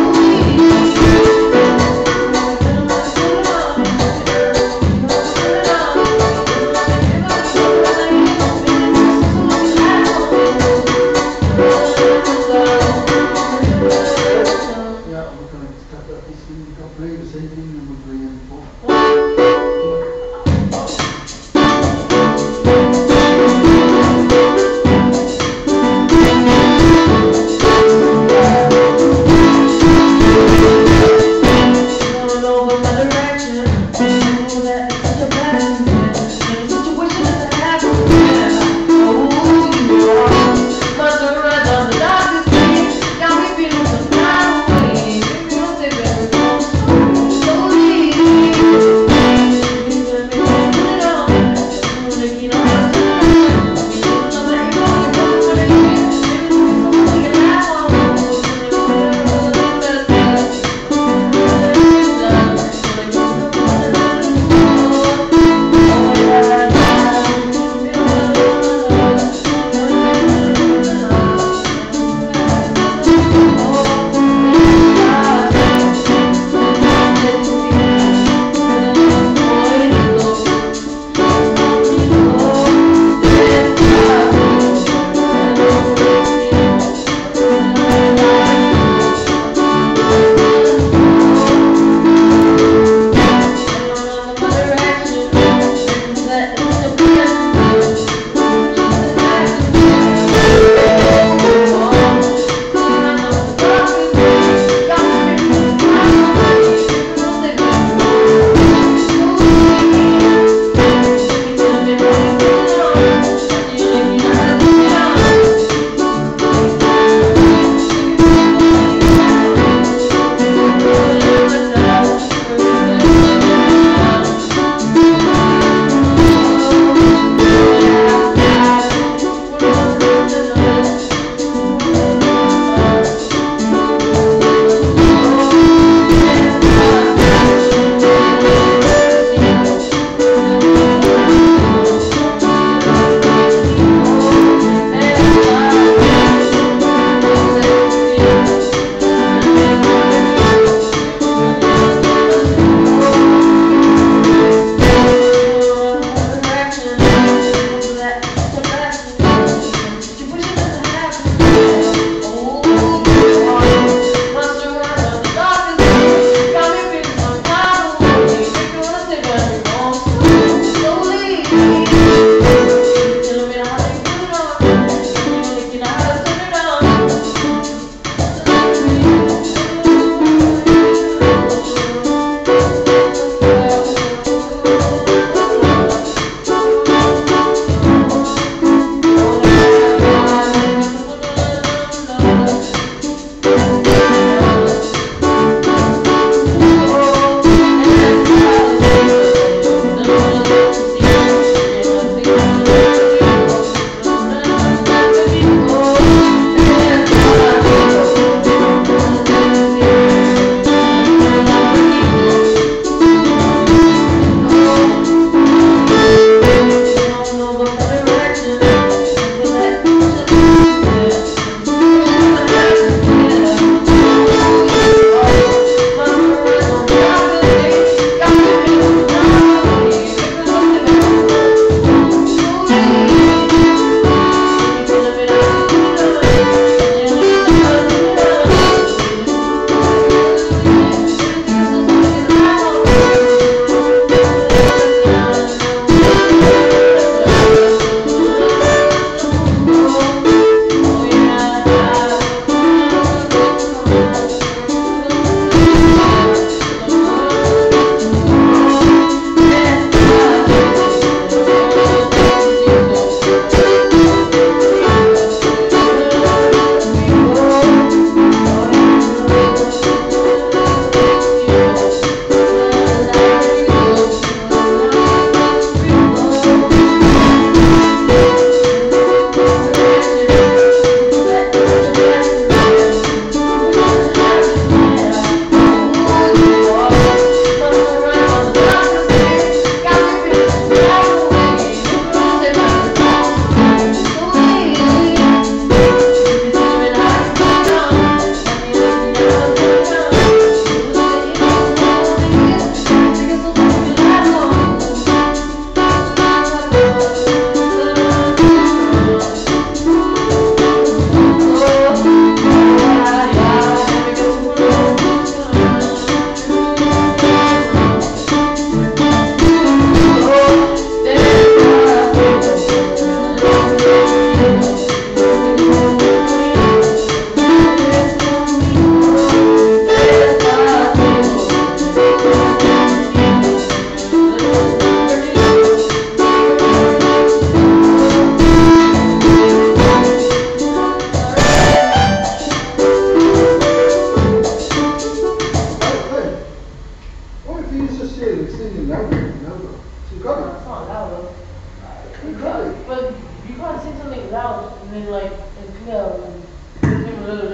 Thank you.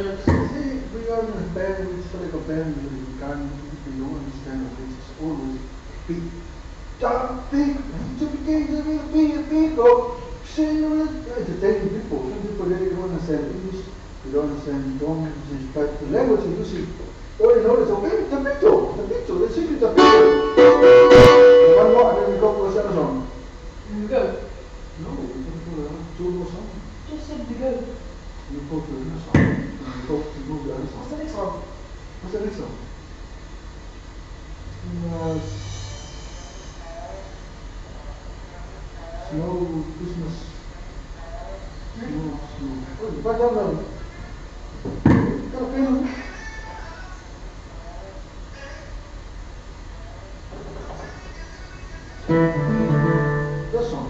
lyrics. See, we are in a band, it's like a band, you can't, you don't understand the lyrics. It's always B, da, B, B, B, B, B, go. Entertaining people. Some people, they don't understand English, they don't understand Tongan, but the language you see, they already know it's okay, the pito, let's sing the pito. One more, and then we go for the second song. We go. No, we don't go to two more songs. Just said we go. We go to the next song. We go to the other song. What's the next one? What's the next song? Snow Christmas. Snow, snow. Oh, back down now. Got a pen. This song.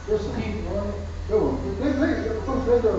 This song. Go on. Play, play. Come play the.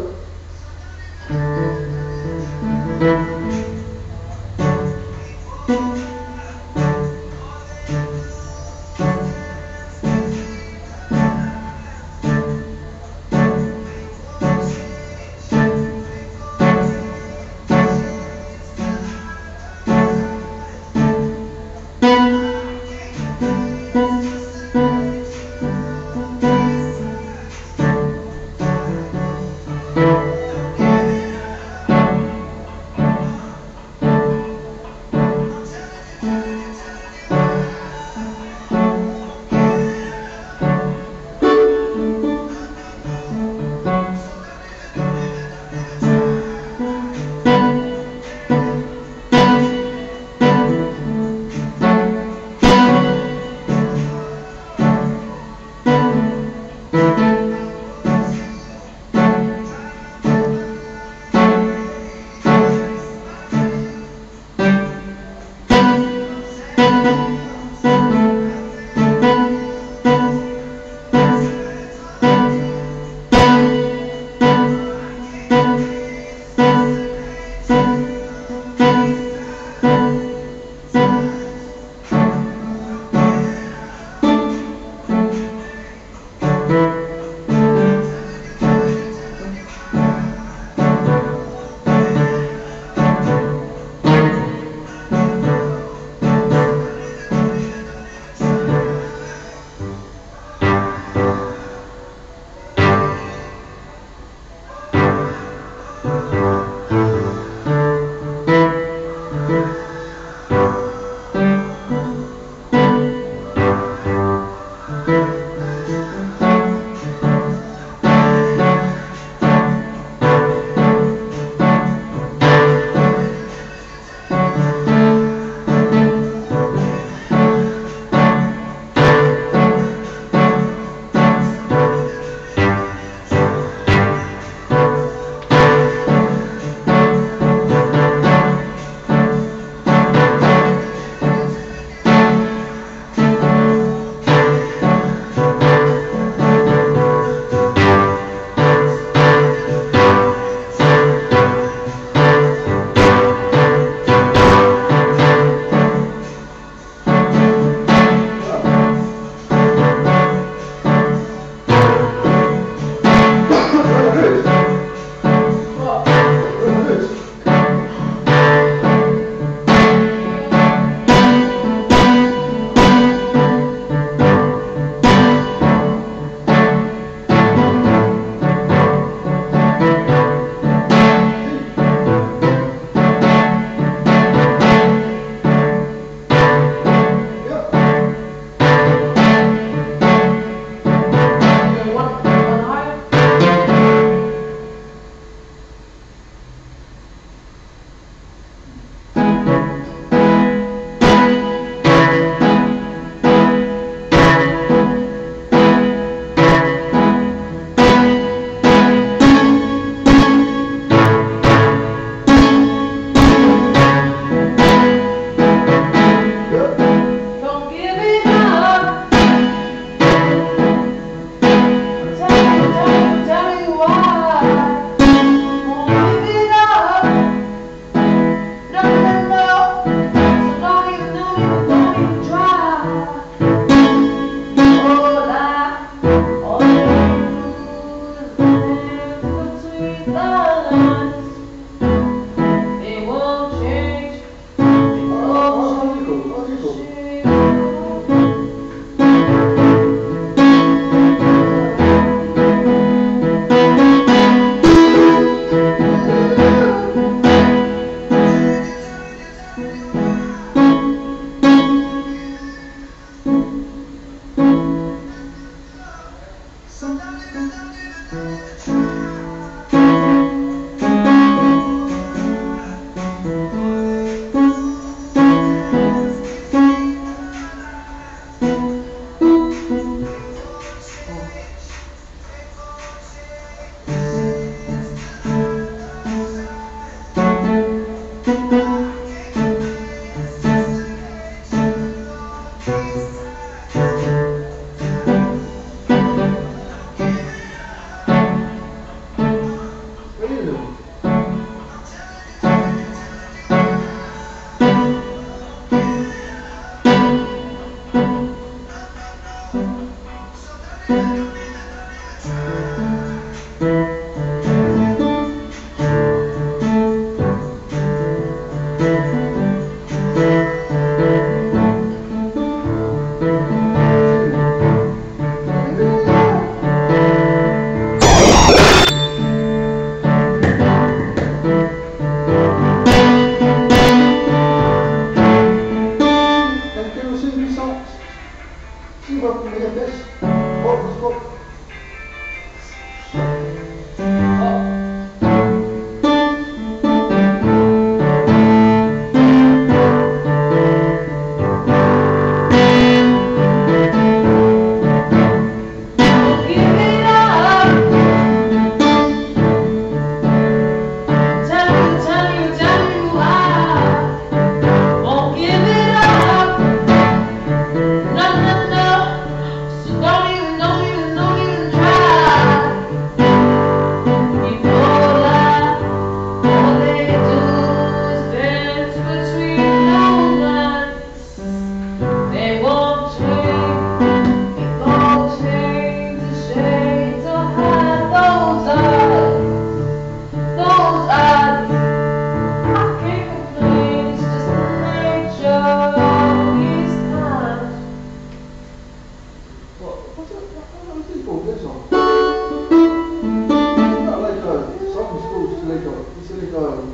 Like a, it's like a,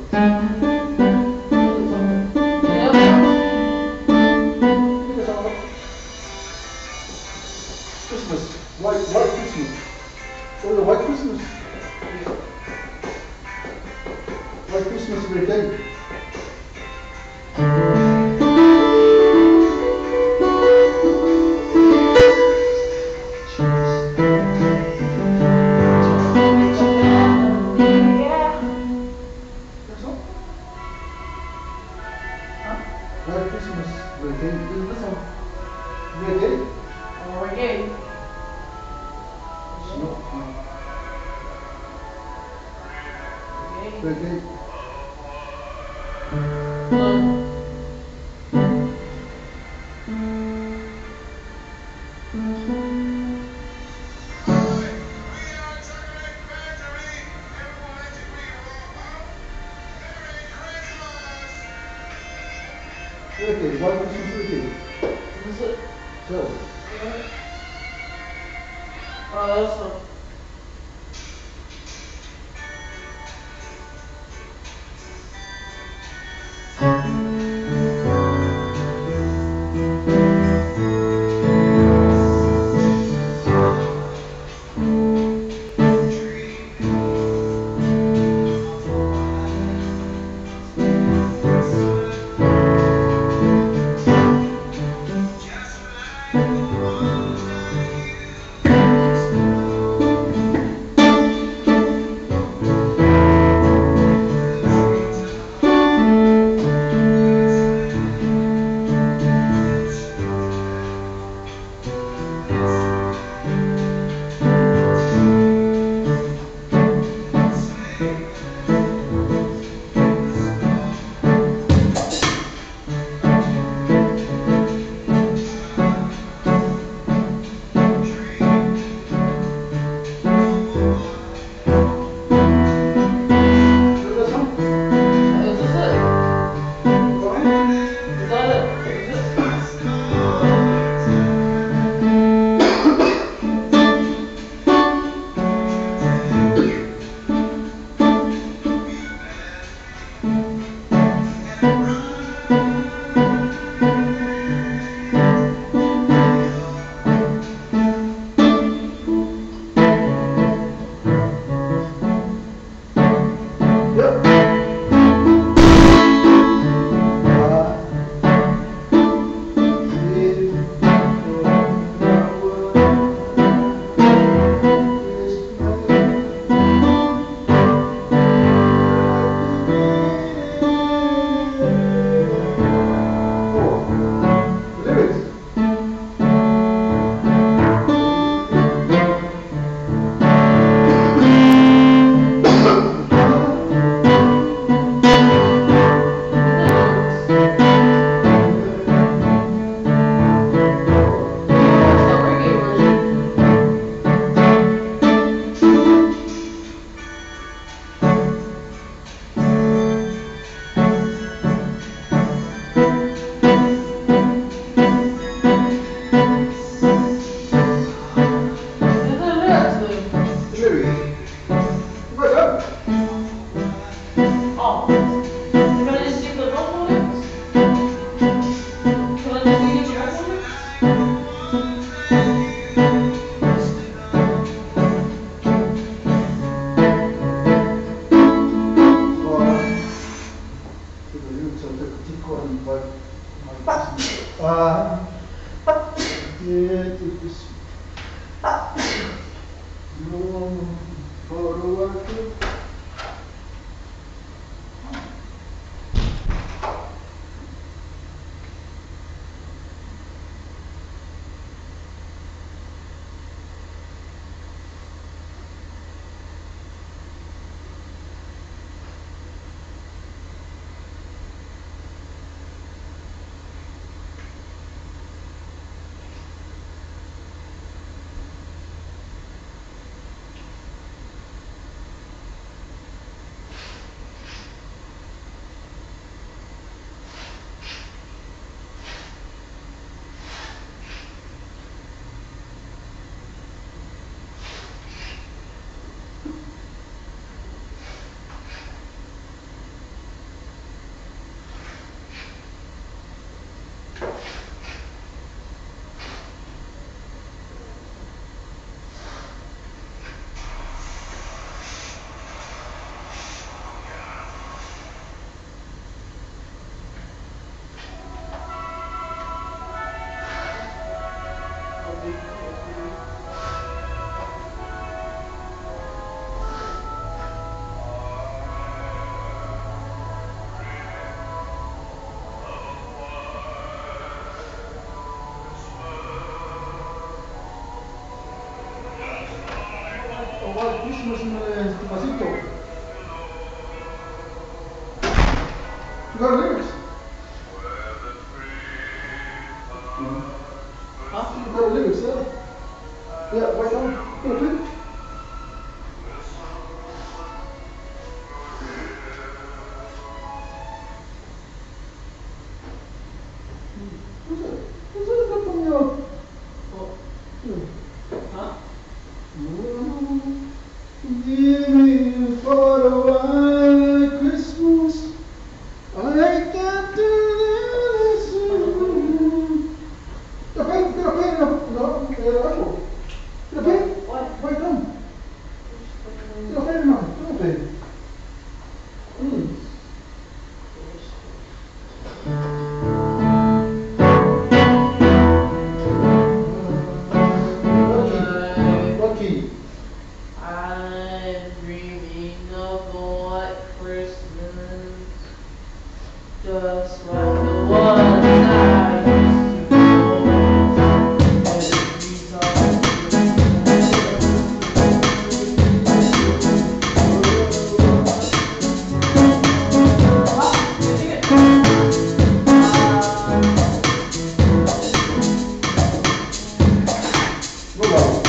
Christmas, white Christmas. So the white Christmas. White Christmas reggae. Yeah. That's all. Huh? White Christmas reggae. Is this one? Reggae? Oh, reggae. It's not. Reggae. Reggae. Look. Reggae. White Christmas reggae. Is this it? So, Yeah. Oh, that's one. you know that song? Is this it? Go ahead. Is that it? Is it? Yep. Lyrics. What's the reggae version? Is there lyrics though? Lyrics. Well done. Oh. Can I just skip the vocal lyrics? Can I just skip the vocal lyrics? Forgot the lyrics. Huh? Forgot the lyrics, yeah. Yeah, wait on. Yeah, please. Who's that? Who's that from your... What? Yeah. Huh? Give me for a white Christmas. I can't do this. The pain, the pain, no, no, the pain. What? Wait, come. The pain, no, the pain. What key? I'm dreaming of a white Christmas, just like the ones I used to know. Every time. No problem.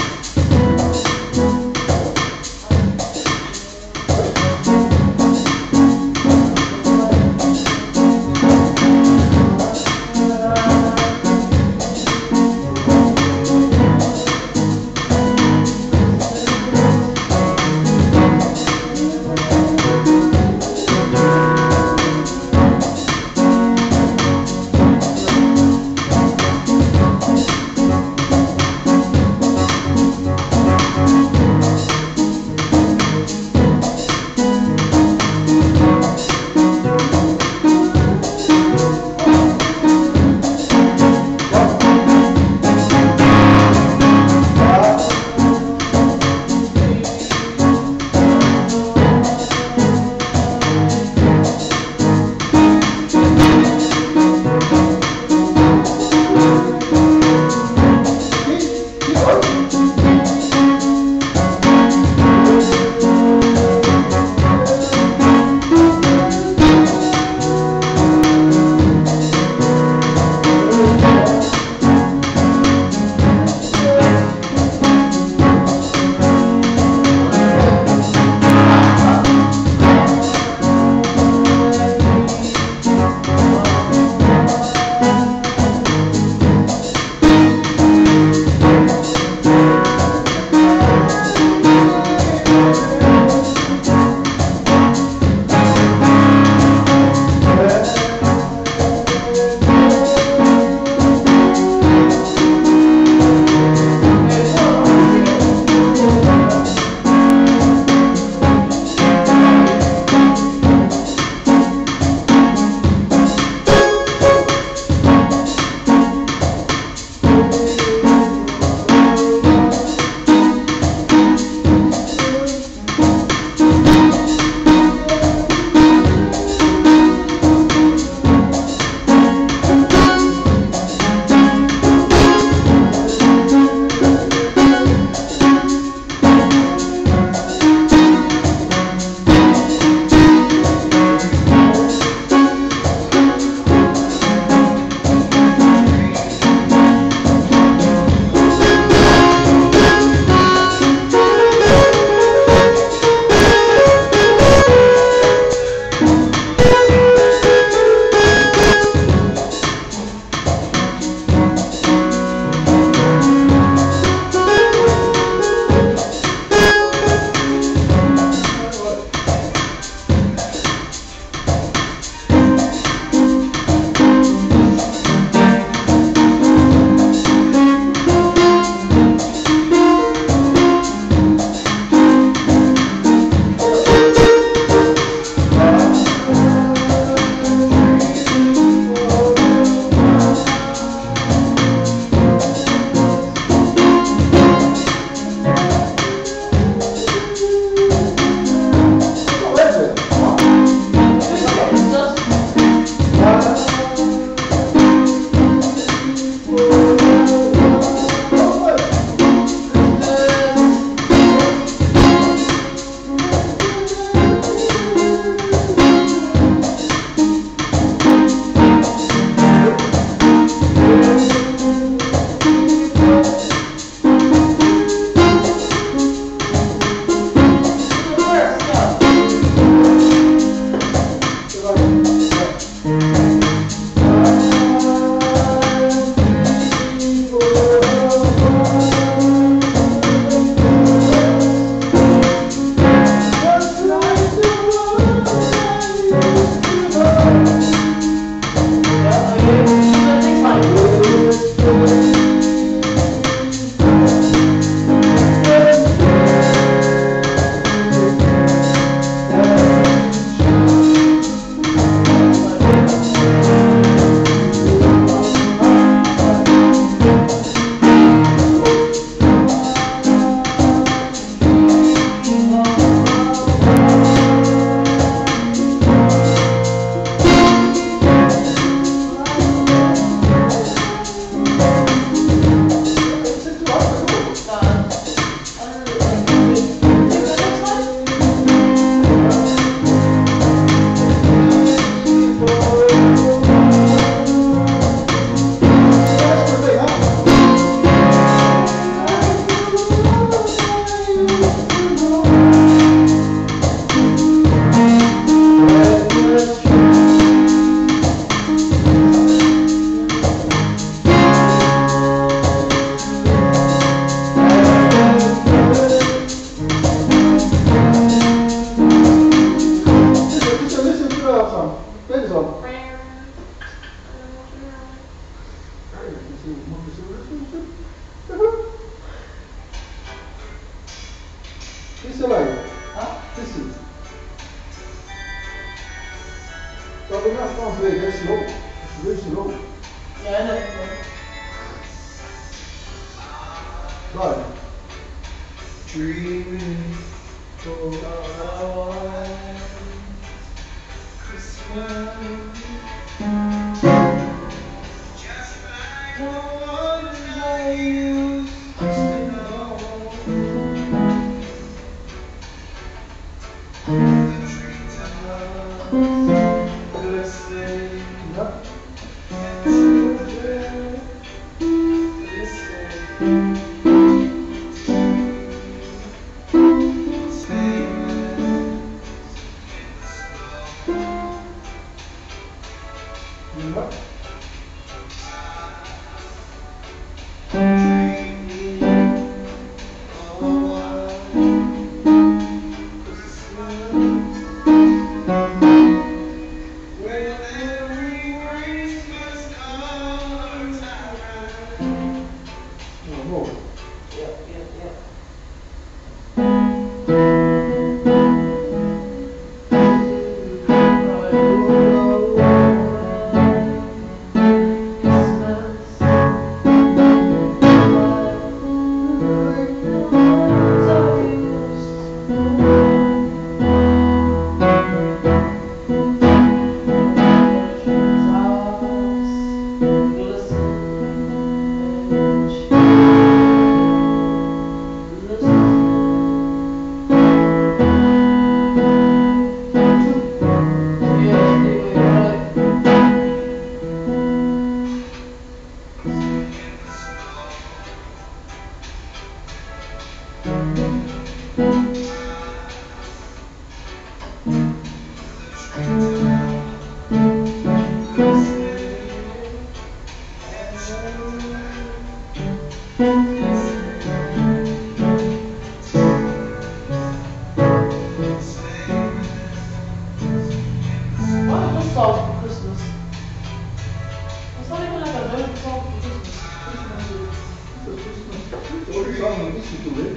that song. Play the song. This is like, Huh? this is. But we're not going to play very slow. It's very slow. Yeah, I know. Right. Dreaming for a white Christmas. Just like the ones I used to know. The treetops glisten Yeah. and children listen. Sleigh bells in the snow. Yeah. Dreaming of a white Christmas, when every Christmas card I write. No more. Yeah. Christmas, like the ones I used to know. Treetops glisten and children listen. Yeah, anyway, right. Why is this song for Christmas? It's not even like a known song for Christmas. It's a Christmas. It's the only song we listen to, eh?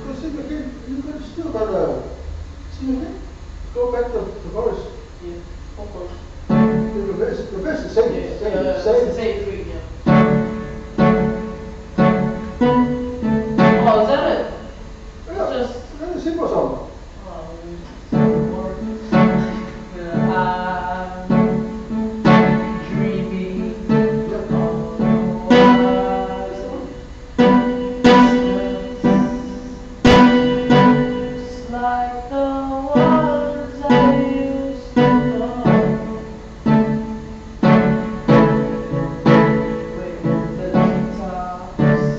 Go sing again. You could still got a sing again. Go back to the chorus. Yeah, of course. The verse is same, Yeah, same, it's same. the same three, yeah. Oh, is that it? Yeah, Just very simple song. oh, it's boring. Yeah, I'm dreaming Yeah. of a white Christmas, just like the ones I used to know. With the treetops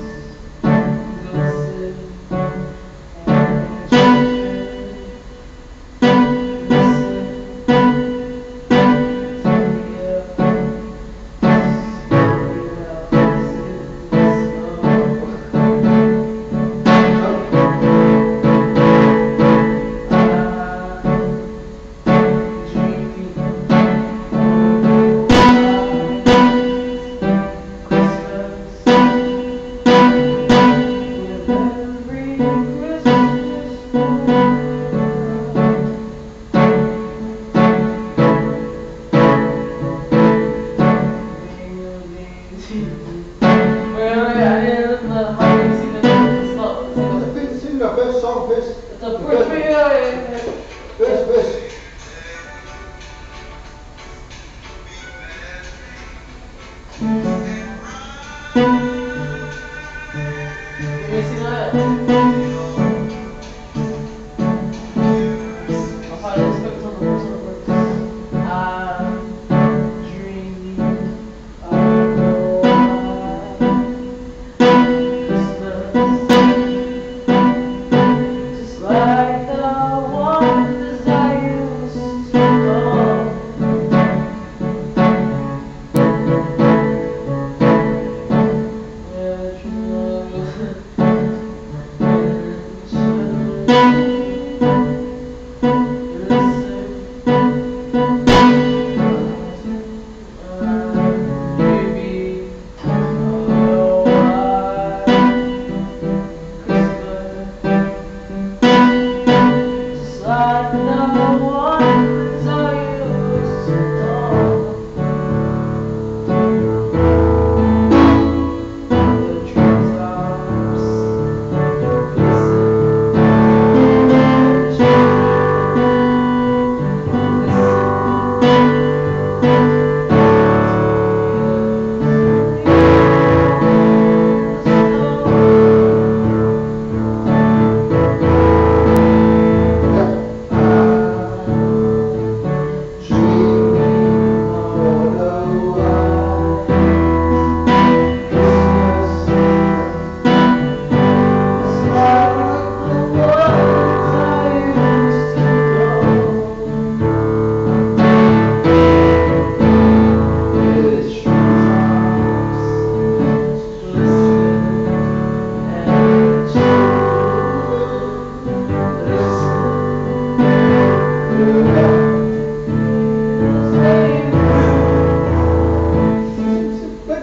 glisten and children listen to hear sleigh bells in the snow. One verse. The first, yeah. First verse. You see that? I'll probably just focus on the first one first. I'm dreaming of a white Christmas, just like the ones I used to know. Where true love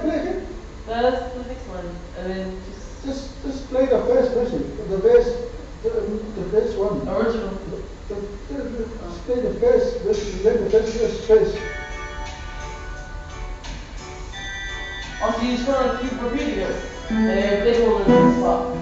Play it. That's the next one. And then just Just play the first version, the verse, the first one. Original. Just play the first verse, let the first verse first. Also, you just want to keep repeating it. And then they will in the spot.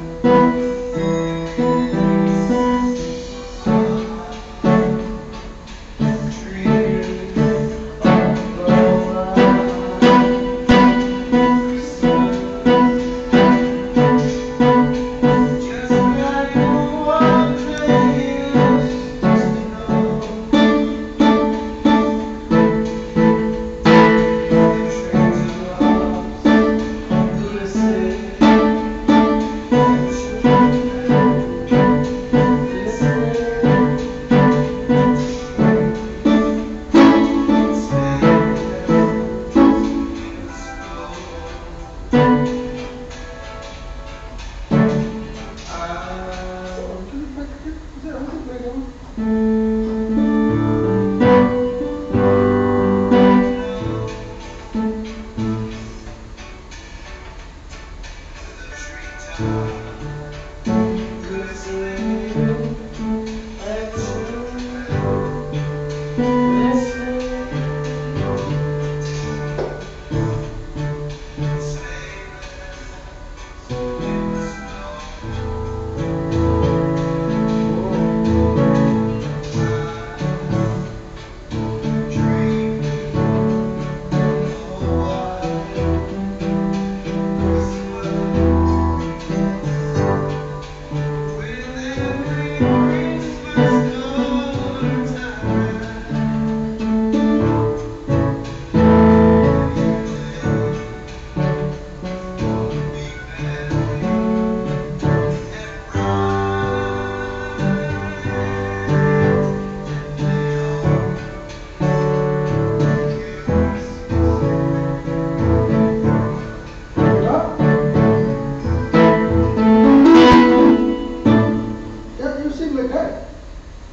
Yeah, you sing like that.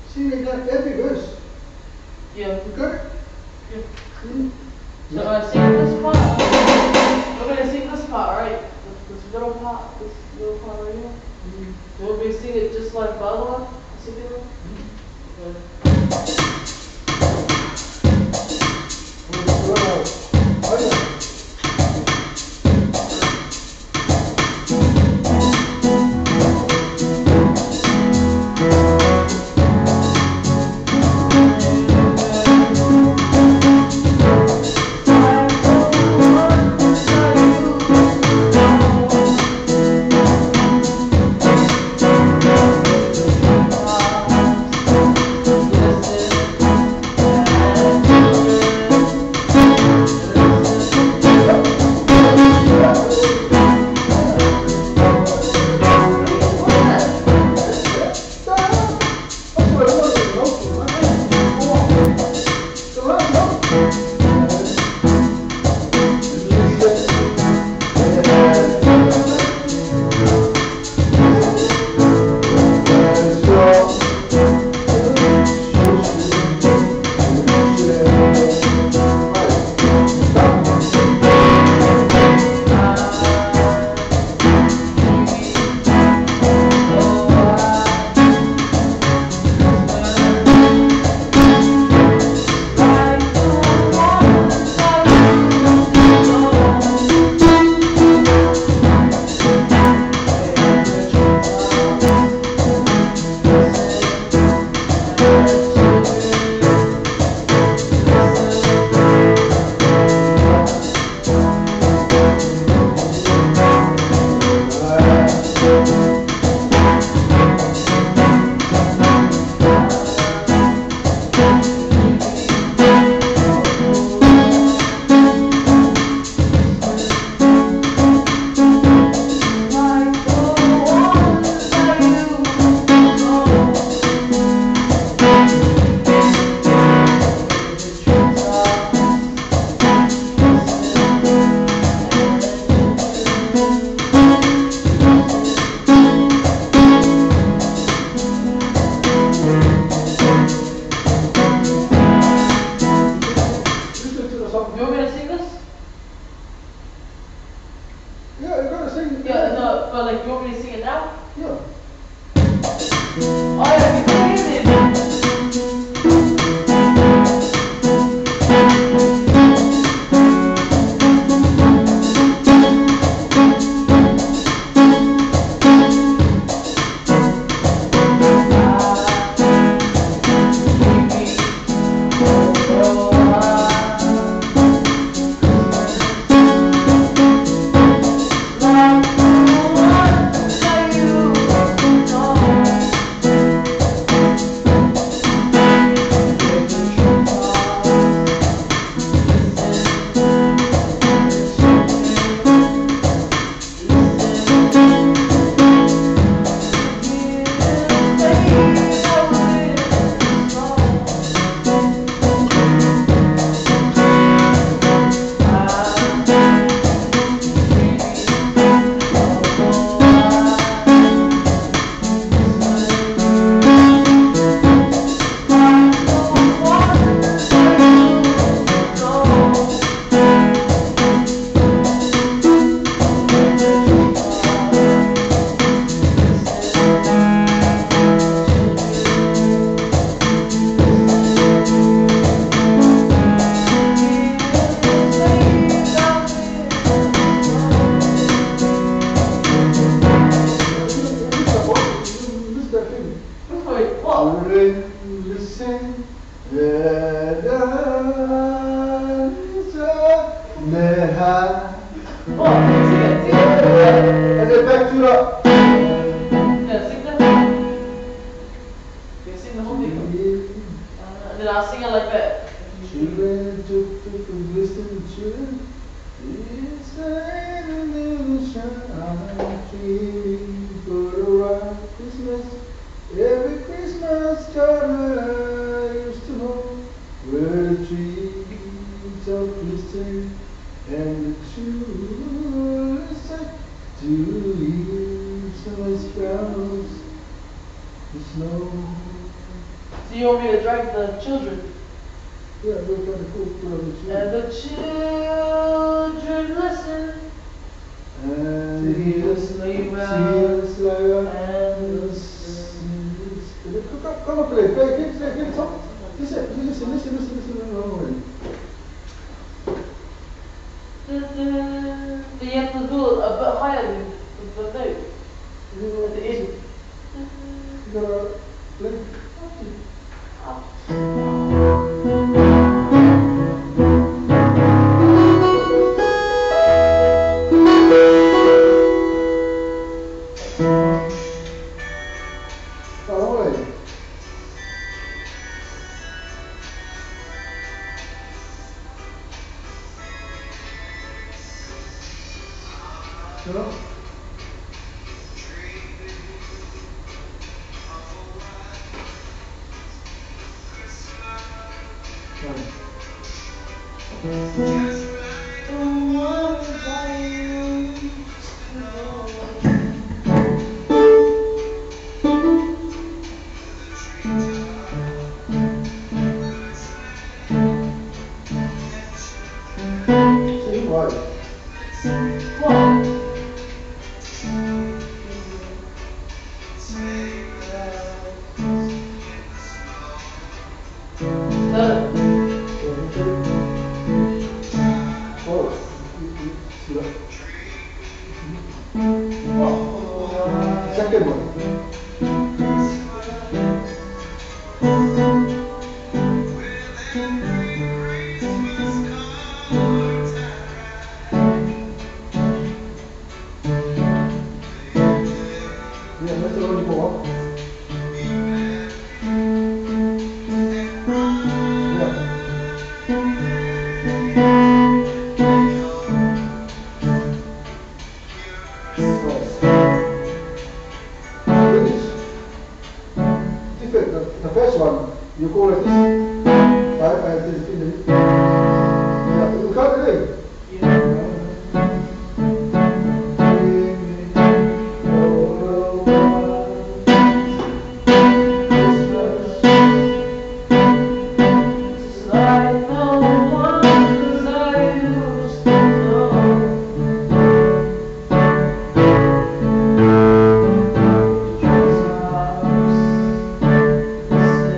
Sing like that every verse. Yeah. You got it? Yeah. Mm. So sing this part. We're gonna sing this part, right? This little part, right here. You want me to sing it just like the other one? The second one? Okay. Oh, yeah. Children, listen. And Oh, sing it, sing it. And then back to the. Yeah, sing that. You sing the whole thing. And then I'll sing it like that. Children, listen, children. Christmas. Every Christmas carol I used to know where the trees of glisten and the children said to leaves and the sparrows, the snow. So you want me to drag the children? Yeah, we're going to go for the children. And the children listen. And hear the sleigh bells and come on, play, play, give it some. Listen, listen, listen, listen, listen. You have to do it a bit higher than the note. At the end. You gotta play. Up. Second one. Yeah, that's the one you go up. Yeah. The first one, you go like this. 5, 5, 6, 7, 8. Yeah, you count it in. Yeah. Like the ones I used to know. Children, listen.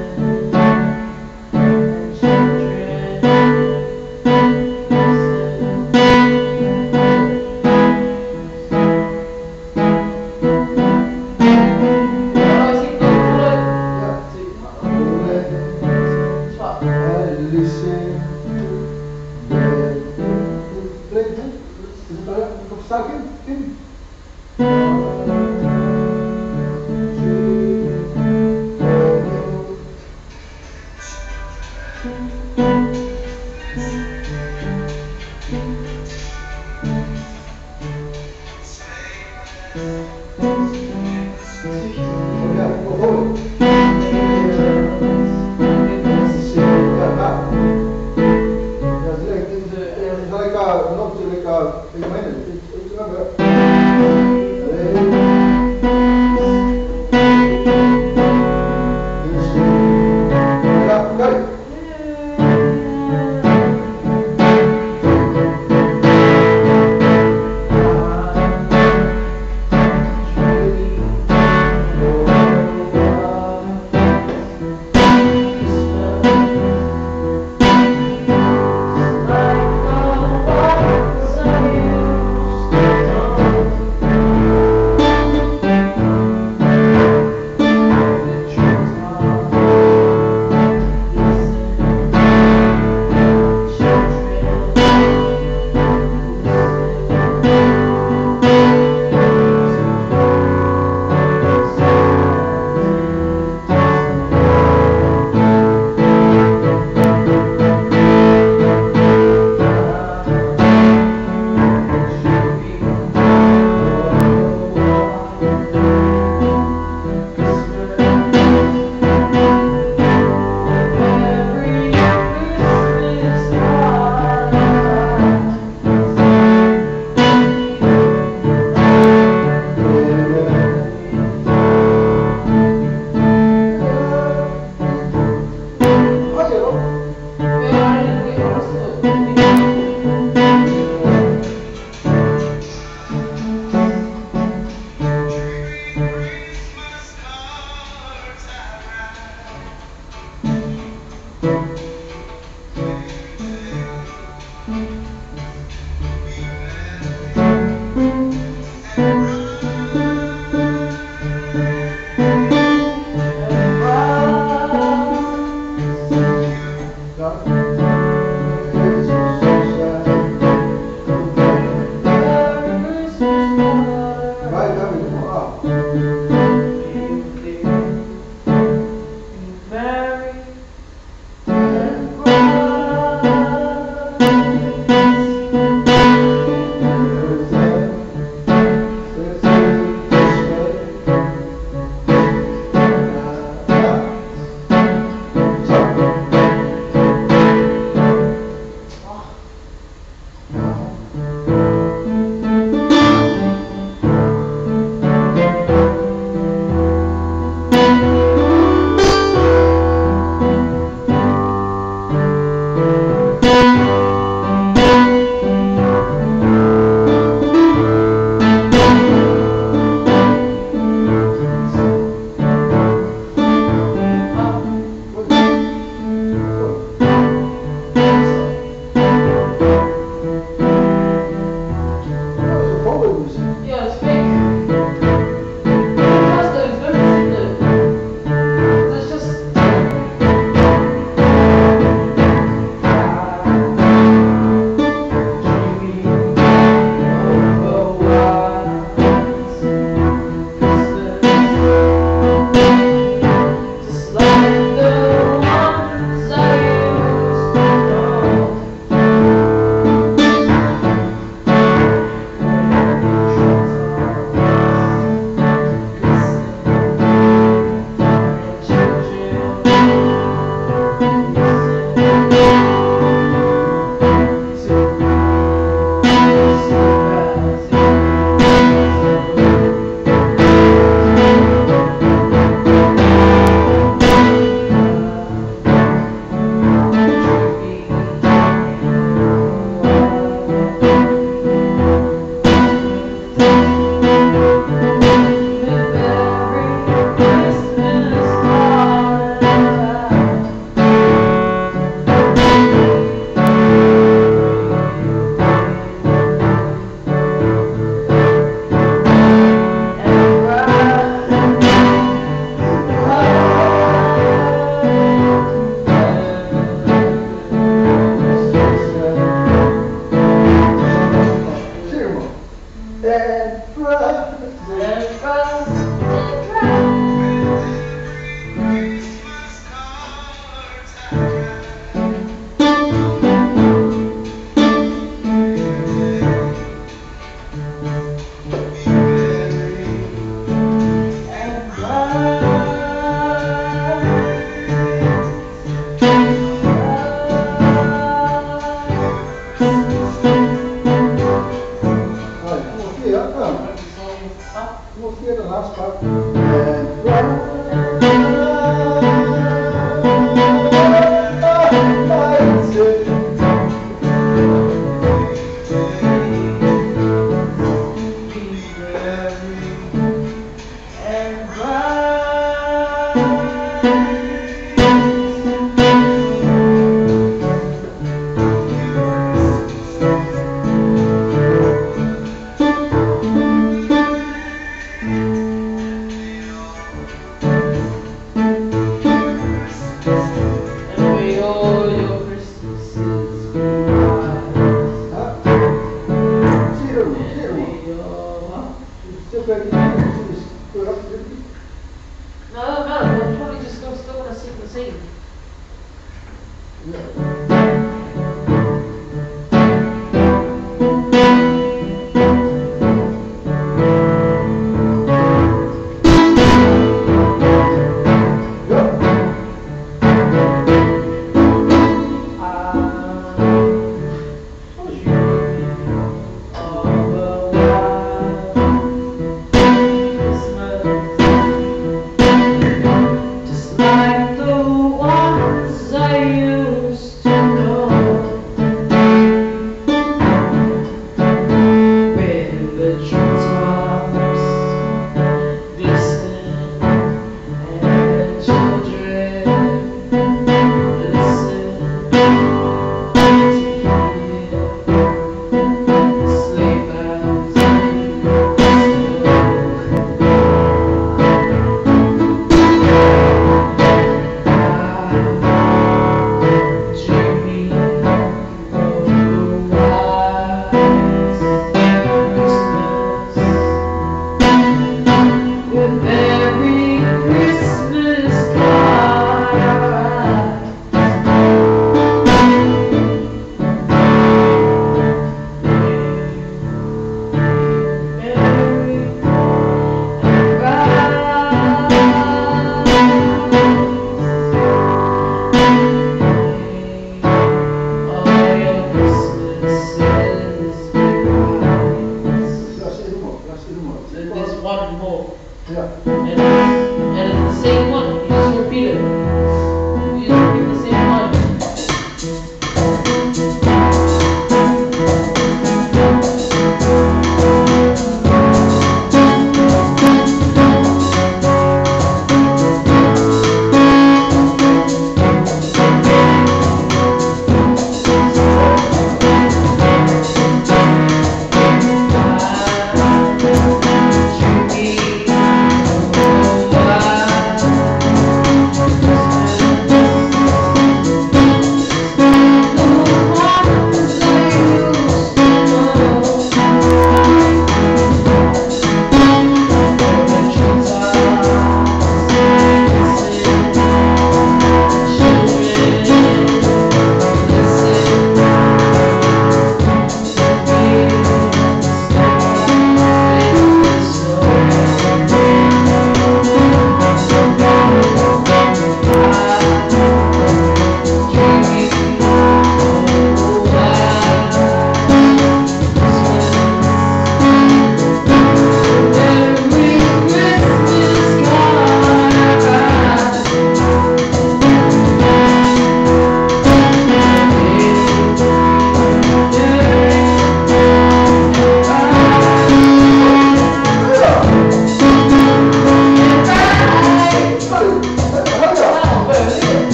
No, no, they'll probably just go still.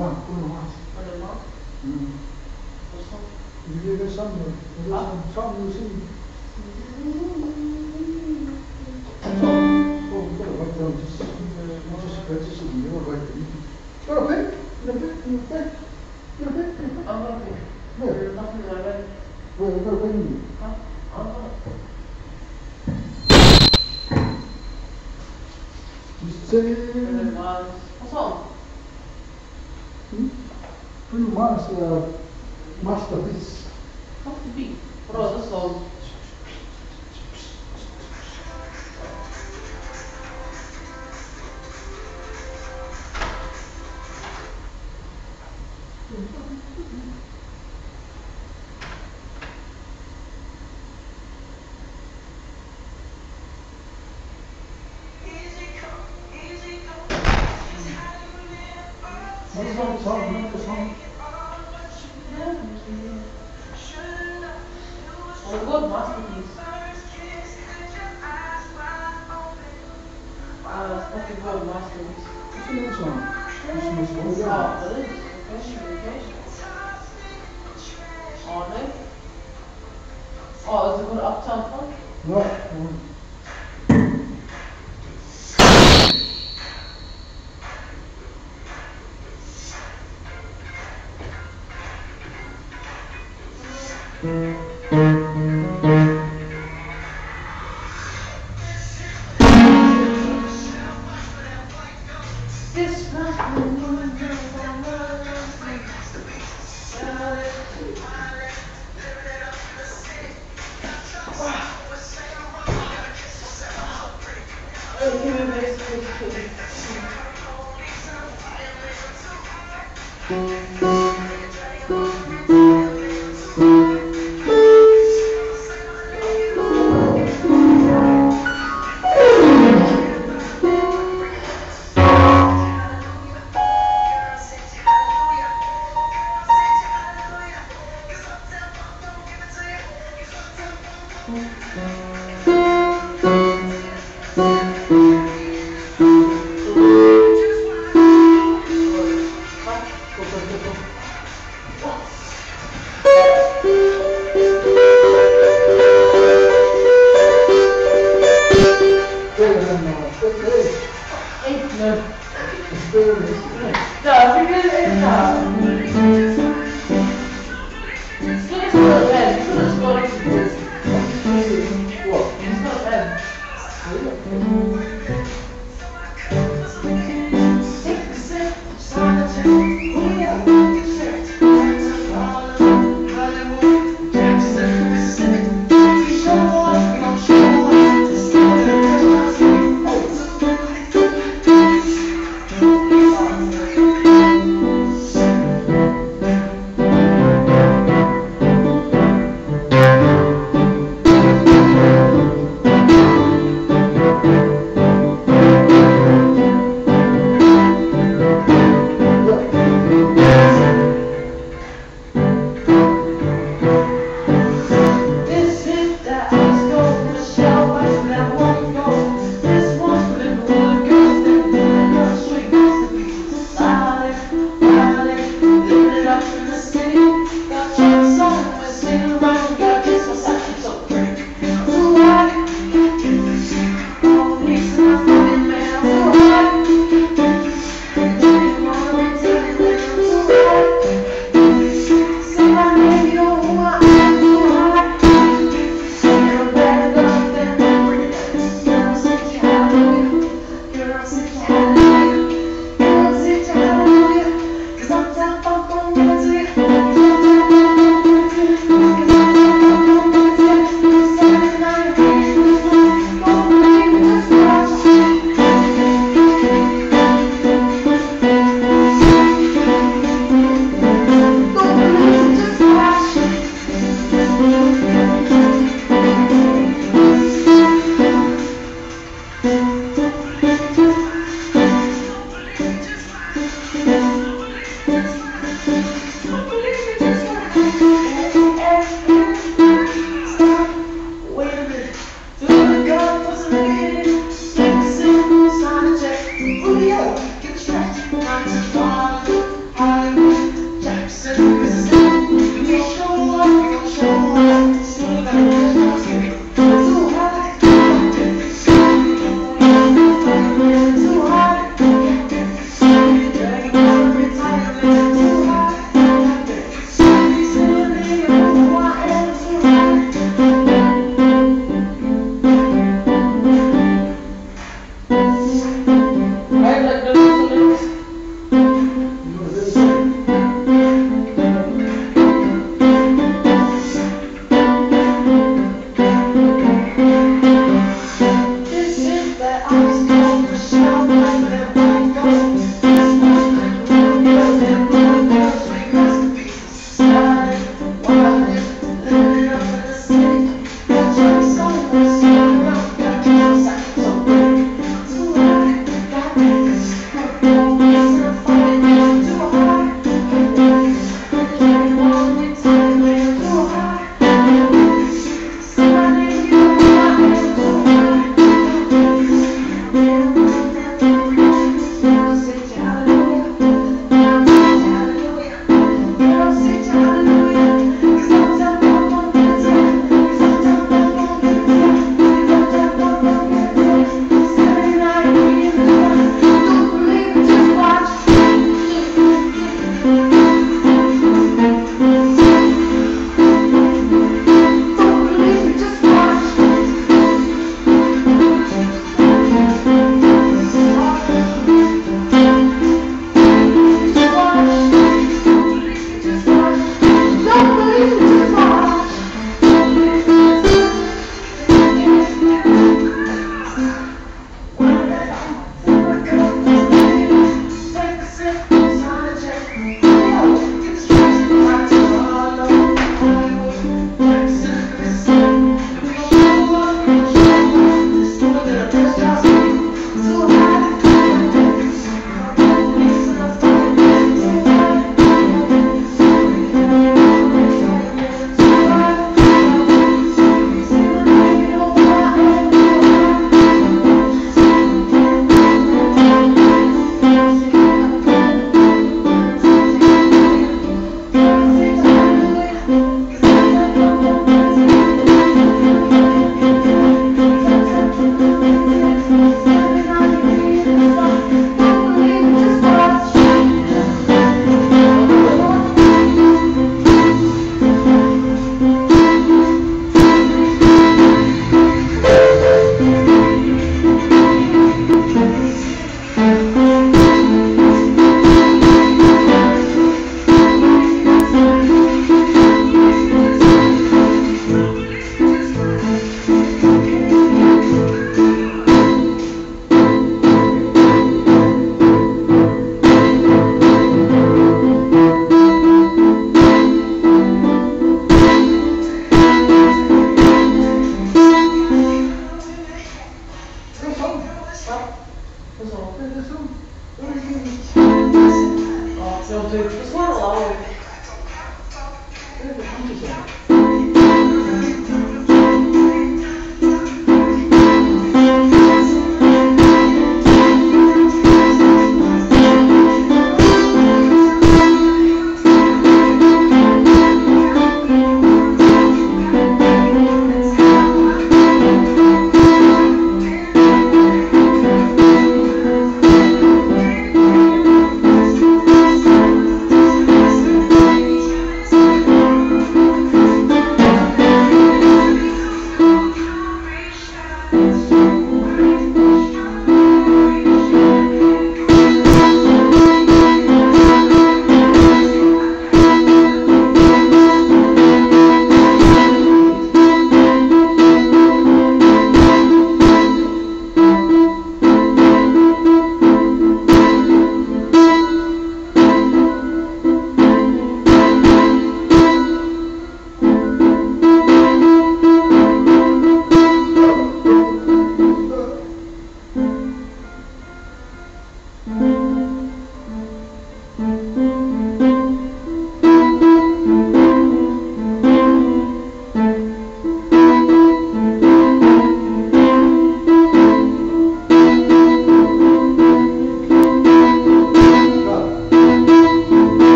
Mars. Bruno Mars. Bruno Mars? Mm. What song? You hear that song? Huh? Song you sing. Oh, we gotta write down just you gotta write it. You got a pen? You got a pen? You got a pen? You got a pen? I'm gonna pick. Where? There's nothing in my bag. Where? You got a pen in you? Huh? I'm gonna. You say. Bruno Mars. What song? Hmm? Bruno Mars, masterpiece. What's the beat? Bro, this song. What is that song? Remember the song? Oh, good masterpiece. It's fucking good masterpiece. What's the name of the song? Christmas. Oh, it is. Okay, okay. Oh, no. Oh, is it called Uptown Funk? No. Julio, get strapped, not to follow.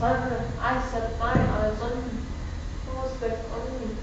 sun, I set mine eyes on you. I was back on you.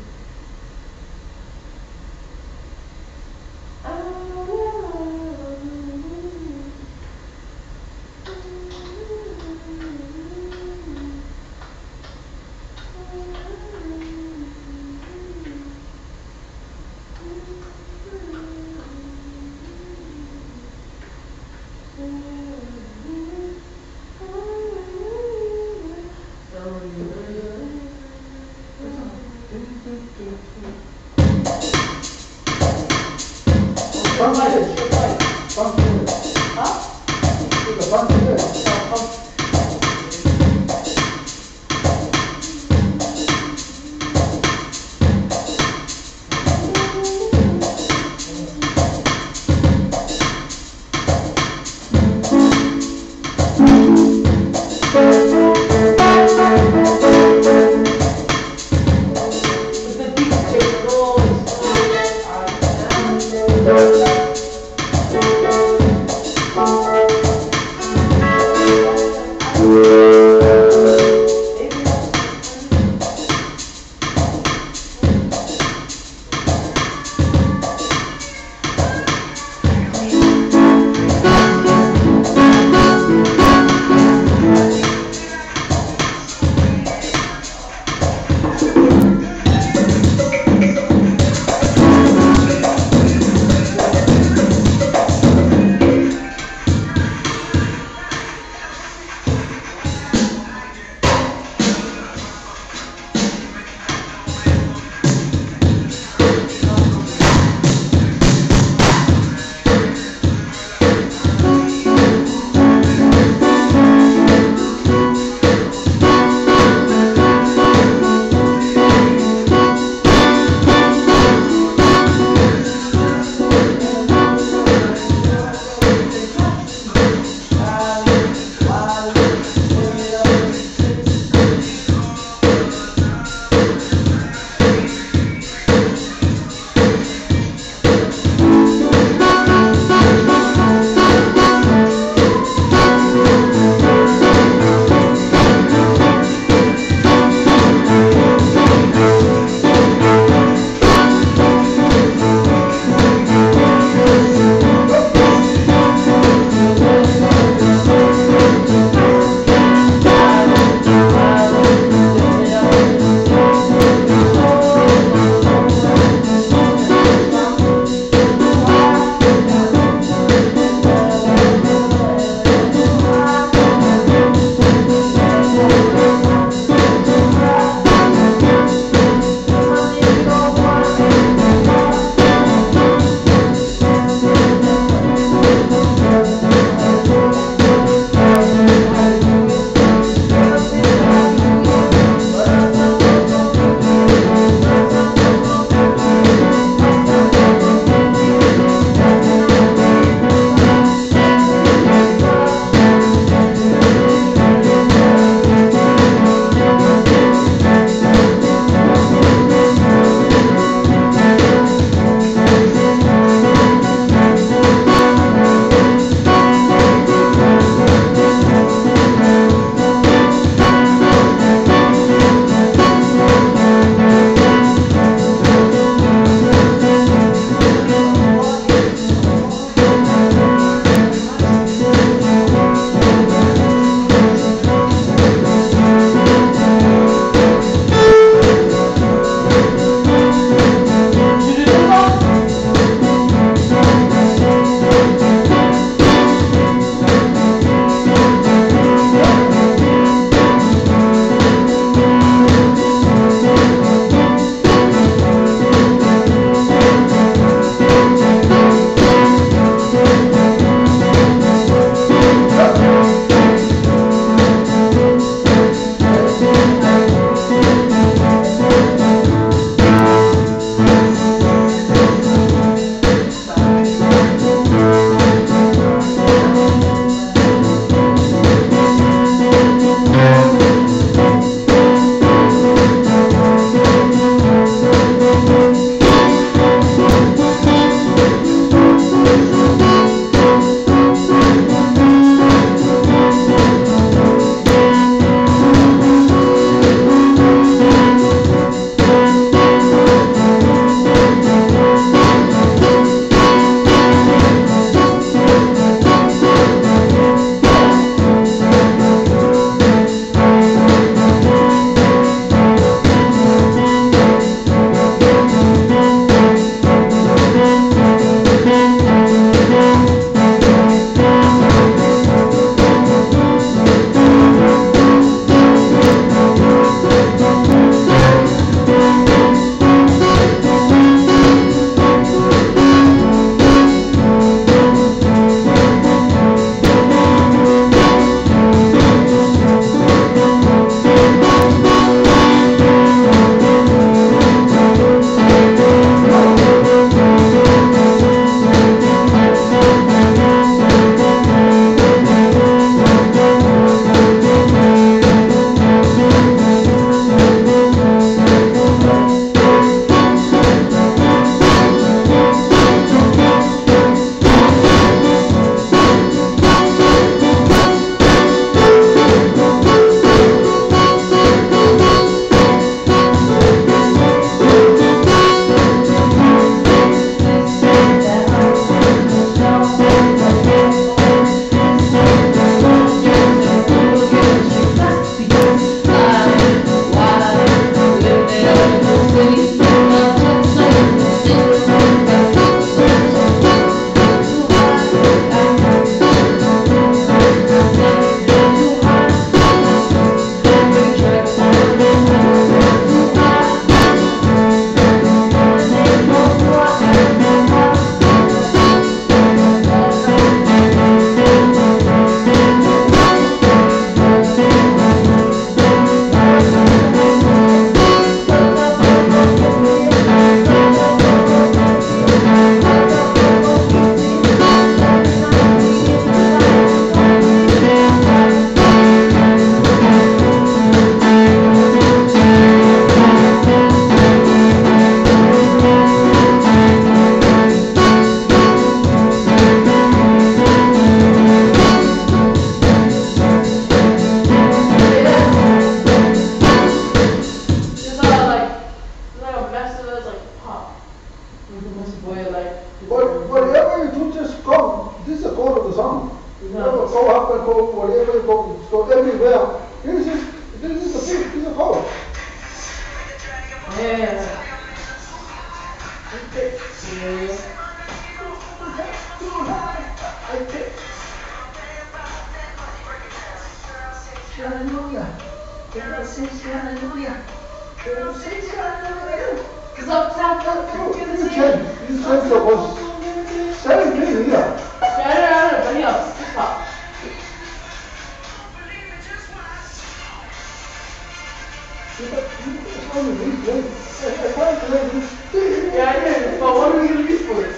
Never go up and go whatever, you go everywhere. This is the big piece of coal. Yeah. Yeah. Hallelujah. Hallelujah. Because up top, You change the voice. 7 K here. Yeah, but yeah, top. Yeah, but what are we gonna use for it?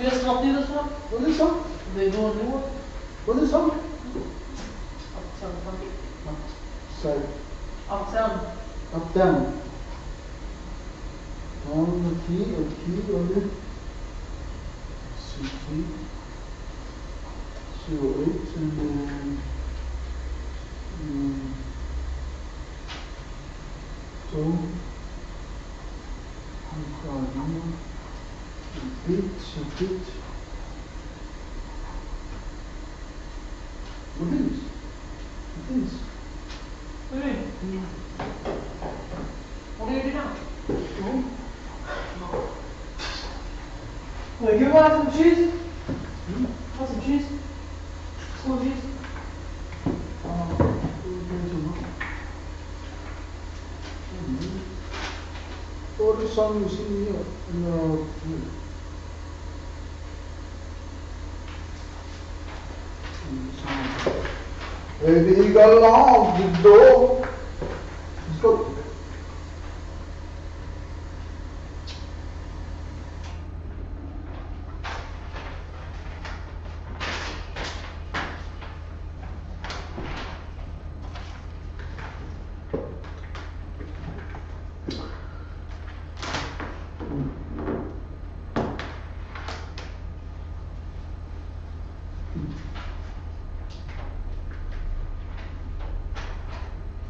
We just not do this one? What is this song? They do a new one? What is this song? Uptown Funky. Sorry. Uptown. Uptown. On the key, a key on the C key. 08 and then 2 repeat. What is? What is? What do you mean? What do you do now? No. Wait, you want some cheese? Want some cheese? Some cheese? What is song you sing here? No. Baby, you got locked the door. Let's go.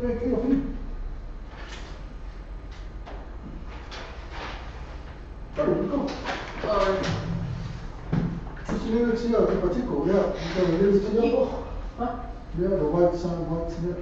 Thank you. Go. Sorry. What's the lyrics here? In particular, yeah. You got the lyrics here? Huh? Yeah, the white song, white here.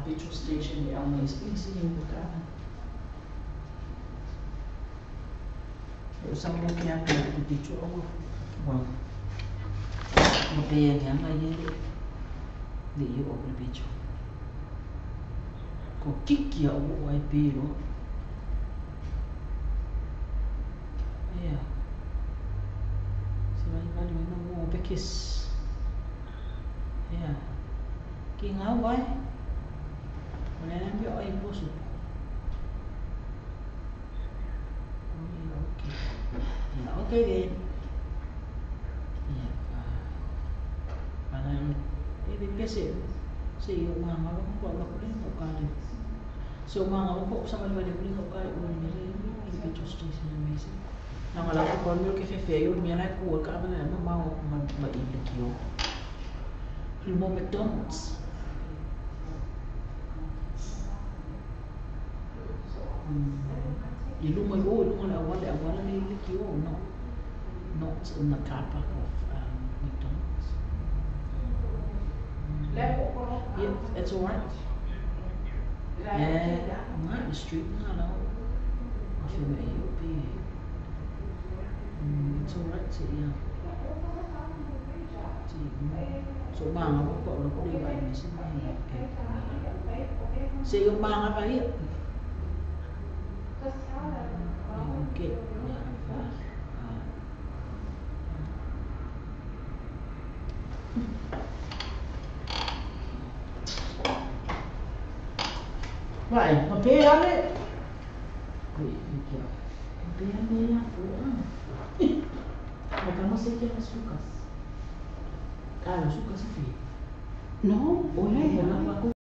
Petrol station e au space e o ka. O sa mo ke a ke petrol o. Wa. Mo pe ya nga ye le yo o le petrol. Ko kiki o o ai pe ro. Yeah. Se vai vai no mo pe kiss. Yeah. Ki ngā wai. Okay then. Yeah. McDonald's. Not in the car park of McDonald's. Yeah, it's all right. Yeah, I'm the street now. I feel like it'll be. It's all right. Yeah. So bang ako ko ko di ba ni sa Se yung bang pa hi. Okay. Vai, ma pegare. Ma non sei che la succa si. No, o lei.